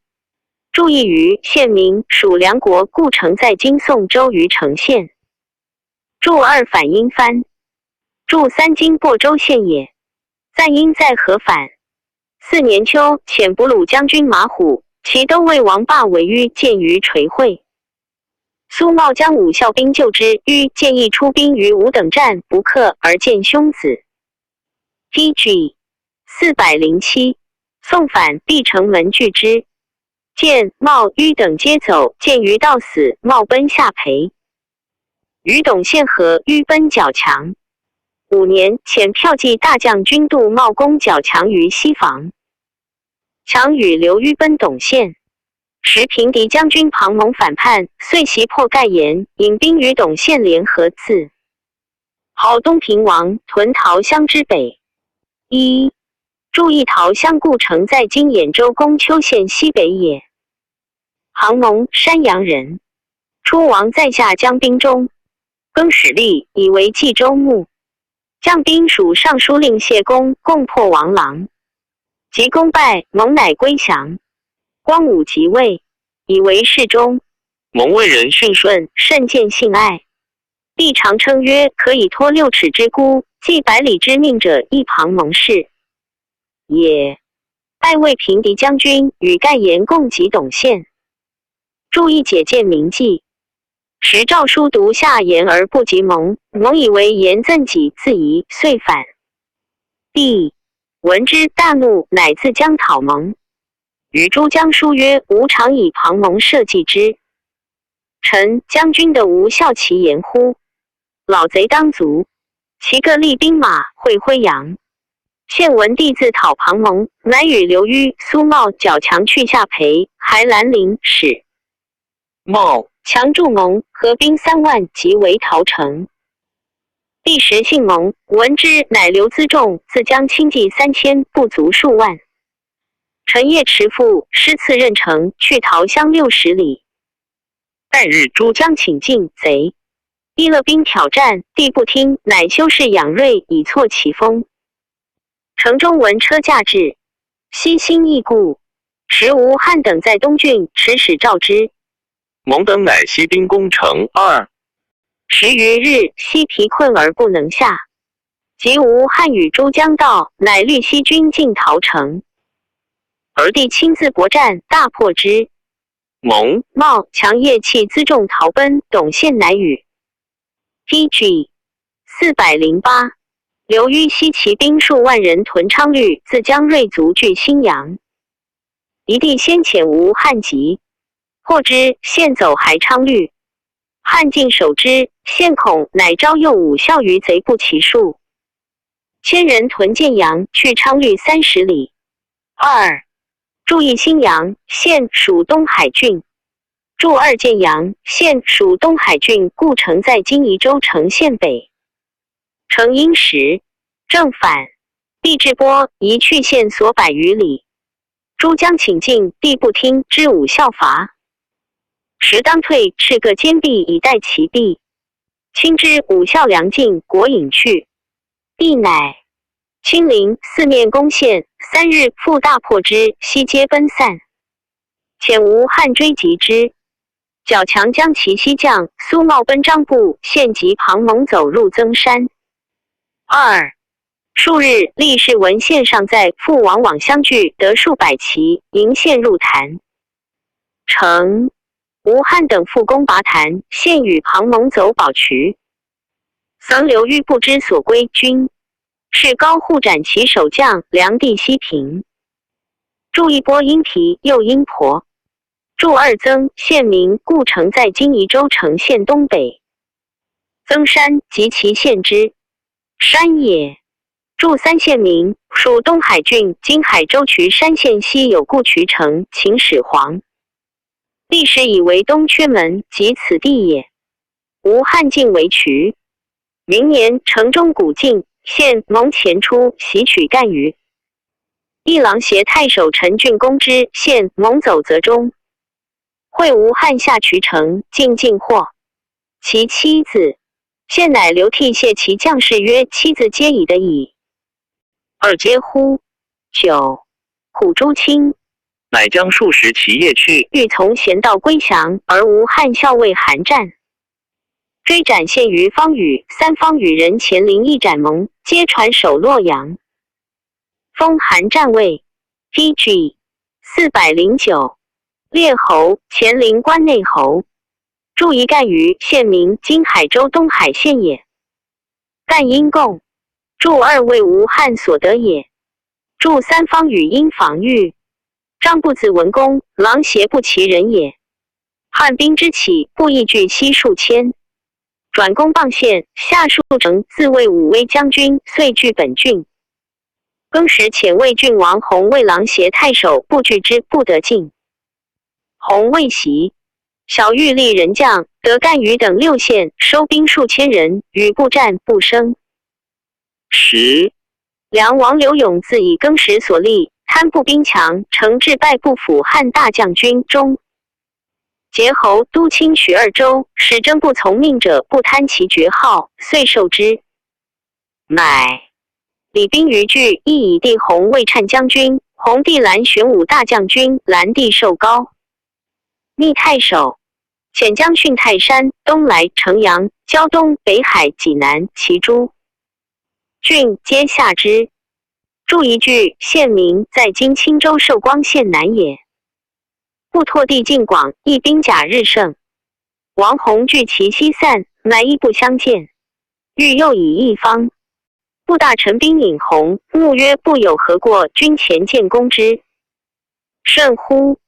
注意于县名属梁国故城，在今宋州虞城县。注二反阴藩。注三今亳州县也。赞因在何反？四年秋，遣卜鲁将军马虎、骑都尉王霸为迂见于垂会。苏茂将五校兵救之，迂建议出兵于吾等战不克而见兄子。P.G. 407，宋反闭城门拒之，见茂迂等皆走，见于到死，茂奔下陂。与董宪和迂奔角墙。五年，遣骠骑大将军杜茂攻角强于西房，强与刘迂奔董宪。时平敌将军庞蒙反叛，遂袭破盖延，引兵与董宪联合，自号东平王，屯桃乡之北。一注意桃乡故城在今兖州公丘县西北也。庞蒙，山阳人，出王在下将兵中，更始立，以为冀州牧。将兵属尚书令谢公，共破王郎。及功败，蒙乃归降。光武即位，以为侍中。蒙为人驯顺，甚见信爱。帝常称曰：“可以托六尺之孤，寄百里之命者，一旁蒙氏也。”拜为平敌将军，与盖延共击董宪。注意解见铭记。时诏书独下言而不及蒙，蒙以为言赠己自疑，遂反。帝闻之大怒，乃自将讨蒙。与诸将书曰：“吾常以庞蒙社稷之臣，将军的无效其言乎？老贼当卒，其各立兵马，会辉扬。”献文帝自讨庞蒙，乃与刘虞、苏茂、角强去下陂，还兰陵，使茂强助蒙，合兵3万，即围陶城。帝时姓蒙，闻之，乃留辎重，自将轻骑3000，不足数万。陈夜持父师赐任城，去桃乡60里。待日诸将请进，贼亦勒兵挑战，帝不听，乃修士养锐以挫其锋。城中闻车驾至，悉心异故。时吴汉等在东郡，持使召之。蒙等乃息兵攻城。二十余日，悉疲困而不能下。及吴汉与诸将到，乃律西军进陶城。而帝亲自搏战，大破之。蒙茂强夜弃辎重逃奔，董宪乃与。P.G. 408，刘虞西骑兵数万人屯昌绿，自将锐卒据新阳。一帝先遣吴汉集，破之，献走还昌绿。汉晋守之，献恐，乃招诱武校于贼不其数，千人屯建阳，去昌绿30里。二注意新阳县属东海郡。注二建阳县属东海郡，故城在今宜州城县北。成因时，正反，帝至波，移去县所百余里。诸将请进，帝不听，知武校伐。时当退，斥各坚壁以待其弊。亲之武校梁进，国隐去。帝乃亲临四面攻陷，3日复大破之，悉皆奔散。遣吴汉追击之，角强将其西将苏茂奔张部，献及庞蒙走入增山。二数日，历士文献上在复往往相聚，得数百骑，迎献入坛城。吴汉等复攻拔坛，献与庞蒙走保渠。桑刘虞不知所归，军是高护斩其守将梁帝西平。注一波音皮又音婆。注二曾县名故城在今宜州城县东北。曾山及其县之山也。注三县名属东海郡，今海州渠山县西有故渠城，秦始皇历史以为东阙门，即此地也。吴汉晋为渠。明年，城中古晋，献蒙前出袭取赣榆。议郎携太守陈俊攻之，献蒙走泽中。会吴汉下渠城，进进获其妻子。献乃流涕谢其将士曰：“妻子皆已得矣。” 二皆呼。九虎朱清乃将数十骑夜去，欲从闲道归降，而吴汉校尉韩战追斩献于方宇，三方与人钱林一斩蒙，皆传守洛阳。封韩战尉。P.G. 409，列侯，乾陵关内侯。注一赣榆，县名今海州东海县也。赣阴贡。注二为吴汉所得也。注三方与因防御。张布字文公，郎邪不其人也。汉兵之起，不亦拒西数千。转攻傍县，下数城，自卫武威将军，遂据本郡。更时遣魏郡王弘为郎协太守，不拒之，不得进。弘未袭，小玉立人将，得赣榆等六县，收兵数千人，与部战不生。十梁王刘永自以更时所立，贪步兵强，诚至败不辅汉大将军中。结侯都卿许二州，使征不从命者不贪其爵号，遂受之。买李兵于郡，亦以帝弘为颤将军，弘帝兰玄武大将军，兰帝寿高。逆太守，遣将训泰山、东莱、城阳、胶东、北海、济南、齐诸郡，皆下之。注一句，县名在今青州寿光县南也。不拓地境广，亦兵甲日盛。王弘惧其西散，乃亦不相见。欲又以一方。部大臣兵引弘，怒曰：“不有何过？君前见攻之，甚乎？”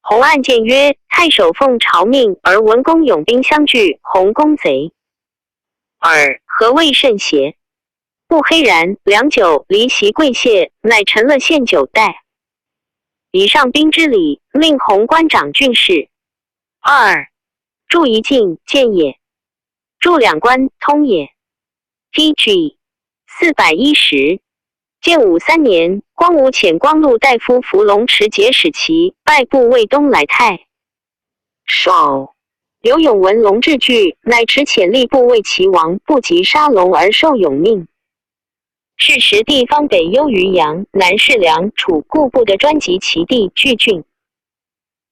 弘暗谏曰：“太守奉朝命而文公勇兵相拒，弘公贼尔，何谓甚邪？”不黑然，良久，离席跪谢，乃成了献九代。以上宾之礼，令弘官长郡事。二注一进见也，注两关通也。P.G. 410，建武三年，光武遣光禄大夫伏龙持节使其拜部卫东来太守。刘永闻龙志惧，乃持遣吏部卫齐王不及杀龙而受永命。是时地方北幽于阳，南是梁楚，故不得专及其地郡郡。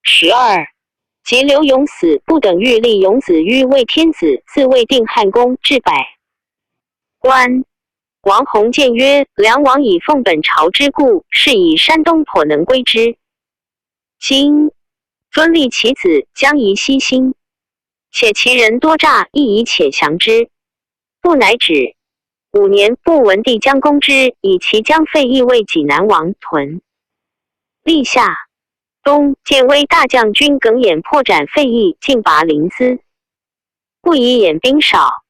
12，及刘永死，不等欲立永子于为天子，自魏定汉公，至百官。王弘谏曰：“梁王以奉本朝之故，是以山东颇能归之。今尊立其子，将宜悉心。且其人多诈，亦宜且降之。”不乃止。5年，不文帝将攻之，以其将废义为济南王屯。立夏，冬，建威大将军耿弇破斩废义，进拔临淄。不以弇兵少。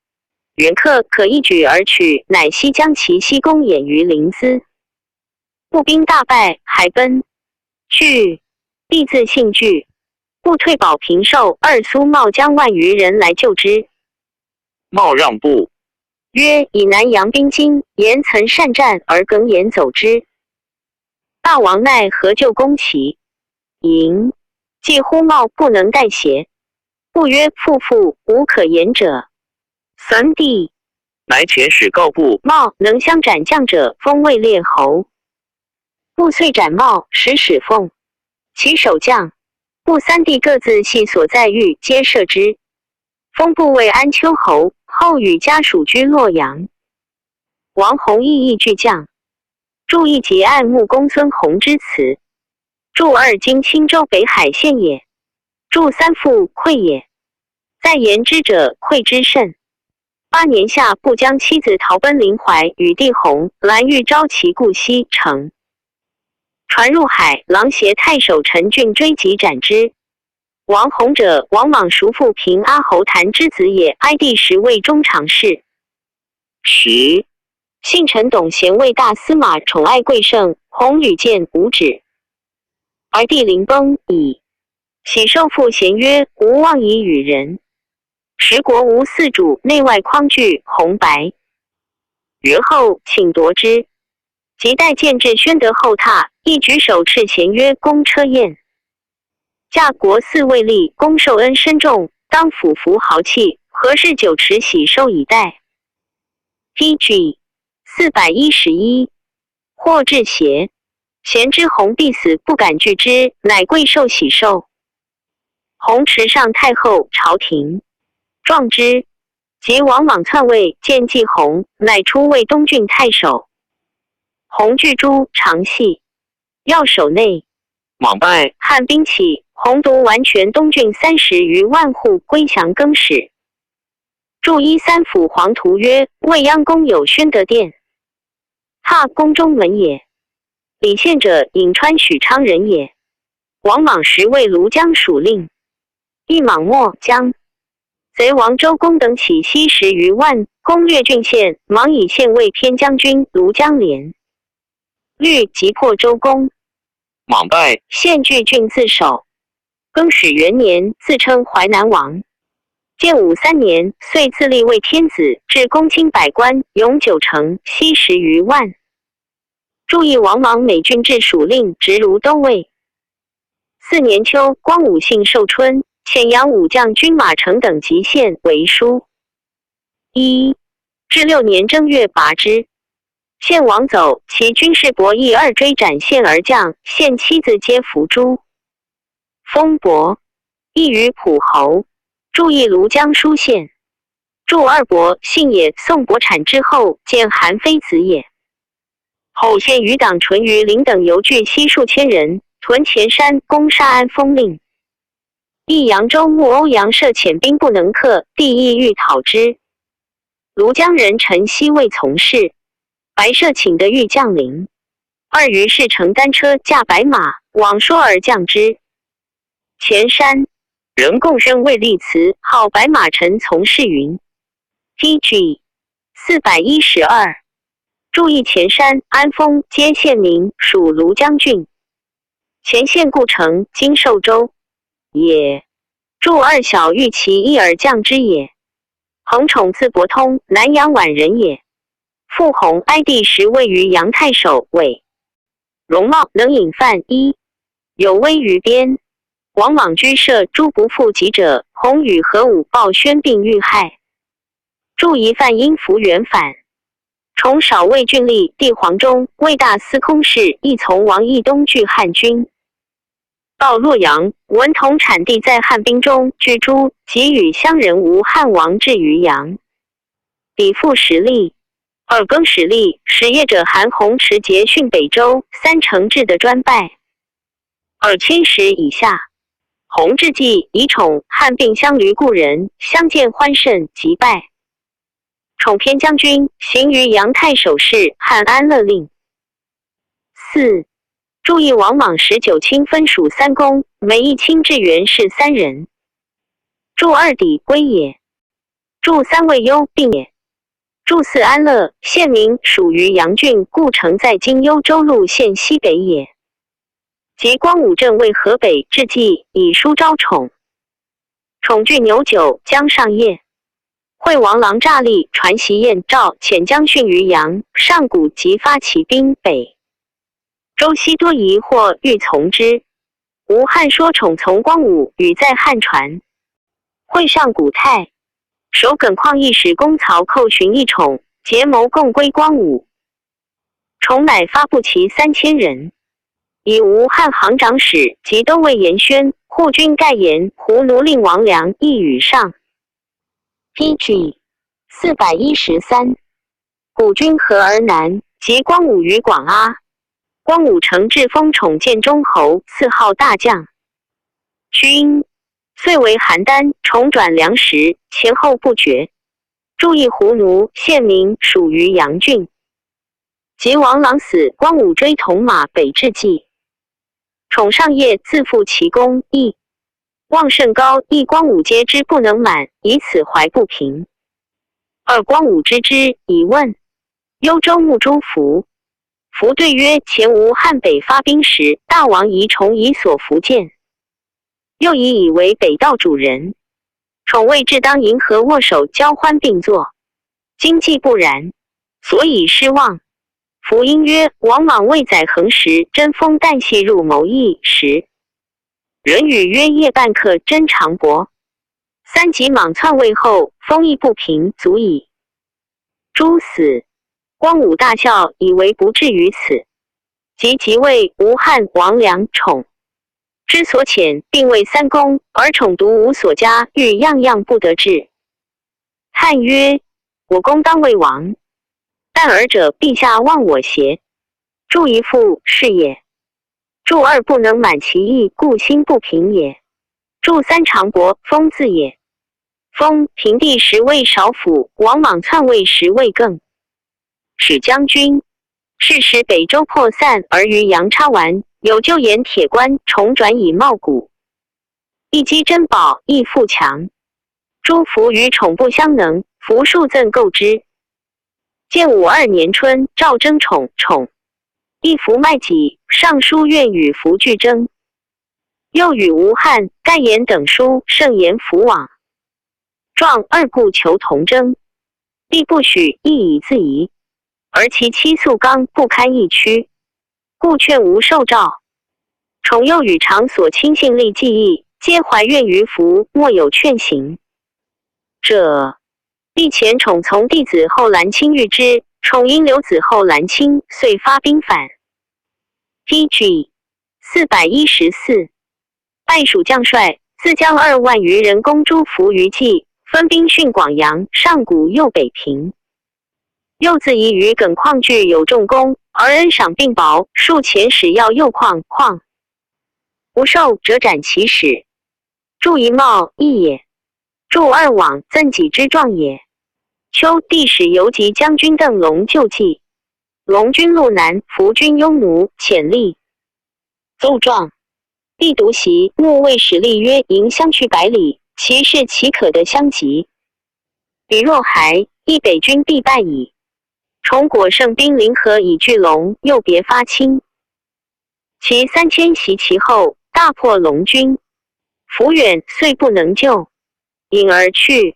袁克可一举而取，乃西将其西攻掩于临淄，步兵大败，还奔。惧，必自信惧，不退保平寿。二苏茂将万余人来救之。茂让步，曰：“以南阳兵精，言曾善战，而耿弇走之。大王奈何就攻其营？既乎茂不能代邪？”不曰：“父父无可言者。”三弟乃遣使告布茂能相斩将者，封位列侯。布遂斩茂，使使奉其守将。布三弟各自系所在狱，皆赦之。封部为安丘侯，后与家属居洛阳。王弘毅亦巨将。注一节按穆公孙弘之词。注二今青州北海县也。注三父溃也。在言之者，溃之甚。8年夏，不将妻子逃奔临淮，与弟弘、兰欲招其故西城，船入海，郎携太守陈俊追及斩之。王弘者，王莽叔父平阿侯谭之子也。哀帝时为中常侍。十幸臣董贤为大司马，宠爱贵盛，弘屡见无止。而帝临崩矣，喜受父贤曰：“吾望以与人。”时国无四主，内外匡惧，红白。曰后請奪之。及待見至宣德後榻，亦舉手斥前曰：公車宴。駕國嗣未立，公受恩深重，當俯伏豪氣，何事久遲喜壽以待？P.G. 411，或至邪？賢知弘必死，不敢拒之，乃跪受喜壽。弘馳上太后朝廷，壯之。及王莽篡位，見季弘，乃出為東郡太守。弘拒諸長系，要守內。莽敗。漢兵起，弘獨完全東郡30餘萬戶歸降更始。注一三府黃圖曰：未央宮有宣德殿，踏宮中門也。李憲者，颍川許昌人也。王莽時為廬江屬令。一莽末將賊王周公等起西10餘萬，攻略郡縣。莽以縣尉偏將軍庐江連律擊破周公。莽敗。獻據郡自守。更始元年，自稱淮南王。建武三年，遂自立為天子，置公卿百官，永久城西10餘萬。注意王莽每郡治属令，直如都尉。四年秋，光武幸寿春，遣扬武将军马成等及县为书。一至六年正月拔之。献王走，其军士伯邑二追斩献而将，献妻子皆伏诛。封伯，亦于普侯。注意庐江书县。注二伯，姓也。宋伯产之后，见韩非子也。后献余党淳于陵等游聚西数千人，屯前山，攻杀安丰令。益扬州牧欧阳涉遣兵不能克，帝意欲讨之。庐江人陈豨未从事，白涉请得欲降临。二于是乘单车驾白马往说而降之。前山人共生魏立祠，号白马陈从事云。P.G. 412。注意前山、安丰皆县名，属庐江郡。前县故城，今寿州也。注二小欲其一而降之也。恒宠字伯通，南阳宛人也。父弘哀帝时位于阳太守韦。容貌能饮饭一，有威于边。王莽居设诸不复及者，弘与何武报宣并遇害。注疑犯因福元反。崇少魏郡吏，帝黄忠，魏大司空事，亦从王义东拒汉军。到洛阳，闻同产地在汉兵中，拒诛，及与乡人吴汉王至于阳。比附实力。二更始立，始业者韩弘持节训北周三成制的专败。2010以下，弘治纪以宠汉并相驴故人，相见欢甚，即败。宠偏将军，行于杨太守事，汉安乐令。四，注意王莽时九卿分属三公，每一卿至元士三人。注二抵归也。注三位幽并也。注四安乐县名属于阳郡故城，在今幽州路县西北也。及光武镇为河北治纪，以书招宠。宠据牛酒江上夜。惠王郎诈立传习燕赵遣将训于阳，上古即发起兵北。周西多疑惑，欲从之。吴汉说宠从光武，与在汉传。会上古太守耿况亦使公曹寇寻一宠，结谋共归光武。宠乃发步骑3000人，以吴汉行长史及都尉严宣、护军盖延、胡奴令王良一与上。P.G. 413，古军河而南，及光武于广阿。光武承至封宠建中侯，赐号大将军，遂为邯郸，重转粮食，前后不绝。注意胡奴县名属于阳郡。及王朗死，光武追同马北至济。宠上业自负其功，义望甚高，亦光武皆之不能满，以此怀不平。二光武知之，以问幽州牧朱福。福对曰：前吴汉北发兵时，大王宜重以所福建，又以以为北道主人。宠谓至当迎合握手交欢并坐，今既不然，所以失望。福音曰：王莽未载衡时，真风旦夕入谋议时。论语曰：夜半客真长伯。三及莽篡位后，封邑不平，足矣。诸死。光武大笑，以为不至于此。及即位，吴汉、王良、宠之所遣，并为三公，而宠独无所加，欲样样不得志。叹曰：我公当为王。但尔者陛下忘我邪？祝一父是也。祝二不能满其意，故心不平也。祝三长伯，封自也。封平帝时未少府，王莽篡位时未更。使将军。是时北周破散而于阳叉丸，有旧盐铁关，重转以茂谷。一积珍宝，亦富强。诸福与宠不相能，福数赠购之。建武二年春，赵征宠，宠亦服卖己，上书愿与福俱争。又与吴汉、盖言等书，盛言福往。状二故求同争，帝不许，亦以自疑。而其妻素刚不堪一屈，故劝无受诏。宠又与常所亲信立计议，皆怀怨于福，莫有劝行者。帝遣宠从弟子后兰卿遇之，宠因留子后兰卿，遂发兵反。P.G. 414，拜蜀将帅，自将2万余人攻诸伏于冀，分兵训广阳、上谷、右北平。又自疑于耿况具有重功，而恩赏并薄，数遣使要诱况，况不受，者斩其使。祝一茂义也。祝二往赠己之状也。秋，帝使游击将军邓龙救济。龙军路南，伏军雍奴，遣吏奏状。帝独席，怒谓使吏曰：迎相去百里，其势岂可得相及？彼若还，亦北军必败矣。崇果胜兵临河以拒龙，又别发轻。其3000袭其后，大破龙军。抚远遂不能救，引而去。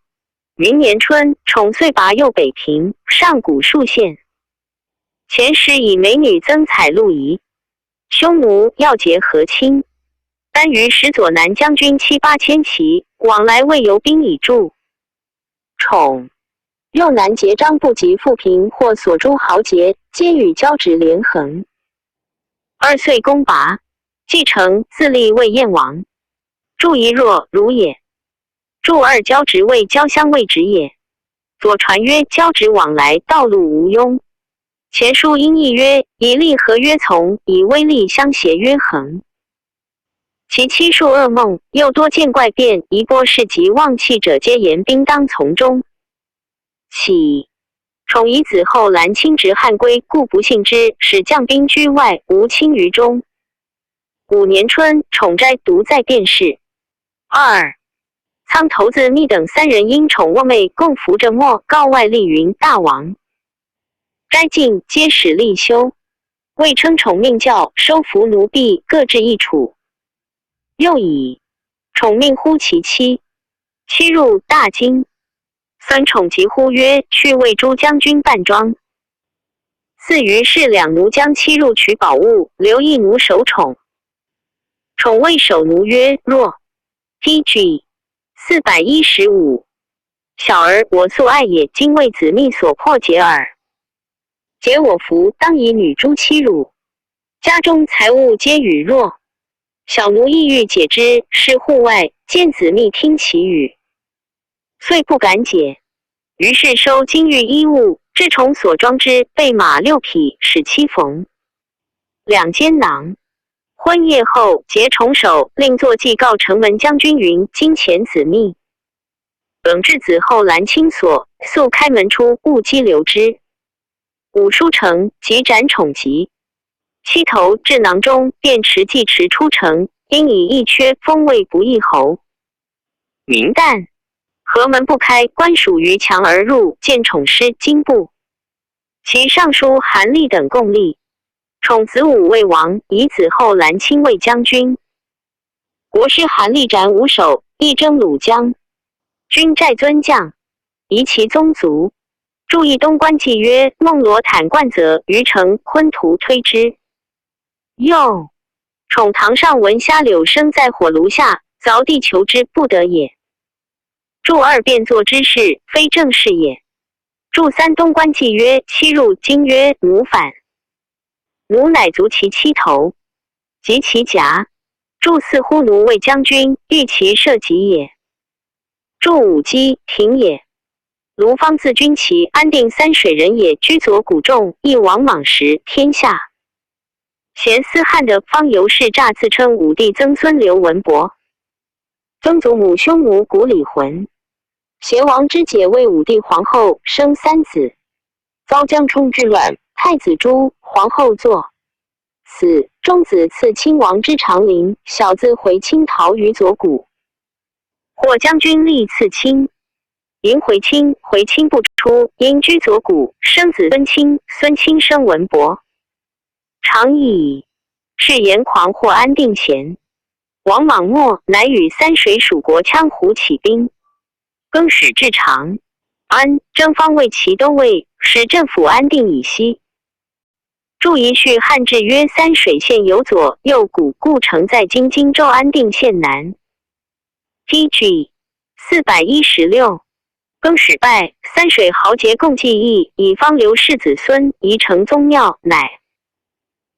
云年春，宠遂拔右北平、上古数县。前时以美女增彩录仪，匈奴要结和亲。单于使左南将军七八千骑往来，未游兵以助。宠右南结张不及富平或所诸豪杰，皆与交趾连横。二岁攻拔，继承自立为燕王。祝仪若如也。祝二交趾为交相为直也。左传曰：交趾往来道路无庸。前书音义曰：以利合曰从，以威力相协曰恒。其妻数噩梦，又多见怪变，疑波事及望气者，皆言兵当从中。起宠以子后兰亲直汉归，故不信之，使将兵居外，无亲于中。五年春，宠斋独在便室。二苍头子密等三人因宠卧寐，共扶着墨，告外立云大王。斋尽，皆使立修。未称宠命教收服奴婢，各置一处。又以宠命呼其妻，妻入大惊。孙宠急呼曰：“去为诸将军扮装。”赐于是两奴将妻入取宝物，留一奴守宠。宠谓守奴曰：“若 P.G. 415，小儿我素爱也，今为子密所迫解耳。解我服，当以女诸妻辱，家中财物皆与若。小奴意欲解之，是户外见子密听其语，遂不敢解。于是收金玉衣物，至宠所装之，备马六匹，使妻缝两肩囊。昏夜后，结宠手，令作记告城门将军云：金钱子密。等至子后兰青所，速开门出，勿激留之。五书成，即斩宠疾。七头至囊中，便持计持出城，因以一缺封位不义侯。明旦，阖门不开，官属于墙而入，见宠师金部。其尚书韩立等共立。宠子武魏王，以子后兰亲卫将军。国师韩立斩五首，一征鲁江。军寨尊将，夷其宗族。注一东官记曰：孟罗坦冠泽于城昆图推之。又宠堂上闻虾柳生在火炉下，凿地求之不得也。注二便作之事，非正事也。注三东官记曰：妻入京曰：奴反。奴乃卒其妻头，及其颊。注四呼奴为将军，欲其社稷也。注五姬庭也。卢方字君齐，安定三水人也，居左谷众，亦王莽时天下。贤思汉的方游氏诈自称武帝曾孙刘文伯，曾祖母匈奴古里浑。贤王之姐为武帝皇后，生三子。遭江充之乱，太子诛，皇后坐死。中子赐亲王之长陵，小子回清逃于左谷。霍将军立赐卿，迎回卿，回卿不出，因居左谷，生子孙卿，孙卿生文伯。常矣。是言狂或安定贤。王莽末，乃与三水属国羌胡起兵，更始至长安，征方为齐都尉，使镇抚安定以西。注一序汉志曰：三水县有左右谷故城在今荆州安定县南。P.G. 416，更始败，三水豪杰共计议，以方刘氏子孙宜成宗庙，乃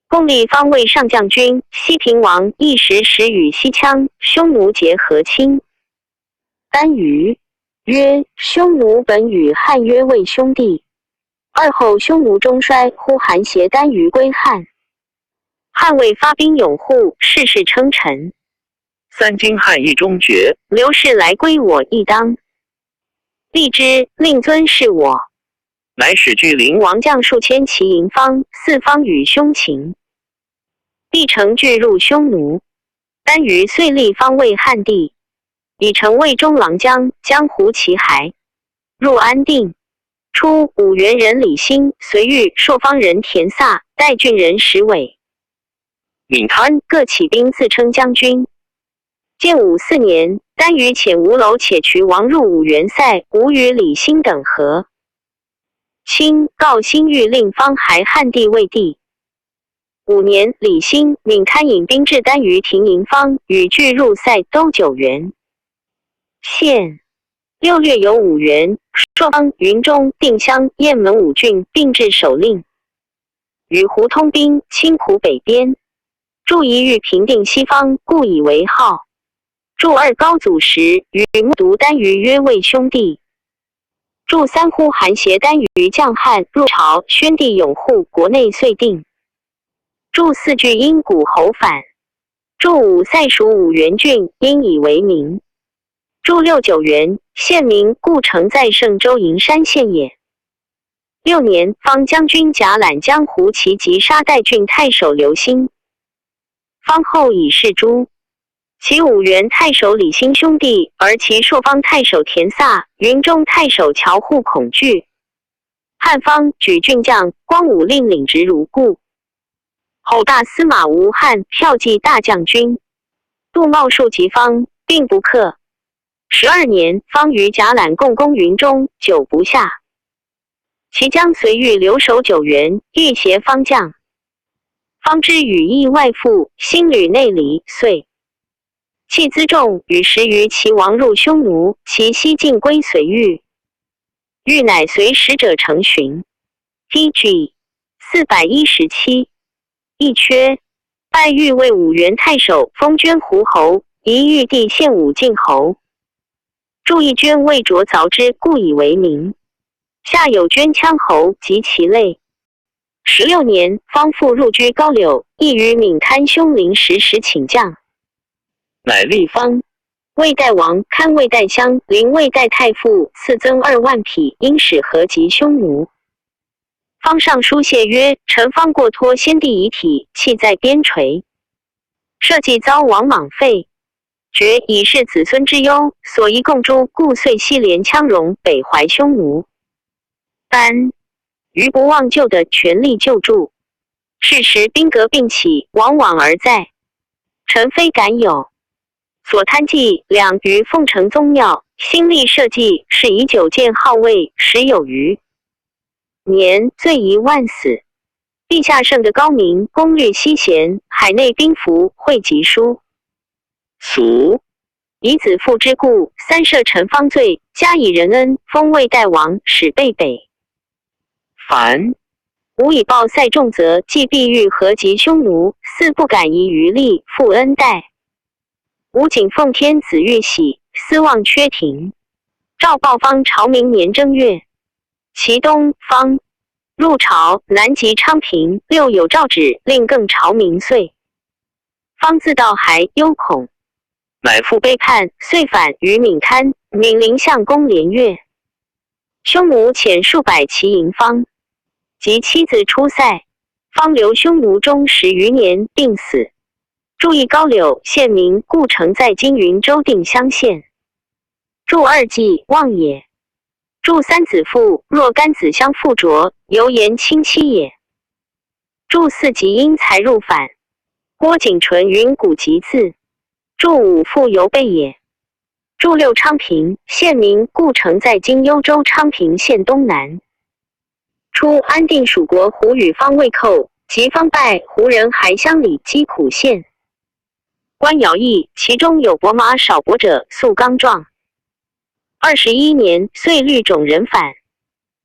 共立方为上将军、西平王，一时时与西羌、匈奴结和亲。单于曰：匈奴本与汉约为兄弟，二后匈奴中衰，呼韩邪单于归汉。汉魏发兵拥护，事事称臣。三荆汉义中绝，刘氏来归我亦当立之，令尊是我。乃使居陵王将数千骑迎方，四方与匈秦。必成拒入匈奴。单于遂立方为汉帝，以成魏中郎将，将胡骑还入安定。初，五原人李兴、随玉、朔方人田萨、代郡人石伟、闵贪各起兵，自称将军。建武四年，单于遣吴楼且渠王入五原塞，吴与李兴等和。清告新欲令方还汉帝为帝。五年，李兴、闵堪引兵至单于庭营方，与拒入塞都九原县。六略有五原、朔方、云中、定襄、雁门五郡，并置首令。与胡通兵，清苦北边。注一欲平定西方，故以为号。注二高祖时，与木独单于约为兄弟。注三呼韩邪单于将汉入朝，宣帝拥护，国内遂定。注四句因古侯反。注五塞属五原郡，因以为名。注六九原，县名故城在嵊州营山县也。六年，方将军贾览将胡骑击杀代郡太守刘兴。方后以是诛。其五原太守李兴兄弟，而其朔方太守田萨、云中太守乔护恐惧。汉方举郡将光武令领职如故。后大司马吴汉骠骑大将军杜茂树及方，并不克。12年，方与贾览共攻云中，久不下。其将随欲留守九原，欲挟方将。方知羽翼外附，心旅内离，遂弃辎重与十余骑亡入匈奴，其西进归随欲。欲乃随使者成寻。P.G. 417，一缺，拜御为五原太守，封捐胡侯，移玉帝献武晋侯。注意捐未着凿之，故以为名。下有捐羌侯及其类。16年，方复入居高柳，亦与闵堪兄临时时请将。乃立方魏代王堪魏代相临魏代太傅，赐增2万匹，应使合及匈奴。方上书谢曰：“臣方过托先帝遗体，弃在边陲，社稷遭王莽废，觉以是子孙之忧，所宜共诛，故遂西连羌戎，北怀匈奴。班于不忘旧的全力救助。是时兵革并起，往往而在。臣非敢有。”所贪计两于凤城宗庙，兴立社稷，是以久见号位，时有余。年，罪1万死。陛下圣德高明，功虑希贤，海内兵符汇集书。俗以子父之故，三赦陈方罪，加以仁恩，封魏代王，使备北。凡吾以报塞重责，既必欲何及匈奴，似不敢遗余力，负恩待。吾谨奉天子玉玺，思望阙庭。赵豹方朝明年正月，其东方入朝，南及昌平。六有诏旨，令更朝明岁。方自道还忧恐，乃复背叛，遂反于闽堪，闽陵相公连月。匈奴遣数百骑迎方，及妻子出塞，方留匈奴中10余年，病死。注意高柳县名故城在今云州定襄县。注二季望也。注三子父若干子相附着，犹言亲戚也。注四即因才入反。郭景纯云古籍字。注五父犹备也。注六昌平县名故城在今幽州昌平县东南。初，安定属国胡与方魏寇，及方败，胡人还乡里积苦县。官徭役，其中有伯马少伯者，素刚壮。21年，岁律种人反。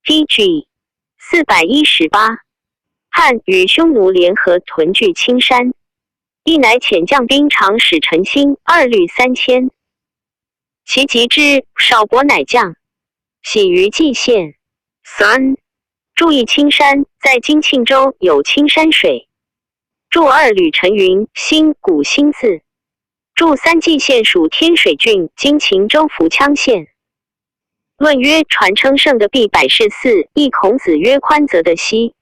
P.G. 418，汉与匈奴联合屯聚青山，亦乃遣将兵长史陈兴二律3000，其及之，少伯乃将，喜于蓟县。三，注意青山，在今庆州有青山水。注二吕陈云，新古新字。注三蓟县属天水郡，今秦州福羌县。论曰：传称圣的必百世嗣，亦孔子曰宽则得兮。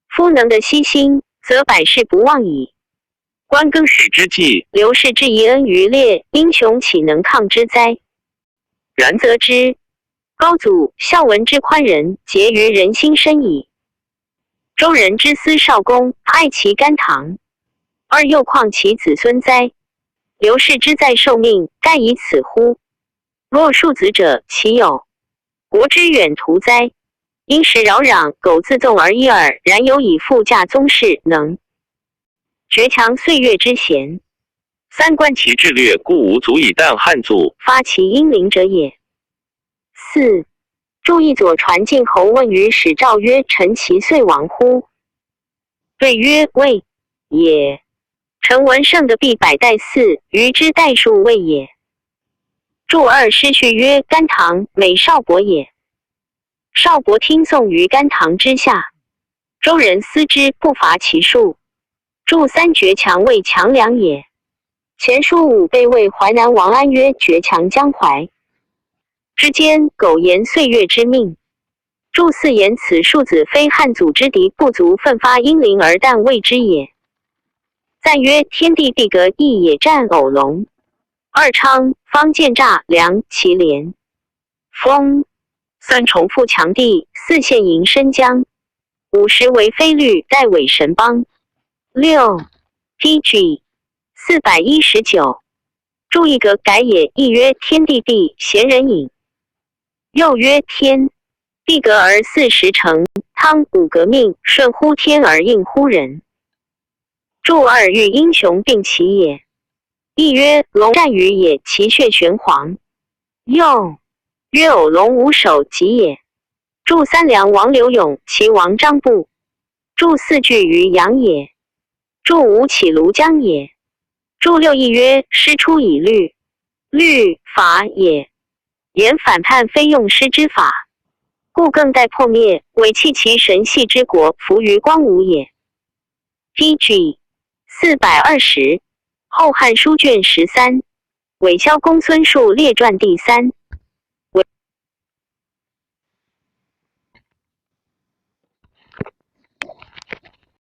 夫能得悉心，则百世不忘矣。关更始之际，刘氏之遗恩于列，英雄岂能抗之哉？然则之。高祖孝文之宽仁，结于人心深矣。周人之思少公，爱其甘棠，而又况其子孙哉？刘氏之在受命，盖以此乎？若庶子者，其有国之远图哉？因时扰攘，苟自纵而已耳。然有以复驾宗室，能绝强岁月之嫌。三观其智略，故无足以惮汉族。发其英灵者也。四，注意左传晋侯问于史诏曰：“臣其遂亡乎？”对曰：“未也。”臣闻圣的必百代嗣，余之代数未也。注二诗序曰：“甘棠，美少伯也。少伯听讼于甘棠之下，周人思之，不伐其树。”注三绝强为强梁也。前书五被谓淮南王安曰：“绝强江淮之间，苟延岁月之命。”注四言此庶子非汉祖之敌，不足奋发英灵而但畏之也。赞曰：“天地必革，亦也战偶龙。”二昌方见诈梁祁连封三重复强地，四县营申江，五十为非律代伪神邦。六 P.G. 419，注意格改也，亦曰天地必贤人隐。又曰天地革而四时成，汤武革命，顺乎天而应乎人。注二欲英雄并起也。亦曰龙战于野，其血玄黄。又曰偶龙无首吉也。注三梁王刘永，齐王张布。注四据于阳也。注五起庐江也。注六亦曰师出以律，律法也。言反叛非用师之法，故更待破灭，委弃其神系之国，服于光武也。P.G. 420。后汉书卷13，韦萧公孙述列传第三。